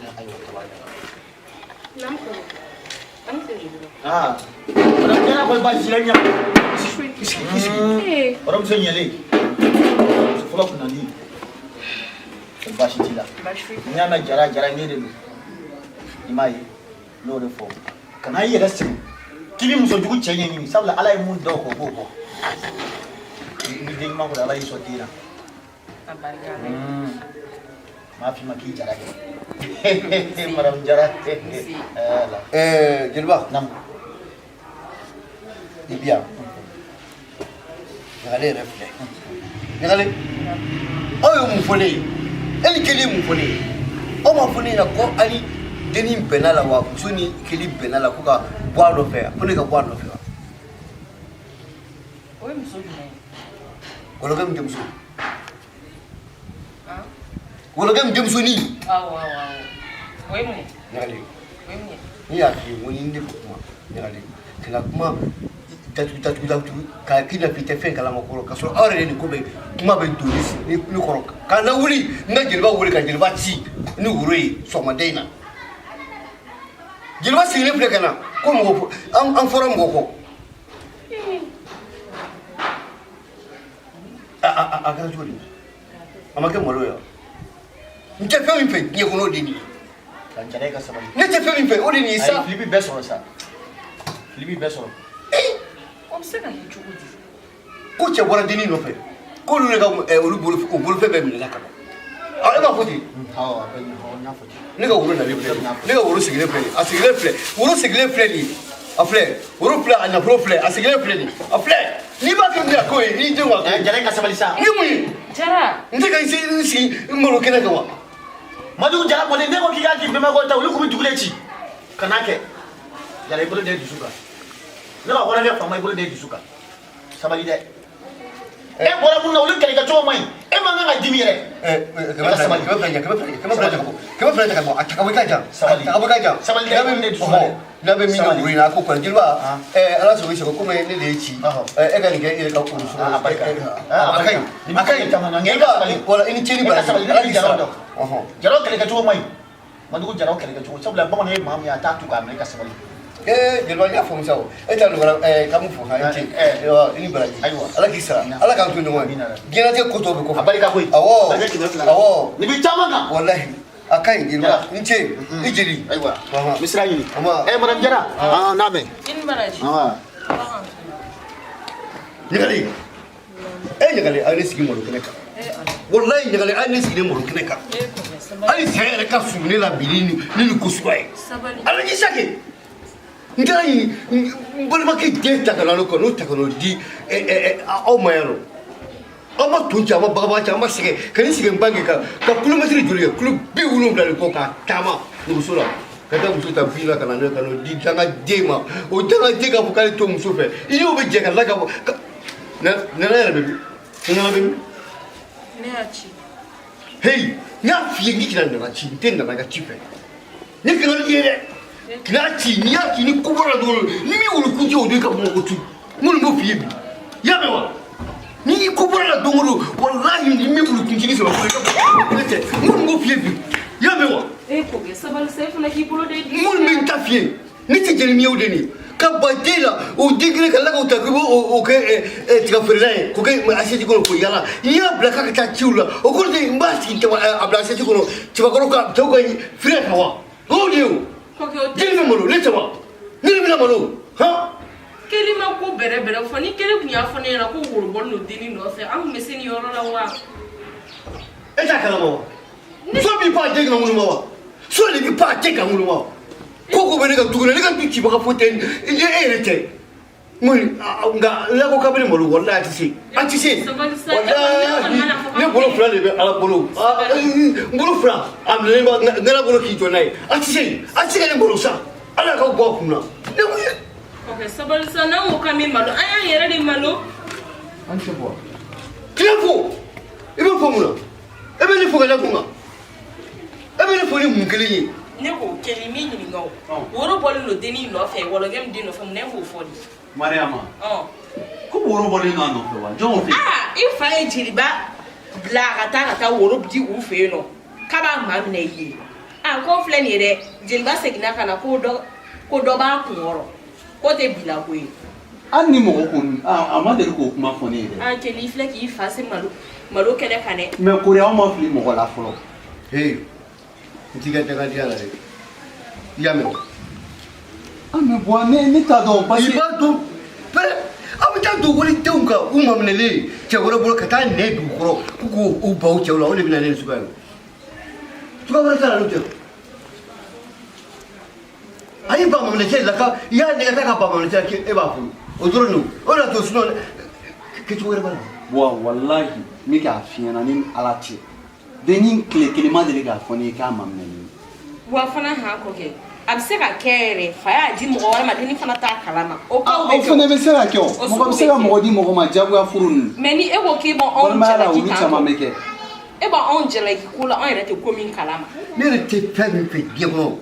Naamu kɔrɔ. An tɛ jeliba. Aa, madame Jara, ko baasi la ɲɛ. I sigi, i sigi. Waramuso ɲɛlen. Muso fɔlɔ kunnandi. Ko baasi t'i la. Baasi foyi N'i y'a mɛn Jara, Jara ɲɛ de don. I m'a ye, n y'o de fɔ. Kana i yɛrɛ sɛgɛn. K'i bɛ muso jugu cɛ ɲɛɲini, sabula Ala ye mun da o kɔ, o b'o bɔ. Ni den ɲuman kɔrɔ, Ala y'i sɔn den na. A barika la. N m'a f'i ma k'i jara kɛ. Madame Jara. Voilà. Jeliba. Naamu. I bi yan. Ɲagalen yɛrɛ filɛ. Ɲagalen, aw ye mun fɔ ne ye? E ni kelen ye mun fɔ ne ye? Aw ma fɔ ne ɲɛna ko hali dennin bɛnna la wa, muso ni kelen bɛnna la ko ka bɔ a nɔfɛ, ko ne ka bɔ a nɔfɛ wa? O ye muso jumɛn ye? Wɔlɔkɛ min denmuso. Wɔlɔkɛ min denmusonin. Awɔ, awɔ, awɔ. O ye mun ye? Ɲagalen. O ye mun ye? Ne y'a f'i ye, n ko ni ne bɛ kuma, ɲagalen, kana kuma datugu datugu datugu k'a k'i na f'i tɛ fɛn kalama kɔrɔ, k'a sɔrɔ aw yɛrɛ de nin ko bɛ kuma bɛ don ne kɔrɔ k'a lawuli. N ka jeliba wele ka jeliba ci ni woro ye sɔgɔmada in na. Jeliba sigilen filɛ ka na ko mɔgɔ an fɔra mɔgɔ kɔ. A kɛra cogo di? A ma kɛ malo ye wa? N tɛ fɛn min fɛ diɲɛ kɔnɔ, o de ye nin ye. Jara, i ka sabali. Ne tɛ fɛn min fɛ, o de ye nin ye sa. Ayi, fili b'i bɛɛ sɔrɔ sa. Fili b'i bɛɛ sɔrɔ. O bɛ se ka kɛ cogo di? Ko cɛ bɔra dennin nɔfɛ, k'olu de ka olu bolo o bolofɛn bɛɛ minɛna ka ban. E m'a fɔ ten? Awɔ, a bɛ ɲɛ, n y'a fɔ ten. Ne ka woro nalen filɛ nin ye, ne ka woro sigilen filɛ nin ye, a sigilen filɛ, woro sigilen filɛ nin ye, a filɛ, woro filɛ, a nafolo filɛ, a sigilen filɛ nin ye, a filɛ. N'i b'a kɛ min k'o ye, n'i den wa. Jara, i ka sabali sa. Ni mun ye? Jara. N tɛ ka n sigi n malo kɛnɛ kan wa? Majugu Jara kɔni, ne ko k'i k'a k'i bɛnbakɛw ta, olu tun bɛ dugu de ci. Kan'a kɛ. Jara, i bolo da i dusu kan. Ne ka hɔrɔnkɛ faama, i bolo da i dusu kan. Sabali dɛ. E bɔra mun na, olu kɛlɛkɛcogo man ɲi. E man kan ka dimi yɛrɛ. Kɛmɛ fila, kɛmɛ fila, kɛmɛ fila, kɛmɛ fila ta ka bɔ, kɛmɛ fila ta ka bɔ, a ta ka bɔ i ka jan. Sabali. A ta ka bɔ i ka jan. Sabali dɛ, i bolo da i dusu kan dɛ. N'a bɛ min kɛ woro in na, a ko kɔni jeliba, ala sɔrɔ i sago, komi ne de ye ci, e ka nin kɛ i yɛrɛ ka woro sɔrɔ. A barika. A ka ɲi, a ka ɲi. Jeliba, wala i ni ce ni baraji. Sabali, Ala k'i sara. Jaraw kɛlɛkɛcogo man ɲi. Majugu Jaraw kɛlɛkɛcogo, sabula bamanan ye maa min ye, a t'a to k'a minɛ, i ka sabali. Jeliba, n y'a faamu sa o. E ta nɔgɔyara, ka mun fɔ han, i ce. I ni baraji. Ayiwa. Ala k'i sara. Ala k'an to ɲɔgɔn ye. Diɲɛlatigɛ ko tɔ bɛ kɔfɛ. A barika koyi. Awɔ. Barika 200. Awɔ. Nin b'i caman kan. Walahi. A ka ɲi jeliba. N ce. I jeli. Ayiwa. N bɛ sira ɲini. Anba. Madame Jara. N'a mɛn. I ni baraji. Ɲagalen. Ɲagalen, a ye ne sigi malo kɛnɛ kan. Walahi ɲagalen, a ye ne sigi ne malo kɛnɛ kan. Hali saya yɛrɛ ka surun ne la bi ni nin ko suguya ye. Ala k'i sake. N taara ɲini n balimakɛ den ta ka na n'o kan, n'o ta ka n'o di aw ma yan nɔ. Aw ma ton cɛ, aw ma bagabaga cɛ, aw ma sɛgɛn ka ni sɛgɛn n bange kan ka kilomɛtiri joli kɛ, kilo 70 ni kɔ k'a taama nɛgɛso la ka taa muso ta bin la ka na n'o ye ka n'o di dangaden ma. O dangaden k'a fɔ k'ale t'o muso fɛ, i n'o bɛ jɛ ka la ka bɔ. Nana yɛrɛ bɛ min? Nana bɛ min? Ne y'a ci. Heyi, n y'a f'i ye k'i kana Nana ci, n tɛ Nana ka ci fɛ. Ne kana i ye dɛ. K'a ci, n'i y'a ci ni ko bɔra dɔrɔn, ni min wulu kun cɛ o don i ka Bamakɔ tu. N kɔni b'o f'i ye bi. I y'a mɛn wa? Ni ko bɔra la don o don, walahi ni min wulu kun ci ni saba i ka Bamakɔ ne tɛ. N kɔni b'o f'i ye bi. I y'a mɛn wa? E kɔkɛ, sabali sa, e fana k'i bolo de. N kɔni bɛ n ta f'i ye. Ne tɛ jɛn ni min ye o de nin ye. Ka ban den la, o den kelen ka tila k'o ta k'i b'o kɛ tiga feerela ye, k'o kɛ assiette kɔnɔ k'o yala. N'i y'a bila k'a ka taa ciw la, o kɔrɔ tɛ n b'a sigi a bila assiette kɔnɔ cɛbakɔrɔ ka cɛw ka fɛrɛ kan wa? O de ye o. Kɔkɛ, o tɛ. Jeli bɛ malo, ne tɛ wa? Ne de bɛna malo, han? Kelen ma ko bɛrɛ bɛrɛ fɔ, ni kelen tun y'a fɔ ne ɲɛna ko woro bɔlen don dennin nɔfɛ, an tun bɛ se nin yɔrɔ la wa? E t'a kalama wa? So b'i pan a den kan ŋunuma wa? So de b'i pan a den kan ŋunuma wa? Ko ko bɛ ne ka du kɔnɔ, ne ka du cibaga foyi tɛ, e yɛrɛ tɛ. N kɔni, nka n'a ko k'a bɛ ne malo, walahi a tɛ se, a tɛ se. Walahi ne bolo fila de bɛ Ala bolo, n bolo fila a minɛlen bɛ n Ala bolo k'i jɔ n'a ye, a tɛ se, a tɛ se ka ne malo sa, Ala k'aw bɔ a kun na. Ne ko ye. Kɔkɛ, sabali sa, n'an ko k'an bɛ malo, an y'an yɛrɛ de malo. An tɛ bɔ. Tile fo, i bɛ fo mun na? E bɛ ne fo ka da kun kan? E bɛ ne fo ni mun kelen ye? Ne ko kelen min ɲininka o. Woro bɔlen don dennin nɔfɛ, wɔlɔkɛ min den nɔfɛ, mun na e b'o fɔ de? Mariama. Ko woro bɔlen don a nɔfɛ wa? Jɔn ko f'e ye? Aa, i fa ye jeliba bila a ka taa woro di u fɛ yen nɔ, k'a b'a maa minɛ i ye. Aa, k'o filɛ nin ye dɛ, jeliba seginna ka na ko dɔ b'a kun kɔrɔ, k'o tɛ bila ko ye. Hali ni mɔgɔ ko a ma deli k'o kuma fɔ ne ye dɛ. Aa, kelen i filɛ k'i fa se malo kɛnɛ kan dɛ. Mais Kore, aw ma fili mɔgɔ la fɔlɔ. Hey, n t'i ka dangadenya la dɛ. I y'a mɛn wa? Ah mais bon, ne t'a dɔn parce que. I b'a dɔn pɛrɛ, aw bɛ taa don walidenw kan u maminɛlen cɛ wɛrɛ bolo ka taa nɛ dugu kɔrɔ k'u k'u ban u cɛw la, o de bɛ na ne ni suguya ye. Suguya wɛrɛ t'a la n'o tɛ. A y'i ban maminɛcɛ de la ka i y'a nɛgɛ k'a ka ban maminɛcɛ la k'e b'a furu, o dɔrɔn de o de y'a to sinon kɛcogo wɛrɛ b'a la. Wa walahi n bɛ k'a f'i ɲɛna ne ni Ala cɛ. Dennin tile kelen ma deli k'a fɔ ne ye k'a maminɛlen. Wa fana han kɔkɛ, a bɛ se ka kɛ yɛrɛ fa y'a di mɔgɔ wɛrɛ ma, dennin fana t'a kalama. O kaw bɛ O fana bɛ se ka kɛ o. Mɔgɔ bɛ se ka mɔgɔ di mɔgɔ ma diyagoya furu ninnu. Mais ni e ko k'e b'anw Balimaya la jalaki olu tan caman tɔ. bɛ kɛ. E b'anw jalaki ko la, anw yɛrɛ tɛ ko min kalama. Ne yɛrɛ tɛ fɛn min fɛ diɲɛ kɔnɔ,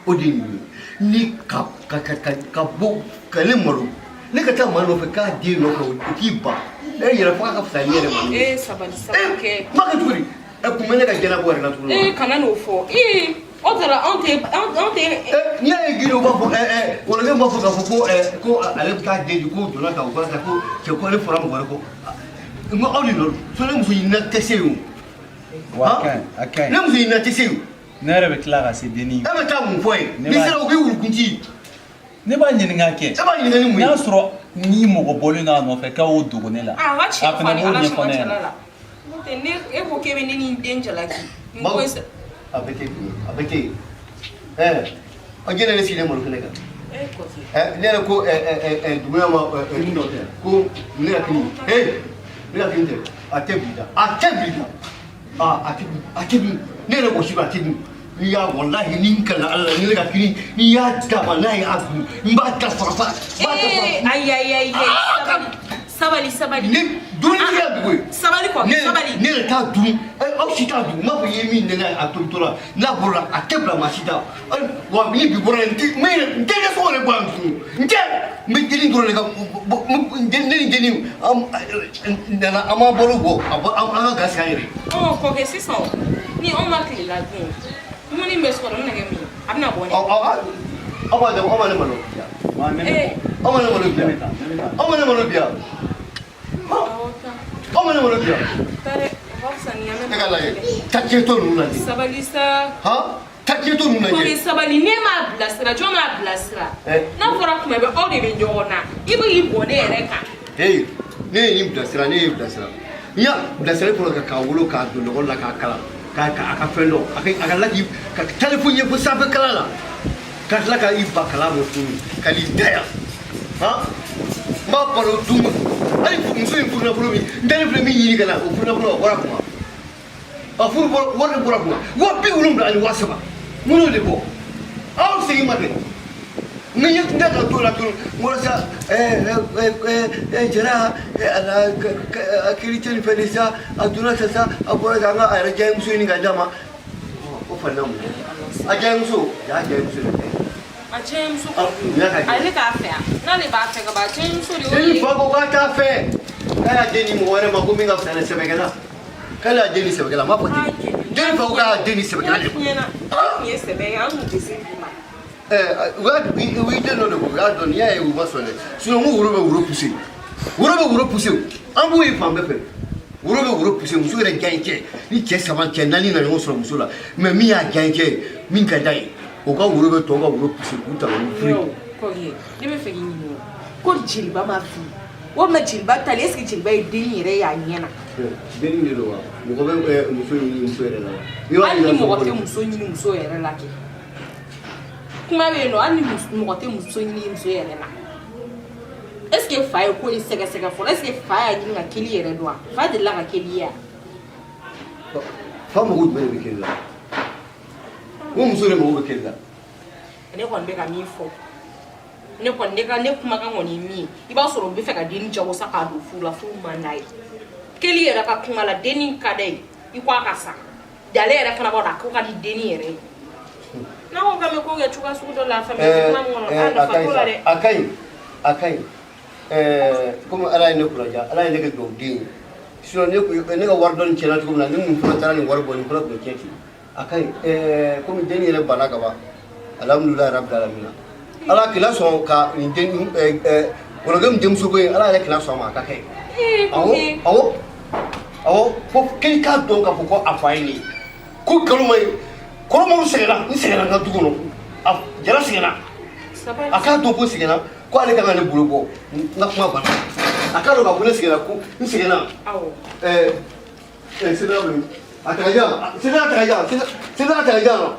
o de ye nin ye. Ni ka ka ka ka ka bɔ ka ne malo, ne ka taa maa nɔfɛ k'a den nɔfɛ o k'i ban. E yɛrɛ fo k'a ka fisa ni yɛrɛ ma. Ee sabali sabali kɛ. N b'a kɛ cogo di? Ɛ kun bɛ ne ka diɲɛnabɔ yɛrɛ la tuguni. Ee kana n'o fɔ. Ee o taara anw tɛ anw tɛ. N'i y'a ye Gindo b'a fɔ wɔlɔkɛ b'a fɔ k'a fɔ ko ko ale bɛ taa den di ko donna tan o bɔra tan ko cɛ ko ale fɔra mɔgɔ wɛrɛ kɔ. N ko aw de nɔ don. Sinon ne muso ɲinina tɛ se yen o. Wa a ka ɲi, a ka ɲi. Ne muso ɲinina tɛ se yen. Ne yɛrɛ bɛ tila ka se dennin. E bɛ taa mun fɔ yen? Ne N'i b'a- sera o k'i wulukunci. Ne b'a ɲininka kɛ. E b'a ɲininka ni mun ye? N'a sɔrɔ ni mɔgɔ bɔlen don a nɔfɛ k'a y'o dogo ne la. Aa n ka tiɲɛ A fɔ fana ni b'o Ala ɲɛfɔ sɔnna ne cɛla ɲɛna. la. N'o tɛ ne e ko k'e bɛ ne ni n den jalaki. Nin ko in sa. A bɛ ten, a bɛ ten. Ɔ jɛnɛ ne sigilen malo kɛnɛ kan. E kɔkɛ. Ne yɛrɛ ko duguya ma ko ne ka kini. Ne ka kini tɛ. A tɛ bi da. A tɛ bi da. Aa a tɛ dun, a tɛ dun. Ne yɛrɛ wɔsi a tɛ dun. N'i y'a walahi ni n kalan Ala la ni ne ka kini n'i y'a d'a ma n'a y'a dun n b'a da faga faga. Ee ayi ayi ayi sabali sabali sabali. Ne dumuni tɛ ka dugu ye. Sabali kɔkɛ sabali. Ne yɛrɛ t'a dun, aw si t'a dun. N b'a fɔ i ye min nɛnɛ a tobitɔ la n'a bɔra la a tɛ bila maa si da. Wa ni bi bɔra yen n tɛ n tɛ so yɛrɛ bɔ yan tugun. N tɛ n bɛ dennin dɔrɔn de ka ne ni dennin an nana an b'an bolo bɔ a bɔ an ka ga sigi an yɛrɛ ye. Ɔ kɔkɛ sisan ni anw ma tilela dun dumuni bɛ sɔrɔ n bɛna kɛ mun ye? A bɛna bɔ ne. Aw b'a dɔn aw ma ne malo bi yan. Aw ma ne malo bi yan. Aw ma ne malo bi yan. Aw ma ne malo bi yan. Taa dɛ, o ka fisa ni an bɛ. E ka lajɛ tacɛtɔ ninnu lajɛ. Sabali sa. Han tacɛtɔ ninnu lajɛ. Kɔkɛ sabali, ne m'a bilasira, jɔn m'a bilasira? N'a fɔra tuma bɛɛ aw de bɛ ɲɔgɔn na, i bɛ k'i bɔn ne yɛrɛ kan. Hey, ne ye nin bilasira, ne ye bilasira. N y'a bilasira fɔlɔ k'a wolo k'a don lekɔli la k'a kalan k'a a ka fɛn dɔn a ka laki ka talifu ɲɛfɔ sanfɛ kalan la ka tila ka i ba kalan bɛ furu ka n'i da yan han n b'a balo dun hali muso in furu nafolo min n dalen filɛ min ɲini ka na o furu nafolo a bɔra kuma a furu bɔra wari de bɔra kuma 70,000 ani 3000 minnu de bɔ aw segin ma kɛ ni ye n ka t'o la tun walasa jara ala a kiri tɛ nin fɛn de sa a donna sa sa a bɔra sa an ka a yɛrɛ diyayemuso ɲini ka d'a ma o falenna mun a diyayemuso y'a diyayemuso de tɛ. A cɛɲɛmuso Ah, nin y'a ka ale k'a fɛ yan n'ale b'a fɛ ka ban a cɛɲɛmuso de y'o Denni ye fa ko k'a t'a fɛ k'a y'a den di mɔgɔ wɛrɛ ma ko min ka fisa ni sɛbɛkɛla k'ale y'a den di sɛbɛkɛla n b'a fɔ ten denni fa ko k'a y'a den di sɛbɛkɛla de ma. ɲɛna an tun ye sɛbɛ ye an tun tɛ se bi ma. Ɛɛ u y'a u y'i den dɔ de ko u y'a dɔn n'i y'a ye u ma sɔn dɛ sinon n ko woro bɛ woro pousser, woro bɛ woro pousser, an b'o ye fan bɛɛ fɛ, woro bɛ woro pousser. Muso yɛrɛ diya ye cɛ ni cɛ saba cɛ naani na ɲɔgɔn sɔrɔ muso la, mais min y'a diya ye cɛ ye min ka d'a ye o ka woro bɛ tɔw ka woro pousser k'u ta k'u firi. Kɔkɛ, ne bɛ fɛ k'i ɲininka ko jeliba ma f'i ye walima jeliba talen, est ce que jeliba ye den yɛrɛ y'a ɲɛ na? Denni de don wa mɔgɔ bɛ muso ɲini muso yɛrɛ la wa? Hali ni mɔgɔ tɛ muso ɲini muso yɛrɛ la kɛ kuma bɛ yen nɔ, hali ni mɔgɔ tɛ muso ɲini muso yɛrɛ la, est ce que fa ye ko in sɛgɛsɛgɛ fɔlɔ? Est ce que fa y'a ɲini ka keli yɛrɛ dɔn wa? Fa delila ka keli ye wa? Fa mago jumɛn de bɛ keli la? N ko muso de mago bɛ keli la. Ne kɔni bɛ ka min fɔ, ne kɔni ne ka ne kumakan kɔni ye min ye, i b'a sɔrɔ u bɛ fɛ ka denni jagosa k'a don furu la, furu man d'a ye. Keli yɛrɛ ka kuma la, denni ka d'a ye i ko a ka sa ale yɛrɛ fana b'a dɔn a ko ka di denni yɛrɛ ye. N'a ko k'an bɛ ko kɛ cogoya sugu dɔ la, faamuya tɛ kuma min kɔnɔ, a nafa t'o la dɛ. A ka ɲi, a ka ɲi. Komi ala ye ne kunnaja, ala ye ne kɛ dugawuden ye, sinon ne kun ne ka wari dɔɔni tiɲɛna cogo min na, ni mun fana taara nin wari bɔ, nin fana tun bɛ tiɲɛ ten. A ka ɲi, komi denni yɛrɛ banna ka ban, alhamdulilayi rabil alamina, ala k'i sɔn ka nin den kɔrɔkɛ min denmuso ko ye, ala yɛrɛ k'i sɔn a ma a ka kɛ. Awɔ awɔ awɔ, fo k'i k'a dɔn k'a fɔ ko a fa ye nin ye, ko nkalon ma ye. Kɔrɔmaru sɛgɛnna, n sɛgɛnna n ka du kɔnɔ, a jara sɛgɛnna, a k'a dɔn ko n sɛgɛnna, ko ale ka kan ka ne bolo bɔ, n ka kuma banna. A k'a dɔn k'a fɔ ne sɛgɛnna, ko n sɛgɛnna. Ɛɛ ɛɛ sɛbɛn bɛ a ta ka jan, sɛbɛn a ta ka jan, sɛbɛn a ta ka jan.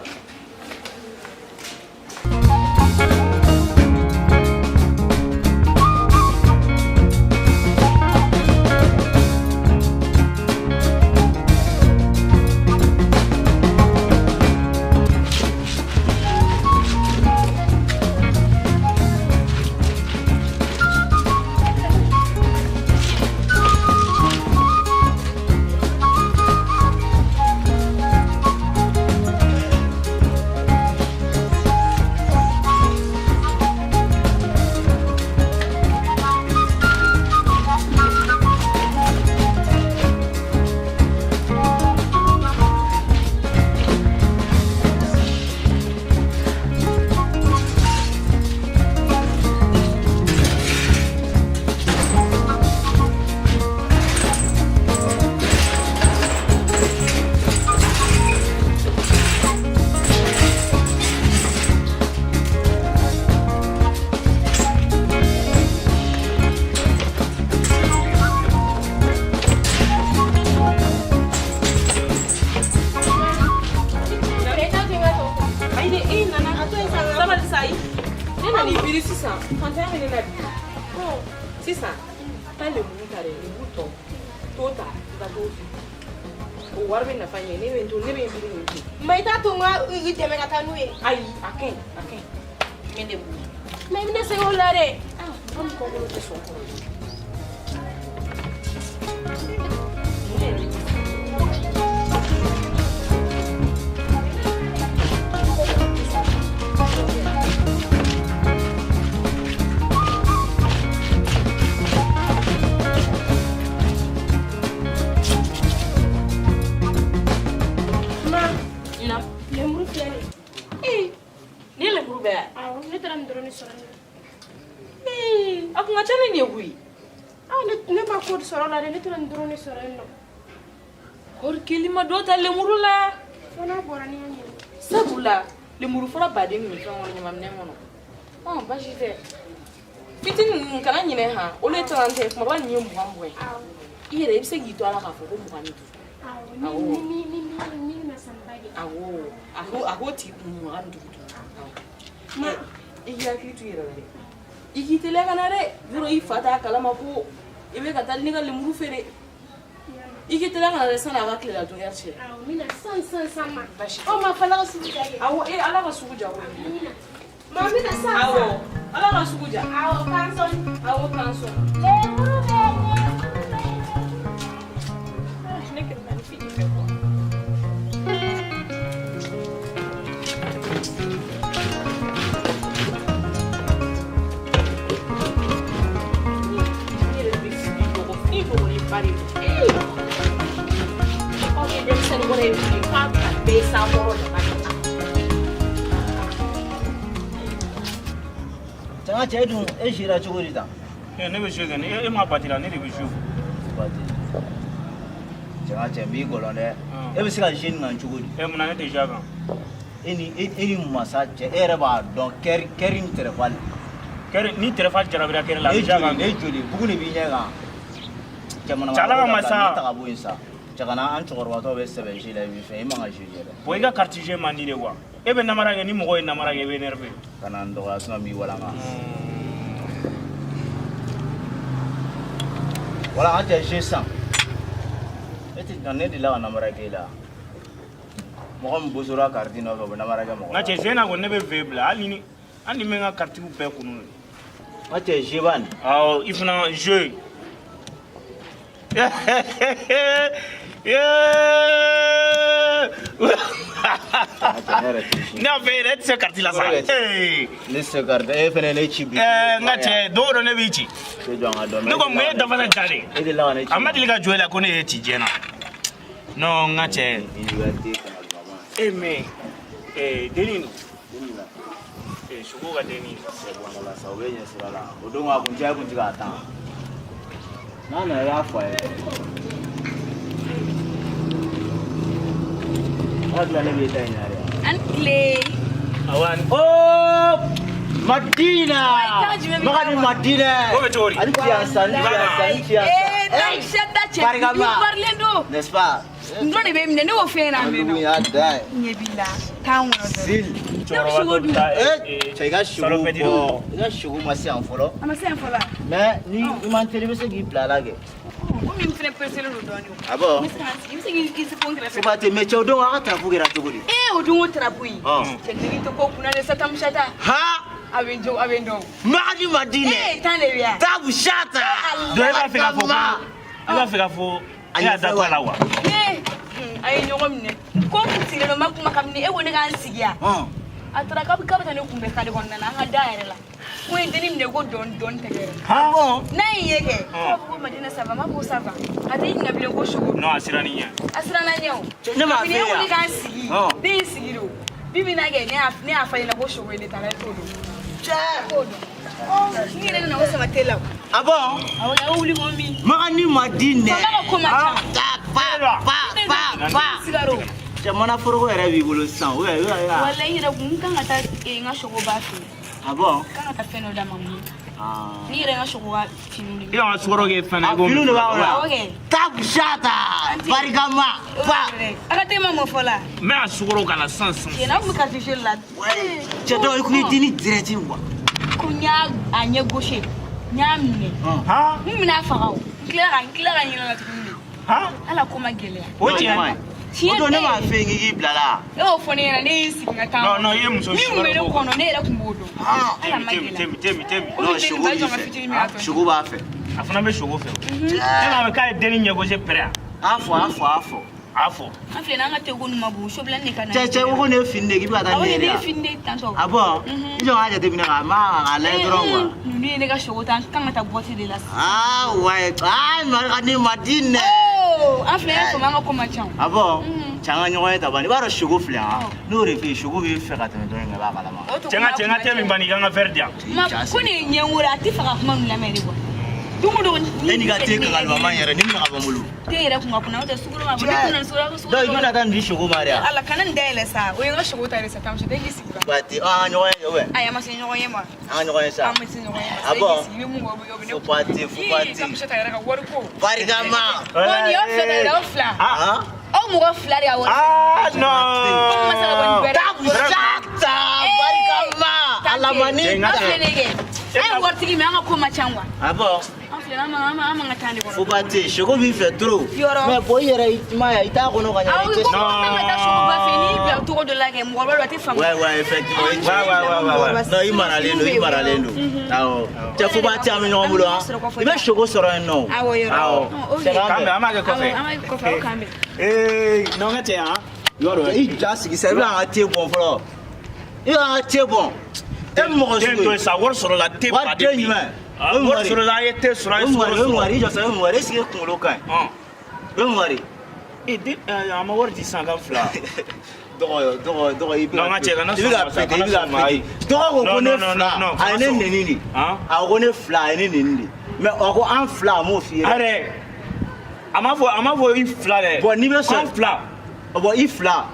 Kɔri keli ma dɔ ta lemuru la. Sabula lemuru fɔlɔ baden min fɛn kɔnɔ ɲamaminɛn kɔnɔ. Ɔn baasi tɛ. Fitinin ninnu kana ɲinɛ han, olu ye 30 ye, kumaba ninnu ye 20 20 ye. I yɛrɛ i bɛ se k'i to a la k'a fɔ ko 25. Awɔ. Awɔ. A k'o tigi kun 25 dun. Ma i k'i hakili to i yɛrɛ la dɛ. I k'i teliya ka na dɛ. Yɔrɔ i fa t'a kalama ko i bɛ ka taa ne ka lemuru feere. I k'i teliya ka na dɛ sani a ka tilela dun ɛri cɛ. Awɔ, n bɛna sisan sisan sisan ma. Ɔ ma fɔ ala ka sugu diya kɛ. Awɔ, ee ala ka sugu diya koyi. Ma n bɛna sisan. Awɔ, ala ka sugu diya. Awɔ, k'an sɔn. Awɔ, k'an sɔn. Lemuru bɛ, lemuru bɛ. Ne kɛlen bɛ ni fini fɛ quoi. ye min ye k'a a bɛɛ ye sankɔrɔ dama de ye. Cɛ n ka cɛ e dun e sira cogo di tan? Ne bɛ jouer kɛ ni e ma batiri la ne de bɛ jouer. Cɛ n ka cɛ n b'i gɔlɔn dɛ. E bɛ se ka jouer nin kan cogo di? Ɛ munna ne tɛ jouer a kan? E ni masa cɛ e yɛrɛ b'a dɔn kɛri kɛri ni tɛrɛfali. Kɛri ni tɛrɛfali jarabira kɛri la a bɛ jouer a kan. Ne joli bugun de b'i ɲɛ kan. Cɛ mana Cɛ Ala ka masa. Ne ta ka bɔ yen sa. Cɛ kana an cɛkɔrɔbatɔ bɛ sɛbɛ jeu la i bɛ fɛn e man ka jeu kɛ dɛ. Bon i ka carte jeu man di de quoi. E bɛ namara kɛ ni mɔgɔ ye namara kɛ i bɛ énervé. Kana n dɔgɔya sinon n b'i walanga. Voilà an cɛ jeu san. E tɛ na ne delila ka namara k'e la. Mɔgɔ min bosora carte nɔfɛ o bɛ namara kɛ mɔgɔ N la. ka cɛ jeu na kɔni ne bɛ V bila hali ni hali ni n bɛ n ka carte bɛɛ kunu. N ka cɛ jeu ba nin. Awɔ i fana jeu. Ne y'a fɛ yɛrɛ e tɛ se carte la sa. Ne tɛ se carte e fana ne ci bi. N ka cɛ don o don ne b'i ci. E jɔ an ka dɔn. Ne ko mun ye dafa ja de. E delila ka ne ci. A ma deli ka jɔ e la ko ne y'e ci diɲɛ na. Non n ka cɛ. E mais denni dun. Sogo ka denni. Sa o bɛ ɲɛ sira la. O don a kun cɛ kun tɛ k'a tan. N'a nana i b'a fɔ a ye. Ala tila ne b'i ta in na dɛ. An tile. Awa. Oh! Madina! Magani Madina! Ko bɛ cogo di? Ani ci yan sa, ni ci yan sa, ni ci yan sa. Ee, ta cɛ Barikama. i parilen don. N'est-ce pas? N dɔrɔn de bɛ minɛ ne y'o fɛn na. Dugu y'a da ye. Ɲɛ b'i la. Taa kɔnɔ dɔrɔn. Zil. Cɛkɔrɔba dun. Cɛ i ka sogo bɔ. I ka sogo ma se yan fɔlɔ. A ma se yan fɔlɔ. Mais ni i man teli i bɛ se k'i bila a la kɛ. Komi n fɛnɛ pressélen don dɔɔnin. Ah bon? N bɛ se ka n sigi, i bɛ se k'i sigi fo n kɛrɛfɛ. Fo ba ten mais cɛw don a ka tarafu kɛra cogo di? Ee o don ko tarapu in. Ɔn. Cɛ denni tɛ ko kunna dɛ Satamu Sata. Ha! A bɛ n jo a bɛ n dɔn. Magani Madina. Ee tan de bɛ yan. Tabu Sata. Donc e b'a fɛ k'a fɔ ko e b'a fɛ k'a fɔ e y'a da to a la wa? Ee a ye ɲɔgɔn minɛ. Ko n sigilen don n ma kuma kabini e ko ne k'an sigi yan. A taara k'a bɛ taa ne kunbɛn kare kɔnɔna na an ka da yɛrɛ la. Ko ye denni minɛ ko dɔɔni dɔɔni tɛ kɛ. N'a ye n ye kɛ. K'a fɔ ko Madina ça va n b'a fɔ ko ça va. A tɛ ɲininka bilen ko sogo. Non a siran n'i ɲɛ. A siranna n ɲɛ o. Ne m'a Kabini f'e e ko ye ne k'an sigi. Ne ye n sigi de o. Bi bi in na kɛ ne y'a fɔ a ɲɛna ko sogo ye ne ta la e t'o dɔn. Cɛ. T'o dɔn. N yɛrɛ nana o sama te la o. Ah bon? Awɔ a y'o wuli k'o min. Magani Madina. Faama ka ko man ca. Pa pa pa pa. Sigaro. Cɛ mana foroko yɛrɛ b'i bolo sisan o yɛrɛ yɛrɛ. Walayi n yɛrɛ kun n kan ka taa n ka sogo ba fɛ yen. Ah bon? N kan ka taa fɛn dɔ d'a ma mun. Ah. Ni yɛrɛ n ka sogo ka finiw de. I ka sukaro kɛ fɛn na i ko. Finiw de b'a kɔnɔ. Awɔ kɛ. Tabu Sata. Barikama. Pa. A ka te ma mɔ fɔlɔ la. N bɛ a sukaro k'a la sisan sisan. Tiɲɛ na aw kun bɛ carte jeu la. Cɛ dɔw i kun ye denni direct quoi. Ko n y'a a ɲɛ gosi n y'a minɛ. N bɛna faga o. N tilala ka ɲinɛ la tuguni de. Ala ko ma gɛlɛya. O tiɲɛ. Tiɲɛ O don ne m'a tɛ. f'e ye k'i k'i bila la. E y'o fɔ ne ɲɛna ne ye n sigi n ka taa. Non non i ye muso Min kun bɛ ne kɔnɔ ne yɛrɛ kun b'o dɔn. Ala ma Temi gɛlɛya. temi temi temi. Komi Non denni sogo ba b'i jɔ ka fitinin min fɛ. a tɔ. Sogo b'a fɛ. A fana bɛ sogo fɛ. E m'a mɛn k'a ye denni ɲɛgosi pɛrɛ yan. A fɔ a fɔ a fɔ. A fɔ. An filɛ n'an ka teko ninnu ma bon sobilani de ka na. Cɛ cɛ ko ne ye fini de k'i bɛ ka taa Awɔ ne ne yɛrɛ ye yan. fini de tantɔ. Ah bon? I jɔ k'a jateminɛ k'a ma k'a lajɛ dɔrɔn quoi. Ninnu ye ne ka sogo ta n kan ka taa boîte de la sisan. Ah ouais, ah Magani Madina. Oh, an filɛ y'a faamu an ka ko man ca o. Ah bon? Cɛ an ka ɲɔgɔn ye ta ban i b'a dɔn sogo filɛ han n'o de f'i ye sogo b'i fɛ ka tɛmɛ dɔ in kan i b'a kalama. Cɛ n ka cɛ n ka te min bani i ka n ka verre di yan. Ma ko ne ye ɲɛ wolo a tɛ fɛ ka kuma ninnu lamɛn de quoi. Don o don E n'i ka te kakalibama in yɛrɛ nin bɛna ka bɔ n bolo. Te yɛrɛ kun ka kunna n'o tɛ sukaro ma bɔ ne kun na ni sukaro sukaro. Donc i bɛna taa nin di sogo ma de wa? Ala kana nin dayɛlɛ sa o ye n ka sogo ta de sa Tamusa e k'i sigi ba. Ba te an ka ɲɔgɔn ye ou bien? Ayi a ma se ɲɔgɔn ye ma. An ka ɲɔgɔn ye sa. An ma se ɲɔgɔn ye ma. Ah bon? E k'i sigi i bɛ mun kɛ o bɛ ne Faut pas te, faut pas Ii, te. Tamusa ta yɛrɛ ka wari ko. Barikama. Bon nin y'aw fila ta yɛrɛ aw fila. Ah. Aw mɔgɔ fila de y'a wari. Ah non. Komi ma se ka bɔ nin bɛɛ la. Tamusa barikama. Alamani An filɛ nin ye kɛ. An ye waritigi mais an ka ko man ca quoi. Ah bon? An filɛ an man ka taa nin kɔnɔ. Faut pas te sogo b'i fɛ trop. Yɔrɔ. Mais bon i yɛrɛ i m'a ye i t'a kɔnɔ ka ɲɛ Awɔ i tɛ ko mɔgɔ kan ka taa sogo ba fɛ n'i y'i bila cogo dɔ la kɛ mɔgɔ b'a dɔn a tɛ faamu. Ouais ouais effectivement i Ouais, ouais, ouais, ouais, ouais. Non i maralen don i maralen don. Awɔ. Cɛ faut pas te an bɛ ɲɔgɔn bolo han. I bɛ sogo sɔrɔ yen nɔ. Awɔ yɔrɔ. Awɔ. Ok. Cɛ k'an K'an bɛn an b'a kɛ kɔfɛ. Awɔ an b'a kɛ kɔfɛ aw k'an bɛn. Ee non n ka cɛ han. Yɔrɔ i ja sigi sa i bɛna an ka te bɔn fɔlɔ. I bɛna an ka te bɔn. E mɔgɔ Den sugu to ye. yen sa wari sɔrɔla te Wari baden te bɛ yen. jumɛn? Ah, O ye wari wari. sɔrɔla an ye te sɔrɔ an ye O ye sukaro wari, o ye sɔrɔ. wari, i jɔ sa o ye wari, est-ce que kunkolo ka ɲi? O ye wari. E den a ma wari di sisan kan fila. Dɔgɔ dɔgɔ dɔgɔ i bɛ Non, n ka cɛ kana i bɛ sɔn ka ma sa, péter i kana bɛ ka sɔn ma, ayi. péter. Dɔgɔ ko ko Non, ne non, non, fila non, a ye ne kana sɔn. neni de. A ko ne fila a ye ne neni de. Mais a ko an fila a m'o f'i ye. Arɛ a m'a fɔ i fila dɛ. Bon n'i bɛ sɔn Kan fila. Bon i fila.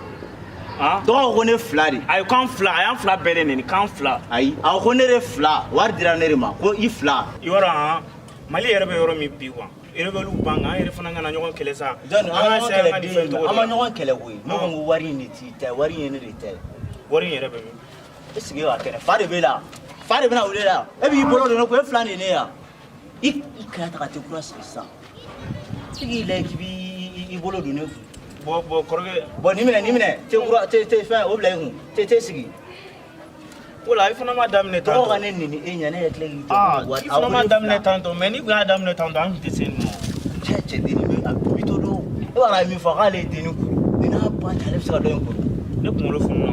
Dɔgɔ ko ko ne fila de. Ayi kan fila a y'an fila bɛɛ de neni kan fila. Ayi a ko ko ne de fila wari dira ne de ma ko i fila. I b'a dɔn han Mali yɛrɛ bɛ yɔrɔ min bi quoi rebelle b'an kan an yɛrɛ fana kana ɲɔgɔn kɛlɛ sa. Jɔnni an ma ka ɲɔgɔn se an kɛlɛ ka nin den fɛn cogo an ma de la. ɲɔgɔn kɛlɛ koyi. Ne ko n ko wari in de t'i ta ye wari in ye ne de ta ye. Wari in yɛrɛ bɛ min? E sigi ka kɛnɛ fa de b'e la fa de bɛna wuli la e b'i bolo don ne kun e fila de ye ne ye yan i kɛlɛ ta ka te kura sigi sisan e k'i lajɛ k'i b'i bolo don ne kun. Bon kɔrɔkɛ. Bon nin minɛ nin minɛ te kura te te fɛn o bila i kun te te sigi. Wala i fana ma daminɛ tantɔ. Dɔgɔ ka ne neni e ɲɛ ne yɛrɛ tila k'i jɔ. Ah, ko i fana ma daminɛ tantɔ mais n'i kun y'a daminɛ tantɔ an tun tɛ se nin ma. Cɛ cɛ denni bɛ a bitɔ don e b'a dɔn a ye min fɔ k'ale ye denni kuru ni n'a ba ta ale bɛ se ka dɔ in kuru. Ne kunkolo fununa.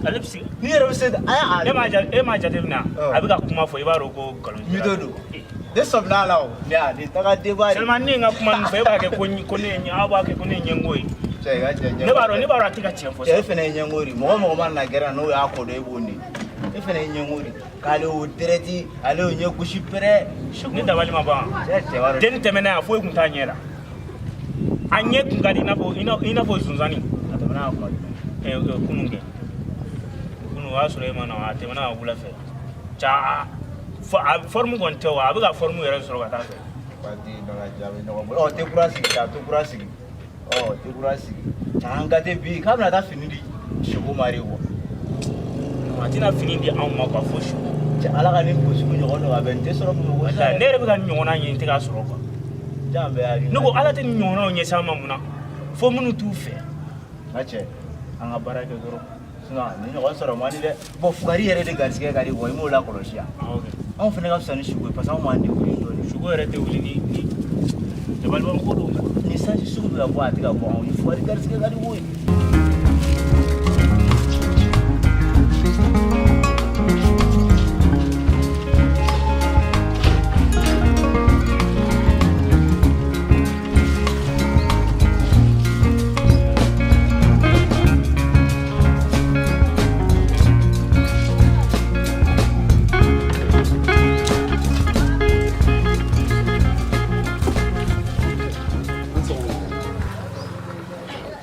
Ale bɛ se. N'i yɛrɛ bɛ se a y'a. E m'a jateminɛ a bɛ ka kuma fɔ i b'a dɔn ko nkalon tigɛla. Mito don. Ne sɔmina a la o. Ne a nin taga denba de. Seulement ne ye n ka kuma nin fɔ e b'a kɛ ko ne ye aw b'a kɛ ko ne ye ɲɛngo ye. Cɛ i ka cɛ Ne b'a dɔn ne b'a dɔn a tɛ ka tiɲɛ fɔ. Cɛ e fana ye ɲɛngo de ye mɔgɔ mɔgɔ mana na gɛrɛ na n'o y'a ko dɔn e b'o neni e fana ye ɲɛngo de ye k'ale y'o dɛrɛti ale y'o ɲɛ gosi pɛrɛ. Ne dabali ma ban. Cɛ cɛ b'a dɔn. Den tɛmɛna yan foyi tun t'a ɲɛ la. A ɲɛ tun ka di i n'a fɔ zonzanni. A tɛmɛna yan kuma jumɛn? Kunun kɛ. Kunun o y'a sɔrɔ e ma na a tɛmɛna yan wula fɛ. Ca a forme kɔni tɛ o a bɛ ka forme yɛrɛ sɔrɔ ka taa fɛ. Waati dɔ la ja bɛ ɲɔgɔn bolo ɔ te kura sigi sa te kura sigi ɔ te kura sigi cɛ an ka te bi k'a bɛna taa fini di seko ma de quoi. A tɛna fini di anw ma quoi fo seko. Cɛ ala ka nin gosi ɲɔgɔn dɔ a bɛ n tɛ sɔrɔ Bamakɔ Walayi ne yɛrɛ bɛ ka nin ɲɔgɔnna ɲini n tɛ k'a sɔrɔ quoi. Jan bɛɛ hakili. Ne ko ala tɛ nin ɲɔgɔnnaw ɲɛsin an ma mun na fo minnu t'u fɛ. N ka cɛ an ka baara kɛ dɔrɔn sinon nin ɲɔgɔn sɔrɔ man di dɛ bon fugari yɛrɛ de garisigɛ ka di quoi i m'o lakɔlɔsi yan. Anw fana ka fisa ni sugo ye parce que anw b'an débrouiller dɔɔni. Sugo yɛrɛ tɛ wuli ni dabaliban ko don. Ni sanji sugu bɛ ka bɔ a tɛ ka bɔ anw ye fugari garisigɛ ka di koyi.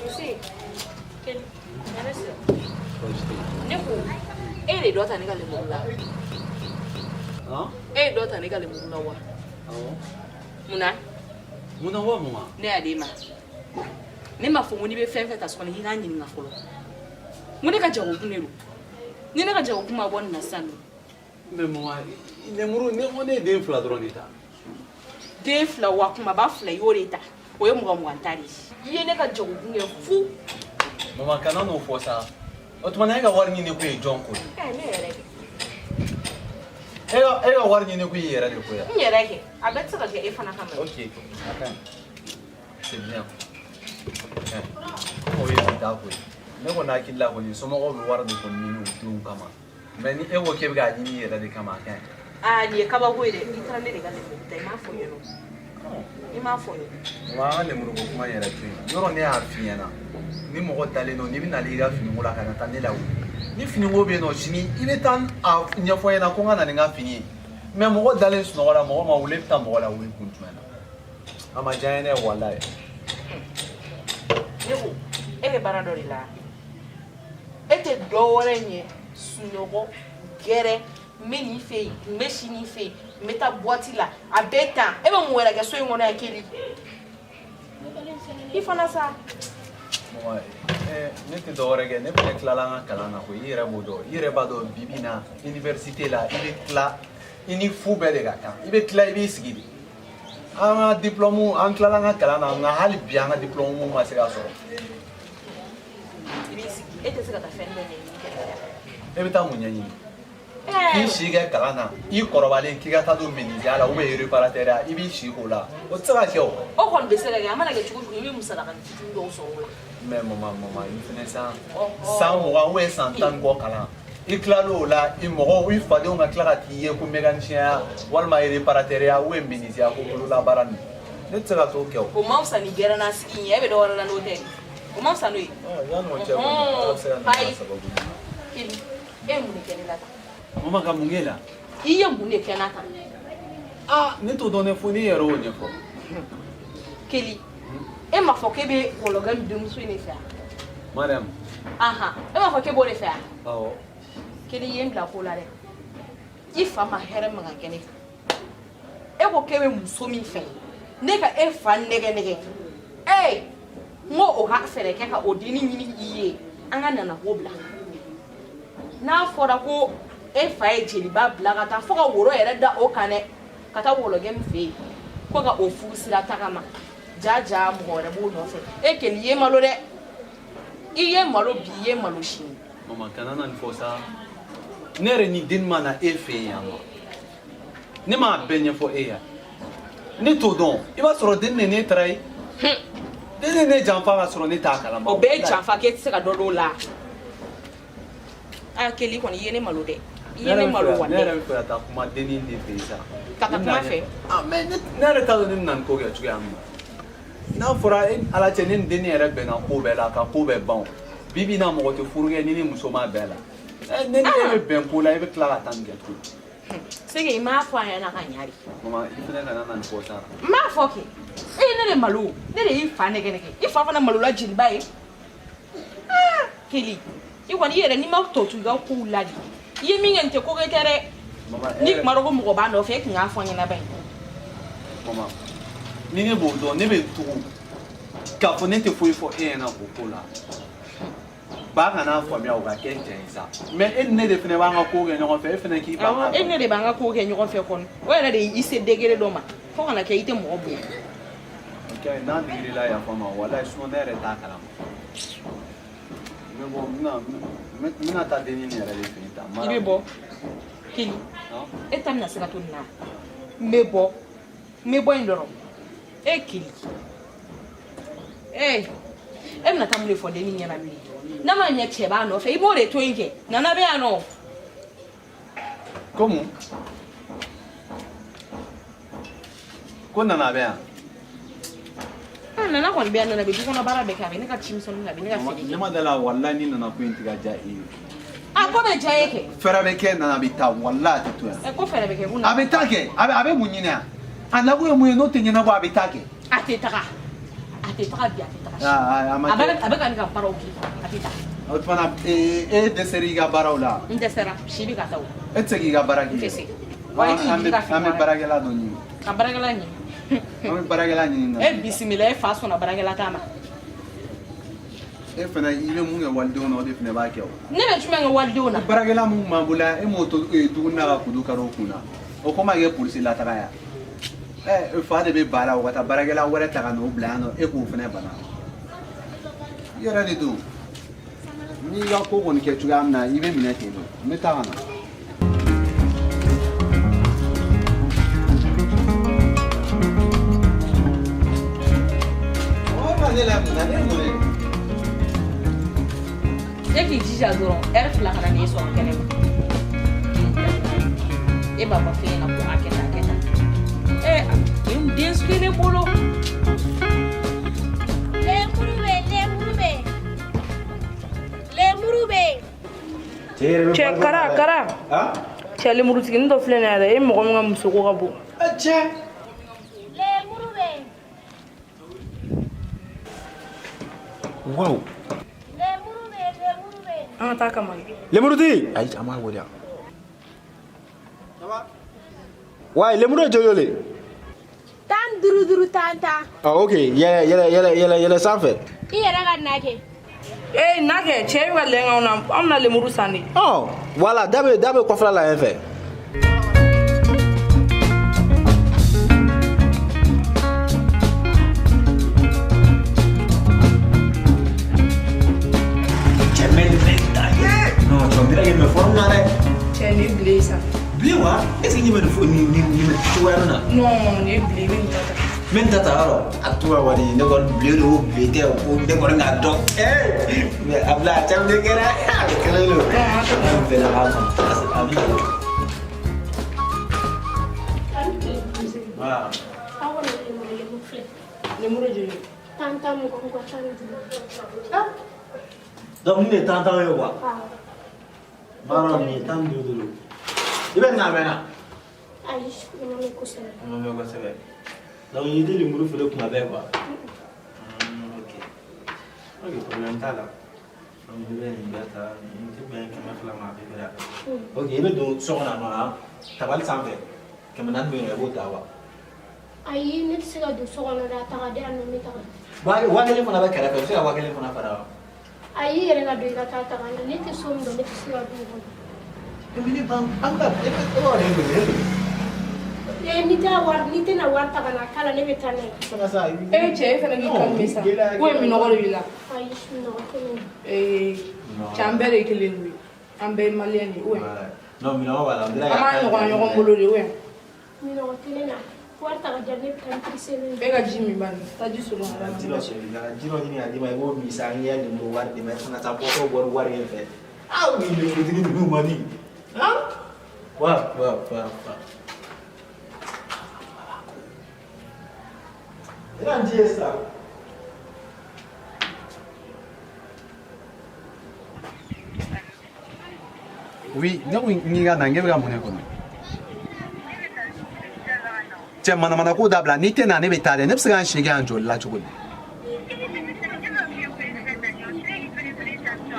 Nse, Keli, hɛrɛ sira. Ne ko e de ye dɔ ta ne ka lemuru la. E ye dɔ ta ne ka lemuru la wa? Awɔ. Munna? Mun na wa mun Ne y'a d'e ma. Ne m'a fɔ ko n'i bɛ fɛn fɛn ta so kɔnɔ k'i k'a ɲininka fɔlɔ. N ko ne ka jagokun de don. Ni ne ka jagokun ma bɔ nin na sisan dun? Mais maman, lemuru ne ko ne ye den fila dɔrɔn de ta. Den fila wa kumaba fila i y'o de ta. O ye 20 20 ta de ye. I ye ne ka jagokun kɛ fu. Maman kana n'o fɔ sa. O tuma na e ka wari ɲini kun ye jɔn ko ye? Ɛ ne yɛrɛ kɛ. E ka wari ɲini kun y'i yɛrɛ de ko ye. N yɛrɛ kɛ. A bɛɛ tɛ se ka kɛ e fana kama. Ok, a ka ɲi. C'est bien. O ye bi ta ko ye. Ne kɔni hakili la kɔni somɔgɔw bɛ wari de kɔni ɲini u denw kama. Mais ni e ko k'e bɛ k'a ɲini i yɛrɛ de kama a ka ɲi. Aa nin ye kabako ye dɛ. I taara ne de ka lemuru ta i m'a fɔ n ɲɛna. I m'a fɔ n ye. Maman an ka lemuru ko kuma in yɛrɛ to yen. Yɔrɔ ne y'a f'i ɲɛna. Ni mɔgɔ dalen don n'i bɛ nali i ka finiko la ka na taa ne lawuli. Ni finiko bɛ yen nɔ sini i bɛ taa a ɲɛfɔ n ɲɛna ko n ka na ni n ka fini ye. Mais mɔgɔ dalen sunɔgɔ la mɔgɔ ma wuli e bɛ taa mɔgɔ lawuli kun jumɛn na? A ma diya n ye dɛ walayi. Ne ko e bɛ baara dɔ de la. E tɛ dɔ wɛrɛ ɲɛ sunɔgɔ gɛrɛ n bɛ nin fɛ yen n bɛ si nin fɛ yen n bɛ taa boîte la a bɛɛ tan e bɛ mun wɛrɛ kɛ so in kɔnɔ yan Keli i fana sa. Maman, ne tɛ dɔwɛrɛ kɛ ne fɛnɛ tilala an ka kalan na koyi i yɛrɛ b'o dɔn i yɛrɛ b'a dɔn bi bi in na université la i bɛ tila i ni fu bɛɛ de ka kan i bɛ tila i b'i sigi de an ka diplôme an tilala an ka kalan na nka hali bi an ka diplôme ma se ka sɔrɔ. I b'i sigi e tɛ se ka taa fɛn dɔ ɲɛɲini kɛrɛfɛ. E bɛ taa mun ɲɛɲini k'i si kɛ kalan na i kɔrɔbalen k'i ka taa don menuisier la ou bien réparateur ya i b'i si k'o la o tɛ se ka kɛ o. O kɔni bɛ se ka kɛ a mana kɛ cogo o cogo i bɛ musalaka fitinin dɔw sɔrɔ o la. Mais maman, maman, i fɛnɛ san 20 ou bien san 10 ni kɔ kalan i tilal'o la i mɔgɔw i fadenw ka tila ka t'i ye ko mécanicien ya walima réparateur ya ou bien menuisier ya ko bololabaara nin Ne tɛ se ka t'o kɛ o. O man fisa ni gɛrɛnna sigi in ye, e bɛ dɔ wɛrɛ la n'o tɛ. O man fisa n'o ye. Yan'o cɛ kɔni, Ala bɛ se ka na Ayi. n'a sababu ɲuman. Keli, e ye mun de kɛ ne la tan? Mama ka mun k'e la? I ye mun de kɛ n na tan? Ah, ne t'o dɔn dɛ, fo n'i yɛrɛ y'o ɲɛfɔ. Keli, e m'a fɔ k'e bɛ wɔlɔkɛ min denmuso in de fɛ wa? Mariam. Ahan, e m'a fɔ k'e b'o de fɛ wa? Awɔ. Keli, i ye n bila ko la dɛ. I fa ma hɛrɛ man ka kɛ ne kan. E ko k'e bɛ muso min fɛ, ne ka e fa nɛgɛ nɛgɛ. Ee, n ko o ka fɛɛrɛ kɛ ka o dennin ɲini i ye, an ka nana ko bila. N'a fɔra ko e fa ye jeliba bila ka taa fo ka woro yɛrɛ da o kan dɛ, ka taa wɔlɔkɛ min fɛ yen, ko ka o furu sira tagama. Ja ja, mɔgɔ wɛrɛ b'o nɔfɛ. E Keli, i ye malo dɛ. I ye malo bi, i ye malo sini. Mama, kana na nin fɔ sa. Ne yɛrɛ ni den ma na e fɛ yen yan nɔ. Ne m'a bɛɛ ɲɛfɔ e ye. Ne t'o dɔn. I b'a sɔrɔ den de ne taara ye. Den de ne janfa ka sɔrɔ ne t'a kalama. O bɛɛ ye janfa k'e tɛ se ka dɔ dɔn o la. Aa Keli kɔni, i ye ne malo dɛ. I ye ne malo Ne yɛrɛ walayi. bɛ fɛ ka taa kuma dennin de fɛ yen sa. Ka taa kuma fɛ. Ah, mais ne yɛrɛ t'a dɔn ne bɛna nin ko kɛ cogoya min na. N'a fɔra e ni Ala cɛ, ne ni dennin yɛrɛ bɛnna ko bɛɛ la ka ko bɛɛ ban o. Bi bi in na mɔgɔ tɛ furu kɛ ni muso ma bɛn la. Ne ni e bɛ bɛn ko la, e bɛ tila ka taa nin kɛ tuguni. C'est que i m'a fɔ a ɲɛna ka ɲa de. Mama, i fana kana na nin fɔ sa. N m'a fɔ kɛ. E ye ne de malo. Ne de y'i fa nɛgɛ nɛgɛ. I fa fana malola jeliba ye. Ah, Keli, i kɔni i yɛrɛ n'i ma tɔ to i ka kow la de. I ye min kɛ nin tɛ ko kɛ tɛ dɛ. Mama, e N'i yɛrɛ tun b'a dɔn ko mɔgɔ b'a nɔfɛ, e tun k'a fɔ n ɲɛna ba in. Mama, ni ne b'o dɔn, ne bɛ tugu k'a fɔ ne tɛ foyi fɔ e ɲɛna o ko la. Ba kana faamuya o ka kɛ tiɲɛ ye sa. Mais e ni ne de fana b'an ka ko kɛ ɲɔgɔn fɛ, e fana k'i ban. Awɔ, e ni ne de b'an ka ko kɛ ɲɔgɔn fɛ kɔni. O yɛrɛ de y'i se degré dɔ ma fo kana kɛ i tɛ mɔgɔ bonya. Ok, n'a digir'i la yafa n ma, walayi, sinon ne yɛrɛ t'a kalama. N bɛ bɔ, n bɛna taa dennin yɛrɛ de fɛ yen tan. I bɛ bɔ. Keli, e ta bɛna se ka to nin na. N bɛ bɔ. N bɛ bɔ yen dɔrɔn. E Keli. Ee, e bɛna taa mun de fɔ dennin ɲɛna bilen? N'a ma ɲɛ cɛ b'a nɔfɛ, i b'o de to yen kɛ. Nana bɛ yan nɔ. Ko mun? Ko Nana bɛ yan? Ah, Nana kɔni bɛ yan, Nana bɛ du kɔnɔ baara bɛɛ kɛ, a bɛ ne ka cimisɛnninw kɛ, a bɛ ne ka feere Ne kɛ. ma da la, walayi, ni Nana ko in tɛ ka diya e ye. A ko bɛ diya e kɛ. Fɛɛrɛ bɛ kɛ, Nana bɛ taa, walayi, a tɛ to yan. Ɛ, ko fɛɛrɛ bɛ kɛ ko A bɛ taa kɛ, a bɛ mun ɲini yan? A nakun ye mun ye n'o tɛ ɲɛnabɔ, a bɛ taa kɛ. A tɛ taga. A tɛ taga bi, a tɛ taga sini. Aa, a ma A bɛ kɛ. a bɛ ka ne ka baaraw kɛ, a tɛ taa. O tuma na, e dɛsɛra i ka baaraw la. N dɛsɛra, si bɛ ka taa o. E tɛ se k'i ka baara kɛ. N tɛ se. Wa e k'i An jija bɛ ka an bɛ fini baarakɛla dɔ ɲini. Ka baarakɛla ɲini. An bɛ baarakɛla ɲini na. E bisimila, e fa sɔnna baarakɛla ta ma. E fana, i bɛ mun kɛ walidenw na, o de fana b'a kɛ o. Ne bɛ jumɛn kɛ walidenw na? Baarakɛla mun b'an bolo yan, e m'o to dumuni na ka kudu kari o kun na. O ko ma kɛ polisi lataga yan. Ɛ, fa de bɛ ba la o ka taa baarakɛla wɛrɛ ta ka n'o bila yan nɔ, e k'o fana bana. I yɛrɛ de don. N'i ka ko kɔni kɛ cogoya min na, i bɛ minɛ ten de. N bɛ taa ka na. Ne la mun na, ne ye mun ye? E k'i jija dɔrɔn, ɛri 2 kana n'e sɔrɔ kɛnɛ ma. E b'a fɔ f'e ɲɛna ko a kɛ tan, a kɛ tan. Ɛ, nin den sugu ye ne bolo. Lemuru bɛ yen, lemuru bɛ yen. Lemuru bɛ yen. Cɛ, kara kara. Cɛ, lemurutiginin dɔ filɛ nin ye dɛ, e mɔgɔ min ka musoko ka bon. Cɛ. Lemuru bɛ yen. Waouh. Lemuru bɛ yen, lemuru bɛ yen. An ka taa kama. Lemurutigi. Ayi, an b'a wele yan. Wayi, lemuru ye joli joli? 15 5 10 10. Ah, ok, yɛlɛ yɛlɛ yɛlɛ yɛlɛ yɛlɛ sanfɛ. I yɛrɛ ka na kɛ. Ee, na kɛ, cɛ bɛ ka lɛn k'anw na, an bɛna lemuru san de. Ɔ, voilà, da bɛ kɔfɛla la yan fɛ. Cɛ mɛ ta ye. Non, cɛ, on dirait que n bɛ forme na dɛ. Cɛ, nin ye bilen sa. Bilen wa? Est ce que ɲɛ bɛ nin fo nin nin nin cogoya nin na? Non, nin ye bilen, i bɛ nin ta ta. N bɛ nin ta ta yɔrɔ. A tora kɔni, ne kɔni bilen don o bilen tɛ o ko ne kɔni k'a dɔn. Ee, mais a bila a caman de kɛra. A kɛlen don. An bɛɛ la b'a kɔnɔ. A bɛ na. Voilà. Aw kɔni lemuru lemuru. filɛ. Lemuru joli? 10 10 20 20 15. Donc nin de ye 10 10 ye quoi. Awɔ. N b'a dɔn nin ye 15 de don. I bɛ nin na a mɛnna? Ayi, n ma mɛn kosɛbɛ. A ma mɛn kosɛbɛ. Donc i tɛ lemuru feere kuma bɛɛ quoi. Ok. Ok, problème t'a la. Donc i bɛ nin bɛɛ ta, nin tɛ bɛn 200 ma à peu près. Ok, i bɛ don so kɔnɔ a nɔ na, tabali sanfɛ 400 bɛ yen nɔ, i b'o ta wa. Ayi, ne tɛ se ka don so kɔnɔ dɛ, a ta ka di yan nɔ, n bɛ taga. 1000 fana bɛ kɛrɛfɛ, i bɛ se ka 1000 fana fara wa. Ayi, i yɛrɛ ka don i ka taa ta ka na, ne tɛ so min dɔn, ne tɛ se ka don o kɔnɔ. Ne ba, an ka e b'a dɔn ne don, ne don. Ee, n'i tɛ wari, n'i tɛna wari ta ka na k'a la, ne bɛ taa n'a ye. E cɛ, e fana k'i calmer sa. Ko in minɔgɔ de b'i la. Ayi, minɔgɔ tɛ ne la. Ee, cɛ, an bɛɛ de ye kelen ye koyi. An bɛɛ ye maliyɛn de ye, ou bien? Non, minɔgɔ b'a la, on dirait An b'a ɲɔgɔn ɲɔgɔn bolo de, ou bien? Minɔgɔ tɛ ne la. Wari ta ka di yan, ne bɛ taa n pereselen. E ka ji min bani, taa ji sɔrɔ ka Ji dɔ sɔrɔ, ka ji dɔ ɲini ka d'i ma, i b'o min sa, n'i y'a lemuru wari d'i ma, e fana taa bɔtɔ bɔ ni wari ye fɛ. Aw ni lemurutigi ninnu man di. Han? Wa wa wa wa. I na ji ye sisan. Oui, ne ko n k'i ka na, n k'e bɛ ka mun de kɔnɔ? Cɛ, manamana ko dabila, n'i tɛ na ne bɛ taa dɛ, ne bɛ se ka n si kɛ yan jɔli la cogo di?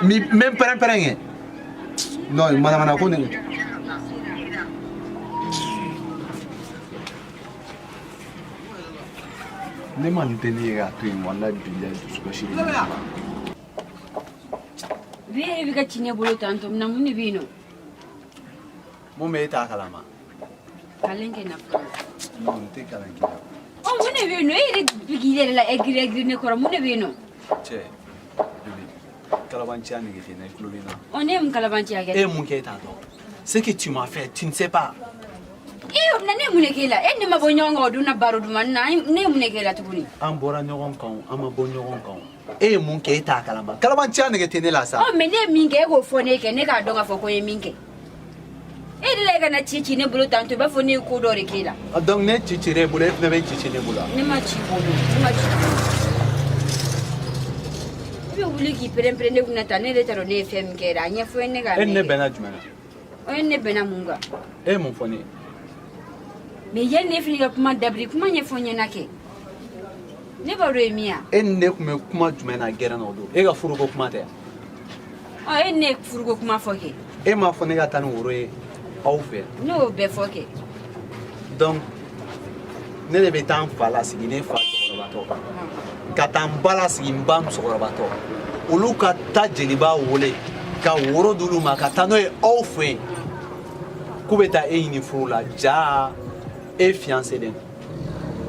N bɛ n pɛrɛn pɛrɛn kɛ. Non, manamana ko ne. Ne ma nin tɛ ne ye k'a to yen, walahi bilahi dusukasi de bɛ ne la. Bi e yɛrɛ bɛ ka ci ne bolo tantɔ mun na, mun de bɛ yen nɔ? Mun bɛ e t'a kalama? Kalan kɛ na fɔlɔ. Non, n tɛ kalan kɛ. Ɔ, mun de bɛ yen nɔ? E yɛrɛ bɛ k'i yɛrɛ la egiri egiri ne kɔrɔ, mun de bɛ yen nɔ? Cɛ, bébé, kalabanciya nege tɛ n na, i tulo bɛ n na. Ɔ, ne ye mun kalabanciya kɛ? E ye mun kɛ e t'a dɔn. Ce que tu m'as fait, tu ne sais pas. E o ne ye mun de k'e la? E ni ne ma bɔ ɲɔgɔn kan o don na baro dumanni na, ne ye mun de k'e la tuguni? An bɔra ɲɔgɔn kan o, an ma bɔ ɲɔgɔn kan o. E ye mun kɛ e t'a kalama. Kalabanciya nege tɛ ne la sa. Ɔ, mais ne ye min kɛ, e k'o fɔ ne kɛ, ne k'a dɔn k'a fɔ ko n ye min kɛ. E de la e ka na ci ci ne bolo tantɔ, i b'a fɔ ne ye ko dɔ de k'e la. Ah, donc ne ci cira e bolo, e fana bɛ ci ci ne bolo wa? Ne ma ci bolo, ne ma ci bolo. I bɛ wuli k'i pɛrɛn-pɛrɛn ne kunna tan, ne yɛrɛ t'a dɔn ne ye fɛn min kɛ dɛ, a ɲɛfɔ n ye ne k'a E ni ne mɛn kɛ. bɛnna jumɛn na? Ɔ, e ni ne bɛnna mun kan? E ye mun fɔ ne ye? Mais yanni ne fana ka kuma dabiri, kuma ɲɛfɔ n ɲɛna kɛ. Ne b'a dɔn ye min ye. E ni ne tun bɛ kuma jumɛn na gɛrɛn na o don? E ka furuko kuma tɛ? Ɔ, e ni ne ye furuko kuma fɔ kɛ. E m'a fɔ ne ka taa ni woro ye aw fɛ? Ne y'o bɛɛ fɔ kɛ. Donc ne de bɛ taa n fa lasigi, ne fa cɛkɔrɔbatɔ, ka taa n ba lasigi, n ba musokɔrɔbatɔ, olu ka taa jeliba wele ka woro d'olu ma ka taa n'o ye aw fɛ yen k'u bɛ taa e ɲini furu la, ja e fiancélen don.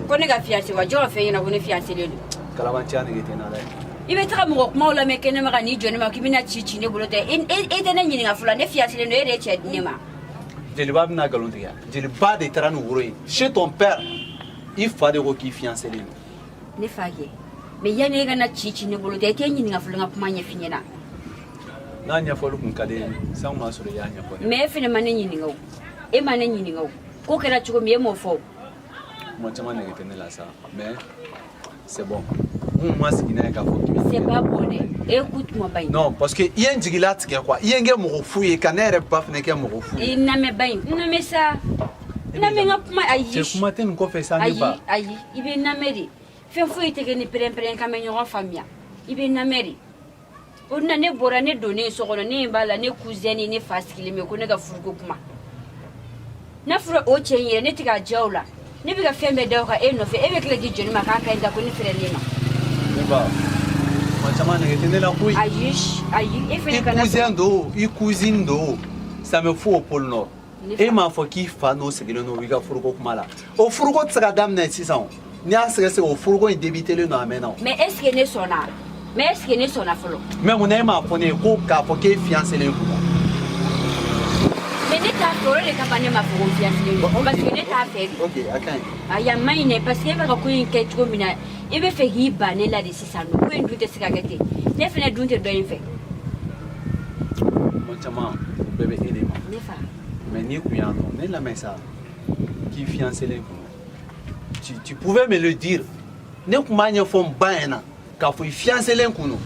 Ko ne ka fiancé wa? Jɔn fɛ ɲɛna ko ne fiancélen don? Kalabanciya nege tɛ n na dɛ. I bɛ taga mɔgɔ kumaw lamɛn kɛnɛma ka n'i jɔ ne ma k'i bɛna ci ci ne bolo tɛ. E tɛ ne ɲininka fɔlɔ, ne fiancélen don, e de ye cɛ di ne ma. Jeliba bɛna nkalon tigɛ. Jeliba de taara ni woro ye chez ton père. I fa de ko k'i fiancélen don. Ne fa kɛ. Mais yanni e ka na ci ci ne bolo tɛ, e tɛ n ɲininka fɔlɔ, n ka kuma ɲɛf'i ɲɛna. N'a ɲɛfɔli kun ka di n ye, san kun b'a sɔrɔ i y'a ɲɛfɔ ne ye. Mais e fɛnɛ ma ne ɲininka o. E ma ne ɲininka o. Ko kɛra cogo min, e m'o fɔ o. Kuma caman nege tɛ ne la sa, mais c'est bon. N kun ma sigi n'a ye k'a fɔ k'i bɛ. C'est pas bon dɛ. Écoute-moi Baɲi. Non, parce que i ye n jigila tigɛ quoi. I ye n kɛ mɔgɔ fu ye, ka ne yɛrɛ ba fɛnɛ kɛ mɔgɔ fu ye. I lamɛn Baɲi, n lamɛn sa. N lamɛn n ka kuma, ayi. Cɛ, kuma tɛ nin kɔfɛ sa, ne ba. Ayi, ayi, i bɛ n lamɛn de. Fɛn foyi tɛ kɛ ni pɛrɛn-pɛrɛn k'an bɛ ɲɔgɔn faamuya. I bɛ n lamɛn de. O na ne bɔra, ne donnen so kɔnɔ, ne b'a la, ne cousin ni ne fa sigilen bɛ ko ne ka furuko kuma. N'a fɔra o cɛ in yɛrɛ, ne tɛ k'a diya o la. Ne bɛ ka fɛn bɛɛ da o kan e nɔfɛ, e bɛ tila k'i jɔ ne ma k'a ka ɲi ta ko ne fɛrɛ ne ma. Ne ba, kuma caman nege tɛ ne la koyi. Ayi, ayi, e fɛnɛ I kana cousin don, i cousine don, ça me fout au pôle Nord. Ne fa. E m'a fɔ k'i fa n'o sigilen don i ka furuko kuma la. O furuko tɛ se ka daminɛ sisan o. N'i y'a sɛgɛsɛgɛ, o furuko in débutelen don a mɛnna o. Mais est ce que ne sɔnna? Mais est ce que ne sɔnna fɔlɔ? Mais mun na e m'a fɔ ne ye ko k'a fɔ k'e fiancélen kun? Mais ne t'a fɛ, o de kama ne m'a fɔ ko n fiancélen don. Parce que ne t'a fɛ de. Ok, a ka ɲi. Ayi, a man ɲi dɛ, parce que e bɛ ka ko in kɛ cogo min na, i bɛ fɛ k'i ban ne la de sisan nɔ. Ko in dun tɛ se ka kɛ ten. Ne fɛnɛ dun tɛ dɔ in fɛ. Kuma caman, o bɛɛ bɛ e de ma. Ne fa. Mais n'i kun y'a dɔn, ne lamɛn sa, k'i fiancélen kun. Tu pouvais me le dire. Ne tun b'a ɲɛfɔ n ba ɲɛna k'a fɔ i fiancélen kun don,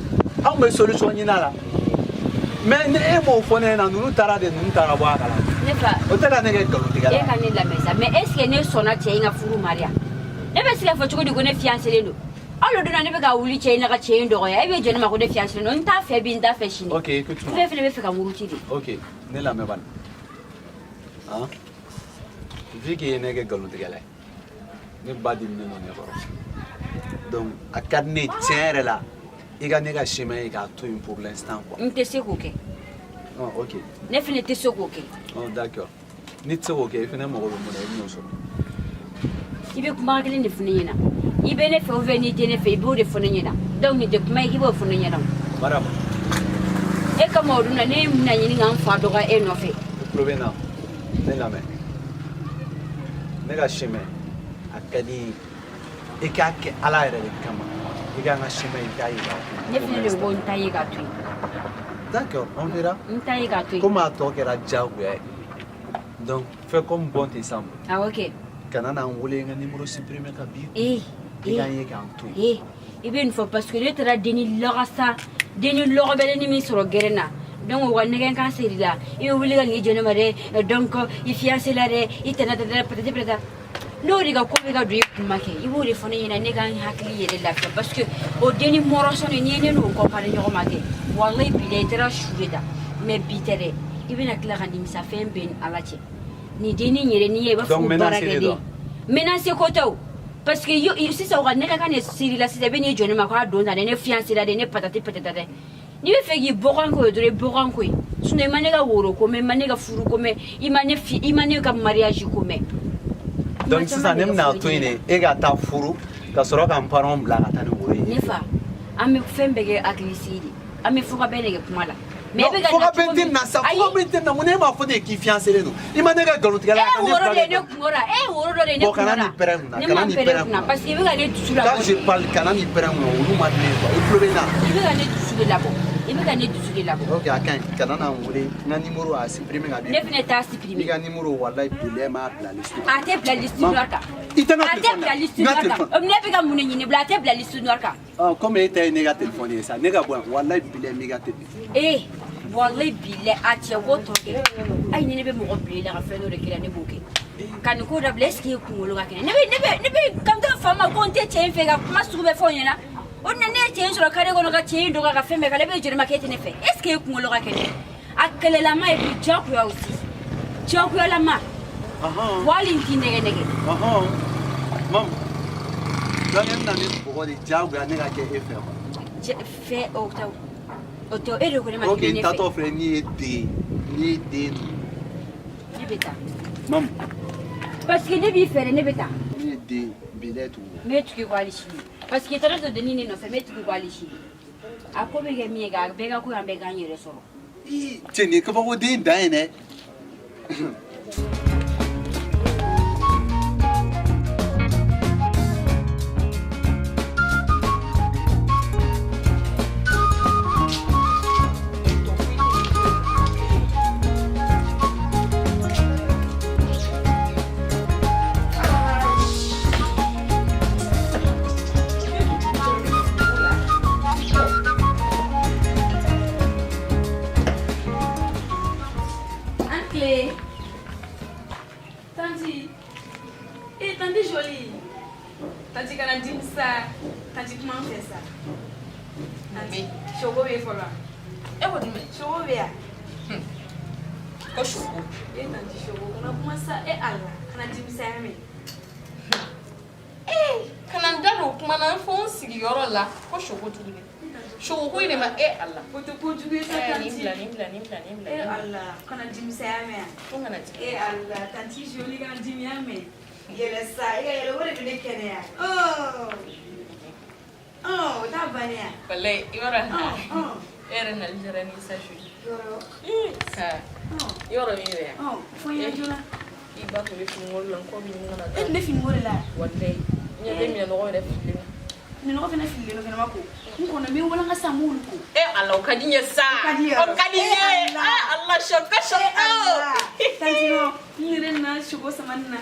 anw bɛ solution ɲini a la, mais ni e m'o fɔ ne ɲɛna, ninnu taara de, ninnu taara bɔ a kalama. Ne fa. O tɛ ka ne kɛ nkalontigɛla. E ka ne lamɛn sa, mais est ce que ne sɔnna cɛ in ka furu ma de? Ne bɛ se k'a fɔ cogo di ko ne fiancélen don? Hali o don na, ne bɛ ka wuli cɛ in na ka cɛ in dɔgɔya, e bɛ jɔ ne ma ko ne fiancélen don. N t'a fɛ bi, n t'a fɛ sini. Ok, écoute-moi. Ne fana bɛ fɛ ka muruti de. Ok, ne lamɛn bani. Han, vu que i ye ne kɛ nkalontigɛla ye, ne ba diminen don ne kɔrɔ, donc a ka di ne ye tiɲɛ yɛrɛ la, i ka ne ka chemin ye k'a to yen pour l'instant quoi. N tɛ se k'o kɛ. Oh, ok. Ne fana tɛ se k'o kɛ. Oh, d'accord, n'i tɛ se k'o kɛ, i fana mago bɛ mun na, i bɛn'o sɔrɔ. I bɛ kuma kelen de fɔ ne ɲɛna: i bɛ ne fɛ ou bien n'i tɛ ne fɛ, i b'o de fɔ ne ɲɛna. Donc nin tɛ kuma ye k'i b'o fɔ ne ɲɛna. Mariam. E kama o dun na, ne bɛna ɲini ka n fa dɔgɔya e nɔfɛ. I tulo bɛ n na, ne lamɛn. Ne ka chemin a ka di n ye, i k'a kɛ Ala yɛrɛ de kama, i ka n ka chemin, i k'a ye k'a to yen. Ne fana de ko n ta ye k'a to yen. D'accord, on verra. N ta ye k'a to yen. Komi a tɔ kɛra diyagoya ye, donc fais comme bon te semble. Ah, ok. Kana na n wele, n ka numéro supprimer ka bi. Eh. I ka n ye k'an to yen. Eh, i bɛ nin fɔ parce que ne taara denni lɔgɔ sa, denni lɔgɔbɛlɛni min sɔrɔ gɛrɛn na, donc u ka nɛgɛn seri la, i bɛ wuli ka n'i jɔ ne ma dɛ. Donc i fiancé la dɛ, i tɛnɛ tɛ patati patata, n'o de ka ko bɛ ka don i kun ma kɛ, i b'o de fɔ ne ɲɛna, ne ka n hakili yɛrɛ lafiya, parce que o denni mɔrɔsɔn n'i ye ne n'o comparer ɲɔgɔn ma kɛ, walayi bilayi, i taara su de da. Mais bi tɛ dɛ, i bɛna tila ka nimisa fɛn bɛɛ ni Ala cɛ. Nin denni yɛrɛ n'i ye, i b'a fɔ ko baarakɛden menace ko tɛ o, parce que sisan u ka nɛgɛ ka ne siri la sisan, i bɛ n'i jɔ ne ma k'a don tan dɛ, ne fiancé la dɛ, ne patati patata dɛ. N'i bɛ fɛ k'i bɔkan ko ye dɔrɔn, i bɔkan ko ye. Sinon i ma ne ka woro ko mɛn, i ma ne ka furu ko mɛn, i ma ne ka mariage ko mɛn. Donc sisan ne bɛna to yen de, e ka taa furu ka sɔrɔ ka n parents bila ka taa ni woro ye. Ne fa, an bɛ fɛn bɛɛ kɛ hakilisigi de, an bɛ fɔ ka bɛn de kɛ kuma la. Mais e bɛ ka fo ka bɛn tɛ na sa, fo ka bɛn tɛ na. Mun, ne m'a fɔ de k'i fiancé don? I ma ne kɛ nkalontigɛla ye. E woro de ye ne kungo la, e woro dɔ de ye ne Bon, kungo kana la. nin pɛrɛn kunna. Ne Kana ma nin pɛrɛn pɛrɛn kunna kunna. parce que i bɛ ka ne dusu labɔ. Quand je parle, kana nin pɛrɛn kunna, olu man di ne ye quoi. I tulo bɛ n na? I bɛ ka ne dusu de labɔ, i bɛ ka ne dusu de labɔ. Ok, a ka ɲi. Kana na n wele, n ka numéro a supprimer ka di. Ne fɛnɛ t'a supprimer. I ka numéro, walayi bilayi, m'a bila liste. A tɛ bila liste noire kan. I tɛ n ka A tɛ téléphone bila na. liste N ka noire kan. téléphone. Ne bɛ ka mun de ɲini bila? A tɛ bila liste noire kan. Ɔ, komi e ta ye ne ka téléphone ye sa, ne ka bɔ yan, walayi bilayi, m'i ka téléphone. Ee, walayi bilayi, a cɛ ko tɔ kɛ, hali ni ne bɛ mɔgɔ bila i la ka fɛn dɔ de kɛ la, ne b'o kɛ ka nin ko dabila. Est ce que e kunkolo ka kɛnɛ? Ne bɛ kan to fa ma ko n tɛ cɛ in fɛ, ka kuma sugu bɛɛ fɔ o ɲɛna. O de ne ye cɛ in sɔrɔ carré kɔnɔ ka cɛ in dɔgɔya ka fɛn bɛɛ kɛ, ale bɛ jɔ ne ma k'e tɛ ne fɛ. Est ce que e kunkolo ka kɛnɛ? A kɛlɛlama ye bi, diyagoya aussi, diyagoyalama, wali n t'i nɛgɛ nɛgɛ. Mamu, donc e bɛna ne bugɔ de diyagoya ne ka kɛ e fɛ quoi? Fɛ o tɛ, o tɛ, e de ko ne ma Ok. k'i bɛ N ne taatɔ fɛ. filɛ, n'i ye den, n'i ye den dun. Ne bɛ taa. Mamu. Parce que ne b'i fɛ dɛ, ne bɛ taa. N'i ye den bilayi tugu. N bɛ tugu i kɔ hali sini, parce que i taara to denni ne nɔfɛ, n bɛ tugu i kɔ hali sini. A ko bɛ kɛ min ye, k'a bɛɛ ka ko ye, an bɛɛ k'an yɛrɛ sɔrɔ. Cɛ, nin ye kabakoden dan ye dɛ. An tile. Tantie. Eh, tantie jolie. Tantie kana dimi sa. Tantie, kuma n fɛ sa. Tantie, sogo bɛ fɔlɔ. E ko jumɛn? Sogo bɛ yan. Ko sogo. Eh, tantie sogo, kana kuma sa. Eh Ala, kana dimi sa ya mɛn. Ee, kana n da don kuma na fo n sigiyɔrɔ la ko sogo tuguni. Sogo ko in de ma e Ala. O tɛ kojugu ye sa. Eh, Tantie. nin bila, nin bila, nin bila, nin bila. Eh Ala, kana dimi sa ya mɛn. Ko kana dimi. Eh Ala, tantie jolie, kana dimi ya mɛn. Yɛlɛ sa, e ka yɛlɛ, o de bɛ ne kɛnɛya. Oh. Oh, o t'a bannen ya. Walayi, i b'a dɔn. Oh, E yɛrɛ nali diyara ne ye sa joli. Yɔrɔ. Ha. I b'a dɔn min bɛ yan. Ɔ, fɔ n ɲɛna joona. I ba tun bɛ finiko la, n kɔ bɛ ɲini ka na. E tun bɛ finiko de la? Walayi. N ɲɛ tɛ minɛnɔgɔ yɛrɛ fililen na. Minɛnɔgɔ fana fililen don, fana ma ko. N kɔnɔ n bɛ walanka sa, n b'olu ko. E Ala, o ka di n ye sa. O ka di ye. O ka di n ye. Eh, Ala. Ah, Ala, sɔkɔ sɔkɔ. Ala. Tantie nɔ, n yɛrɛ nana sogo sama nin na.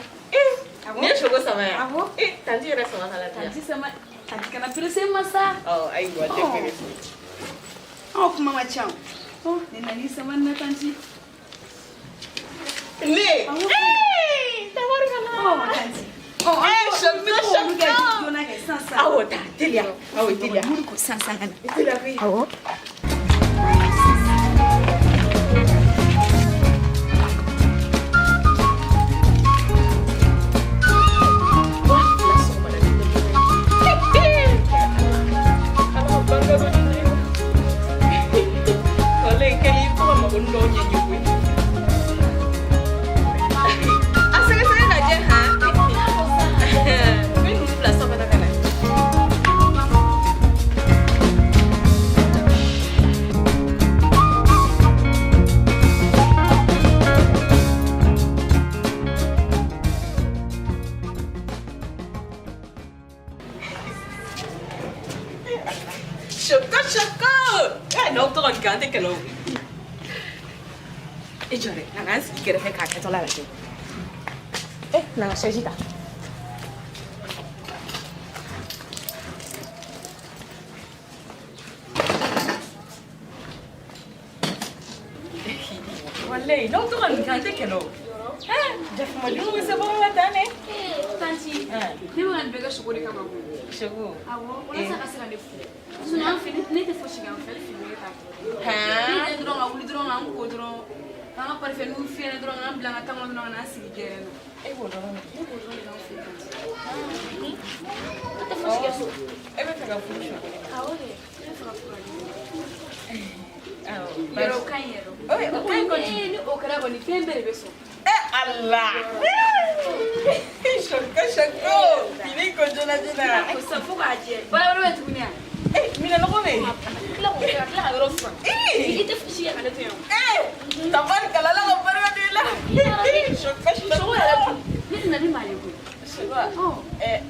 Nin ye sogo sama yan? Awɔ. Eh, tantie yɛrɛ sama k'a la ten. Tantie sama. Tanti kana pressé ma sa. Ɔ ayiwa, tɛ pressé. Aw kuma ma ca o. Ne nana i sabali na tanti. Ne. Awɔ. Ee, tabarikala. Ɔ tanti. Ɔ Eh, an bɛ champion, to olu kɛ champion. joona kɛ sisan sisan. Awɔ, taa teliya. Awɔ, teliya. Mun ko sisan sisan ka na. Teliya koyi. Awɔ. Walayi, Kɛli, i bɛ to ka mago dɔw ɲɛ n ye koyi. A sɛgɛsɛgɛ ka jɛ han. N bɛ ninnu bila so kɔnɔ ka na. Choco, choco! Eh, n'aw tɔgɔ nin kan, an tɛ kɛlɛ o. E jɔ dɛ, na k'an sigi kɛrɛfɛ k'a kɛtɔla lajɛ. Eh, na n ka chaise ta. Walayi, n'aw tɔgɔ nin kan, an tɛ kɛlɛ o. Eh, jakumadenw bɛ se baara la tan dɛ. Tanti, ne bɛ ka nin bɛɛ kɛ sogo de kama koyi. Sogo. Awɔ, walasa ka se ka ne furu. Sinon an fɛ ne tɛ fosi kɛ an fɛ, hali fini ne t'a kɛ. Han. Ne tɛ dɔrɔn ka wuli dɔrɔn k'an ko dɔrɔn, k'an ka parfum fiyɛ dɔrɔn k'an bila an ka taama dɔrɔn ka n'an sigi gɛrɛn na. E b'o dɔrɔn de kɛ. Ne b'o dɔrɔn de kɛ an fɛ tanti. Ne tɛ fosi kɛ so. E bɛ fɛ ka furu sogo de ma? Awɔ kɛ, ne bɛ fɛ ka furu ale de ma. Awɔ. Yɛrɛ o ka ɲi yɛrɛ. Oye, o ka ɲi kojugu. Ee, ni o kɛra kɔni fɛn bɛɛ de bɛ sɔrɔ. Eh Allah! Choco, choco! Fini ko joona joona. Ko sisan fo k'a jɛ. Baara wɛrɛ bɛ yen tuguni wa? Eh, minɛnɔgɔ bɛ yen. Tila k'o kɛ ka tila ka yɔrɔ furan. Ee! I tɛ fosi kɛ ka ne to yan o. Eh! Tabarikala, Ala ka barika don i la. Choco, choco. Sogo yɛrɛ dun, ne tɛna ne m'ale koyi. Sogo wa? Eh,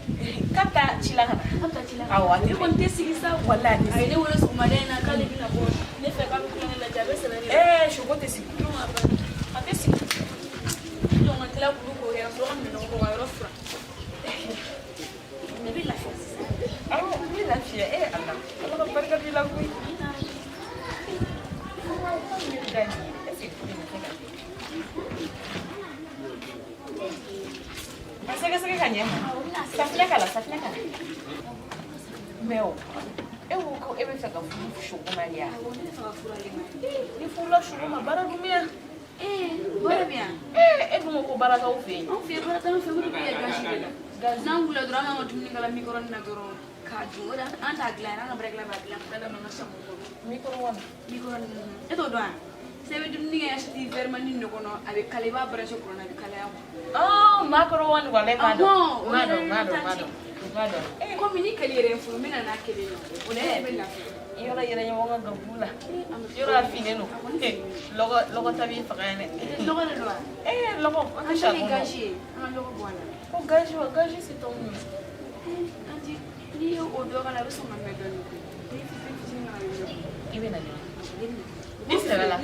k'a bɛ taa ci la ka na. K'a bɛ taa ci la. Awɔ, a tɛ Ne kɔni tɛ sigi sa. Walayi, a tɛ A ye sigi. ne wele sɔgɔmada in na k'ale bɛna bɔ ne fɛ k'a bɛ kulonkɛ lajɛ a bɛ sɛbɛn ne la. Eh, sogo tɛ sigi. A tɛ sigi. Donc ka tila k'olu ko kɛ ka sɔrɔ ka minɛnɔgɔ bɔ ka yɔrɔ furan. Ne bɛ lafiya sisan. Awɔ, n bɛ lafiya. Eh Ala, Ala ka barika don i la koyi. A sɛgɛsɛgɛ ka ɲɛ. Safinɛ k'a la, safinɛ k'a la. Mais o, e ko ko e bɛ fɛ ka furu sogo ma de wa? Awɔ, ne bɛ fɛ ka furu ale ma. Ni furula sogo ma, baara dun bɛ yan. Ee, baara bɛ yan. Ee, e dun ko ko baara t'aw fɛ yen. Anw fɛ yen baara t'anw fɛ yen, o de bɛ kɛ gazi de la. N'an wulila dɔrɔn an b'an ka dumuni kala micro-ondes na dɔrɔn k'a dun. O de an t'a dilan yɛrɛ, an ka baarakɛla b'a dilan ka tila ka na an ka chambre kɔnɔ. Micro-ondes. Micro-ondes, e t'o dɔn wa? Sisan i bɛ dumuni kɛ assiette verre-mani de kɔnɔ, a bɛ kalaya, i b'a brancher courant na, a bɛ kalaya quoi. Ah, micro-ondes walayi m'a dɔn. Ɔhɔn, o M'a dɔn, yɛrɛ m'a dɔn, m'a tanti. dɔn. M'a dɔn. Komi ni kɛlɛ yɛrɛ ye n furu, n bɛ na n'a kelen ye. O de ne bɛ lafiya. Yɔrɔ yɛrɛ ɲɔgɔn ka gabu la. Yɔrɔ a finnen don. Lɔgɔ lɔgɔ ta b'i faga yan dɛ. Lɔgɔ de don wa? Eh, lɔgɔ, an tɛ An ta kɛ charbon dɔn. gazi ye, an ka lɔgɔ bɔ a la. Ko gazi wa, gazi c'est ton mieux. Tanti, n'i ye o dɔ k'a la, a bɛ sɔn ka mɛn dɔɔnin koyi. N'i fitinin fitinin k'a la, a bɛ mɛn. I bɛ na ni Ni sɛbɛ la.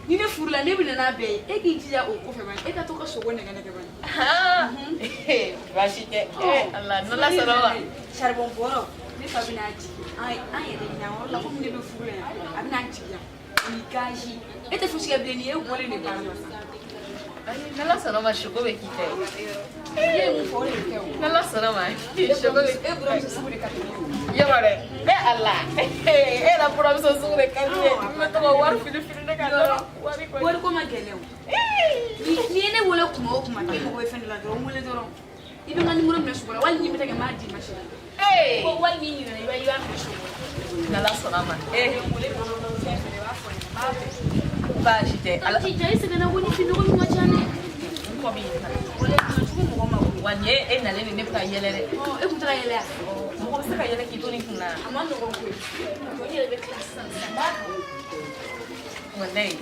Ni ne furula, ne bɛ na n'a bɛɛ ye. E k'i jija o kɔfɛ bani. E ka to ka sogo nɛgɛ nɛgɛ bani. Baasi tɛ. Eh, Ala, n'Ala sɔnna ma. Charbon bɔrɔ, ne fa bɛna jigin. An yɛrɛ ɲinan yɔrɔ la, komi ne bɛ furu la yan, a bɛna jigin yan. O ni gazi. E tɛ fosi kɛ bilen, nin ye e bɔlen de baara la sisan. Ayi, n'Ala sɔnna ma, sogo bɛ k'i ta ye. I ye mun fɔ, o de bɛ kɛ o. N'Ala sɔnna ma, sogo bɛ. E buramuso sugu de ka di ne ye o. Yɔrɔ dɛ, e Ala, e yɛrɛ buramuso sugu de ka di ne ye. N bɛ to ka wari fili fili ne kan dɔrɔn. Wari kɔni. Wari ko ma gɛlɛn o. Ni ye ne wele kuma o kuma k'i mago bɛ fɛn dɔ la dɔrɔn, n wele dɔrɔn. I bɛ n ka numéro minɛ sogo la, wali ni n bɛ taa kɛ n b'a d'i ma sini. Ko wali n'i ɲinɛna, i b'a minɛ sogo la. N'Ala sɔnna ma. Eh, n wele fɛn fɛn, i b'a fɔ n ɲɛna, n b'a bɛɛ. Baasi tɛ. Ala. Tanti, ja i sɛgɛnna ko ni finɔgɔ min ka ca dɛ. N kɔ b'i ɲininka. Walayi, a jugu mɔgɔ ma koyi. Wa nin ye e nalen de, ne bɛ ka yɛlɛ dɛ. Ɔ, e kun tɛ ka yɛlɛ wa? Mɔgɔ bɛ se ka yɛlɛ k'i to nin kun na. A ma nɔgɔn koyi. Jɔ n yɛrɛ bɛ tila sisan sisan, n b'a kan. Walayi.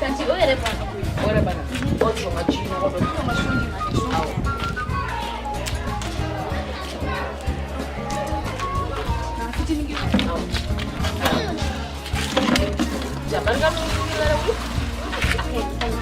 Tanti, o yɛrɛ banna koyi. yɛrɛ banna. Ɔ jɔ n ka ji nɔgɔ dɔ. Awɔ. Awɔ. Ja barika bɛ wuli la dɛ koyi. A ka ɲi, a ka ɲi.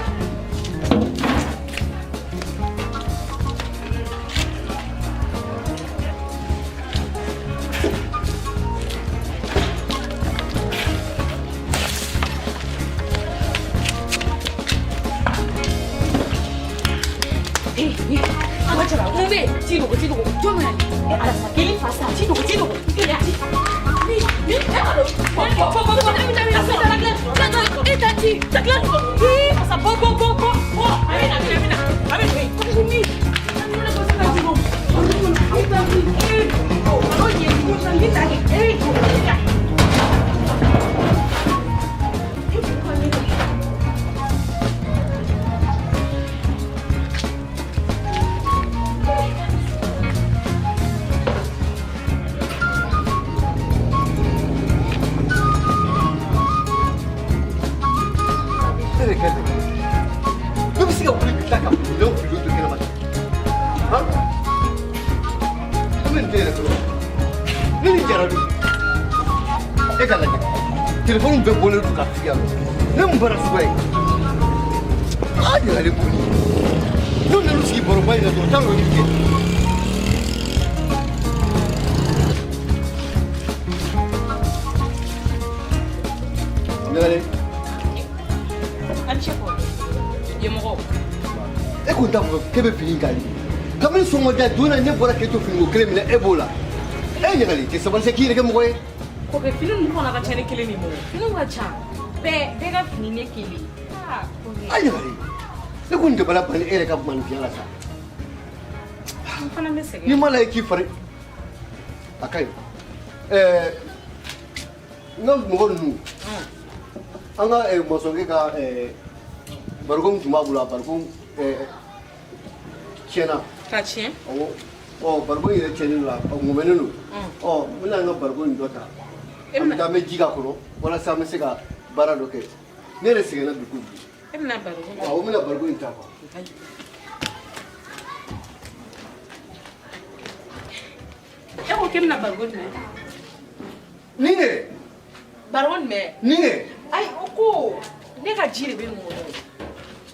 Mun bɛ yen? T'i dogo, t'i dogo. Jɔn bɛ na? E Ala sa, kelen fa sa, t'i dogo, t'i dogo. E ya. Ni, ni, e ka don. Bɔ, bɔ, bɔ, bɔ, bɔ, e bɛ taa, e ta ci, ta tila. Ii, fasa, bɔ, bɔ, bɔ, bɔ, bɔ. A bɛ na, a bɛ na, a bɛ na. A bɛ don yen. Ni, ne ko sisan ji bɔ. E ta ci, e. O ɲɛ, ni ta kɛ, e jɔ, e ta. Ne de kɛ nin ye. Ne bɛ se ka wuli ka tila ka minɛnw fili to kɛnɛma ten. Han? Ne bɛ nin den yɛrɛ sɔrɔ. Ne ni jara dun. E ka lajɛ. Telefɔni bɛɛ bɔlen don ka fili yan nɔ. Ne mun baara suguya ye? Aa ɲagalen kɔni. N'u nan'u sigi baroba in na dɔrɔn, taa l'o kɛ. Ɲagalen. A ni ce kɔ. Ɲɛmɔgɔ. E kun t'a fɔ k'e bɛ fini k'a ye. Kabini sɔgɔmada don na ne bɔra k'e to finiko kelen min na e b'o la. E ɲagali tɛ sabali sa k'i yɛrɛ kɛ mɔgɔ ye. Kɔkɛ fini ninnu fana ka ca ne kelen de ma o. Finiw ka ca. Bɛɛ ka fini ne kelen. Aa kɔkɛ. A ɲagali. Ne kun dabala banni e yɛrɛ ka maninfinya la sa. N fana bɛ sɛgɛn. N'i ma la i k'i fari. A ka ɲi. Ɛɛ n ka mɔgɔ ninnu. An ka masɔnkɛ ka bariko min tun b'a bolo a bariko tiɲɛna. Ka tiɲɛ? Awɔ. Ɔ bariko in yɛrɛ tiɲɛnen don a ŋumɛnen don. Ɔ n bɛna n ka bariko in dɔ ta. An bɛ taa an bɛ ji k'a kɔnɔ walasa an bɛ se ka baara dɔ kɛ. Ne yɛrɛ sɛgɛnna bi kojugu. E bɛna bariko ta? Awɔ n bɛna bariko in ta quoi. E ko k'e bɛna bariko jumɛn ta? Nin de. Bariko jumɛn? Nin de. Ayi o ko ne ka ji de bɛ nin kɔnɔ.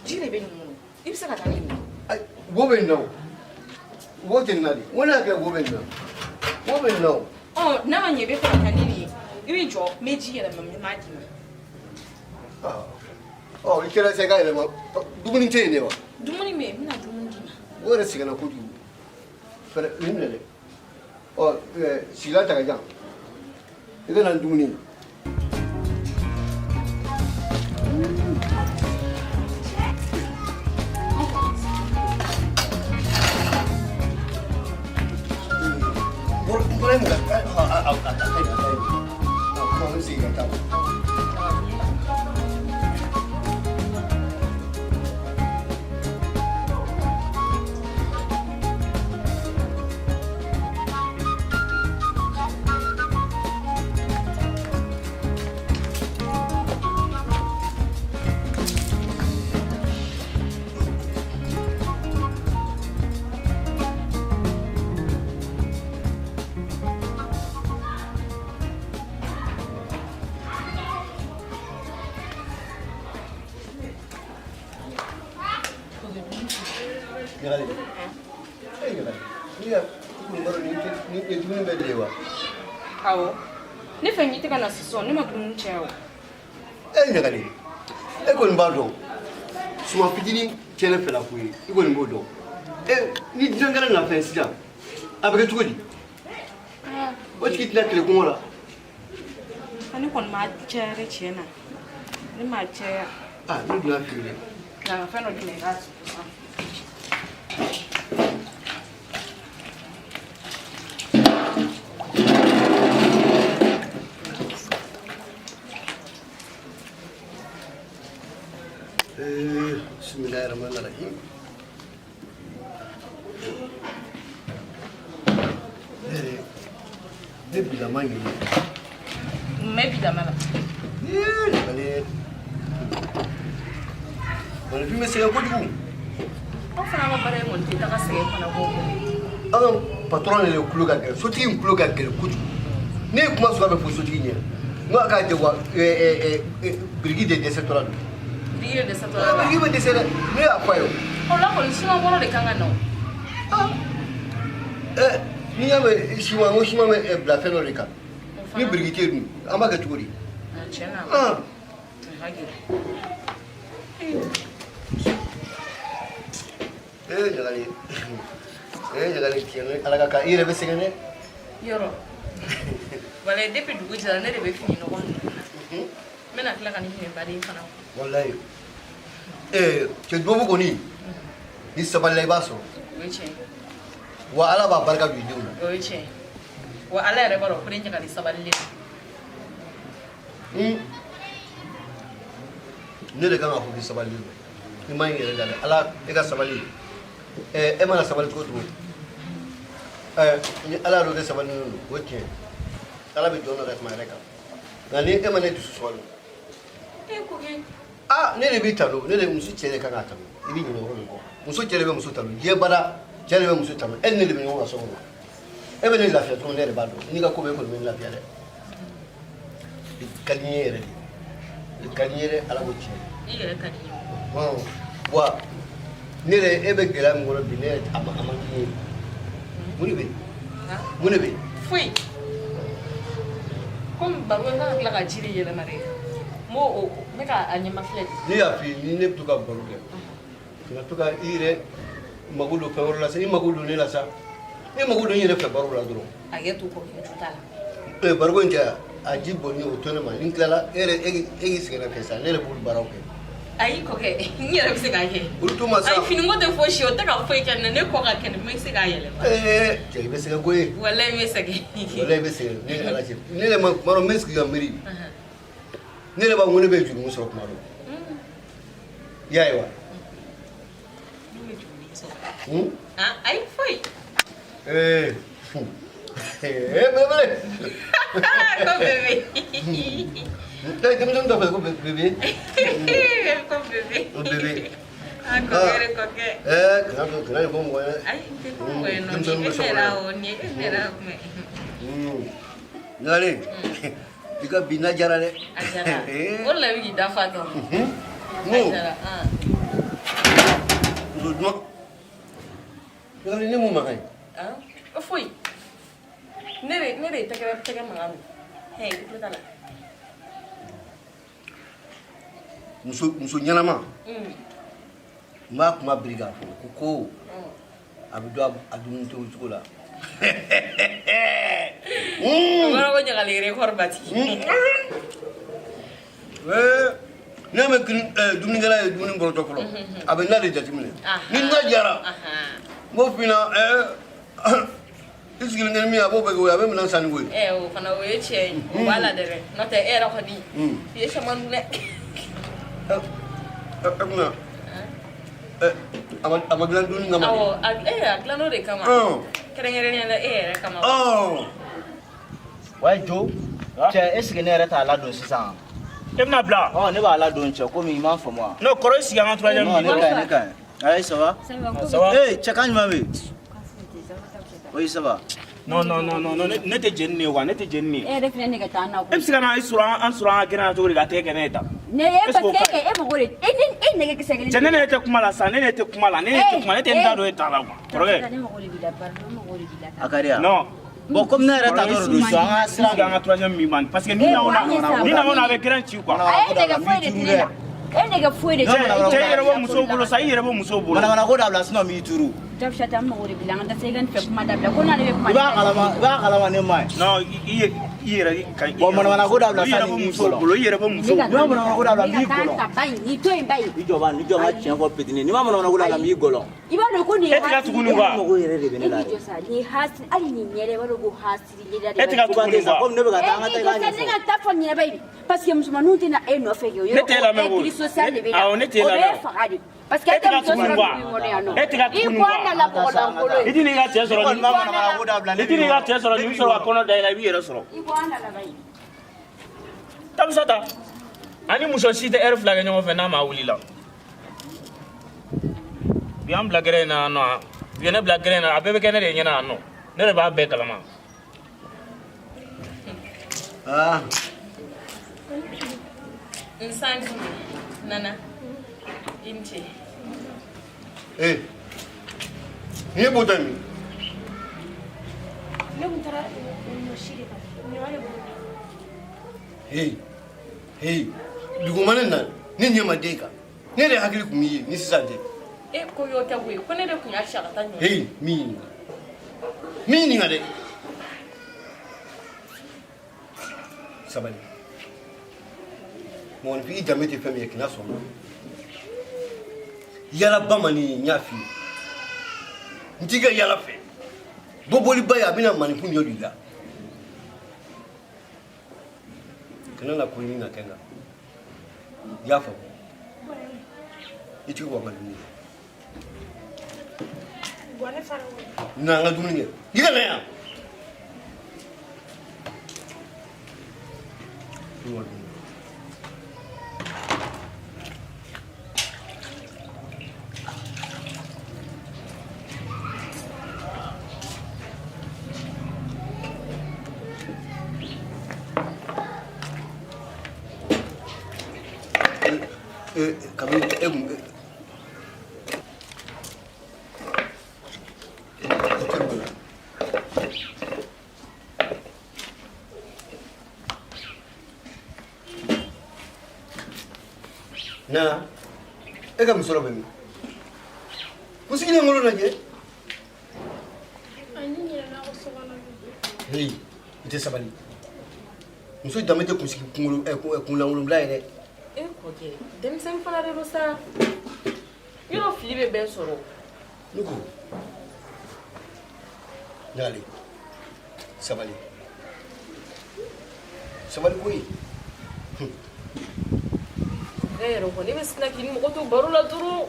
Ji de bɛ nin kɔnɔ. I bɛ se ka taa ni nin ye. Ayi wo bɛ nin na o. Wo tɛ nin na de. N ko ne y'a kɛ wo bɛ nin na. Wo bɛ nin na o. Ɔ n'a ma ɲɛ i bɛ fɛ ka taa ni nin ye. I b'i jɔ n bɛ ji yɛlɛma n b'a d'i ma. Ɔ i kɛra sa i ka yɛlɛma. Dumuni tɛ yen de wa? Dumuni bɛ yen, n bɛna dumuni d'i ma. O yɛrɛ sɛgɛnna kojugu. Fɛrɛ nin minɛ dɛ. Ɔ sigilan ta ka di yan. I ka na ni dumuni ye. Bɔra yen ka a ka ɲi a ka ɲi. Ɔ n segin ka taa. Ɲagali. E ɲagali. Ni ya kun baro ni ni dumuni bɛ de wa? Awɔ. Ne fɛ n'i tɛ ka na sisan ne ma dumuni caya o. E ɲagali. E kɔni b'a dɔn. Suma fitinin tɛ ne fɛla ko ye. I kɔni b'o dɔn. E ni dunan kɛra na fɛn sisan a bɛ kɛ cogo di? O tigi tɛna tile kɔngɔ la. Ne kɔni ma caya dɛ tiɲɛ na. Ne ma caya. Ah ne dun y'a f'i ye. Nka ka fɛn dɔ d'i ma i k'a susu. Bismillahirrahmanirrahim. Ne bilama ɲini. Mun bɛ bilama la? Ale. Mɔgɔninfin bɛ sɛgɛn kojugu. Aw fana ka baara in kɔni tɛ taga sɛgɛn fana kɔ. An ka patron yɛrɛ tulo ka gɛlɛn, sotigi in tulo ka gɛlɛn kojugu. Ne ye kuma suguya bɛɛ fɔ sotigi ɲɛna. N ko a k'a jɛ wa biriki de dɛsɛtɔla don. Biriki de dɛsɛtɔla don. Biriki bɛ dɛsɛ dɛ, ne y'a fɔ a ye o. O la kɔni siman bɔrɔ de kan ka na o. N'i y'a mɛn siman, n ko siman bɛ bila fɛn dɔ de kan. Ni biriki tɛ yen dun, an b'a kɛ cogo di? Tiɲɛ na. A ka gɛlɛn. Ee Ɲagali, ee Ɲagali, tiɲɛ na Ala ka kan, i yɛrɛ bɛ sɛgɛn dɛ. Yɔrɔ. Walayi depuis dugu jɛra ne de bɛ fini nɔgɔ ninnu na. N bɛna tila ka nin minɛn baden fana ko. Walayi. Ee cɛ dubabu kɔni, ni sabalila i b'a sɔrɔ. O ye tiɲɛ ye. Wa Ala b'a barika don i denw na. O ye tiɲɛ ye. Wa Ala yɛrɛ b'a dɔn ko ne Ɲagali sabalilen don. Ne de kan k'a fɔ k'i sabalilen don. I ma ɲi yɛrɛ da dɛ. Ala e ka sabali. E mana sabali cogo cogo. Ni Ala y'a dɔn k'e sabalilen don, o ye tiɲɛ ye. Ala bɛ jɔn dɔ ka tɛmɛ a yɛrɛ kan. Nka ni e ma ne dusu sɔrɔ. E ko kɛ. Aa ne de b'i tanu, ne de muso cɛ de kan k'a tanu. I b'i ɲinɛ o yɔrɔ min kɔ. Muso cɛ de bɛ muso tanu. Diɲɛ bada cɛ de bɛ muso tanu. E ni ne de bɛ ɲɔgɔn kan so kɔnɔ. E bɛ ne lafiya cogo min ne yɛrɛ b'a dɔn. N'i ka ko bɛɛ e kɔni bɛ ne lafiya dɛ. I ka di n ye yɛrɛ de. I ka di n ye dɛ, Ala ko tiɲɛ. I yɛrɛ ka di n ye. Wa ne yɛrɛ e bɛ gɛlɛya min kɔnɔ bi ne yɛrɛ a man di n ye. Mun de bɛ yen? Mun de bɛ yen? Foyi. Komi baro in kan ka tila ka ji de yɛlɛma dɛ. N b'o o n bɛ ka a ɲɛmafilɛ de. Ne y'a f'i ye ni ne bɛ to ka baro kɛ. Kana to ka i yɛrɛ mago don fɛn wɛrɛ la sa, i mago don ne la sa. I mago don i yɛrɛ fɛ baro la dɔrɔn. A kɛ to kɔ ju t'a la. Bariko in tɛ a ji bɔnni o to ne ma, ni n tilala e yɛrɛ e k'i sɛgɛn lafiɲɛ sa, ne yɛrɛ b'olu baaraw kɛ. Ayi kɔkɛ, n yɛrɛ bɛ se k'a kɛ. Olu to ma sa. Ayi finiko tɛ fosi ye, o tɛ ka foyi kɛ ne na, ne kɔ ka kɛnɛ, n bɛ se k'a yɛlɛma. Cɛ i bɛ sɛgɛn koyi. Walayi n bɛ sɛgɛn. Walayi i bɛ sɛgɛn, ne ni Ala cɛ. Ne yɛrɛ ma kuma dɔ n bɛ sigi ka miiri. Ne yɛrɛ b'a fɔ ko ne bɛ jurumu sɔrɔ kuma dɔ. I y'a ye wa? Ne bɛ jurumu sɔrɔ. Ayi foyi. Bébé. Ko bébé. Denmisɛnnin dɔ fɛ ko bébé. Ko bébé. Ko bébé. Ah kɔkɛ kɔkɛ. Kana to kana nin fɔ mɔgɔ ye. Ayi n tɛ fɔ mɔgɔ ye nɔ. Denmisɛnnin bɛ so E kɔnɔ. yɛrɛ o nin e yɛrɛ kuma. Ɲagalen, i ka bi na diyara dɛ. A diyara. O de la i bɛ k'i da fa tɔ. A diyara. Muso duman. Ɲagalen, ne mun mankan ye? Foyi. Ne de tɛgɛ mankan don. Hɛ, i tulo t'a la. Muso ɲɛnama. N b'a kuma biri k'a fɔ ko a bɛ don a dumuni tobi cogo la. O kɔrɔ ko Ɲagali record battu. Ne bɛ dumunikɛla ye dumuni bɔrɔtɔ fɔlɔ, a bɛ na de jateminɛ. Ni na diyara, n b'o f'i ɲɛna, i sigilen tɛ ni min ye, a b'o bɛɛ kɛ o ye, a bɛ minɛn san ni o ye. O fana o ye tiɲɛ ye, o b'a la dɛ, n'o tɛ e yɛrɛ kɔni i ye caman dun dɛ. E kunna, a ma dilan dumuni kama. Awɔ, a dilan o de kama. Kɛrɛnkɛrɛnnenya la e yɛrɛ kama. Wa Jo, cɛ est ce que ne yɛrɛ t'a ladon sisan? E bɛna bila? Ɔ ne b'a ladon cɛ komi i m'a faamu wa? Non kɔrɔ i sigi an ka troisième. Non ne ka ɲi ne ka ɲi. Ayi ça va? Ça va. Eh cɛ kan jumɛn bɛ yen? Oui ça va. Non non non non ne tɛ jeni nin ye quoi, ne tɛ jeni nin ye. E yɛrɛ filɛ ne ka taa n'a ko. E bɛ se ka na i sɔrɔ an sɔrɔ an ka gɛrɛn na cogo di ka tɛgɛ kɛ ne ye tan? Ne ye parce que e mago de e e nɛgɛ kisɛ kelen. Cɛ ne ne tɛ kuma la sa, ne ne tɛ kuma la, ne ne tɛ kuma, ne tɛ n da don e ta la quoi. Kɔrɔkɛ. Ne mago de b'i la, pardon, ne mago de b'i la. A ka di yan. Non. Bon comme ne yɛrɛ ta dɔrɔn don so an ka sira an ka troisième min ban parce que ni na o na a bɛ gɛrɛn ci quoi. A ye nɛgɛ foyi de tɛ ne la. E nɛgɛ foyi de tɛ ne la. Cɛ i yɛrɛ bɔ musow bolo sa, i yɛrɛ bɔ musow bolo. Manamana ko dabila sinon n b'i turu. Jabisata n mago de b'i la, an ka taa se i ka nin fɛ kuma dabila ko n'ale bɛ kuma. I b'a kalama ne ma ɲi. Non i yɛrɛ ka ɲi. Bon manamana ko dabila sa ni b'i musow bolo, i yɛrɛ bɔ musow bolo. N'i ma manamana ko dabila n b'i gɔlɔn. Ni to yen ba ye. I jɔ ba ni jɔ n ka tiɲɛ fɔ petini, n'i ma manamana ko dabila n b'i gɔlɔn. I b'a dɔn ko nin ye E tɛ ka tugu nin quoi. E mago yɛrɛ de bɛ ne la E k'i jɔ sa, nin ye hasiri hali nin ɲɛ dɛ, i b'a dɔn ko hasiri ɲɛda de. E tɛ ka tugu nin quoi. Komi ne bɛ ka taa an ka taa i k'a ɲɛfɔ. Ne ka taa fɔ nin ɲɛna ba ye parce que musomaninw tɛna e nɔfɛ kɛ o Ne t'e lamɛn o. Intégrité sociale de bɛ na. Awɔ ne t'e lamɛn. O b'e faga de. Parce que e tɛ muso sɔrɔ dugu in kɔnɔ yan nɔ. E tɛ ka tugu nin I ko an nana mɔgɔ lankolon ye. I tɛn'i ka cɛ sɔrɔ ni i tɛn'i ka cɛ sɔrɔ ni i bɛ sɔrɔ ka kɔnɔ da i la i b'i yɛrɛ sɔrɔ. I ko an nana ba ye. Tabisata ani muso si tɛ ɛri fila kɛ ɲɔgɔn fɛ n'a ma wuli la. U y'an bila gɛrɛn in na yan nɔ, u ye ne bila gɛrɛn in na, a bɛɛ bɛ kɛ ne de ɲɛna yan nɔ, ne de b'a bɛɛ kalama. Ah. Nsanti, Nana, i ni ce. Eh, nin ye bɔtɔ ye min? Ne tun taara ɲɔ si de kan, ɲɔ de bolo. Hey, hey, dugumana na ne ɲɛ ma den kan. Ne yɛrɛ hakili tun b'i ye ni sisan tɛ. E ko y'o tɛ koyi, ko ne de tun y'a ci a ka taa ɲɔ. Hey, min ɲininka. Min ɲininka dɛ. Sabali. Mɔgɔninfin i danbe tɛ fɛn min ye kana sɔn o ma. Yala ba man di n y'a f'i ye. N t'i ka yala fɛ. Bɔbɔliba ye a bɛna maninfin ɲɔ don i la. Kana na ko ɲini na kɛ n kan. I y'a faamu? I tigi bɔ an ka dumuni kɛ. Na an ka dumuni kɛ. I ka na yan. Kabini e kun Nana, e ka musɔrɔ bɛ min? Kunsigi ni ngolo lajɛ. Hey, i tɛ sabali. Muso danbe tɛ kunsigi kunkolo kunlankolonbila ye dɛ. E kɔkɛ, denmisɛnnin fana de don sa. Yɔrɔ fili bɛ bɛɛ sɔrɔ. Ne ko, Ɲagalen, sabali. Sabali koyi. Ne yɛrɛ kɔni ne bɛ sina k'i ni mɔgɔ to baro la dɔrɔn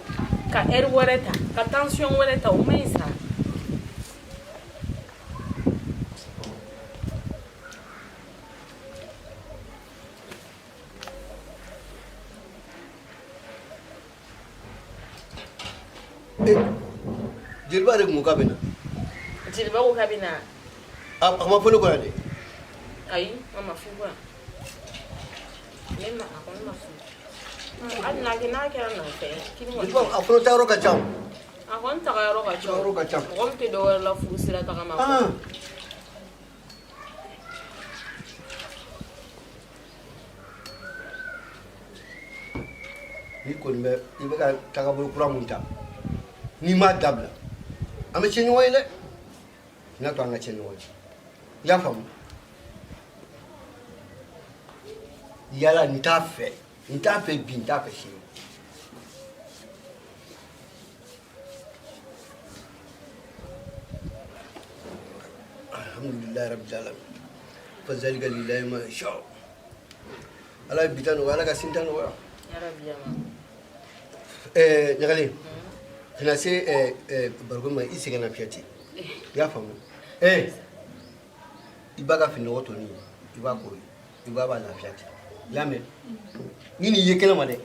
ka ɛri wɛrɛ ta ka tansiyɔn wɛrɛ ta o man ɲi sa. Jeliba de kun ko k'a bɛ na. Jeliba ko k'a bɛ na. A ma fɔ ne kɔ yan dɛ. Ayi, a ma fɔ yan. Ne ma a kɔni ma fɔ. Hali n'a kɛ n'a kɛra nɔfɛ. Jeliba a fana taayɔrɔ ka ca o. A kɔni taga yɔrɔ ka ca. Yɔrɔ ka ca. Mɔgɔ min tɛ dɔ wɛrɛ la furu sira tagama kɔ. N'i kɔni bɛ i bɛ ka tagabolo kura mun ta n'i m'a dabila an bɛ tiɲɛ ɲɔgɔn ye dɛ n'a to an ka tiɲɛ ɲɔgɔn ye i y'a faamu yala n t'a fɛ n t'a fɛ bi n t'a fɛ sini alhamdulilayi rabbil alamin fazalika lillahi ma sha ala ye bi ta nɔgɔya ala ka sini ta nɔgɔya ɲagalen ka na se bariko ma i sɛgɛnna fiɲɛ ten i y'a faamu i ba ka fininɔgɔ tɔ nin i b'a ko i ba b'a lafiya ten i y'a mɛn ni nin ye kɛnɛ ma dɛ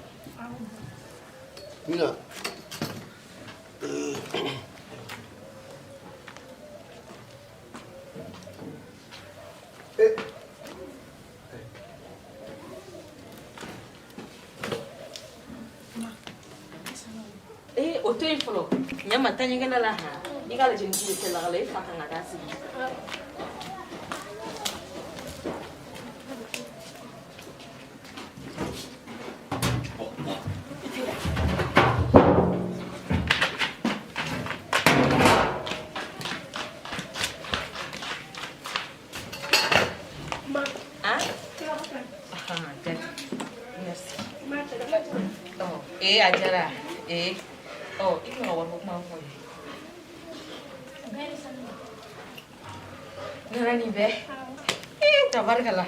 n bɛna O to yen fɔlɔ ɲɛ ma taa ɲɛgɛn la han i k'a lajɛ ni ji bɛ kɛ lagala e fa kan ka taa sigi. Ee a diyara ee ɔ i tun ka wariko kuma fɔ ye nana nin bɛɛ ee tabarikala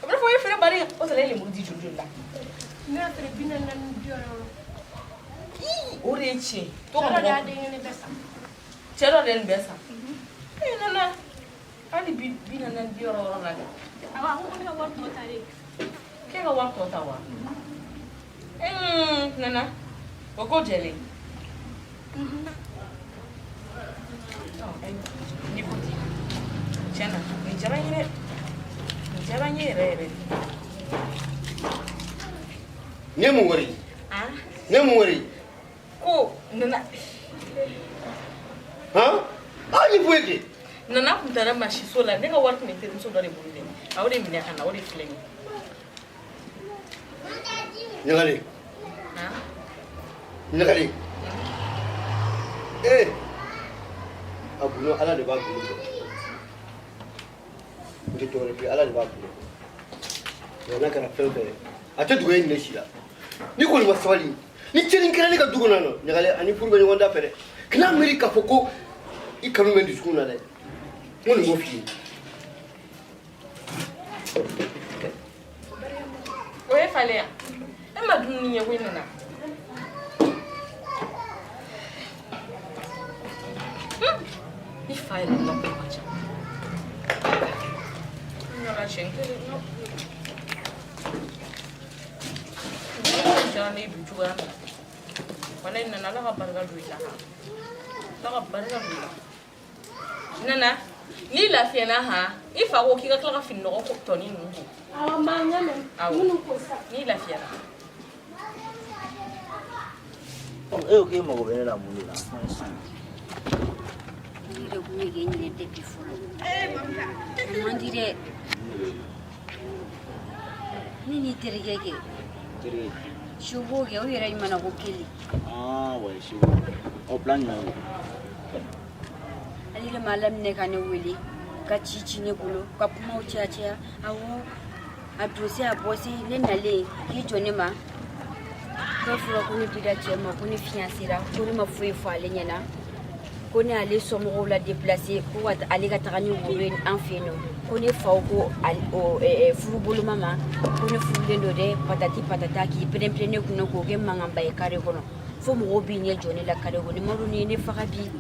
a bɛ fɔ i ye feere bari o sɔrɔ e lemuru di joli joli la. Ne y'a feere 44 60. O de ye tiɲɛ ye. Cɛ dɔ de y'a den kelen bɛɛ san. Cɛ dɔ de ye nin bɛɛ san. Ee nana hali 44 60 la dɛ. Awɔ, a ko ko ne ka wari tɔ ta de. K'e ka wari tɔ ta wa? Nana o ko jɛlen. N'i ko ten, tiɲɛ na nin diyara n ye dɛ, nin diyara n ye yɛrɛ yɛrɛ de. Nin ye mun wari ye? Nin ye mun wari ye? Ko nana. Han? A ni foyi kɛ. Nana tun taara masiso la, ne ka wari tun bɛ terimuso dɔ de bolo dɛ, a y'o de minɛ ka na, o de filɛ nin ye. Ɲagalen. Ɲagalen. Ee! A gundo Ala de b'a gundo dɔn. N tɛ dɔwɛrɛ f'i ye, Ala de b'a gundo dɔn. Nka n'a kɛra fɛn o fɛn ye, a tɛ dogo e ni ne si la. N'i kɔni ma sabali, ni tiɲɛni kɛra ne ka du kɔnɔ yan nɔ, Ɲagalen, a ni furu bɛ ɲɔgɔn da fɛ dɛ. Kana miiri k'a fɔ ko i kanu bɛ n dusukun na dɛ. N kɔni b'o f'i ye. O ye falen yan, e ma dumuni kɛ koyi Nana. I fa yɛrɛ la ko ka ca. N nana siɲɛ kelen n ka diyara ne ye bi cogoya min na, walayi Nana, Ala ka barika don i la, Ala ka barika don i la. Nana, n'i lafiyana han, i fa ko k'i ka tila ka fini nɔgɔ tɔnin ninnu ko. Awɔ, n b'a ɲɛ mɛn. Awɔ. Minnu ko sisan. N'i lafiyara. E ko k'e mago bɛ ne la mun de la? Kuma ye sisan. Ne yɛrɛ kun bɛ k'e ɲinɛ depuis fɔlɔ. O man di dɛ. Ne n'i terikɛ kɛ. Terikɛ. Soko kɛ, o yɛrɛ ɲuman na ko kelen. Ah ouais, Soko. Ɔ plan jumɛn don? Ale de m'a laminɛ ka ne wele ka ci ci ne bolo ka kumaw caya caya, awɔ, a don se a bɔ se, ne nalen k'i jɔ ne ma k'a fɔra ko ne dira cɛ ma, ko ne fiancéra, ko ne ma foyi fɔ ale ɲɛna, ko ne ale somɔgɔw la déplacé ko ka ale ka taga ni woro ye an fɛ yen nɔ, ko ne faw ko furuboloma ma ko ne furulen don dɛ, patati patata, k'i pɛrɛn-pɛrɛn ne kunna k'o kɛ mankanba ye carré kɔnɔ, fo mɔgɔw b'i ɲɛ jɔ ne la carré kɔnɔ, ni ma dɔn ni ye ne faga bi,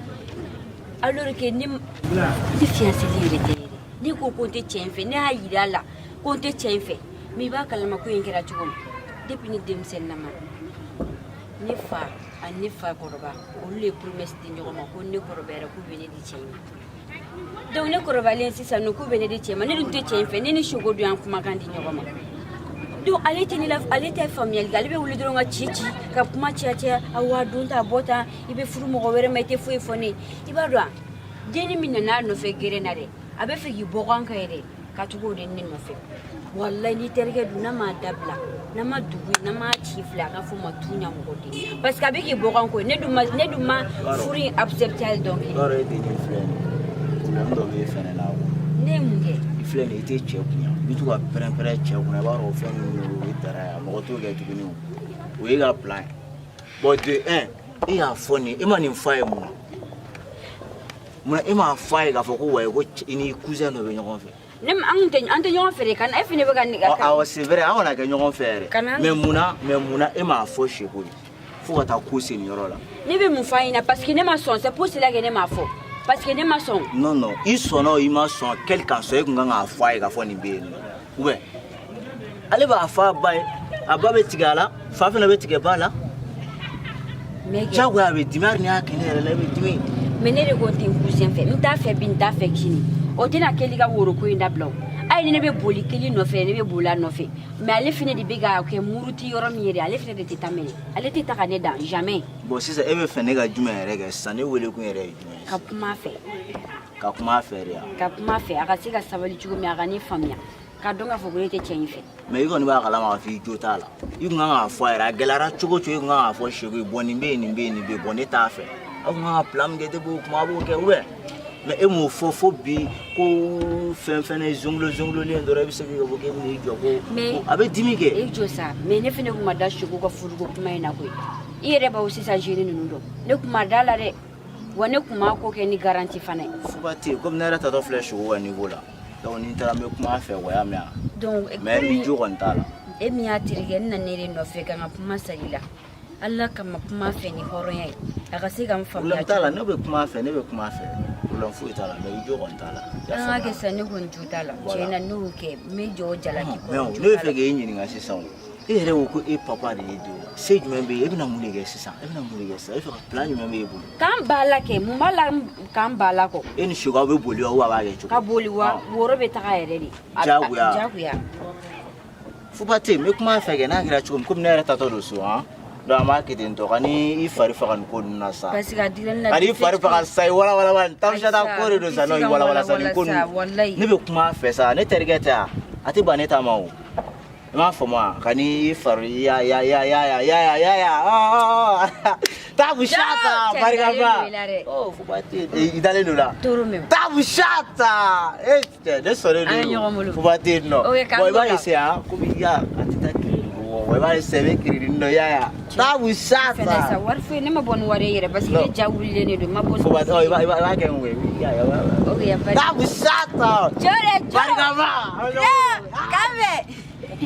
alors que ne fiancéli yɛrɛ tɛ yɛrɛ. Ne ko ko n tɛ cɛ in fɛ, ne y'a yira a la ko n tɛ cɛ in fɛ, mais i b'a kalama ko in kɛra cogo min, depuis ne denmisɛnninama, ne fa ani ne fa kɔrɔba, olu ye promesse di ɲɔgɔn ma ko ne kɔrɔbayara k'u bɛ ne di cɛ in ma. Donc ne kɔrɔbalen sisan nɔ, k'u bɛ ne di cɛ ma, ne dun tɛ cɛ in fɛ, ne ni Soko dun y'an kumakan di ɲɔgɔn ma. Donc ale tɛ ne la, ale tɛ faamuyali kɛ, ale bɛ wuli dɔrɔn ka ci ci ka kuma caya caya, awa don ta bɔ tan, i bɛ furu mɔgɔ wɛrɛ ma, i tɛ foyi fɔ ne ye. I b'a dɔn wa, denni min nana a nɔfɛ gɛrɛn na dɛ, a bɛ fɛ k'i bɔ an kan yɛrɛ ka tugu o de ne nɔfɛ. Walayi n'i terikɛ dun n'a m'a dabila, n'a ma dugu ye, n'a m'a ci filɛ, a ka fɔ ma tu ɲa mɔgɔ den, parce que a bɛ k'i bɔ an kɔ, ne dun ma furu in accepté hali dɔn kɛ. I b'a dɔn e dennin filɛ nin ye, problème dɔ b'e fɛnɛ la quoi. Ne ye mun kɛ? I filɛ nin ye, i tɛ cɛ bonya, i bɛ to ka pɛrɛn-pɛrɛn cɛ kunna, i b'a dɔn o fɛn ninnu o ye dara ye, mɔgɔ t'o kɛ tuguni o. O y'e ka plan ye. Bon de un, e y'a fɔ nin, e ma nin f'a ye mun na? Munna e m'a f'a ye k'a fɔ ko wayi ko i n'i cousin dɔ bɛ ɲɔgɔn fɛ? Ne ma, an tɛ, an tɛ ɲɔgɔn fɛ de, ka na e fɛnɛ bɛ ka ne ka. Awɔ, c'est vrai, an kana kɛ ɲɔgɔn fɛ yɛrɛ. Kana. Mais munna e m'a fɔ Seko ye fo ka taa ko se nin yɔrɔ la? Ne bɛ mun f'a ɲɛna, parce que ne ma sɔn, c'est pour cela que ne m'a fɔ, parce que ne ma sɔn. Non non, i sɔnna o, i ma sɔn, quel qu'en soit, e kun kan k'a fɔ a ye k'a fɔ nin bɛ yen nɔ. Ou bien ale b'a fɔ a ba ye, a ba bɛ tigɛ a la, fa fana bɛ tigɛ ba la. Diyagoya a bɛ dimi, hali n'i y'a kɛ ne yɛrɛ la, e bɛ dimi. Mais ne de ko n tɛ n cousin fɛ, n t'a fɛ bi, n t'a fɛ sini, o tɛna kɛli ka woroko in dabila o. Hali ni ne bɛ boli kelen nɔfɛ, ne bɛ boli a nɔfɛ, mais ale fana de bɛ ka kɛ muruti yɔrɔ min yɛrɛ, ale fana de tɛ taa minɛ, ale tɛ taa ka ne dan jamais. Bon sisan e bɛ fɛ ne ka jumɛn yɛrɛ kɛ sisan, ne wele kun yɛrɛ ye jumɛn ye? Ka kuma a fɛ. Ka kuma a fɛ de wa? Ka kuma a fɛ, a ka se ka sabali cogo min, a ka ne faamuya, ka dɔn k'a fɔ ko ne tɛ cɛ in fɛ. Mais i kɔni b'a kalama k'a fɔ i jo t'a la. I kun kan k'a fɔ a yɛrɛ, a gɛlɛyara cogo o cogo, i kun kan k'a fɔ Seko ye, bon nin bɛ yen, nin bɛ yen, nin bɛ yen, bon ne t'a fɛ. Aw kun kan ka plan min kɛ depuis o kuma a b'o kɛ ou bien? Mais e m'o fɔ fo bi ko fɛn fɛn ye zongolo zongololen dɔrɔn e bɛ se k'i fɔ k'e bɛn'i jɔ ko a bɛ dimi kɛ. E jɔ sa, mais ne fɛnɛ kun ma da Seko ka furuko kuma in na koyi. I yɛrɛ b'aw sisan jeune ninnu dɔn, ne kun ma da la dɛ, wa ne kun m'a ko kɛ ni garantie fana ye. Fuba tɛ yen, komi ne yɛrɛ tatɔ filɛ Seko ka niveau la, donc ni n taara n bɛ kuma a fɛ wa, y'a mɛn wa? Donc mais i jo kɔni t'a la. E min y'a terikɛ, n nana e de nɔfɛ ka n ka kuma sali la. Ala kama kuma fɛ ni hɔrɔnya ye, a ka se ka n faamuya. Problème t'a la, ne bɛ kuma a fɛ, ne bɛ kuma a fɛ, problème foyi t'a la, mais i jo kɔni t'a la. An ka kɛ sisan, ne kɔni jo t'a la. Tiɲɛ na, ne y'o kɛ, n bɛ jɔ o jalaki kɔrɔ. Mais ne bɛ fɛ k'e ɲininka sisan o. E yɛrɛ ko ko e papa de ye den se jumɛn bɛ yen? E bɛna mun de kɛ sisan? E bɛna mun de kɛ sisan? E fɛ ka plan jumɛn b'e bolo? K'an ba la kɛ, mun b'a la k'an ba la kɔ? E ni Seko aw bɛ boli wa ou a b'a kɛ cogo? Ka boli wa, woro bɛ taga yɛrɛ de. Diyagoya. Diyagoya. Fuba tɛ yen, n bɛ kuma a fɛ kɛ n'a kɛra cogo min, komi ne yɛrɛ taatɔ don so han. Donc an b'a kɛ ten tɔ, ka n'i fari faga nin ko ninnu na sa. Parce que a dira ne la. Ka n'i fari faga sa, i walawala wa Tamusata ko de don sa, non i walawala sa nin ko ninnu. Ne bɛ kuma a fɛ sa, ne terikɛ tɛ yan, a tɛ ban ne ta ma o. I m'a faamu wa? Ka n'i fari ya ya ya ya ya ya ya ya Tamusata barikaba. Oh Fuba tɛ yen, i dalen don la. Toro mɛn. Tamusata e cɛ ne sɔnnen don. An ye ɲɔgɔn bolo. Fuba tɛ yen nɔ. Ok, k'an Bon i b'a t'o la. essayer han, komi i y'a a tɛ taa kiridi bɔ, i b'a essayer i bɛ kiridi dɔ i y'a ye. Tamusata. Fɛnɛ sa wari foyi ne ma bɔ ni wari ye yɛrɛ parce que ne ja wulilen de don, n ma bɔ ni. Fuba tɛ, i b'a kɛ mun ye? I y'a ye. Ok, y a pas de. Tamusata. Jɔ dɛ jɔ. Barikaba. K'an bɛn. Cɛ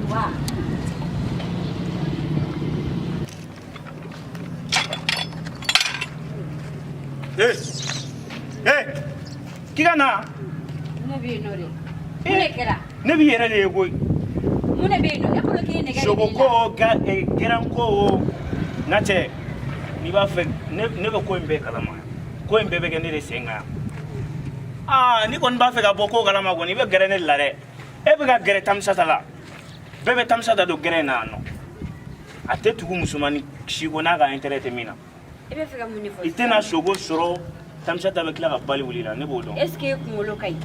wa. Eh, eh, k'i ka na. Ne bɛ yen nɔ de. Mun de kɛra? Ne b'i yɛrɛ de ye koyi. Mun de bɛ yen nɔ? E bolo k'e ye nɛgɛ de Sogo b'i ko la. o gɛrɛn ko o n ka cɛ, n'i b'a fɛ ne bɛ ko in bɛɛ kalama, ko in bɛɛ bɛ kɛ ne de sen kan yan. Aa n'i kɔni b'a fɛ ka bɔ ko kalama kɔni, i bɛ gɛrɛ ne de la dɛ. E bɛ ka gɛrɛ Tamusata la, bɛɛ bɛ Tamusata don gɛrɛn in na yan nɔ. A tɛ tugu musomannin si ko n'a ka intérêt tɛ min na. E bɛ fɛ ka mun de fɔ? I tɛna sogo sɔrɔ, Tamusata bɛ tila ka bali wuli la, ne b'o dɔn. Est ce que e kunkolo ka ɲi?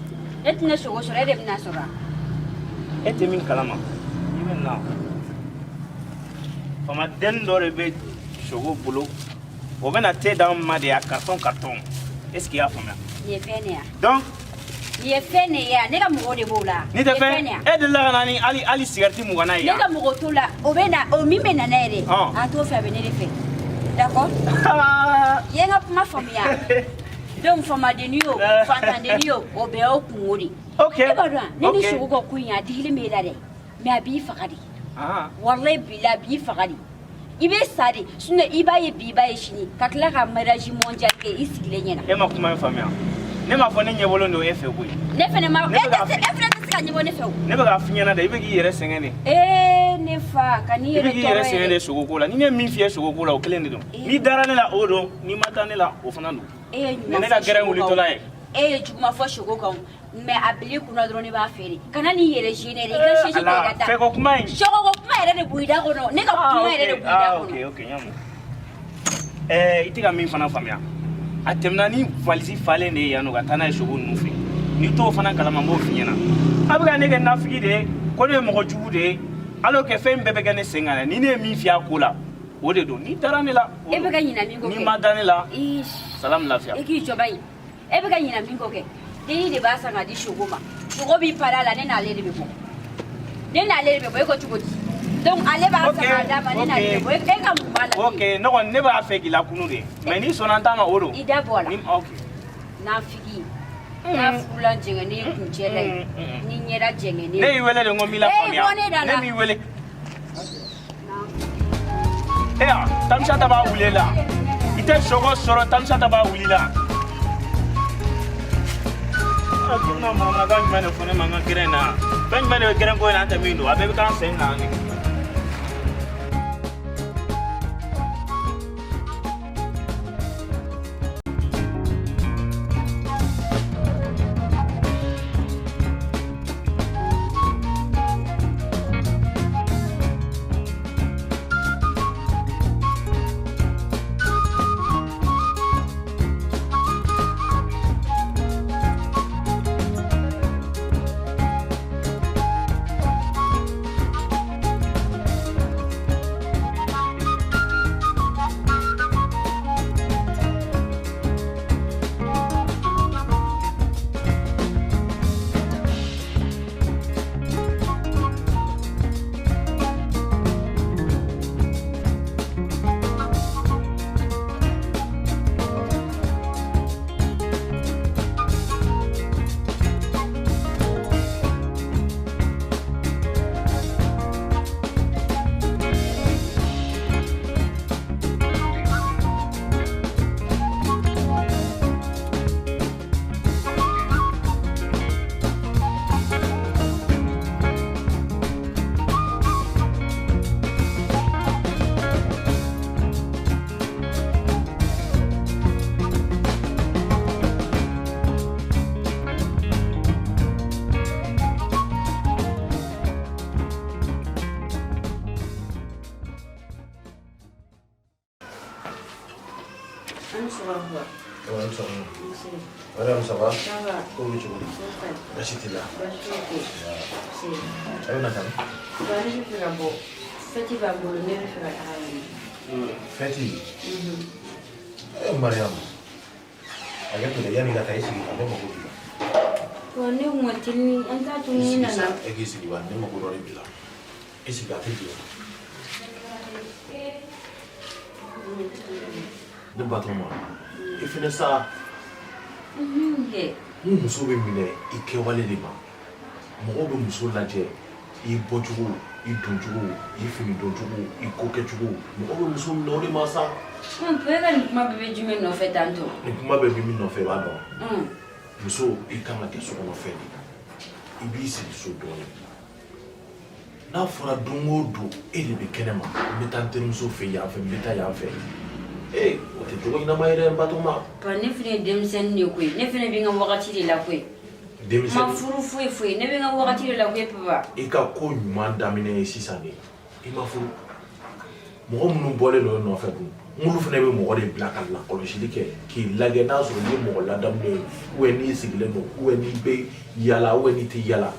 Ne tɛna sogo sɔrɔ, e de bɛna sɔrɔ a? E tɛ min kalama, i bɛ na. Famaden dɔ de bɛ sogo bolo, o bɛna te d'anw ma de a carton carton. Est ce que i y'a faamuya? Nin ye fɛn de ye wa? Donc Nin ye fɛn de ye wa? Ne ka mɔgɔw de b'o la. N'i tɛ Nin ye fɛn de ye fɛn, wa? e delila ka na ni hali cigarette 20 ye Ne ka yan. mɔgɔ t'o la, o bɛ na, o min bɛ na n'a ye dɛ. A t'o fɛ, a bɛ ne de fɛ. D'accord? I ye n ka kuma faamuya. Donc famadenni o, fantandenni o, o bɛɛ y'o kungo de. Ok. E b'a dɔn wa? Ne ni Ok. sogo ka ko in a digilen b'e la dɛ. Mais a b'i faga de. Walayi bilahi a b'i faga de. I bɛ sa de. Sinon i b'a ye bi, i b'a ye sini. Ka tila ka mariage mondial kɛ i sigilen ɲɛna. E ma kuma in faamuya. Ne m'a fɔ ne ɲɛbɔlen don e fɛ koyi. Ne fɛnɛ ma Ne e bɛ k'a tɛ se, e fɛnɛ tɛ se ka ɲɛbɔ ne fɛ o. Ne bɛ k'a f'i ɲɛna dɛ, i bɛ k'i yɛrɛ sɛgɛn de. Ee ne fa, ka n'i I bɛ yɛrɛ k'i yɛrɛ tɔɔrɔ sɛgɛn de yɛrɛ. sogo ko la. Ni ne ye min f'i ye sogo ko la, o kelen de don. N'i dara ne la, o don. N'i ma da ne la, o fana don. E ye Ni ɲuman ne ka fɔ gɛrɛn sogo wulitɔla kan ye. o. E ye juguman fɔ sogo kan o. Mais a bil'i kunna dɔrɔn ne b'a feere. Kana n'i yɛrɛ gêner dɛ. I ka chaise ta i ka taa. Fɛko kuma in. Sogoko kuma yɛrɛ de b'u i da kɔnɔ. Ne ka kuma yɛrɛ de b'u i da kɔnɔ. Ok, ok, n y'a mɛn. Ɛɛ, i tɛ ka min fana faamuya, a tɛmɛna ni valise falen de ye yan nɔ ka taa n'a ye sogo ninnu fɛ. N'i t'o fana kalama, n b'o f'i ɲɛna. A bɛ ka ne kɛ nafigi de ye, ko ne ye mɔgɔ jugu de ye, alors que fɛn bɛɛ bɛ kɛ ne sen kan dɛ. Ni ne ye min f'i ye a ko la, o de don. N'i dara ne la, o E bɛ don. ka ɲina min kɔ N'i kɛ. ma da ne la, Ish. salam lafiya. E k'i jɔ ba in. E bɛ ka ɲina min kɔ kɛ. Denni de b'a san k'a di sogo ma. Sogo b'i pari a la, ne n'ale de bɛ bɔ. Ne n'ale de bɛ bɔ, e ko cogo di? Donc ale b'a san k'a d'a ma, ne n'ale de bɛ bɔ. E ka mun b'a la? Ok, ne kɔni ne b'a fɛ k'i lakunu de, mais n'i sɔnna n ta ma, o don. I da bɔ a la. Ni ok. Nafigi. N'a furula jɛngɛnen kuncɛ la ye. Ni ɲɛda jɛngɛnen. Ne y'i wele de, n ko n b'i lafaamuya. Ee, bɔ ne da la. Ne m'i wele. E ya, Tamusata b'a wuli la. I tɛ sogo sɔrɔ, Tamusata b'a wuli la. A ko bɛna manamanakan jumɛn de fɔ ne ma n ka gɛrɛn in na? Fɛn jumɛn de bɛ gɛrɛn ko in na an tɛ min don? A bɛɛ bɛ k'an sen kan de. An ni sɔgɔma papa. Awa, ni sɔgɔma. Nse. Mariam, ça va? Ça va. Ko bɛ cogo di? Baasi t'i la? Baasi foyi tɛ yen. Nse. A bɛ na tan? Papa, ne bɛ fɛ ka bɔ. Fɛti b'an bolo, ne bɛ fɛ ka taga yen. Fɛti? Eh, Mariam. Hakɛ to dɛ, yanni i ka taa i sigi kan, ne mago b'i la. Papa, ne kun ka teli, an t'a to ni n nana. E k'i sigi ba, ne mago dɔ de b'i la. I sigi, a tɛ jigin. Ne Batɔɔma, i fɛnɛ sa. Kɛ. Ni muso bɛ minɛ i kɛwale de ma. Mɔgɔw bɛ muso lajɛ i bɔcogo, i doncogo, i fini doncogo, i ko kɛcogo. Mɔgɔw bɛ muso minɛ o de ma sa. Papa, e ka nin kuma bɛɛ bɛ jumɛn nɔfɛ tantɔ? Nin kuma bɛɛ bɛ min nɔfɛ i b'a dɔn. Muso, i kan ka kɛ sokɔnɔfɛn de ye. I b'i sigi so dɔɔnin. N'a fɔra don o don e de bɛ kɛnɛ ma, n bɛ taa n terimuso fɛ yan fɛ, n bɛ taa yan fɛ. Ee, o tɛ jogo ɲɛnama ye dɛ, n Batɔɔma. Papa, ne fana ye denmisɛnnin de koyi. Ne fana bɛ n ka wagati de la koyi. Denmisɛnnin. Ma furu foyi foyi. Ne bɛ n ka wagati de la koyi, papa. I ka ko ɲuman daminɛ ye sisan de. I ma furu. Mɔgɔ minnu bɔlen don e nɔfɛ dun, n'olu fana bɛ mɔgɔ de bila ka lakɔlɔsili kɛ k'i lajɛ n'a sɔrɔ i ye mɔgɔ ladamunen ye, ou bien n'i sigilen don, ou bien n'i bɛ yala, ou bien n'i tɛ yala.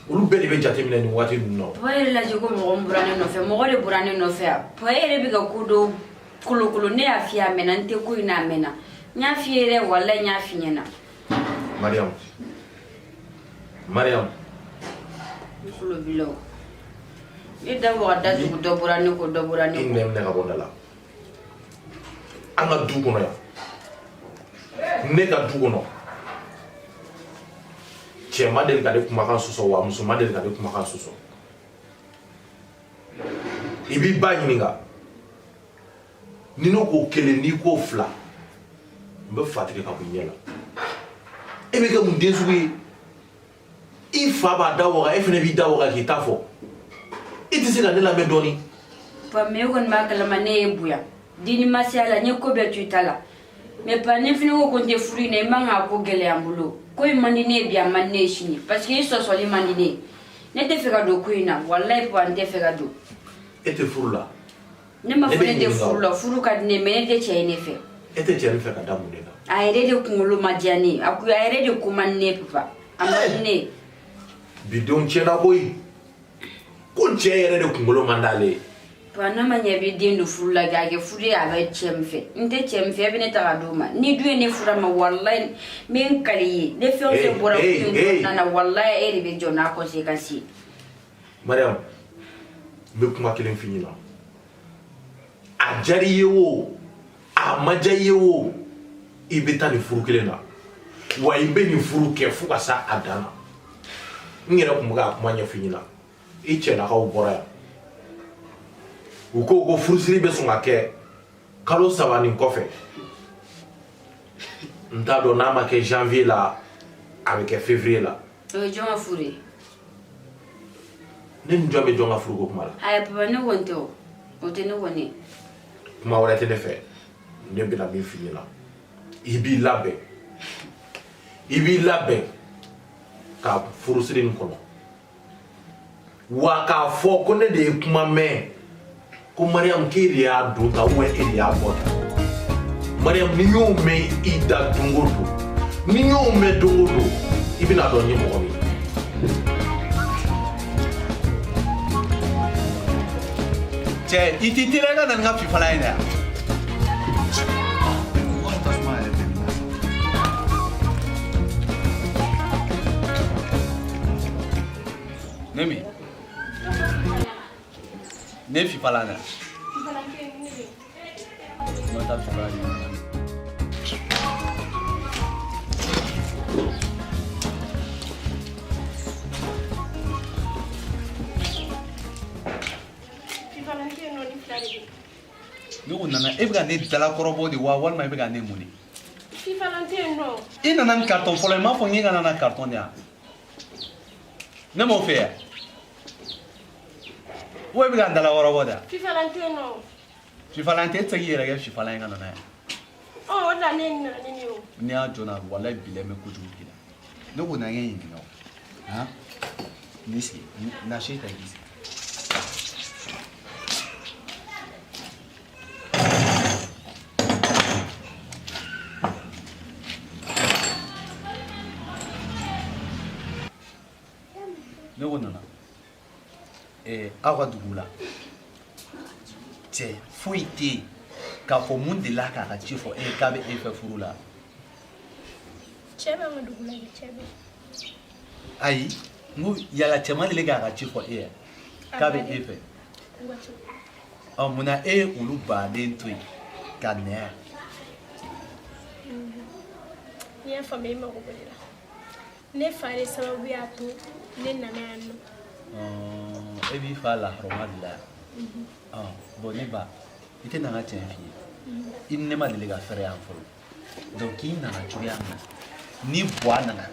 Olu bɛɛ de bɛ jateminɛ nin waati ninnu na. Papa yɛrɛ lajɛ ko mɔgɔ min bɔra ne nɔfɛ, mɔgɔ de bɔra ne nɔfɛ yan. Papa e yɛrɛ bɛ ka ko dɔw kolokolo, ne y'a f'i ye a mɛnna, n tɛ ko in na a mɛnna. N y'a f'i ye dɛ, walayi n y'a f'i ɲɛna. Mariam. Mariam. Ne tulo b'i la o. Ne da bɔ ka da tugu, dɔ bɔra ne kɔ, dɔ bɔra ne kɔ. I nɛn minɛ ka bɔ n da la. An ka du kɔnɔ yan. Ne ka du kɔnɔ. Cɛ ma deli ka ne kumakan sɔsɔ wa muso ma deli ka ne kumakan sɔsɔ. I b'i ba ɲininka. Ni ne ko kelen, n'i ko fila, n bɛ fa tigɛ ka bɔ i ɲɛ la. E bɛ kɛ mun den sugu ye? I fa b'a da waga, e fana b'i da waga k'i ta fɔ. I tɛ se ka ne lamɛn dɔɔni. Papa, mais e kɔni b'a kalama ne ye bonya. Denni ma se a la, n ye ko bɛɛ to i ta la. Mais papa, ne fana ko ko n tɛ furu in na, i man k'a ko gɛlɛya n bolo. Ko in man di ne ye bi, a man di ne ye sini. Parce que i sɔsɔli man di ne ye. Ne tɛ fɛ ka don ko in na. Walayi papa, n tɛ fɛ ka don. E tɛ furu la? Ne ma fɔ ne tɛ furu la, furu ka di ne ye, mais ne tɛ cɛ ye ne fɛ. E tɛ cɛ fɛ ka da mun de kan? A yɛrɛ de kunkolo ma diya ne ye. A ko a yɛrɛ de ko man di ne ye papa. A man di ne ye. Bi denw tiɲɛna koyi. Ko cɛ yɛrɛ de kunkolo man d'ale ye. Papa, n'a ma ɲɛ i bɛ den don furu la, k'a kɛ furu ye, a bɛ cɛ min fɛ. N tɛ cɛ min fɛ, e bɛ ne ta ka d'o ma. Ni dun ye ne furu a ma, walayi n bɛ n kali i ye. Ne fɛn o fɛn bɔra ko in kɔnɔna na, walayi e de bɛ jɔ n'a conséquence ye. Mariam, n bɛ kuma kelen f'i ɲɛna. A diyara i ye o, a ma diya i ye o, i bɛ taa nin furu kelen na. Wa i bɛ nin furu kɛ fo ka s'a a dan na. N yɛrɛ tun bɛ k'a kuma ɲɛf'i ɲɛna. I cɛlakaw bɔra yan. U ko ko furusiri bɛ sɔn ka kɛ kalo 3 nin kɔfɛ. N t'a dɔn n'a ma kɛ janvier la, a bɛ kɛ février la. O ye jɔn ka furu ye? Ne ni jɔn bɛ jɔn ka furuko kuma la? Ayi papa, ne kɔni tɛ o. O tɛ ne kɔni ye. Kuma wɛrɛ tɛ ne fɛ. Ne bɛna min f'i ɲɛna. I b'i labɛn. I b'i labɛn ka furusiri nin kɔnɔ. Wa k'a fɔ ko ne de ye kuma mɛn ko Mariam k'e de y'a don tan ou bien e de y'a bɔ tan. Mariam, ni n y'o mɛn i da don o don, ni n y'o mɛn don o don, i bɛna dɔn n ye mɔgɔ min ye. Cɛ, i t'i teliya i ka na ni n ka fifalan ye dɛ. Tasuma yɛrɛ bɛɛ bɛ na sa. Ne min? Ne fifalan dɛ. Ma taa fifalan ɲini. Ne ko nana, e bɛ ka ne dalakɔrɔbɔ de wa, walima e bɛ ka ne mun de? Fifalan tɛ yen nɔ. I nana ni carton fɔlɔ ye, n m'a fɔ n k'i kana na carton de yan. Ne m'o fɛ yan. Ou e bɛ ka n dalakɔrɔbɔ de wa? Fifalan tɛ yen nɔ. Fifalan tɛ, e tɛ se k'i yɛrɛ kɛ fifalan ye ka na n'a ye. Ɔ, o de la ne nana ni nin ye o. N'i y'a jɔ na, walayi bilayi n bɛ kojugu k'i la. Ne ko na n k'e ɲininka o. Han? N'i sigi, na se ta i k'i sigi. Aw ka dugu la cɛ foyi tɛ yen k'a fɔ mun delila k'a ka ci fɔ e ye k'a bɛ e fɛ furu la. Cɛ bɛ an ka dugu la kɛ, cɛ bɛ. Ayi, n ko yala cɛ ma deli k'a ka ci fɔ e ye k'a bɛ e fɛ? Ɔ, munna e ye olu baden to yen ka na yan? N'i y'a faamuya, i mago b'o de la. Ne fa de sababu y'a to ne nana yan nɔ. E b'i fa lahɔrɔma de la yan. Bon, ne ba, i tɛ na n ka tiɲɛ f'i ye. I ni ne ma deli ka fɛrɛ yan fɔlɔ. Donc k'i nana cogoya min na, ni Buwa nana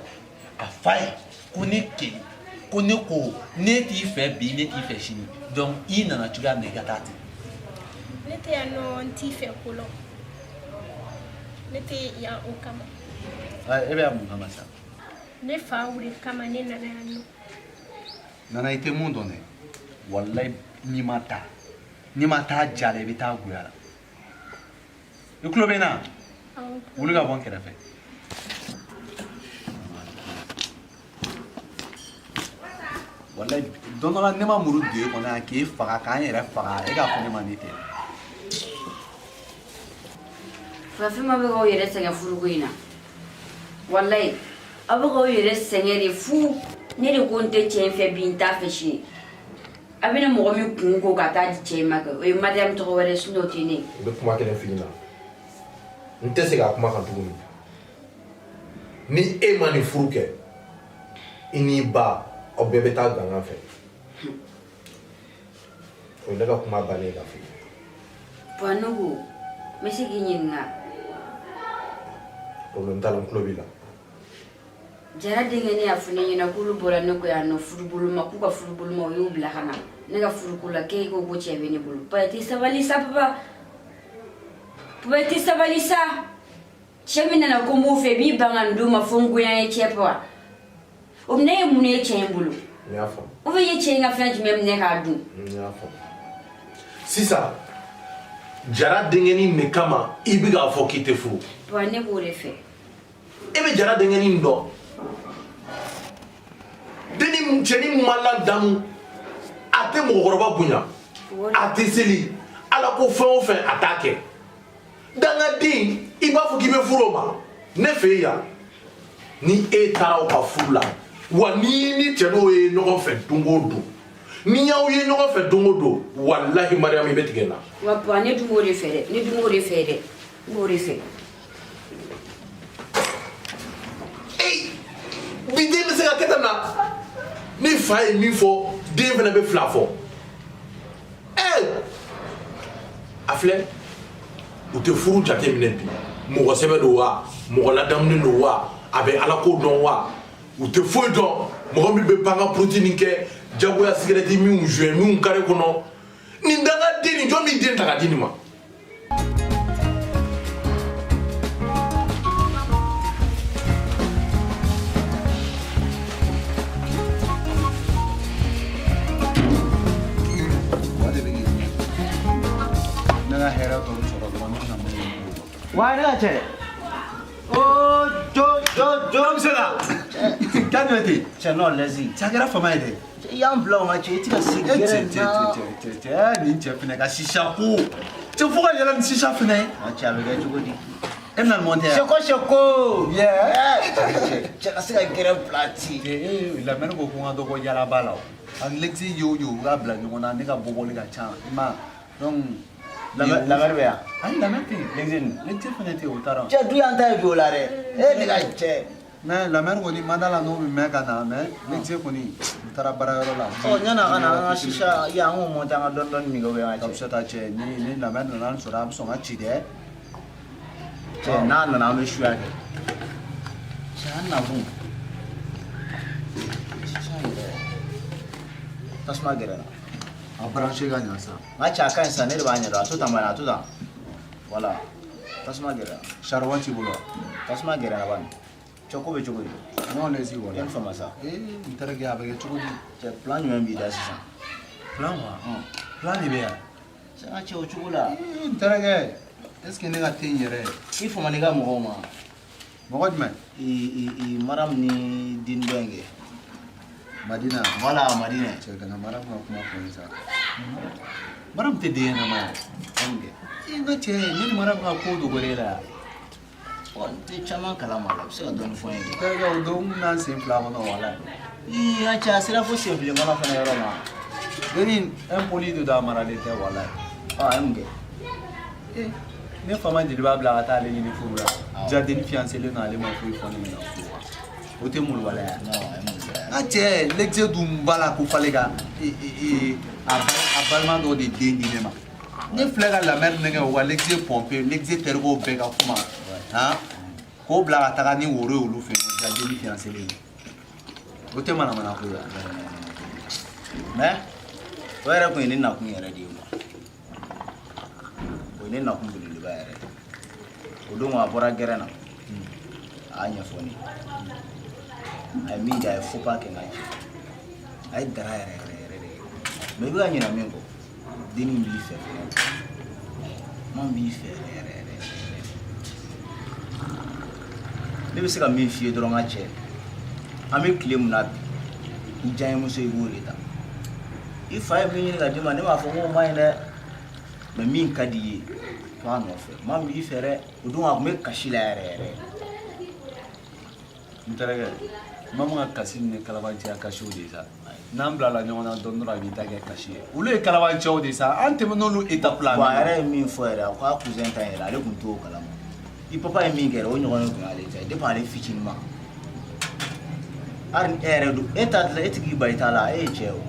a f'a ye ko ne kelen ko ne ko ne t'i fɛ bi, ne t'i fɛ sini. Donc i nana cogoya min na, i ka taa ten. Ne tɛ yan nɔ n t'i fɛ ko la. Ne tɛ yan o kama. E bɛ yan mun kama sa? Ne fa de kama ne nana yan nɔ. Nana, i tɛ mun dɔn dɛ, walayi, n'i ma taa, n'i ma taa ja la, i bɛ taa goya la. I tulo bɛ n na? Wuli ka bɔ n kɛrɛfɛ. Walayi, don dɔ la, ne ma muru don e kɔnɔ yan k'e faga, k'an yɛrɛ faga, e k'a fɔ ne ma ne tɛ. Farafinma bɛ k'aw yɛrɛ sɛgɛn furuko in na. Walayi, aw bɛ k'aw yɛrɛ sɛgɛn de fu. Ne de ko n tɛ cɛ in fɛ bi, n t'a fɛ sini. A bɛna mɔgɔ min kun ko ka taa di cɛ in ma kɛ, o ye Mariam tɔgɔ wɛrɛ, sinon o tɛ ne ye. N bɛ kuma kelen f'i ɲɛna, n tɛ segin a kuma kan tuguni. Ni e ma nin furu kɛ, i n'i ba, aw bɛɛ bɛ taa gangan fɛ. O ye ne ka kuma bannen ye ka f'i ye. Bon, ne ko n bɛ se k'i ɲininka? Problème t'a la, n tulo b'i la. Jara denkɛ ne y'a fɔ ne ɲɛna k'olu bɔra ne kɔ yan nɔ furubolo ma, k'u ka furubolo ma, u y'u bila ka na ne ka furuko la, k'e ko ko cɛ bɛ ne bolo. Papa, i tɛ sabali sa. Papa, papa, i tɛ sabali sa. Cɛ min nana ko n b'o fɛ, i b'i ban ka nin d'o ma fo n goya ye. Cɛ, papa, o ne ye mun ye cɛ in bolo? N y'a faamu. Ou bien i ye cɛ in ka fɛn jumɛn minɛ k'a dun? N y'a faamu. Sisan, Jara denkɛnin de kama i bɛ k'a fɔ k'i tɛ furu? Papa, ne b'o de fɛ. E bɛ Jara denkɛnin dɔn? Denni cɛnin ma ladamu, a tɛ mɔgɔkɔrɔba bonya, a tɛ seli, ala ko fɛn o fɛn a t'a kɛ. Dangaden, i b'a fɔ k'i bɛ furu o ma ne fɛ yen yan? Ni e taara aw ka furu la wa, ni ni cɛ n'o ye ɲɔgɔn fɛ don o don, ni y'aw ye ɲɔgɔn fɛ don o don, walahi Mariyamu, i bɛ tigɛ n na. Wa papa, ne dun b'o de fɛ dɛ, ne dun b'o de fɛ dɛ, n b'o de fɛ. Bi den bɛ se ka kɛ tan na? Ni fa ye min fɔ, den fana bɛ fila fɔ. Ɛɛ, a filɛ, u tɛ furu jate minɛ bi. Mɔgɔ sɛbɛ don wa, mɔgɔ ladamunen don wa, a bɛ ala ko dɔn wa, u tɛ foyi dɔn. Mɔgɔ min bɛ pan ka purutini kɛ jagoya, sigɛrɛti minw joint minw kare kɔnɔ, nin dangaden nin, jɔn b'i den ta ka di nin ma? Ne ka hɛrɛ tɔ sɔrɔ dɔrɔn, ne bɛna mun ye? Wa ne ka cɛ. O jo jo jo. Bɛ se ka kan jumɛn ten? Cɛ, non, laisse. Cɛ, a kɛra fama ye dɛ. I y'an bila o, ka cɛ, i ti ka se E gɛrɛ cɛ, cɛ, na. cɛ, cɛ, cɛ, nin cɛ fɛnɛ ka sisa ko. Cɛ, fo ka yɛlɛ ni sisa fɛnɛ ye. A cɛ, a bɛ kɛ cogo di? E bɛna nin monter yan? Seko seko. Yeah. Cɛ, cɛ ka se ka gɛrɛ bila ten. Ee, lamɛnni ko ko n ka dɔ bɔ yalaba la o. Ani lexi y'o ye, u k'a bila ɲɔgɔn na, ne ka bɔbɔli ka ca. I ma donc. Lamɛnni bɛ yan? Ayi, lamɛn tɛ yen. Lexi nin. Lexi fɛnɛ tɛ yen, o taara. Cɛ, du y'an ta ye bi o la dɛ. E ne ka cɛ. Mais lamɛnni kɔni ma da la n'o bɛ mɛn ka na, mais lexi kɔni, u taara baarayɔrɔ la. Ɔ, ɲan'a ka na, an ka sisa yan, an k'o monter, an ka dɔɔni dɔɔni min kɛ, ou bien an ka Ka cɛ. fisa ta cɛ, ni lamɛn nana an sɔrɔ, a bɛ sɔn ka ci dɛ. Cɛ, n'a nana, an bɛ suya kɛ. Cɛ, an nakun. Sisa yɛrɛ. Tasuma gɛrɛ la. A branché ka ɲa sa. N ka cɛ, a ka ɲi sisan, ne de b'a ɲɛdɔn. A to tan bani, a to tan. Voilà. Tasuma gɛrɛ la. Charbon t'i bolo wa? Tasuma gɛrɛ la bani. Cɛ, ko bɛ cogo di? Non, laisse wala. I ye n faamu sa. Ee, n terikɛ, a bɛ kɛ cogo di? Cɛ, plan jumɛn b'i da sisan? Plan wa? Plan de bɛ yan. Cɛ, n ka cɛ, o cogo la. Ee, n terikɛ, est ce que ne ka te in yɛrɛ? I fama n'i ka mɔgɔw ma. Mɔgɔ jumɛn? I i i Maram ni den dɔ in kɛ. Madina. Voilà Madina. Cɛ kana Mariam ka kuma fɔ n ye sa. Mariam tɛ den ɲɛnama ye. Mun kɛ? I n ka cɛ ne ni Mariam ka ko dogolen e la yan. Bon n tɛ caman kalama a la, i bɛ se ka dɔɔni fɔ n ye kɛ. Terikɛ o don n n'an sen fila kɔnɔ walayi. Ii n ka cɛ a sera fo sen fila kɔnɔ fana yɔrɔ ma. Denni impoli de don a maralen tɛ walayi. Ɔ a ye mun kɛ? Eh, ne fa ma jeliba bila ka taa ale ɲini furu la. Ja denni fiancélen don ale ma foyi fɔ ne ɲɛna furu wa. O tɛ molobaliya ye. Non a ye molobaliya. N ka cɛ l'exe dun b'a la ko f'ale ka a balima dɔ de den di ne ma. Ne filɛ ka la mère nɛgɛ o ka l'exe pomper l'exe terikɛw bɛɛ ka kuma. Han k'o bila ka taga ni woro ye olu fɛ yen ja denni fiancélen don. O tɛ manamana ko ye. Mais o yɛrɛ kun ye ne nakun yɛrɛ de ye quoi. O ye ne nakun belebeleba yɛrɛ de ye. O don a bɔra gɛrɛn na. A y'a ɲɛfɔ ne ye. A ye min kɛ a ye faux pas kɛ n ka cɛ. A ye dara yɛrɛ yɛrɛ yɛrɛ de kɛ. Mais i bɛ ka ɲinɛ min kɔ, dennin b'i fɛ fɛnɛ. Man b'i fɛ yɛrɛ yɛrɛ yɛrɛ yɛrɛ. Ne bɛ se ka min f'i ye dɔrɔn n ka cɛ, an bɛ tile min na bi, i diyaɲɛmuso i b'o de ta. I fa ye min ɲini ka d'i ma, ne m'a fɔ k'o man ɲi dɛ. Mais min ka di i ye, to a nɔfɛ. Man b'i fɛ dɛ. O don a tun bɛ kasi la yɛrɛ yɛrɛ. N terikɛ Mamu ka kasi ni kalabanciya kasiw de ye sa n'an bilala ɲɔgɔn na dɔɔni dɔrɔn a b'i ta kɛ kasi ye olu ye kalabanciyaw de ye sa an tɛmɛn'olu étape la. Bon a yɛrɛ ye min fɔ yɛrɛ a ko a cousin ta in yɛrɛ ale tun t'o kalama. I papa ye min kɛ yɛrɛ o ɲɔgɔn de tun y'ale ta ye depuis ale fitinin ma. Hali ni e yɛrɛ dun e ta e tɛ k'i ban i ta la e ye cɛ ye o.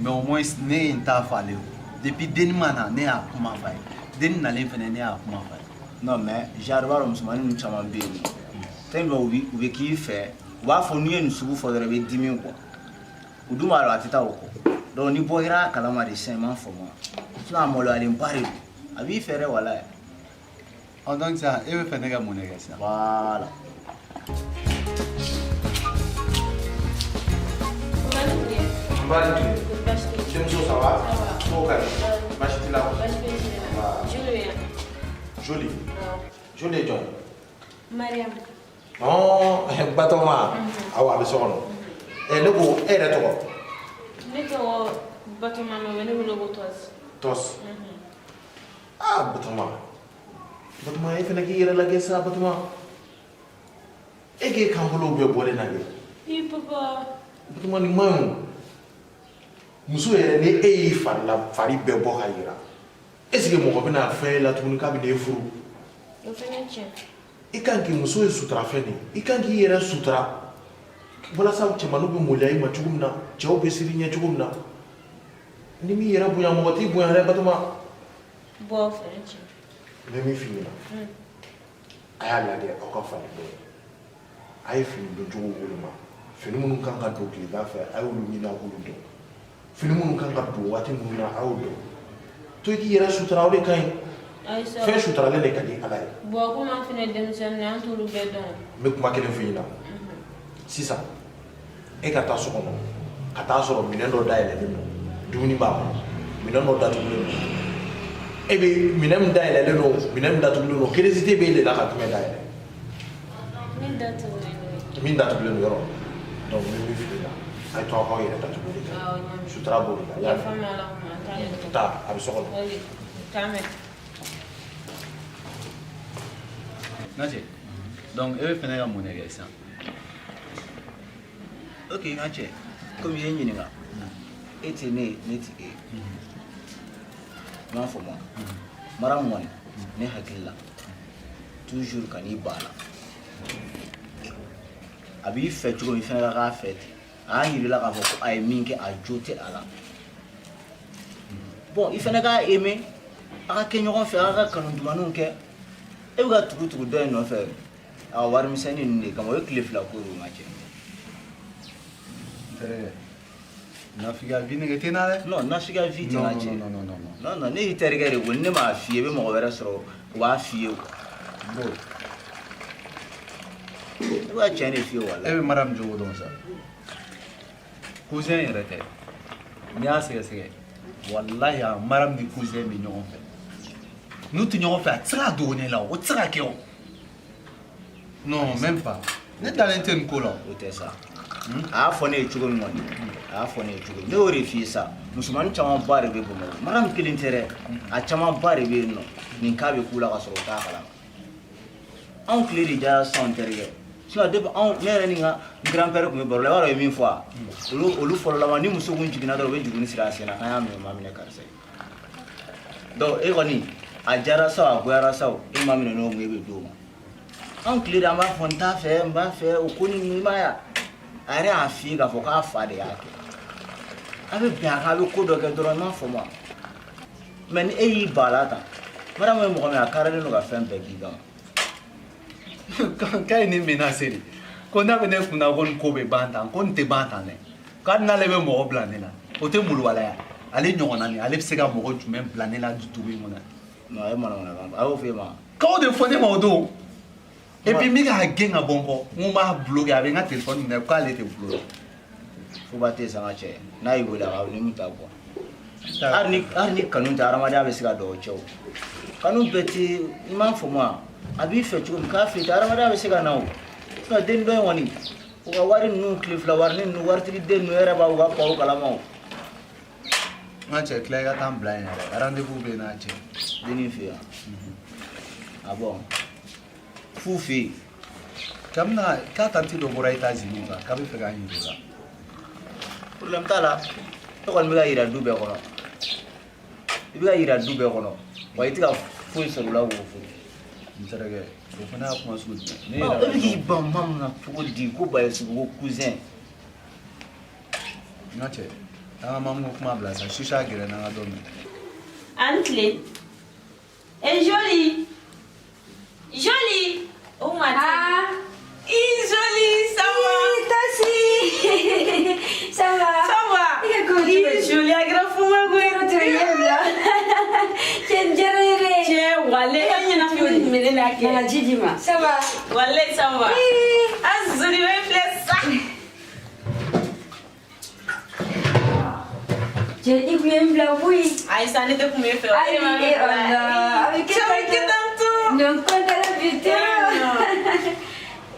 Mais au moins ne ye n ta fɔ ale ye depuis denni ma na ne y'a kuma f'a ye denni nalen fɛnɛ ne y'a kuma f'a ye. Non mais genre i b'a dɔn musomanin ninnu caman bɛ yen nɔ tellement u bɛ k'i fɛ u b'a fɔ n'i ye nin sugu fɔ dɔrɔn i bɛ dimi quoi u dun b'a dɔn a tɛ taa o kɔ donc ni bɔ kɛra a kalama de sisan i m'a faamu sinon a maloyalenba de don a b'i fɛ dɛ walayi. Ɔ donc sisan e bɛ fɛ ne ka mun de kɛ sisan. Voilà. N ba ni tile. Denmuso ça va? Ko ka di? Baasi t'i la? Joli. Joli ye jɔn ye? Mariam. Ɔɔ Batɔɔma. Awɔ a bɛ so kɔnɔ. Ɛ ne ko e yɛrɛ tɔgɔ? Ne tɔgɔ Batɔɔma mais u bɛ ne wele ko Tɔsi. Tɔsi. Aa Batɔɔma. Batɔɔma e fana k'i yɛrɛ lajɛ sa Batɔɔma. E k'e kanbolow bɛɛ bɔlen na kɛ. I papa. Batɔɔma nin man ɲi o. Muso yɛrɛ ni e y'i farila fari bɛɛ bɔ ka jira. Est ce que mɔgɔ bɛna fɛn e la tuguni k'a bɛ n'e furu? O fana ye tiɲɛ. I kan k'i muso ye suturafɛn de ye. I kan k'i yɛrɛ sutura walasa cɛmanninw bɛ maloya i ma cogo min na, cɛw bɛ siran i ɲɛ cogo min na. N'i m'i yɛrɛ bonya mɔgɔ t'i bonya dɛ Batɔɔma. Bon o fana ye tiɲɛ. N bɛ min f'i ɲɛna. A y'a lajɛ aw ka falen dɔn a ye fini doncogo woloma fini minnu kan ka don tilegan fɛ a y'olu ɲini a k'olu don fini minnu kan ka don waati minnu na a y'o dɔn to i k'i yɛrɛ sutura o de ka ɲi fɛn suturalen de ka di ala ye. Bon komi an fana ye denmisɛnnin ye an t'olu bɛɛ dɔn. N bɛ kuma kelen f'i ɲɛna sisan e ka taa so kɔnɔ ka taa sɔrɔ minɛn dɔ dayɛlɛlen don dumuni b'a kɔnɔ minɛn dɔ datugulen don e bɛ minɛn min dayɛlɛlen don minɛn min datugulen don curiosité b'e de la ka jumɛn dayɛlɛ min datugulen don min datugulen don yɔrɔ donc n bɛ min f'i ɲɛna a ye to aw k'aw yɛrɛ datugu de kan sutura b'o de la i y'a mɛn taa a bɛ so kɔnɔ. N ka cɛ donc e bɛ fɛ ne ka mun de kɛ sisan. Ok n ka cɛ komi i ye n ɲininka e tɛ ne ye ne tɛ e ye i m'a faamu wa Mariam kɔni ne hakili la toujours kan'i ban a la a b'i fɛ cogo min i fana ka k'a fɛ ten a y'a yir'i la k'a fɔ ko a ye min kɛ a jo tɛ a la bon i fana k'a aimer a ka kɛ ɲɔgɔn fɛ a ka kanu dumanniw kɛ e bɛ ka tugu tugu dɔ in nɔfɛ a ka warimisɛnnin ninnu de kama o ye tile fila ko de ye n ka cɛ. N terikɛ nafigiya vie nege tɛ n na dɛ. Non nafigiya vie tɛ n ka cɛ. Non non non non. Non non ne y'i terikɛ de ye ko ne m'a f'i ye i bɛ mɔgɔ wɛrɛ sɔrɔ o b'a f'i ye quoi. Bro. Ne bɛ ka tiɲɛ de f'i ye walayi. E bɛ Mariam jogo dɔn sa. Cousin yɛrɛ tɛ. N'i y'a sɛgɛsɛgɛ walahi a Mariam ni cousin bɛ ɲɔgɔn fɛ. N'u tɛ ɲɔgɔn fɛ a tɛ se k'a dogo ne la o tɛ se ka kɛ o. Non même pas. Ne dalen tɛ nin ko la. O tɛ sa. A y'a fɔ ne ye cogo min kɔni, a y'a fɔ ne ye cogo min, ne y'o de f'i ye sa. Musomanin camanba de bɛ Bamakɔ, Mariam kelen tɛ dɛ, a camanba de bɛ yen nɔ. Nin cas bɛ k'u la ka sɔrɔ u t'a kalama. Anw tile de diyara sisan, n terikɛ. Sinon depuis anw, ne yɛrɛ ni n ka grand père tun bɛ baro la, i b'a dɔn o ye min fɔ wa? Olu fɔlɔlama, ni muso kun jiginna dɔrɔn, u bɛ juruni siri a sen na k'an y'a minɛ, ma minɛ karisa ye. Donc e kɔni, a diyara sa o, a goyara sa o, e ma minɛ n'o mun, e bɛ d'o ma. Anw tile de, an b'a fɔ n t'a fɛ, n b'a fɛ, o ko ni i m'a ye, a yɛrɛ y'a f'i ye k'a fɔ k'a fa de y'a kɛ. A bɛ bɛn a kan, a bɛ ko dɔ kɛ dɔrɔn, i m'a faamu wa? Mais ni e y'i ban a la tan, Mariam ye mɔgɔ min ye, a karalen don ka fɛn bɛɛ k'i kama. K'a ye ne menacé de ko n'a bɛ ne kunna ko nin ko bɛ ban tan, ko nin tɛ ban tan dɛ, k'hali n'ale bɛ mɔgɔ bila ne la, o tɛ malobaliya. Ale ɲɔgɔnna nin, ale bɛ se ka mɔgɔ jumɛn bila ne la dugu in kɔnɔ? Non, a ye manamanakan fɔ, a y'o fɔ e ma. K'aw de fɔ ne ma o don. Et puis n bɛ k'a gɛn ka bɔ n kɔ, n ko n b'a bloqué, a bɛ n ka téléphone minɛ k'ale tɛ bloqué. Fuba tɛ sanga cɛ n'a y'i wele, a ka ni mun ta quoi. Hali ni kanu tɛ, adamadenya bɛ se ka don o cɛ. O kanu bɛɛ tɛ, i m'a faamu wa? A b'i fɛ cogo min k'a fɛ ten, adamadenya bɛ se ka na o. Sinon den dɔ in kɔni, u ka wari ninnu, tile fila wari ninnu, waritigi den ninnu yɛrɛ b'a u ka kɔrɔ kalama o. N ka cɛ, tila i ka taa n bila yen yɛrɛ, rendez-vous bɛ n'a cɛ. Dennin fɛ yan? Ah bon, f'u fɛ yen. K'a bɛna k'a tantie dɔ bɔra États-Unis quoi, k'a bɛ fɛ k'a ɲininka o la. Problème t'a la, e kɔni bɛ ka yira du bɛɛ kɔnɔ, i bɛ ka yira du bɛɛ kɔnɔ wa, i tɛ ka foyi sɔrɔ u la k'o furu. N terikɛ, o fana y'a kuma sugu jumɛn ne e yɛrɛ? Bɛ k'i ban maa min na cogo di ko Bayusufu ko cousin? N ka cɛ, an ka mamu ko kuma bila sa, sisa gɛrɛ n'an ka dɔ min. An tile. Eh, jolie. Jolie. Oh, ma. Ah. Eh, jolie, ça va? Tasi. Ça va? Ça va? I ka ko Eh, jolie, a kɛra fuma koyi. Kɛra tɛ ɲɛ bila. Cɛ n diyara yɛrɛ. Cɛ, walayi, e ɲɛnafin tun bɛ ne la kɛ. Nana ji d'i ma. Ça va? Walayi, ça va. Ah, jolie, bɛ filɛ sa. Cɛ, i kun ye n bila koyi. Ayi sa, ne tɛ kun bɛ fɛ. Ayi, eh Allah. A bɛ kɛ Cɛ, a bɛ kɛ tan tout. Non, content la bi trop.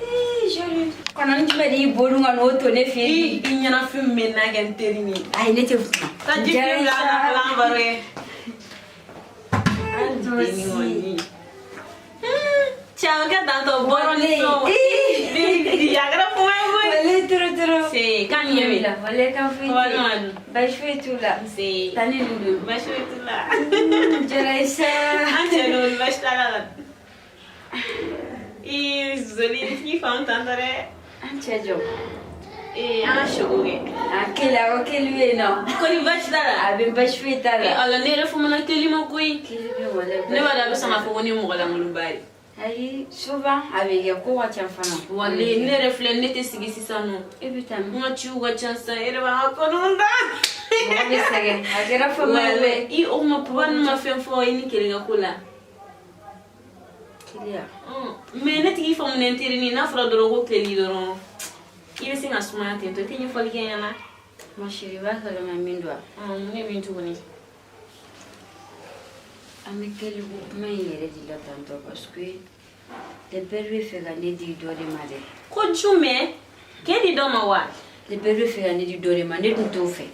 Eh, jolie. Kɔnɔni jumɛn de y'i bolo ka n'o to ne fɛ yen? I ɲɛnafin min bɛ n na kɛ n teri ni. Ayi, ne tɛ kuma. Taa ji fi bila an na fɔlɔ, an baro kɛ. An denni kɔni. Cɛ, a bɛ kɛ tan tɔ, bɔrɔ ni fɛnw. Baby, a kɛra kuma ye koyi. Walayi, trop trop. Se, kan ɲɛ bɛ. Walayi, kan foyi Kɔrɔ tɛ. ɲɔgɔn dun. Baasi foyi t'u la. Nse. Tani ninnu dun. Baasi foyi t'u la. Jara ye sa. An cɛ don, baasi t'a la. Ii, Zoli, n t'i faamu tantɔ dɛ. An cɛ jɔ. Ee, an ka sogo kɛ. A kelen, awɔ, kelen bɛ yen nɔ. Kɔni baasi t'a la? A bɛ, baasi foyi t'a la. Ee, Ala, ne yɛrɛ famana keli ma koyi. Keli bɛ walayi. Ne b'a dɔn a bɛ sɔn k'a fɔ ko ne ye mɔgɔ lankolonba ye. Ayi, souvent a bɛ kɛ, ko ka ca fana. Walayi, ne yɛrɛ filɛ, ne tɛ sigi sisan nɔ. E bɛ taa min? N ka ciw ka ca sisan, e yɛrɛ b'an ka kɔnɔw da. Mɔgɔ bɛ sɛgɛn, a kɛra fama ye koyi. I, o tuma papa ninnu ma fɛn fɔ i ni kele ka ko la? Keleya. Mais ne tigi faamu ne terinin, n'a fɔra dɔrɔn ko keli dɔrɔn, i bɛ se ka sumaya ten tɔ, i tɛ ɲɛfɔli kɛ n ɲɛna. Ma chérie, i b'a kalama min don wa? Mun de bɛ yen tuguni? An bɛ kɛli ko kuma in yɛrɛ de la tantɔ, parce que le père bɛ fɛ ka ne di dɔ de ma dɛ. Ko jumɛn? K'e di dɔ ma wa? Le père bɛ fɛ ka ne di dɔ de ma, ne dun t'o fɛ.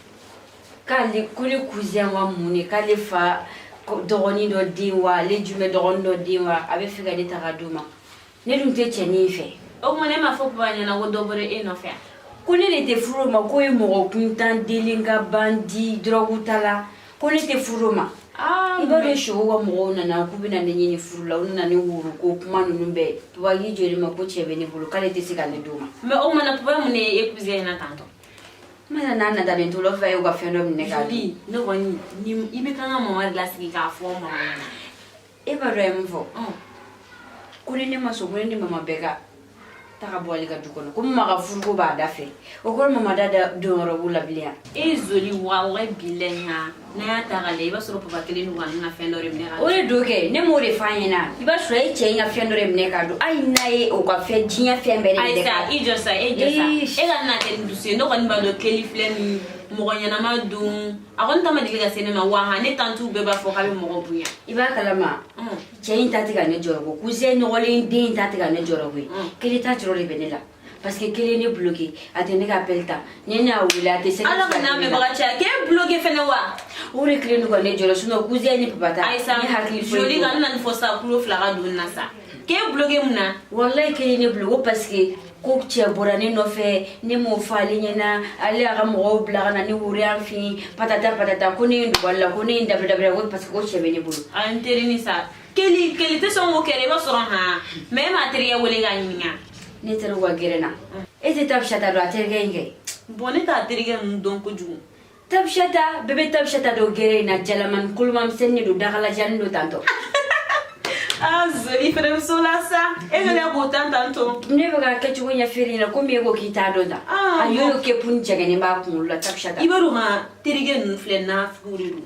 K'ale ko ne cousin wa mun de, k'ale fa dɔgɔnin dɔ den wa, ale jumɛn dɔgɔnin dɔ den wa, a bɛ fɛ ka ne ta ka d'o ma. Ne dun tɛ cɛnin in fɛ. O tuma ne m'a fɔ papa ɲɛna ko dɔ bɔra e nɔfɛ yan? Ko ne de tɛ furu o ma, k'o ye mɔgɔ kuntan delen ka bandi dɔrɔgu ta la, ko ne tɛ furu o ma. I b'a dɔn, Sogo ka mɔgɔw nana k'u bɛna ne ɲini furu la, u nana ne woro ko kuma ninnu bɛɛ. Papa k'i jɔ ne ma ko cɛ bɛ ne bolo, k'ale tɛ se ka ne d'o ma. Mais o tuma na papa mun de ye e cousin in na tantɔ? N mana n'a natalen to la, fɛ y'u ka fɛn dɔ minɛ k'a dun. Ne kɔni ni i bɛ kan ka mama de lasigi k'a fɔ mama ɲɛna. E b'a dɔn a ye mun fɔ? Ko ni ne ma sɔn, ko ne ni mama bɛɛ ka taga bɔ ale ka du kɔnɔ, ko mama ka furuko b'a da fɛ. O kɔrɔ, mama da da donyɔrɔ b'u la bilen yan. E Zoli, walayi bilayi, ha, n'a y'a ta k'a lajɛ, i b'a sɔrɔ papa kelen don ka n ka fɛn dɔ de minɛ ka O de don kɛ, ne m'o de f'a ɲɛna. I b'a sɔrɔ e cɛ in ka fɛn dɔ de minɛ k'a dun, hali n'a ye o ka fɛn diɲɛ fɛn bɛɛ de Ayi minɛ sa, k'a dun. i jɔ sa, e jɔ sa, e ka na kɛ ni dusu ye. Ne kɔni b'a dɔn keli filɛ nin mɔgɔ ɲɛnama don, a kɔni ta ma deli ka se ne ma wa. Han, ne tantiw bɛɛ b'a fɔ k'a bɛ mɔgɔ bonya. I b'a kalama, cɛ in ta tɛ ka ne jɔrɔ ko cousin nɔgɔlen den in ta tɛ ka ne jɔrɔ koyi. Kelen ta jɔrɔ de bɛ ne la. Parce que kelen ne bloqué, a tɛ ne ka appel ta. Ni ne y'a wele, a tɛ se. Ala ka n'a mɛnbaga caya k'e bloqué fɛnɛ wa? O de kelen don ka ne jɔrɔ, sinon cousin ni papa ta. Ayi sa, ne hakili foyi joli t'o ka la. n na nin fɔ sa, kulo fila ka don n na sa. K'e bloqué mun na? Walayi, kelen ne bloqué parce que ko cɛ bɔra ne nɔfɛ, ne m'o fɔ ale ɲɛna, ale y'a ka mɔgɔw bila ka na ne woro yan fin, patata patata, ko ne ye n dogo ale la, ko ne ye n dabiri dabiri, ko parce que ko cɛ bɛ ne bolo. A n terini sa, keli keli tɛ sɔn k'o kɛ dɛ, i b'a sɔrɔ han, mais e m'a terikɛ wele k'a ɲininka? Ne taara u ka gɛrɛn na. E tɛ Tabisata dɔn, a terikɛ in kɛ? Bon, ne t'a terikɛ ninnu dɔn kojugu. Tabisata, bɛɛ bɛ Tabisata dɔn gɛrɛn in na, jalamani kolomamisɛnnin de don, dagalajanin don tantɔ. Ah, Zoli fɛnɛ bɛ so la sa, e fɛnɛ k'o tan tantɔ. Ne bɛ ka kɛcogo ɲɛf'e ɲɛna komi e ko k'i t'a dɔn tan. Ah, a y'o kɛ puni jɛgɛnnen b'a kunkolo la, Tabisata. I b'a dɔn han, terikɛ ninnu filɛ, nafigiw de don,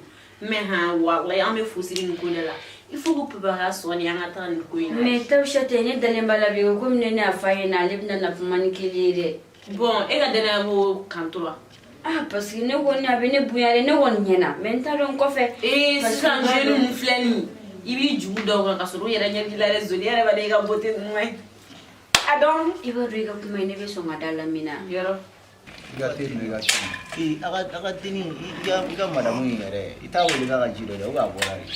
mais han, walayi, an bɛ fosiri nin ko de la. Il faut que papa ka sɔn de an ka taa nin ko in na. Mais Tabisata, ne dalen b'a la bi komi ne y'a f'a ɲɛna, ale bɛna na kuma ni kelen ye dɛ. Bon, e ka danaya b'o kan to wa? Ah, parce que ne kɔni, a bɛ ne bonya dɛ, ne kɔni ɲɛna, mais n t'a dɔn kɔfɛ. Ee, Parce que sisan n b'a jeune dɔn. ninnu filɛ nin ye, i b'i jugu da o kan ka sɔrɔ u yɛrɛ ɲɛ b'i la dɛ. Zoli yɛrɛ b'a dɔn i ka beauté ninnu ma ɲi a dɔn. I b'a dɔn, i ka kuma in, ne bɛ sɔn ka da la min na. Yɔrɔ. I ka te dun, i ka te. Ee, a ka denni, i ka madamu in yɛrɛ, i t'a wele k'a ka ji dɔ dɛ, ou bien a bɔra de?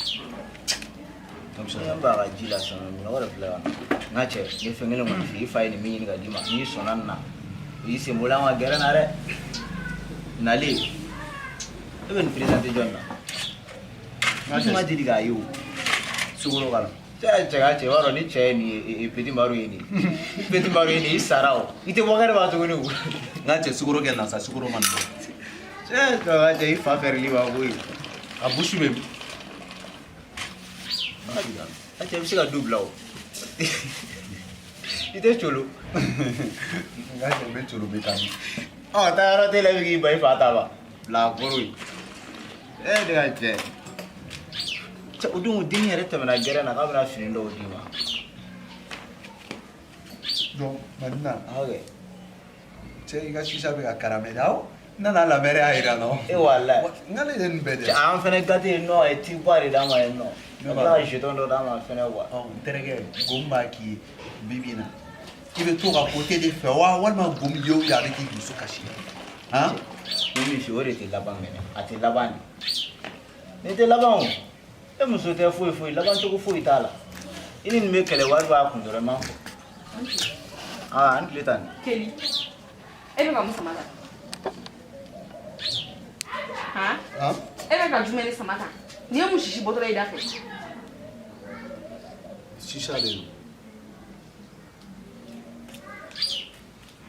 Ne b'a ka ji la sisan, minɔgɔ de filɛ ka na. N ka cɛ, n ye fɛn kelen kɔni f'i ye, i fa ye nin min ɲini ka d'i ma, n'i sɔnna nin na, i sen bɔla an ka gɛrɛn na dɛ. Nalen, e bɛ nin présenter jɔn na? N tun ma deli k'a ye o. Sukaro k'a la. Cɛ ka cɛ, i b'a dɔn ni cɛ ye nin ye, petit Maro ye nin ye. Petit Maro ye nin ye, i sara o. I tɛ bɔ kɛnɛ ma tuguni o. N ka cɛ, sukaro kɛ na sa, sukaro ma nɔgɔ. Cɛ ka cɛ, i fa fɛrɛli b'a koyi. A busu bɛ min? A cɛ, i bɛ se ka du bila o. I tɛ colo. N ka cɛ, n bɛ colo, bɛ taa min? Ɔ, taa yɔrɔ t'e la, i bɛ k'i ban i fa ta ma. Bila a kɔrɔ yen. E ne ka cɛ. Cɛ, o don denni yɛrɛ tɛmɛna gɛrɛn na k'a bɛna fini dɔw d'i ma. Donc Madina. Ok. Cɛ, i ka sisa bɛ ka karamɛ dɛ, awɔ. N nana lamɛn y'a jira n na. E walayi. N k'ale de ye nin bɛɛ Cɛ, de. an fɛnɛ gâté yen nɔ, a ye tiba de d'an ma yen nɔ. Ka tila ka jeton dɔ d'an ma fɛnɛ quoi. Ɔ, n terikɛ, gomi b'a k'i ye bi bi in na. I bɛ to ka côté de fɛ wa, walima gomi ye o ye a bɛ k'i dusu kasi? Han? Ni min f'i ye, o de tɛ laban mɛnɛ. A tɛ laban de. Nin tɛ laban o. E muso tɛ foyi foyi, laban cogo foyi t'a la. I ni nin bɛ kɛlɛ, wari b'a kun dɔrɔn, i m'a fɔ. Aa, an tile tan nin. Keli, e bɛ ka mun sama tan? Han? E bɛ ka jumɛn de sama tan? Nin ye mun sisi bɔtɔla ye i da fɛ? Sisa de don.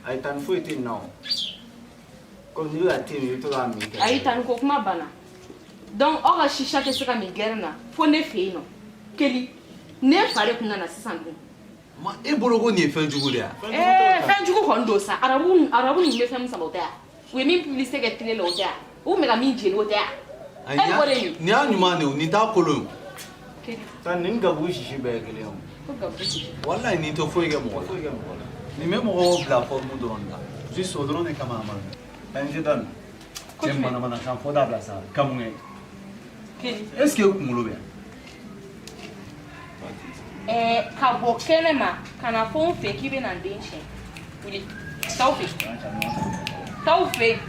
Ayi, tan foyi tɛ nin na o. Komi n'i bɛ ka te min, i bɛ to k'a min kɛ. Ayi, tan ko kuma banna. Donc aw ka sisa tɛ se ka min gɛrɛn na fo ne fɛ yen nɔ. Keli, ne fa de kun nana sisan dun. Ma, e bolo ko nin ye fɛn jugu de ye wa? Ee, fɛn jugu kɔni don sa. Arabu ninnu bɛ fɛn min sama, o tɛ yan? U ye min publicité kɛ télé la, o tɛ yan? U tun bɛ ka min jeni, o tɛ yan? Ayi, E b'o de min. nin y'a ɲuman de ye o, nin t'a kolon ye o. Keli. Tan nin gabugu sisi bɛɛ ye kelen ye o. Ko gabugu sisi. Walayi, nin tɛ foyi kɛ mɔgɔ la. Foyi kɛ mɔgɔ la. Nin bɛ mɔgɔw bila forme dɔrɔn de la. Juste o dɔrɔn de kama a ma min. Tan jeton. Cɛ, manamanakan fɔ dabila sa, ka mun kɛ? Keli. Est ce que e kunkolo bɛ yan? Ɛɛ, ka bɔ kɛnɛ ma ka na fɔ n fɛ k'i bɛ na n den siɲɛ. Wuli, t'aw fɛ, t'aw fɛ.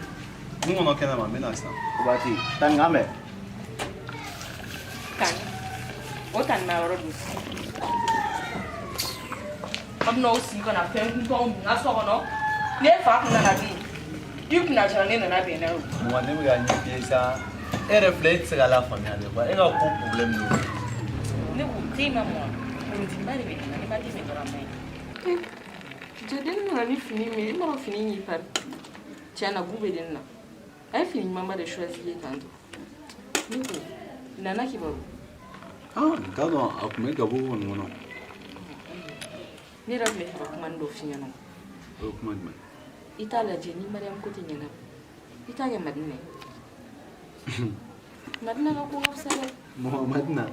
N kɔnɔ kɛnɛ ma, n bɛ na sisan. O b'a te. Tan k'an bɛn. Tani, o tani ma yɔrɔ dun. Aw bɛna aw sigi ka na fɛn kuntanw min n ka so kɔnɔ. Ne fa kun nana dun, i kunna jara, ne nana bɛn n'a ye o. Mama, ne bɛ ka ɲɛf'i ye sa. E yɛrɛ filɛ, e tɛ se ka lafaamuya de quoi. E ka ko problème de y'o ye. Ne ko te ma mɔn, kundiba de bɛ ne na, ne ma te min dɔrɔn a ma ɲi. Jaden nana ni fini min ye, i m'a dɔn fini y'i pari. Tiɲɛ na, goût bɛ den na. A ye fini ɲumanba de choisi ye tan tɔ. Ne ko, Nana kibaru. Ah, n t'a dɔn, a tun bɛ gabugu kɔni kɔnɔ. Ne yɛrɛ tun bɛ fɛ ka kuma dɔ f'i ɲɛna. O ye kuma jumɛn? I t'a lajɛ ni Mariam ko tɛ ɲɛna, i t'a kɛ Madina ye. Madina ka ko ka fisa dɛ. Mama, Madina.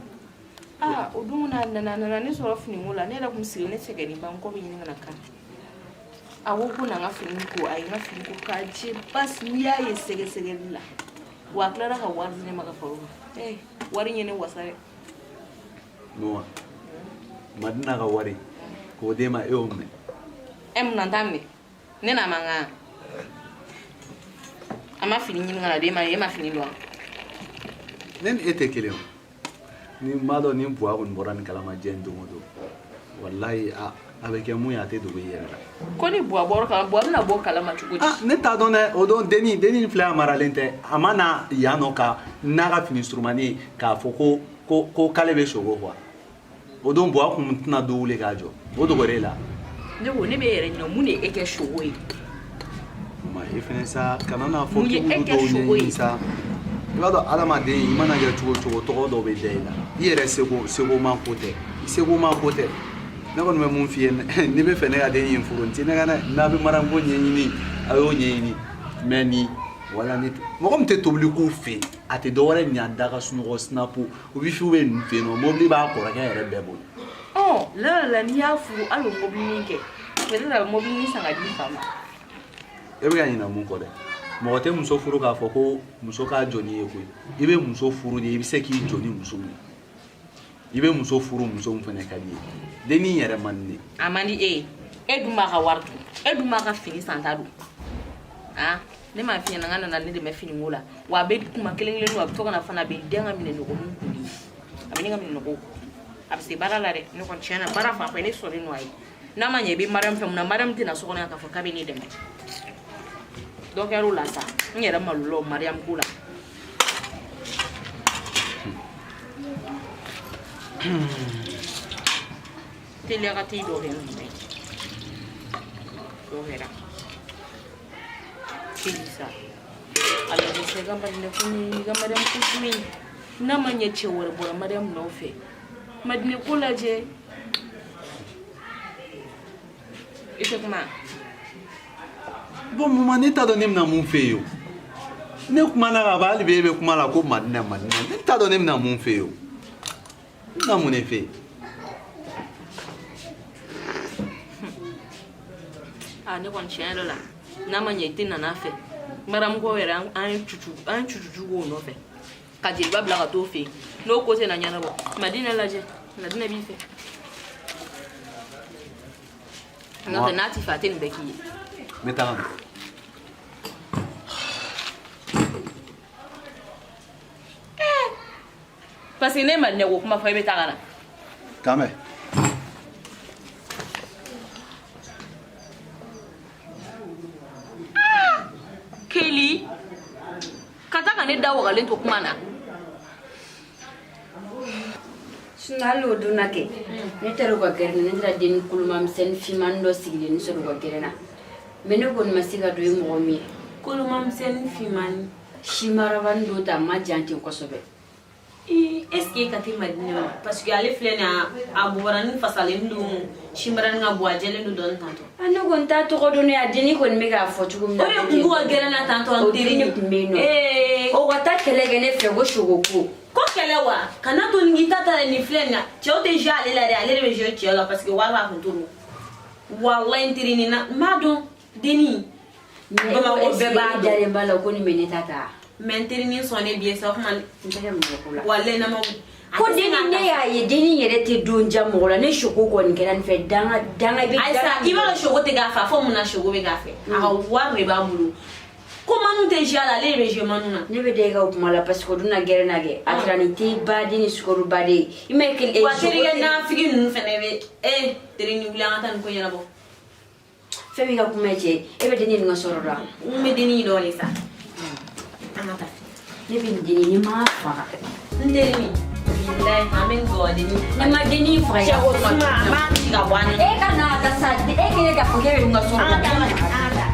Aa, o don n'a nana ne sɔrɔ finiko la, ne yɛrɛ kun sigilen, ne sɛgɛnnen ba, n kɔ bɛ ɲini ka na kan. A ko ko na n ka fini ko, a ye n ka fini ko k'a jɛ basi, n'i y'a ye sɛgɛsɛgɛli la. Wa a tilara ka wari di ne ma ka fara o kan. Ee, wari in ye ne wasa dɛ. Mama, Madina ka wari k'o d'e ma, e y'o minɛ? Ɛ, mun na n t'a minɛ? Ne n'a man kan. A ma fini ɲini ka na d'e ma, e ma fini don wa? Ne ni e tɛ kelen o. Ni n b'a dɔn ni Buwa kɔni bɔra nin kalama diɲɛ don o don. Walayi a bɛ kɛ mun ye a tɛ dogo i yɛrɛ la. Ko ni Buwa bɔra kalama, Buwa bɛna bɔ kalama cogo di? Ah, ne t'a dɔn dɛ, o don denni filɛ a maralen tɛ. A ma na yan nɔ ka n'a ka fini surumani ye k'a fɔ ko k'ale bɛ sogo quoi. O don Buwa kun tɛna dɔ wuli k'a jɔ. O dogora e la. Ne ko ne bɛ e yɛrɛ ɲininka mun de ye e kɛ sogo ye? Ma e fɛnɛ sa kana n'a fɔ k'i b'olu dɔw ɲɛɲini sa. I b'a dɔn adamaden i mana kɛ cogo o cogo tɔgɔ dɔw bɛ da i la. I yɛrɛ seko ma ko tɛ. I seko ma ko tɛ. Ne kɔni bɛ mun f'i ye n'i bɛ fɛ ne ka den in furu n tɛ ne ka dɛ n'a bɛ maranko ɲɛɲini a y'o ɲɛɲini mais ni wala ni mɔgɔ min tɛ tobili k'u fɛ yen a tɛ dɔwɛrɛ ɲa da ka sunɔgɔ sinapu u bɛ fiw bɛ ninnu fɛ yen nɔ mobili b'a kɔrɔkɛ yɛrɛ bɛɛ bolo. Ɔ la n'i y'a furu hali o mobili kɛ peut-être a bɛ mobili san ka di fa ma. E bɛ ka ɲinɛ mun kɔ dɛ mɔgɔ tɛ muso furu k'a fɔ ko muso k'a jɔ n'i ye koyi i bɛ muso furu de i bɛ se k'i jɔ ni muso min ye i bɛ muso furu muso min fana ka di ye dennin yɛrɛ man di ne. A man di e ye e dun b'a ka wari dun e dun b'a ka fini santa dun ah ne m'a f'i ɲɛna n ka nana ne dɛmɛ finiko la wa a bɛ kuma kelen kelen a bɛ to ka na fana a bɛ den ka minɛnɔgɔninw koli a bɛ ne ka minɛnɔgɔw a bɛ se baara la dɛ ne kɔni tiɲɛ na baara fan fɛ ne sɔnnen don a ye n'a ma ɲɛ i bɛ Mariam fɛ mun na Mariam tɛna so kɔnɔ yan k'a fɔ k'a bɛ ne dɛmɛ dɔ kɛra o la sa n yɛrɛ malola o Mariam ko la. Teliya ka t'i dɔ kɛ ninnu ye dɔ kɛra teli sa a lajɛ sa i ka Madinɛ ko ɲɛɲini i ka Mariam ko to yen n'a ma ɲɛ cɛ wɛrɛ bɔra Mariam nɔfɛ Madinɛ ko lajɛ i tɛ kuma. Bon maman ne t'a dɔn ne bɛna mun f'e ye o ne kumana ka ban hali bi e bɛ kuma la ko Madinɛ Madinɛ ne t'a dɔn ne bɛna mun f'e ye o n bɛna mun de f'e ye. Ah ne kɔni tiɲɛ yɛrɛ la n'a ma ɲɛ i tɛ nana fɛ Mariam ko yɛrɛ an ye cucu an ye cucuju k'o nɔfɛ ka jeliba bila ka t'o fɛ yen n'o ko tɛ na ɲɛnabɔ Madinɛ lajɛ Madinɛ b'i fɛ n'o tɛ n'a t'i fɛ a tɛ nin bɛɛ k'i ye. N bɛ taa ka na. Parce que ne Madinɛ ko kuma fɔ e bɛ taa ka na. K'an bɛn. Keli ka taa ka ne da wagalen to kuma na. Sinon hali o donna kɛ ne taara u ka gɛrɛn na ne taara denni kolomamisɛnnin finmanin dɔ sigilen sɔrɔ u ka gɛrɛn na mais ne kɔni ma se ka don ye mɔgɔ min ye. Kolomamisɛnnin finmanin. Simarabani dɔ ta ma jan ten kosɛbɛ. Est-ce que e ka tɛ Madinɛ ma parce que ale filɛ nin ye a bobaranin fasalen don sinbaranin ka bon a jɛlen don dɔɔnin tantɔ. A ne kɔni t'a tɔgɔ dɔn ne a denni kɔni bɛ k'a fɔ cogo min na. O de kun b'u ka gɛrɛn na tantɔ n O teri. denni kun bɛ yen nɔ. Ee. O ka taa kɛlɛ kɛ ne fɛ ko sogo ko. Ko kɛlɛ wa kana to nin k'i ta ta nin filɛ nin na cɛw tɛ jouer ale la dɛ ale de bɛ jouer cɛw la parce que wari b'a kun toro walayi n teri nin na n b'a dɔn denni. Bamakɔ bɛɛ b'a dɔn. Dalen b'a la ko nin bɛ ne ta ta. Mais n terinin sɔnnen bi ye sa o kuma n tɛ kɛ mɔgɔ ko la. Walayi n'a ma ko denni ne y'a ye denni yɛrɛ tɛ don ja mɔgɔ la ne sogo kɔni kɛra nin fɛ danga danga i bɛ. Ayisa i b'a dɔn sogo tɛ k'a fɛ a fɔ mun na sogo bɛ k'a fɛ a ka wari de b'a bolo ko manu tɛ jouer a la ale de bɛ jouer manu na. Ne bɛ da i ka o kuma la parce que o donna gɛrɛn na kɛ a taara ni te baden ni sukaro baden ye i ma ye kelen. Wa terikɛ nafigi ninnu fɛnɛ bɛ e terinin wuli an ka taa nin ko ɲɛnabɔ. Fɛn min ka kuma ye cɛ e bɛ denni ninnu ka sɔrɔ dɔn. N bɛ denni dɔn de sa. An ka taa. Ne bɛ nin denni ni ma faga. N terinin bilayi an bɛ nin gɔ denni. Ne ma denni faga. Cɛ ko suma an b'a ci ka bɔ an na. E ka na ka sa e kɛlen k'a fɔ k'e bɛ nin ka sɔrɔ. An ka taa an ka taa.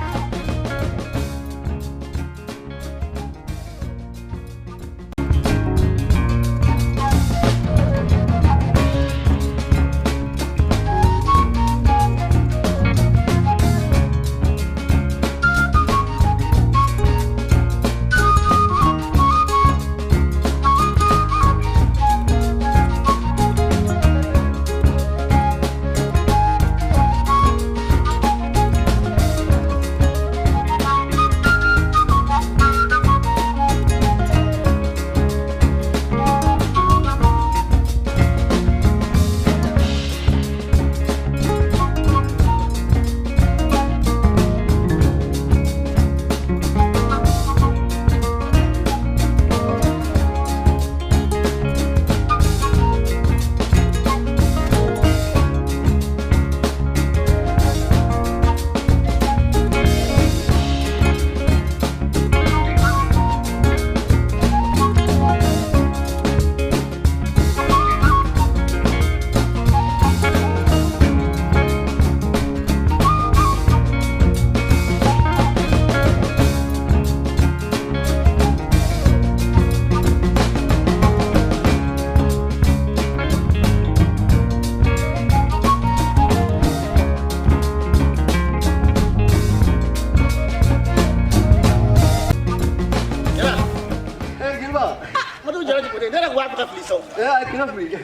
Madu Jara Jigode, ne yɛrɛ ko a bɛ ka fili sa o. Ee ayi, kana fili.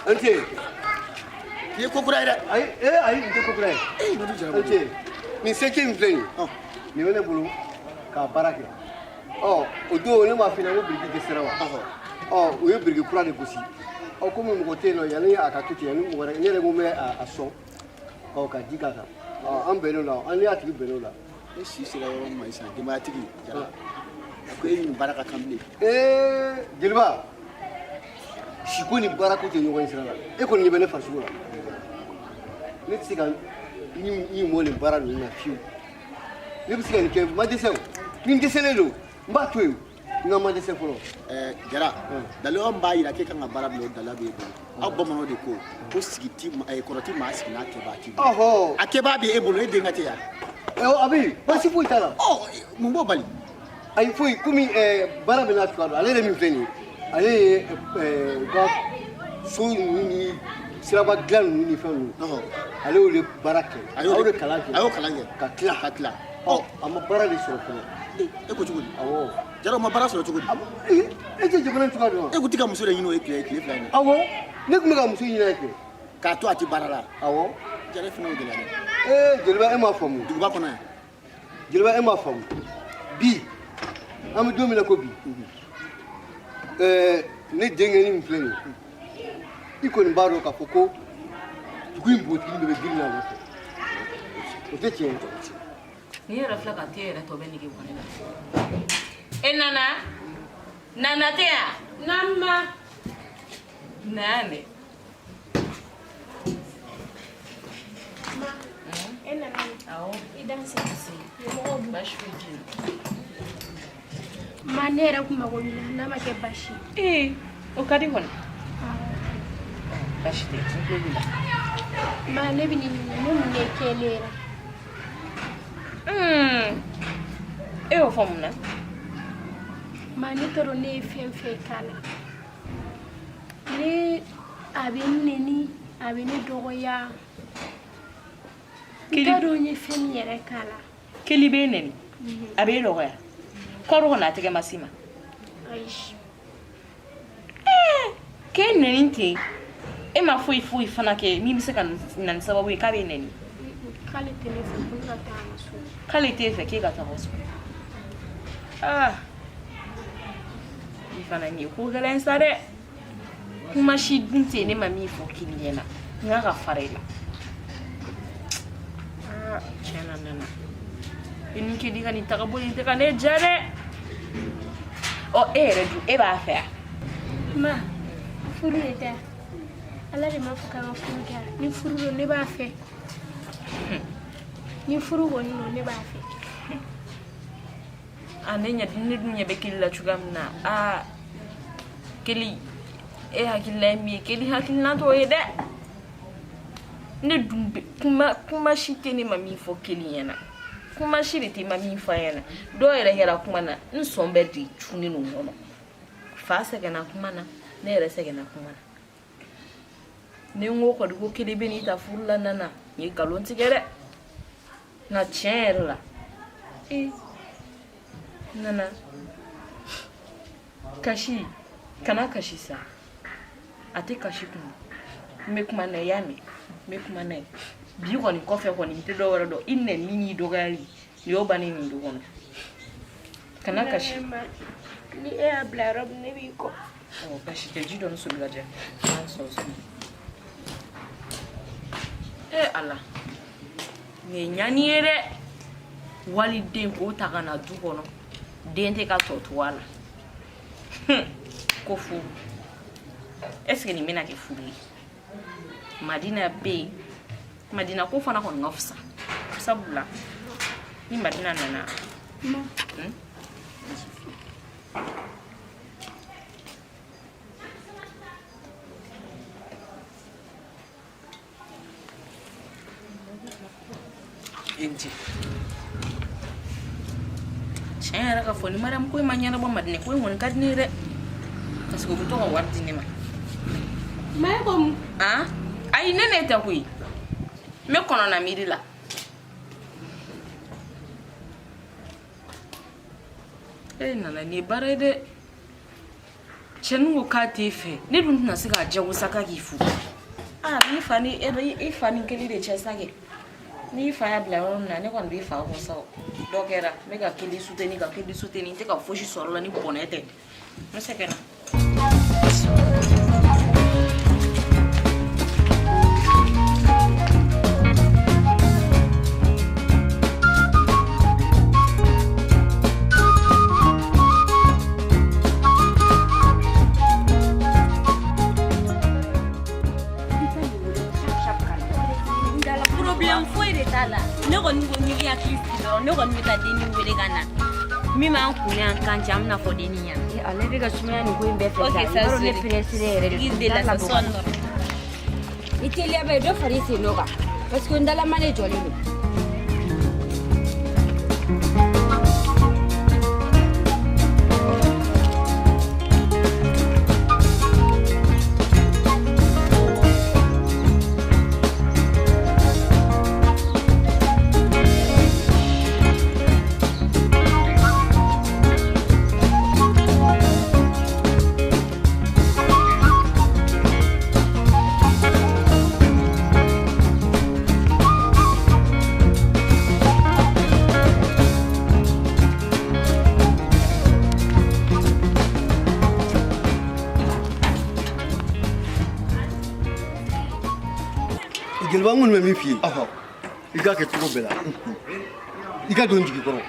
An ce. Nin ye ko kura ye dɛ. Ayi, ee ayi, nin tɛ ko kura ye. Ee Madu Jara. An ce. Nin seke in filɛ nin ye. Nin bɛ ne bolo k'a baara kɛ. Ɔ o don ne m'a f'i ɲɛna ko biriki dɛsɛra wa? Ɔ u ye biriki kura de gosi. Ɔ komi mɔgɔ tɛ yen nɔ, yanni a ka to ten, yanni mɔgɔ wɛrɛ, ne yɛrɛ ko n bɛ a sɔn. Ɔ ka ji k'a kan. Ɔ an bɛnn'o la, an y'a tigi bɛnn'o la. Ne si sera yɔrɔ min ma sisan, denbayatigi Jara, a ko e ni nin baara ka kan bilen. Ee jeliba, siko ni baarako tɛ ɲɔgɔn ye sira la. E kɔni ɲɛ bɛ ne farisogo la. Ne tɛ se ka n mɔ nin baara ninnu na fiyewu. Ne bɛ se ka nin kɛ, n ma dɛsɛ o. Ni n dɛsɛlen don, n b'a to yen. Nka n ma dɛsɛ fɔlɔ. Jara, dalilu min b'a jira k'e kan ka baara bila, o dalilu b'e bolo. Aw bamananw de ko ko sigi ti kɔrɔ ti maa sigi n'a kɛbaa t'i bolo. A kɛbaa bɛ e bolo, e denkɛ tɛ yan. A bɛ yen, baasi foyi t'a la. Ɔ mun b'o bali? Ayi foyi, komi baara bɛ n'a cogoya dɔn. Ale yɛrɛ min filɛ nin ye, ale ye u ka so ninnu ni siraba dilan ninnu ni fɛn ninnu. Ale y'o de baara kɛ. A y'o de kalan kɛ. A y'o kalan kɛ. Ka tila. Ka tila. Ɔ a ma baara de sɔrɔ fɔlɔ. E ko cogo di? Awɔ. Jara, o ma baara sɔrɔ cogo di? E tɛ jamana in cogoya dɔn wa? E ko t'i ka muso de ɲini o ye tile fila in na. Awɔ, ne tun bɛ ka muso ɲini a ye kɛ. K'a to a tɛ baara la. Awɔ. Jara, e fana y'o gɛlɛya dɛ. Ee jeliba, e m'a faamu. Duguba kɔnɔ yan. Jeliba, e m'a faamu. Bi, an bɛ don min na ko bi. Ne denkɛnin min filɛ nin ye, i kɔni b'a dɔn k'a fɔ ko dugu in npogotigi bɛɛ bɛ girin a nɔfɛ. O tɛ tiɲɛ ye. Ni yɛrɛ filɛ ka te yɛrɛ tɔ bɛ nege bɔ ne la. E Nana, Nana tɛ yan? Nana. Na yan dɛ. Ma, e nana ye? Awɔ. I danse. Ɲɛmɔgɔw dun? Baasi foyi tɛ yen. Ma, ne yɛrɛ kun mago b'i la, n'a ma kɛ baasi ye. Ee, o ka di kɔni. Baasi tɛ, n tulo b'i la. Ma, ne bɛ n'i ɲininka, ne mun de kɛ ne yɛrɛ? E y'o fɔ mun na? Ma, ne t'a dɔn ne ye fɛn fɛn k'a la. Ne a bɛ n neni, a bɛ ne dɔgɔya. N t'a dɔn n ye fɛn min yɛrɛ k'a la. Keli b'e neni? A b'e dɔgɔya? Kɔrɔ kɔni a tɛgɛ ma s'i ma? Ayi. K'e neni ten, e ma foyi foyi fana kɛ min bɛ se ka na ni sababu ye k'a b'e neni? K'ale tɛ ne fɛ, ko ne ka taa an ka so. K'ale t'e fɛ k'e ka taa aw so. Aa, i fana nin ye ko gɛlɛn sa dɛ. Kuma si dun tɛ yen ne ma min fɔ Keli ɲɛna, n k'a ka fara i la. Aa, tiɲɛ na Nana, i ni Keli ka nin tagabolo in tɛ ka ne diya dɛ. Ɔ e yɛrɛ dun, e b'a fɛ wa? Ma, furu de tɛ. Ala de m'a fɔ k'an ka furu kɛ. Ni furu don, ne b'a fɛ. Ni furu kɔni don, ne b'a fɛ. A ne ɲɛ, ne dun ɲɛ bɛ Keli la cogoya min na, aa Keli, e hakilina ye min ye, Keli hakilina t'o ye dɛ. Ne dun bɛ kuma si tɛ ne ma min fɔ Keli ɲɛna. Kuma si de tɛ ma min fɔ a ɲɛna. Dɔw yɛrɛ kɛra kuma na, n sɔn bɛɛ de cunnen don ɲɔgɔn. Fa sɛgɛnna kuma na, ne yɛrɛ sɛgɛnna kuma na. Ni n ko kɔni ko Keli bɛ n'i ta furu la Nana, n ye nkalon tigɛ dɛ. Nka tiɲɛ yɛrɛ la, ee Nana, kasi, kana kasi sa. A tɛ kasi kun. N bɛ kuma n'a ye, i y'a mɛn? N bɛ kuma n'a ye. Bi kɔni kɔfɛ kɔni, n tɛ dɔ wɛrɛ dɔn. I nɛni n'i dɔgɔyali, nin y'o bannen nin du kɔnɔ. Kana kasi. Ni e y'a bila yɔrɔ min, ne b'i kɔ. Ɔ basi tɛ, ji dɔɔni soli ka di yan. An sɔn sɔn. Ee Ala, nin ye ɲani ye dɛ. Waliden k'o ta ka na du kɔnɔ, den tɛ ka tɔ to a la. Ko furu. Est ce que nin bɛna kɛ furu ye? Madina bɛ yen. Madina ko fana kɔni ka fisa. Sabula ni Madina nana. Ma. I ni ce. Tiɲɛ yɛrɛ ka fɔ ni Mariam ko in ma ɲɛnabɔ, Madina ko in kɔni ka di ne ye dɛ. Parce que u bɛ to ka wari di ne ma. Ma, e ko mun? Han? Ayi, ne n'e tɛ koyi. N bɛ kɔnɔna miiri la. E nana nin ye baara ye dɛ. Cɛnin ko k'a t'e fɛ, ne dun tɛna se k'a jagosa k'a k'i furu. Aa n'i fa ni e bɛ i fa ni kelen de cɛ sa kɛ. N'i fa y'a bila yɔrɔ min na, ne kɔni b'i fa kɔ sa o. Dɔ kɛra, n bɛ ka kelen soutenir ka kelen soutenir, n tɛ ka fosi sɔrɔ la ni bɔnɛ tɛ. N sɛgɛnna. Problème foyi de t'a la. Ne kɔni ko n'i k'i hakili sigi dɔrɔn, ne kɔni bɛ taa dennin wele ka na. Min b'an kun ni an kan cɛ, an bɛna fɔ dennin ɲɛna. Ale bɛ ka sumaya nin ko in bɛɛ fɛ Ok, sa. ça I b'a dɔn ne se. pressé yɛrɛ de I don. delila sa, sɔɔni dɔrɔn. I teliya bɛ dɔ far'i sen nɔ kan parce que n dalama de jɔlen don. Jeliba, n kɔni bɛ min f'i ye, i k'a kɛ cogo bɛɛ la, i ka don n jigi kɔrɔ,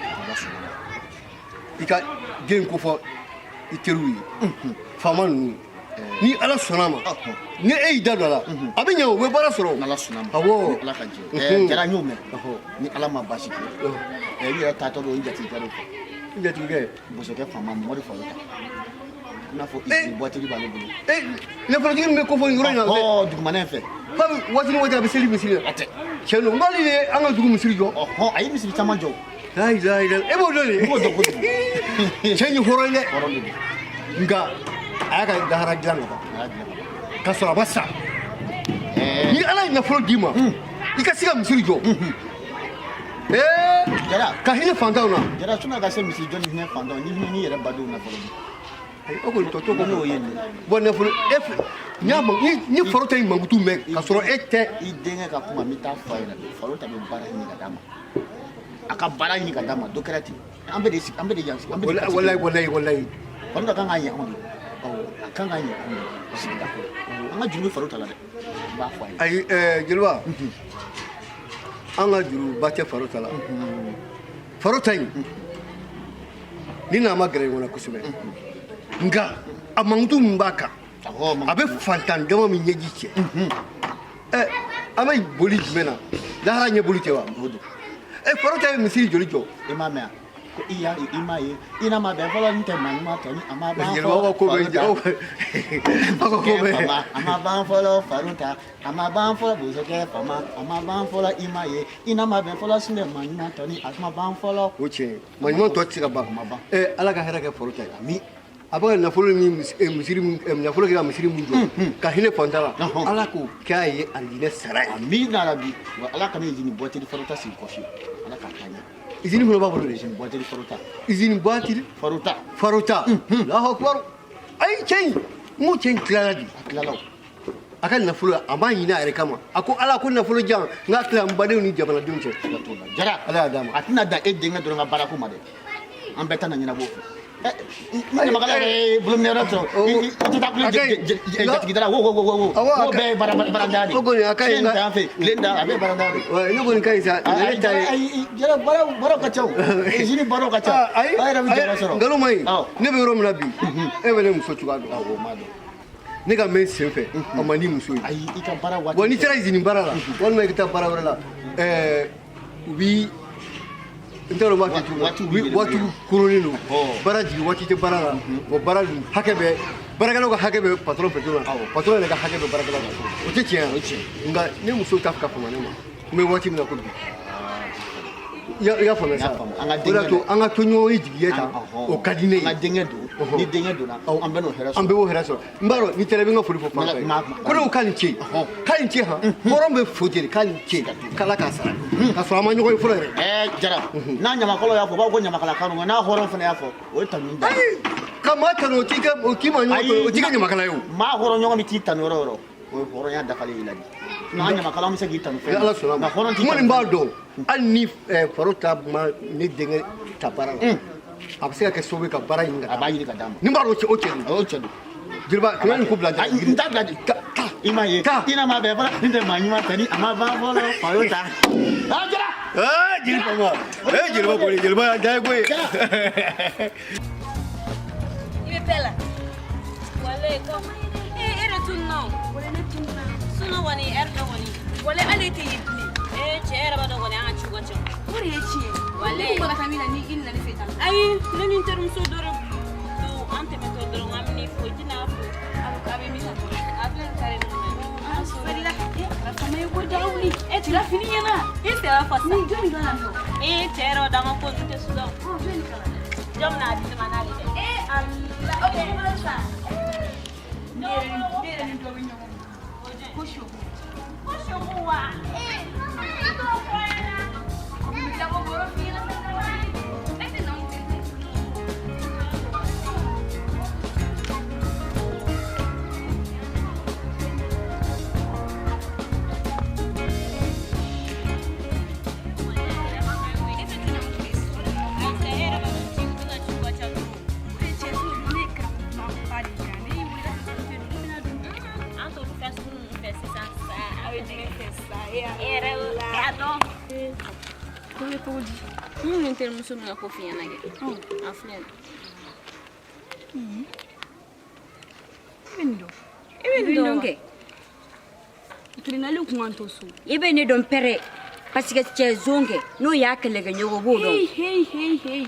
i ka den ko fɔ i teriw ye, faama ninnu. Ni Ala sɔnna a ma, ni e y'i da don a la, a bɛ ɲɛ, o bɛ baara sɔrɔ. Ala sɔnna ma. Awɔ. Ni Ala ka jɛ. Jara, n y'o mɛn. Ni Ala ma baasi kɛ, n yɛrɛ taatɔ don n jatigikɛ dɔ fɛ. I jatigikɛ? Bosokɛ faama Mamadu Farota, i n'a fɔ usine boîterie b'ale bolo. Nafolotigi min bɛ ko fɔ nin yɔrɔ in na? Ɔhɔ, dugumana in fɛ. F'a bɛ waati ni waati a bɛ seli misiri la. A tɛ. Tiɲɛ don, n k'ale ye an ka dugu misiri jɔ. Ɔhɔn, a ye misiri caman jɔ. La ilaha illallah, e b'o dɔn de? N b'o dɔn kojugu. Cɛ in ye hɔrɔn ye dɛ. Hɔrɔn de don. Nka a y'a ka dahara dilan ka ban. A y'a dilan ka ban. Ka sɔrɔ a ma sa. Ni Ala ye nafolo d'i ma, i ka se ka misiri jɔ. Jara. Ka hinɛ fantanw na. Jara, sɔnni a ka se misiri jɔ ni hinɛ fantanw, ni hinɛ n'i yɛrɛ badenw na fɔlɔ. Ayi, o kɔni tɔ t'o N'o ye nin ye. Bɔn, nafolo e fɛ n y'a ma ni faro tɛ mankutu mɛn ka sɔrɔ e tɛ. I denkɛ ka kuma, n bɛ taa fɔ a ɲɛna. Farota bɛ baara ɲini ka d'a ma, a ka baara ɲini ka d'a ma. Dɔ kɛra ten, an bɛɛ de sigi, an bɛɛ de yan sigi, an bɛɛ de. Walayi, walayi, walayi. Farota kan ka ɲɛ anw de, a kan ka ɲɛ anw de sigida kɔnɔ. An ka juru bɛ Farota la dɛ, n b'a fɔ a ye. Ayi, jeliba, an ka juruba tɛ Farota la. Farota in ni n'a ma gɛrɛ ɲɔgɔn na kosɛbɛ, nka a mankutu min b'a kan, a bɛ fantan dama min ɲɛji cɛ. An bɛ boli jumɛn na? Lahara ɲɛ boli tɛ wa? Farota ye misiri joli jɔ? I m'a mɛn ko i y'a i m'a ye, i n'a ma bɛn fɔlɔ, n tɛ maa ɲuman tɔ ni a ma ban. Jeliba, aw ka ko bɛ aw ka ko bɛ. A ma ban fɔlɔ, Farota a ma ban fɔlɔ, bosokɛ faama a ma ban fɔlɔ. I m'a ye, i n'a ma bɛn fɔlɔ, sinɛ maa ɲuman tɔ ni a ma ban fɔlɔ. O tiɲɛ, maa ɲuman tɔ tɛ se ka ban. Ala ka hɛrɛ kɛ Farota ye. Ami. A bɛ ka nafolo min misiri min, nafolo kɛ ka misiri min jɔ ka hinɛ fantan la, Ala k'o k'a ye alijinɛ sara ye. Amina rabi. Wa Ala kana usine boîterie Farota sigi kɔ fiyewu, Ala k'a taa ɲɛ. Usine fana b'a bolo de. Usine boîterie Farota. Usine boîterie Farota. Farota, Alahu akubar. Ayi, cɛ in, n ko cɛ in tilala de. A tilala o. A ka nafolo, a m'a ɲini a yɛrɛ kama. A ko Ala ko nafolo jan, n k'a tila n badenw ni jamanadenw cɛ. Jara, Ala y'a d'a ma. A tɛna dan e denkɛ dɔrɔn ka baarako ma dɛ, an bɛɛ ta na ɲɛnabɔ o fɛ. Ni ɲamakala yɛrɛ ye bolominɛyɔrɔ sɔrɔ, i tɛ taa kule jatigida la wo wo wo wo wo, bɛɛ ye baarantanya de ye. O kɔni a ka ɲi. Tile dan fɛ, tile dan, a bɛɛ ye baarantanya de ye. Ne kɔni ka ɲi sa. Ne ta ye. Jara, baaraw ka ca o, usine baaraw ka ca. Ayi, A yɛrɛ bɛ jɔyɔrɔ sɔrɔ. Nkalon ma ɲi. Ne bɛ yɔrɔ min na bi, e bɛ ne muso cogoya dɔn. Awɔ, m'a dɔn. Ne ka mɛn sen fɛ, a man di muso ye. Ayi, i ka baara waati. Wa n'i taara usine baara la, walima i ka taa baara wɛrɛ la, u bi, n t'a dɔn n b'a kɛ cogo min, waatiw koronnen don. Baara jigin waati tɛ baara la. Wa baara dun hakɛ bɛ baarakɛlaw ka hakɛ bɛ patron fɛ cogo min na, patron yɛrɛ ka hakɛ bɛ baarakɛlaw kan, o tɛ tiɲɛ ye. Nka ne muso t'a fɛ ka fama ne ma. N bɛ waati min na ko bi, i y'a faamuya sa. O de y'a to an ka to ɲɔgɔn ye jigiya kan, o ka di ne ye. An ka denkɛ don, ni denkɛ donna, an bɛ n'o hɛrɛ sɔrɔ. An bɛɛ b'o hɛrɛ sɔrɔ. N b'a dɔn n'i taara, i bɛ n ka foli fɔ fan fɛ. Ko ne ko k'a ni ce, k'a ni ce. Han, hɔrɔn bɛ fo ten de, k'a ni ce, k'Ala k'a sara, k'a sɔrɔ an ma ɲɔgɔn ye fɔlɔ yɛrɛ. Jara, n'a ɲamakalaw y'a fɔ, u b'a fɔ ko ɲamakala kan don, nka n'a hɔrɔn fana y'a fɔ, o ye tanuni da. Ayi. Ka maa tanu, o t'i kɛ, o k'i ma ɲɔgɔn, o t'i kɛ ɲamakala ye o. Maa hɔrɔn ɲɔgɔn bɛ t'i tanu yɔrɔ o yɔrɔ, o ye hɔrɔnya dafalen y'i la de. Sinon an ɲamakala, an bɛ se k'i tanu fɛn Ni Ala sɔnna ma, nka hɔrɔn t'i n kɔni tanu. b'a dɔn, hali ni faro ta ma ne denkɛ ta baara la, a bɛ se ka kɛ sababu ye ka baara ɲini ka A b'a ɲini ka d'a ma. Ni n b'a dɔn, o cɛ don. O cɛ don. Jeliba, kana nin ko bila. Ayi, n t'a bila de. I m'a ye, i n'a ma bɛn fɔlɔ, n tɛ maa ɲuman tani, a ma ban fɔlɔ, faro ta. A jara. Ee jeli fama, ee jeliba kɔni, jeliba y'a diya ye koyi. I bɛ pɛ la. Walayi ko e yɛrɛ tununna o. Walayi ne tununna. Sinon kɔni heure bɛɛ kɔni. Walayi hali e tɛ ye bilen. Ee cɛ yɛrɛ b'a dɔn kɔni, an ka ciw ka ca. O de ye tiɲɛ. Walayi. Ne kun bɛ ka taa min na ni i nana ne fɛ tan. Ayi, ne ni n terimuso dɔ de don, an tɛmɛtɔ dɔrɔn, an bɛ n'i fo, i tɛna fo. A bɛ min na? A filɛ nin kare nin kɔnɔ. Ah, sɔrɔla. Eh, a fama ye ko daga wuli. E tira fini ɲɛna. I sera fɔ sa. Ni jɔnni dɔ nana? Ee cɛ yɛrɛ dama ko ninnu tɛ sudɔn. Ɔ, jɔnni kala? Jɔn bɛna a di ne ma n'ale tɛ? Eh, Allah. Ok, ne bolo sa. Ne yɛrɛ ni dɔ bɛ ɲɔgɔn bolo. Ko Sogo. Ko Sogo wa? Ee, ne t'o fɔ ɲɛna. Ko bɛ tila ko bɔrɔ f'i ɲɛna. Ne tɛ na o tɛ. An t'olu fɛn sugu ninnu fɛ sisan sa. E yɛrɛ y'a dɔn. Ko bɛ cogo di? N ni n terimuso min ka ko f'i ɲɛna kɛ. A filɛ nin. I bɛ nin dɔn. I bɛ nin dɔn kɛ. Tirinali kun k'an to so. I bɛ ne dɔn pɛrɛ, parce que cɛ zon kɛ, n'o y'a kɛlɛkɛɲɔgɔn, o b'o dɔn. Hey hey hey hey.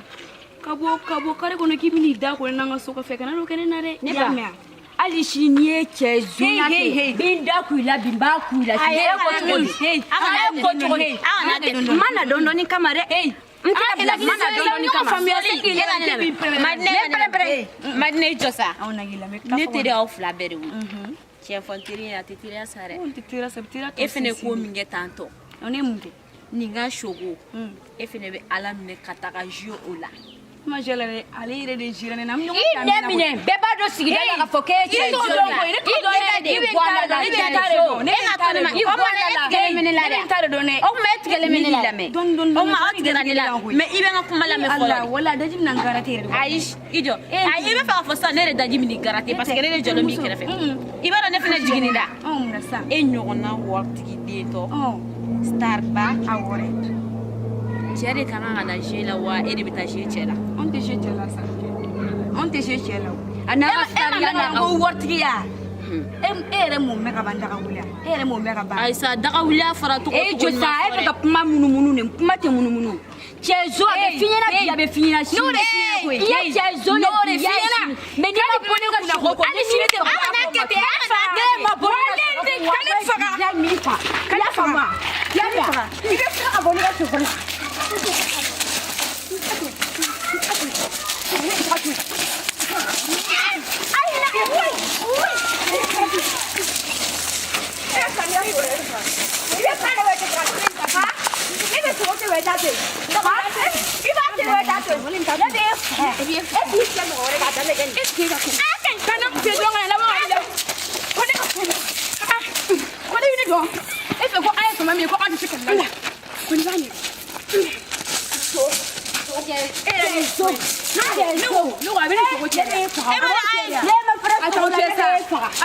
Ka bɔ kare kɔnɔ k'i bɛn'i da ko ne n'an ka so kɔfɛ, kana n'o kɛ ne na dɛ. Ne I y'a ba. mɛn wa? Hali sini n'i ye cɛ zonya Hey, hey, hey. kɛ, n bɛ n da ku i la bi, n b'a ku i la. Ayi, E e ko cogo di? Hey, A kana E ko cogo di? A kana kɛ N ma na dɔɔni kama dɛ. N tɛ bila, n ma na dɔɔni kama. Madinɛ, Ne pɛrɛ-pɛrɛ. Madinɛ, i jɔ sa. Aw na k'i lamɛn. Ne teri aw fila bɛɛ de wolo. Tiɲɛ fɔ, n teri a tɛ teriya sa dɛ. N tɛ teriya sa, teriya tɔ E fɛnɛ ko sinsin. min kɛ tan tɔ. Ne ye mun kɛ? Nin ka sogo. E fɛnɛ bɛ Ala minɛ ka taga jouer o la. Ma jɛ la dɛ, ale yɛrɛ de jira ne na. An bɛ ɲɔgɔn I ta ne min na minɛ, koyi. bɛɛ b'a dɔn sigida la k'a fɔ k'e ye cɛ I t'o zon dɔn ye. koyi, ne t'o I dɔn yɛrɛ dɛ. de I bɛ bɔ a n ta la de dɔn, ne bɛ n cɛ ta de zon. dɔn, ne bɛ n ta de dɔn. I bɔ a la. E tigɛlen bɛ ne la Ne dɛ. bɛ n ta de dɔn dɛ. O tuma e tigɛlen bɛ ne la dɛ. Dɔɔni dɔɔni. O tuma aw tigɛra ne la. Mais i bɛ n ka kuma lamɛn fɔlɔ. Ala, wala daji bɛna n garate yɛrɛ de. Ayi, i jɔ. Ayi, i bɛ fɛ k'a fɔ sisan ne de daji bɛ n'i garate parce que ne de jɔlen b'i kɛrɛfɛ. I b'a dɔn ne fana jiginni da. Ɔ, mun na sisan? E ɲɔgɔnna waritigi den tɔ. Star ba. Awɔ dɛ. Cɛ de ka kan ka na jouer la wa e de bɛ taa jouer cɛ la? Anw tɛ jouer cɛ la sa. Anw tɛ jouer cɛ la o. A n'a ka E ma sariya mɛn n'a ka ko waritigiya. E e yɛrɛ m'o mɛn ka ban daga wuli e yɛrɛ m'o mɛn ka ban. Ayi sa, daga wuliya fɔra cogo E cogo jɔ ɲuman sa, e fɔ bɛ dɛ. ka kuma munumunu de, kuma tɛ munumunu. Cɛ zon, a bɛ f'i ɲɛna bi, a bɛ f'i ɲɛna sini. N'o de f'i ɲɛna koyi. I ye cɛ zon de N'o de bi, i y'a f'i ɲɛna. sini. Mais n'i ma bɔ ne ka sogo kɔ, Hali sini tɛ a kana kɛ ten, a kana kɛ ten. Ne ma bɔ ne ka sogo kɔ, Ka ne faga. walayi, m'i fa. I y'a faamu wa? I y'a mɛn wa? I bɛ tila ka bɔ ne ka sogo la. Kana fɛ dɔn ka na laban ka la. Ko ne ka fɛn dɔ. Ko ne bɛ ne dɔn. E fɛ ko an ye fama min ye ko an tɛ se kɛlɛ la. Ko ne b'a ɲɛ. E yɛrɛ de so. Ne ko a bɛ ne sogo cɛ. E ma a t'aw cɛ sa.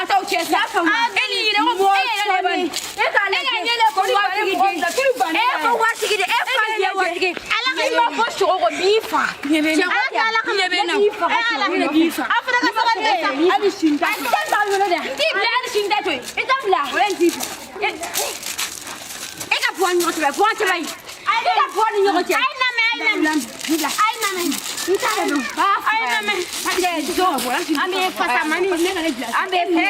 A t'aw cɛ sa. E ni yɛrɛ ko e yɛrɛ de b'a nin. E k'a E ka ɲɛ ko waritigi den. E ko waritigi de, e fa ye waritigi. N'i ma bɔ sogo kɔ, n b'i fa. Ɲɛ bɛ n na. Ala kama, Ɲɛ bɛ n na. ne b'i faga. Ne b'i faga. Aw fana ka sabali dɛ. Hali sini t'a to yen. A tɛ taa yɔrɔ dɛ. N t'i bila, hali sini t'a to yen. I t'a bila. O ye n t'i bila. E ka bɔ an ni ɲɔgɔn cɛ, bɔ an cɛ ba ye. E ka bɔ an ni ɲɔgɔn cɛ. Ayi lamɛn, ayi lamɛn. Ayi lamɛn. N t'a dɔn. Ayi lamɛn. Cɛ zon, an bɛ fasamani, an bɛ fɛ.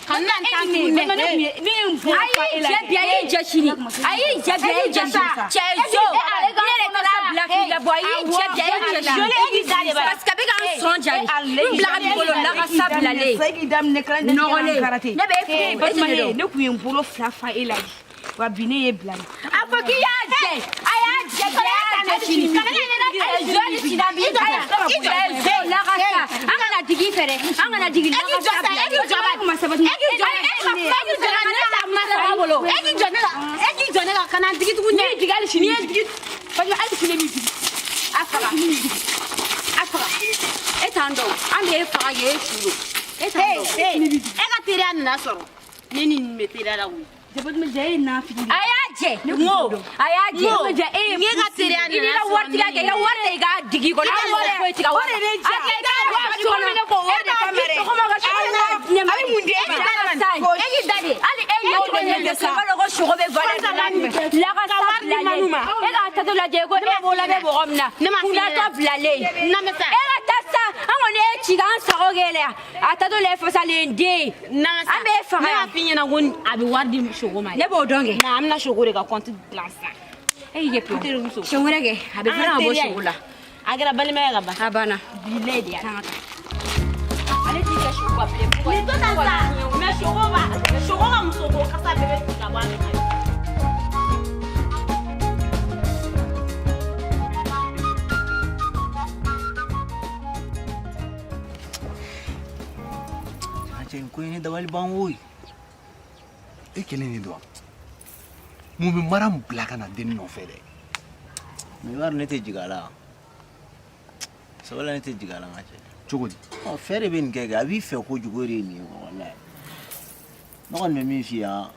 Ka na n ta tuguni dɛ. Ne ye n bɔ A y'i jɛ bi, a y'i jɛ sini. A y'i jɛ bi, a y'i jɛ sini. Cɛ zon, ne yɛrɛ taara bila k'i labɔ. A y'i jɛ bi, a y'i jɛ sini. Joli e k'i da de ba. Parce que a bɛ ka n sɔn ja de. N bila ka bolo la ka sa bilalen. E k'i da minɛ kalan Nɔgɔlen. Ne bɛ e fo, e tɛ ne dɔn. Ne kun ye n bolo fila fa e la bi. Wa bi ne ye bila de. A fɔ k'i y'a jɛ. A y'a jɛ bi, a y'a mɛn sini. Zɔli sini an b'i faga. Lakasa an kana digi i fɛ dɛ. An kana digi lakasa bila. E k'i jɔ kuma sabati. E k'i jɔ e k'i jɔ ne la kuma saba bolo. E k'i jɔ ne la. E k'i jɔ ne la kana digi tuguni. N'i ye digi hali sini. N'i ye digi Fatima hali sini b'i digi. A faga. A faga. E t'an dɔn. An b'e faga k'e su don. E t'an dɔn. E ka teriya nana sɔrɔ. Ne ni nin bɛ teriya la koyi. Fatima ja e ye nafigi de ye. A y'a jɛ. N ko a y'a jɛ. N ko ja e ye ne ka teriya i n'i nana ka wari tigɛ kɛ i ka wari ta i k'a digi kɔnɔ. I An wari foyi tigɛ O de bɛ ja. A kɛ i k'a wari sogo minɛ k'o o de kama dɛ. A bɛ mun di e ma? E k'i da de. Hali e ɲɛ cogo ɲɛ tɛ sa. I b'a dɔn ko sogo bɛ valeur de la lakasa bilalen. E k'a tato lajɛ ko e b'o labɛn mɔgɔ min na. Ne ma f'i ɲɛna. Kunatɔ bilalen. Namɛ sa. E ka taa sa an kɔni ye ci k'an sago k'e la yan. A tato la fasalen den. Namɛ sa. An b'e faga Ne yan. y'a f'i ɲɛna ko a bɛ wari di sogo ma. Ne b'o dɔn kɛ. Nka an bɛna sogo de ka compte dilan sisan. E y'i kɛ pewu. N terimuso. Siɲɛ wɛrɛ kɛ a bɛ An fana ka bɔ teriya ye. sogo la. A kɛra balimaya ka ban. A banna. Bilayi de y'a. Ale t'i kɛ sogo ka bilen. Nin to tan sa. Mais sogo b'a sogo ka muso ko kasa bɛɛ bɛ tigɛ ka bɔ a la. Cɛ nin ko in ne dabali ban koyi. E kelen de don wa? Mun bɛ Mariam bila ka na dennin nɔfɛ dɛ? Mais i b'a dɔn ne tɛ jigin a la. Sabula ne tɛ jigin a la n ka cɛ. Cogo di? Ɔ fɛ de bɛ nin kɛ kɛ a b'i fɛ kojugu o de ye nin ye quoi walayi. Ne kɔni bɛ min f'i ye han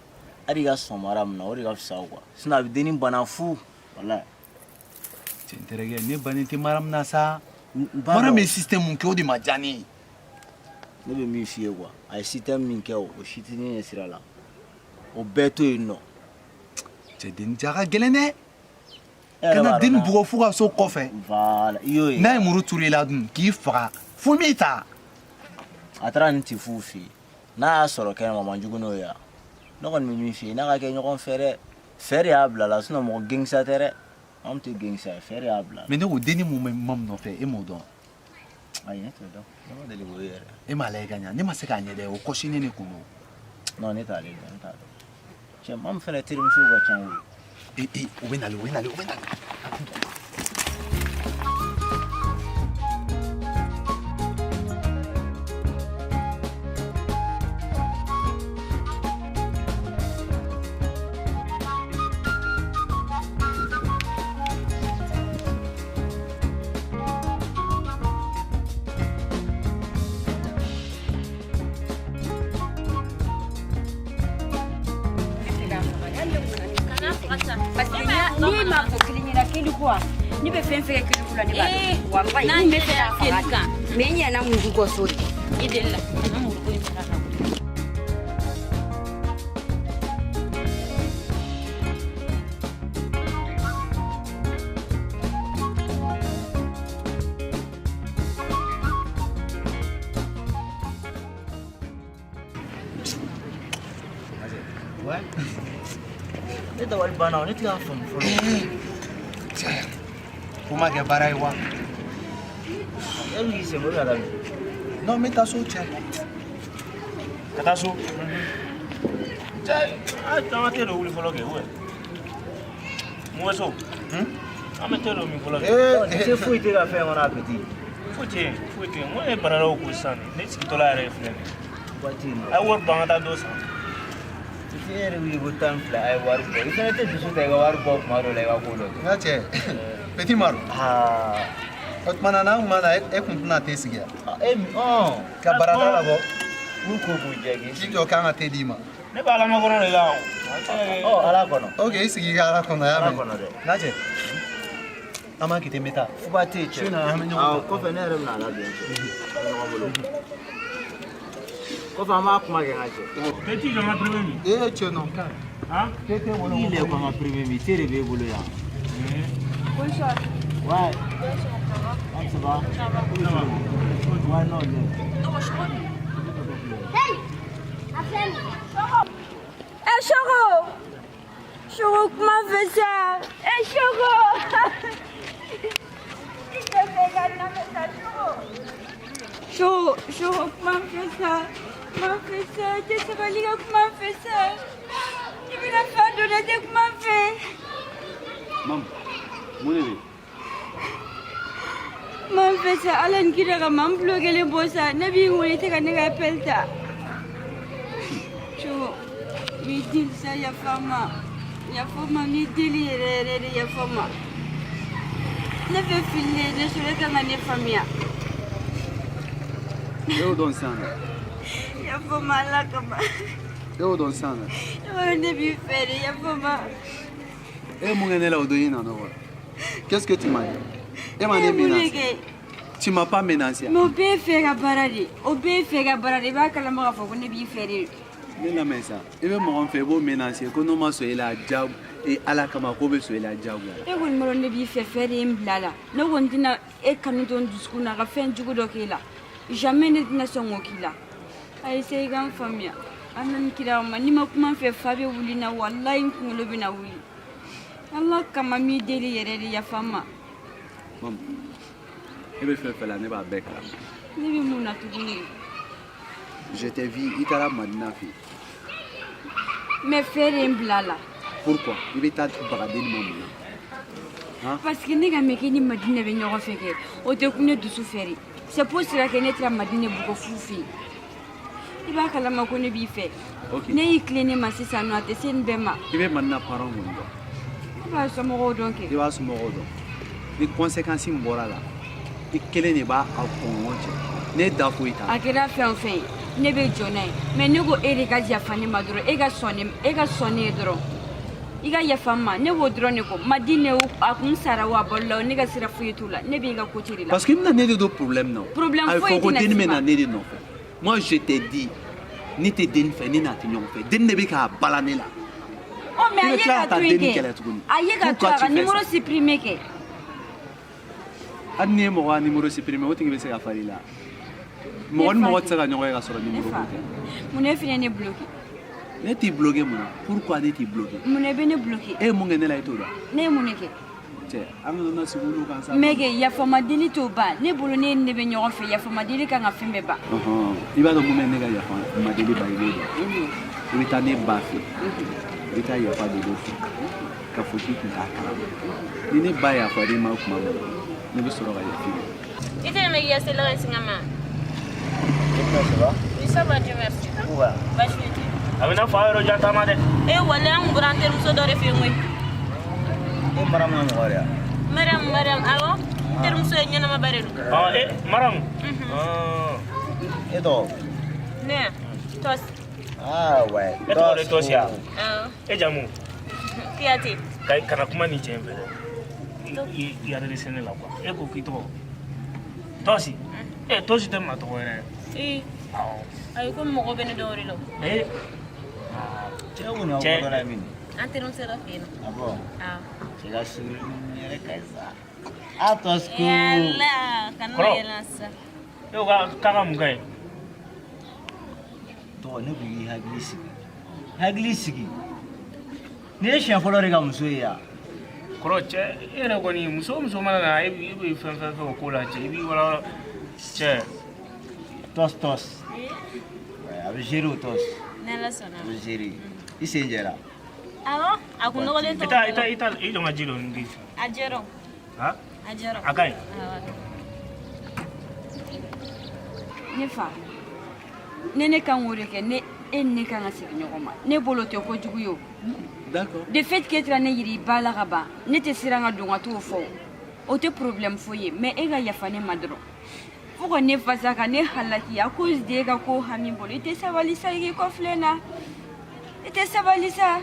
hali i ka sɔn Mariam na o de ka fisa quoi sinon a bɛ dennin bana fu walayi. Cɛ n terikɛ ne bannen tɛ Mariam na sa. b'a Mariam dɔn. ye système mun kɛ o de ma diya ne ye. Ne bɛ min f'i ye quoi a ye système min kɛ o si tɛ ne ɲɛ sira la o bɛɛ to yen nɔ. Cɛ dennin ja ka gɛlɛn dɛ. E yɛrɛ Ka na b'a dɔn dennin n'a- bugɔ fo ka so kɔfɛ. Voilà i y'o ye. N'a ye muru turu i la dun k'i faga fo min ta. A taara nin tifuw fɛ yen n'a y'a sɔrɔ kɛnɛma a man jugu n'o ye wa ne kɔni bɛ min f'i ye n'a ka kɛ ɲɔgɔn fɛ dɛ fɛ de y'a bila la sinon mɔgɔ gengisa tɛ dɛ anw tɛ gengisa ye fɛ de y'a bila la. Mais ne ko dennin mun bɛ Mamu nɔfɛ e m'o dɔn. Ayi ne t'o dɔn ne ma deli k'o ye yɛrɛ. E m'a lajɛ ka ɲa ne ma se k'a ɲɛ dɛ o kɔsinen de kun don. Non ne t'ale dɔn ne t'a dɔn cɛ Mamu fɛnɛ terimusow ka ca koyi. Ee u bɛ nalen u bɛ nalen u bɛ nalen. Parce que ne m'a fɔ kelen ɲɛna keli ko wa ne bɛ fɛn fɛn kɛ keli ko la ne b'a dɔn walayi N'a n bɛ fɛ k'a faga keli kan. de mais n ɲinɛna muru kɔ so de. I deli la. Kana muru ko in ta ka bɔ. Ne dabali banna o ne tɛ k'a faamu fɔlɔ. Ko ma kɛ baara ye wa? E bɛ k'i sen bɔ ka taa min? Non n bɛ taa so cɛ. Ka taa so. Cɛ a an ka te dɔ wuli fɔlɔ kɛ ou mun bɛ so? An bɛ te dɔ min fɔlɔ kɛ. Ɔ te foyi tɛ ka fɛn kɔnɔ a petit. Foyi tɛ yen foyi tɛ yen n ko ne ye baralaw ko sisan ne sigitɔla yɛrɛ ye filɛ nin ye. Waati in A ye wari bɔ an ka taa dɔ san. Petit e yɛrɛ wuli ko 12 a ye wari bɔ i fɛnɛ tɛ dusu ta i ka wari bɔ kuma dɔ la i ka ko dɔ kɛ. N ka cɛ Petit Maru. Aa. O tuma na n'an kun ma na e kun tɛna te sigi yan. E min ɔn. Ka barada labɔ. K'u ko k'u jɛ k'i K'i jɔ k'an ka te d'i ma. Ne bɛ ala makɔnɔ de la o. Ɔ ala kɔnɔ. Ok i sigi i ka ala kɔnɔ y'a Ala mɛn. kɔnɔ dɛ. N ka cɛ an b'an kite n bɛ taa. Fuba tɛ yen cɛ. Su in na an bɛ ɲɔgɔn Awɔ ta. kɔfɛ ne yɛrɛ bɛna a labɛn cɛ. An bɛ ɲɔgɔn bolo. Kɔfɛ an b'a kuma kɛ n ka cɛ. Petit jɔ n ka privé min. Ee cɛ non kan. Han? Te t'e bolo. I lɛ ko an ka privé min te de b'e bolo yan. Bonsoir. Ouais. Bonsoir, ça va? Ça va? Ça va. Ouais, non, non. Hey! A filɛ nin ye. Eh Soro Soro kuma fɛ sa Eh Soro I tɛ fɛ ka lamɛn sa Soro Soro Soro kuma fɛ sa kuma fɛ sa i tɛ sabali ka kuma fɛ sa i bɛna fan dɔ la i tɛ kuma fɛ. Mamu mun de bɛ yen? Kuma n fɛ sa, Ala ni kira kama, n bloquelen bɔ sa. Ne b'i wele, i tɛ ka ne ka appel ta. Soko, n b'i deli sa, yafa n ma. Yafa n ma, n b'i deli yɛrɛ yɛrɛ de, yafa n ma. Ne fɛ fili de ye ne sɔrɔ, e kan ka ne faamuya. E y'o dɔn sisan dɛ. Yafa n ma Ala kama. E y'o dɔn sisan dɛ. Ne b'a dɔn ne b'i fɛ de, yafa n ma. E ye mun kɛ ne la o don i nana wa? Qu'est-ce que tu m'as dit? E ma ne menacé. Tu m'as pas menacé. Mais o bɛɛ ye fɛ ka baara de. O bɛɛ ye fɛ ka baara de. I b'a kalama k'a fɔ ko ne b'i fɛ de. Ne lamɛn sa. I bɛ mɔgɔ min fɛ i b'o menacer ko n'o ma sɔn i la ja e Ala kama k'o bɛ sɔn i la diyagoya. E kɔni b'a dɔn ne b'i fɛ, fɛ de ye n bila a la. Ne kɔni tɛna e kanu to n dusukun na ka fɛn jugu dɔ k'e la. Jamais ne tɛna sɔn k'o k'i la. A essayer i ka n faamuya. Ala ni kira kama, n'i ma kuma n fɛ fa bɛ wuli n na, walayi n kunkolo bɛna wuli. Ala kama n b'i deli yɛrɛ de, yafa n ma. Mamu, e bɛ fɛn fɛn la ne b'a bɛɛ kalama. Ne bɛ mun na tuguni? Je t'ai vu, i taara Madina fɛ yen. Mais fɛ de ye n bila a la. Pourquoi? I bɛ taa baga denni ma mun na? Hein? Parce que ne ka mɛn k'e ni Madina bɛ ɲɔgɔn fɛ kɛ, o tɛ kun ne dusu fɛ de. C'est pour cela que ne taara Madina bugɔ fu fɛ yen. I b'a kalama ko ne b'i fɛ. Ok. Ne y'i tilen ne ma sisan nɔ, a tɛ se nin bɛɛ ma. I bɛ Madina parents kɔni dɔn. Ne b'a somɔgɔw dɔn kɛ. I b'a somɔgɔw dɔn. Ni conséquence min bɔra a la, i kelen de b'a a kɔngɔ cɛ. Ne da foyi t'a la. A kɛra fɛn o fɛn ye, ne bɛ jɔ n'a ye. Mais ne ko e de ka yafa ne ma dɔrɔn, e ka sɔn ne ye dɔrɔn. I ka yafa n ma, ne b'o dɔrɔn de kɔ. Madine o, a kun sara o, a balola o, ne ka sira foyi t'o la. Ne b'i ka côté de la. Parce que i bɛna ne de don problème na o. Problème A bɛ foyi fɔ ko tɛna denni s'i bɛ ma. na ne de nɔfɛ. Moi je t'ai dit, ne tɛ denni fɛ, ne n'a tɛ ɲɔgɔn fɛ. Denni de bɛ k'a bala ne la. Oh, mais I a bɛ ye tila ka ka taa to yen denni kɛ. kɛlɛ tuguni. A ye ka to Pourquoi a tu ka fais numéro ça? supprimer kɛ. Hali n'i ye mɔgɔ ka numéro supprimer, o tigi bɛ se ka far'i la. Mɔgɔ ni Ne fa mɔgɔ kɛ. tɛ se ka ɲɔgɔn ye ka sɔrɔ Ne numéro fa. ko tɛ. Mun na e fana ye ne bloqué? Ne t'i bloqué mun na? Pourquoi ne t'i bloqué? Mun na i bɛ ne bloqué? E ye mun kɛ ne la i t'o dɔn. Ne ye mun de kɛ? Cɛ, an kana na sigi olu kan sa. Mais kɛ yafama deli t'o ban. Ne bolo ne ni ne bɛ ɲɔgɔn fɛ, yafama deli kan ka fɛn bɛɛ ban. Ɔhɔn, i b'a dɔn mun bɛ ne ka yafa ma deli ban i b'o dɔn. I bɛ taa ne ba fɛ yen. I bɛ taa yafa deli o fɛ. K'a fɔ k'i tun t'a kalama. Ni ne ba yafar'i ma tuma min na, ne bɛ sɔrɔ ka yafa i ma. I tɛ mɛ k'i ka sela ka ma. Ça va? Oui, ça va, Dieu merci. Ouais. Baasi foyi tɛ. A bɛ n'a fɔ a yɔrɔ jan taama dɛ. E walayi an kun bɔra an terimuso dɔ de fɛ yen koyi. E Maramu ka mɔgɔ de ya? Mariam, Mariam, awɔ. N terimuso ye ɲɛnamaba de don. Ɔ e Maramu. E tɔgɔ? Ne Tɔsi. Ah ouais. E tɔgɔ de Tɔsi ya? Awɔ. E jamu? Kuyate. Ka kana kuma ni cɛ in fɛ dɛ. I adressé ne la quoi. E ko k'i tɔgɔ? Tɔsi. E Tɔsi tɛ maa tɔgɔ yɛrɛ. Ee. Awɔ. Ayi ko mɔgɔ bɛ ne dɔn o de la. Ee. Cɛ ko nin aw bɔtɔla ye min ye? An terimuso dɔ fɛ yen nɔ. Ah bon? Awɔ. Cɛ ka suguri yɛrɛ ka ɲi sa. A Tɔsi ko. Yala kana Kɔrɔ. yɛlɛ sisan. E ko k'a ka mun kɛ ye? Tɔgɔ ne ko k'i hakili sigi. Hakili sigi. Nin ye siɲɛ fɔlɔ de ka muso ye yan. Kɔrɔ cɛ e yɛrɛ kɔni muso o muso mana na e bɛ fɛn fɛn fɛ o ko la cɛ i b'i wala cɛ. Tɔsi Tɔsi. Ouais, a bɛ gérer o Tɔsi. Ni Ala sɔnna. A bɛ gérer. I sen jɛra. Awɔ a kun nɔgɔlen tɛ. I ta i ta i jɔ n ka ji dɔɔni di. A jɛra o. Han? A jɛra o. A ka ɲi. Awɔ. Ne fa, ne kan k'o de kɛ, ne e ni ne kan ka segin ɲɔgɔn ma. Ne bolo tɛ kojugu ye o. D'accord. De fait que e taara ne yira i ba la ka ban, ne tɛ siran ka don ka t'o fɔ o. O tɛ problème foyi ye, mais e ka yafa ne ma dɔrɔn. Fo ka ne fasa ka ne halaki à cause de e ka ko hami bolo. I tɛ sabali sa, i k'i kɔfilɛ n na. I tɛ sabali sa.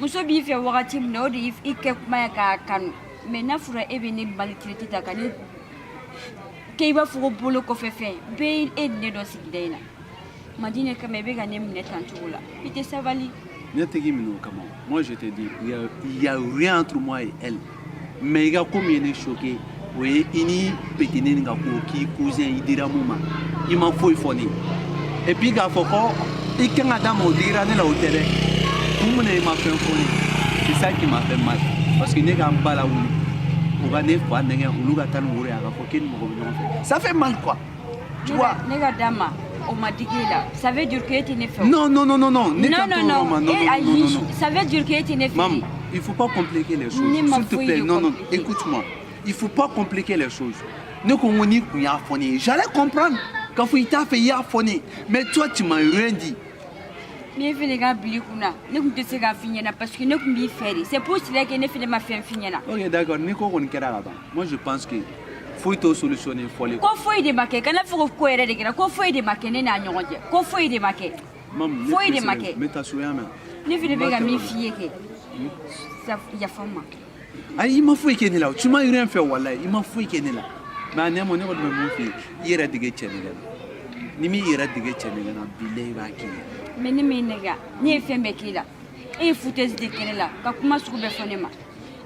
Muso b'i fɛ wagati min na, o de y'i kɛ kuma ye k'a kanu. Mais n'a fɔra e bɛ ne maltraiter ta ka ne kɛ i b'a fɔ ko bolo kɔfɛ fɛn, bɛɛ ye e ni ne dɔn sigida in na. Madine kama i bɛ ka ne minɛ tan cogo la. I tɛ sabali. Ne tɛ k'i minɛ o kama. Moi je te dis, il y a rien entre moi et elle. Mais i ka ko min ye ne choqué, o ye i ni petini nin ka ko k'i cousin i dira mun ma. I ma foyi fɔ ne ye. Et puis k'a fɔ ko i kan ka d'a ma o digira ne la o tɛ dɛ. Kun mun na i ma fɛn fɔ ne ye? C'est ça qui m'a fait mal. Parce que ne ka n ba lawuli, u ka ne fa nɛgɛn, olu ka taa ni woro ye a ka fɔ k'e ni mɔgɔ bɛ ɲɔgɔn fɛ. Ça fait mal quoi. Tu vois? Ne ka d'a ma, o ma digi e la. Ça veut dire que e tɛ ne fɛ o. Non, non, non, non, non. Ne Non, kan non, t'o non. yɔrɔ ma. Non, E, non, ayi, non, non, non. ça veut dire que e tɛ ne fɛ. Maman, il faut pas compliquer les choses. Ne ma S'il te foyi plaît, de non, non, compliquer. écoute-moi. Il faut pas compliquer les choses. Ne ko n ko n'i kun y'a fɔ ne ye, j'allais comprendre k'a fɔ i t'a fɛ, i y'a fɔ ne ye, mais toi, tu m'as rien dit. Ne fɛnɛ ka bila i kunna, ne kun tɛ se k'a f'i ɲɛna parce que ne kun b'i fɛ de. C'est pour cela que ne fɛnɛ ma fɛn f'i ɲɛna. Ok, d'accord, ni ko kɔni kɛra ka ban, moi je pense que foyi t'o solutionner fɔli. Ko foyi de ma kɛ, kana fɔ ko ko yɛrɛ de kɛra, ko foyi de ma kɛ ne n'a ɲɔgɔn cɛ, ko foyi de ma kɛ. Mamu, ne Foyi de ma pressé kɛ. n bɛ taa so, y'a mɛn? Ne fɛnɛ bɛ ka min f'i ye kɛ, yafa n ma. Ayi, i ma foyi kɛ ne la, tu m'as rien fait, walayi, i ma foyi kɛ ne la. Mais a nɛɛmɔ, ne kɔni bɛ mun f'i ye, i yɛrɛ dege cɛ nɛgɛ la. N'i m'i yɛrɛ dege cɛ nɛgɛ la, bilayi, i b'a k'i yɛrɛ. Mais ne m'e nɛgɛ, ne ye fɛn bɛɛ k'e la. E ye foutaise de kɛ ne la ka kuma sugu bɛɛ fɔ ne ma.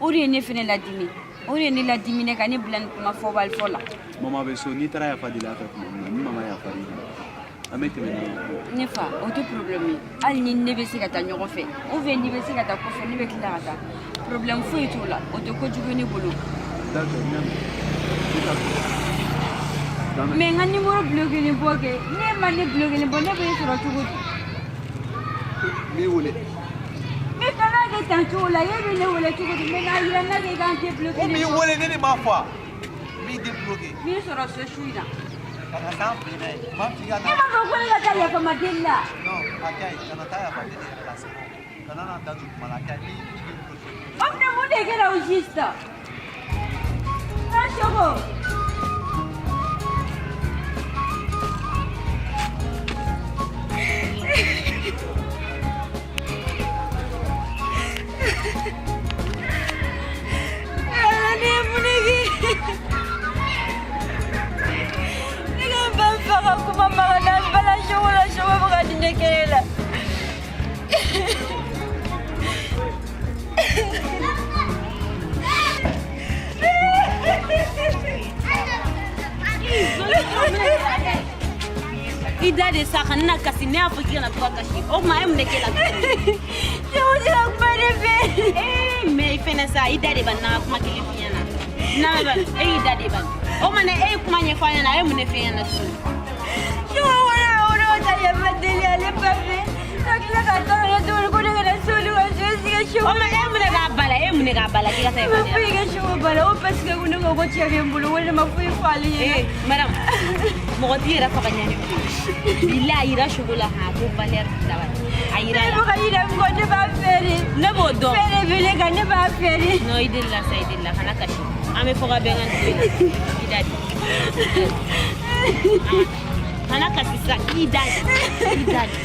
O de ye ne fɛnɛ ladimi, o de ye ne ladimi ne ka ne bila nin kuma fɔbali fɔ la. Mama bɛ so, n'i taara yafa deli a fɛ tuma min na, ni mama yafa i ma, an bɛ tɛmɛ n'a ye. Ne fa, o tɛ problème ye. Hali ni ne bɛ se ka taa ɲɔgɔn fɛ ou bien n'i bɛ se ka taa kɔfɛ, ne bɛ tila ka taa, problème foyi t'o la, o tɛ kojugu ye ne bolo. D'accord, n y'a mɛn. Ne taa so. Mais n ka numéro bloqué bɔ kɛ, ne ma ne bloqué bɔ, ne bɛ e sɔrɔ cogo di? N b'i wele. Mais kana kɛ tan cogo la, e bɛ ne wele cogo di? Mais n'a yira n na k'e k'an débloqué. Ko n b'i wele, ne de m'a fɔ a. N b'i débloqué. N b'i sɔrɔ so su in na. Kana taa n fɛ yen dɛ. N b'a f'i ka E m'a fɔ ko ne ka taa yafama deli la. Non, a ka ɲi, kana taa yafa deli yɛrɛ la, c'est bon. Kana na da don kuma la, a ka ɲi, n b'i débloqué. O tuma mun de kɛra au juste? N Soko. Ala, ne ye mun de kɛ? Ne ka n ba faga kuma ma ka na bala Soko la, Soko bɛ ka nin de kɛ ne la. I da de sa, kana na kasi. Ne y'a fɔ k'i kana to ka kasi. O tuma, e mun de k'e la tuguni? Soko tɛ ka kuma ne fɛ. Ee, mais i fɛnɛ sa, i da de bani, na ka kuma kelen f'i ɲɛna. Na bani, e y'i da de bani. O tuma, e ye kuma ɲɛfɔ a ɲɛna, a ye mun de f'e ɲɛna tuguni? Soko ko ne ma ko ne ka taa yafa deli ale ba fɛ. Ka tila ka tɔɔrɔ ne tuguni ko ne kana se olu ka so sigi Soko. O tuma, e ye mun de k'a ba la? E ye mun de k'a ba la k'i ka taa Ne ma yafa deli? foyi kɛ Soko ba la, o parce que ko ne ko ko cɛ bɛ n bolo, ko ne ma foyi fɔ ale ɲɛna. Ee, madame, mɔgɔ t'i yɛrɛ faga ɲani koyi. Bilahi, a yira Soko la han ko valeur dabali. A yira Ne la. bɛ ka ɲinɛ min kɔ, ne b'a fɛ de. Ne b'o dɔn. Fɛn de bɛ ne kan, ne b'a fɛ de. Non, i delila sa, i delila, kana kasi. An bɛ fɔ ka bɛn ka nin ko in na. I da di. Kana kasi sa, i da di. I da di.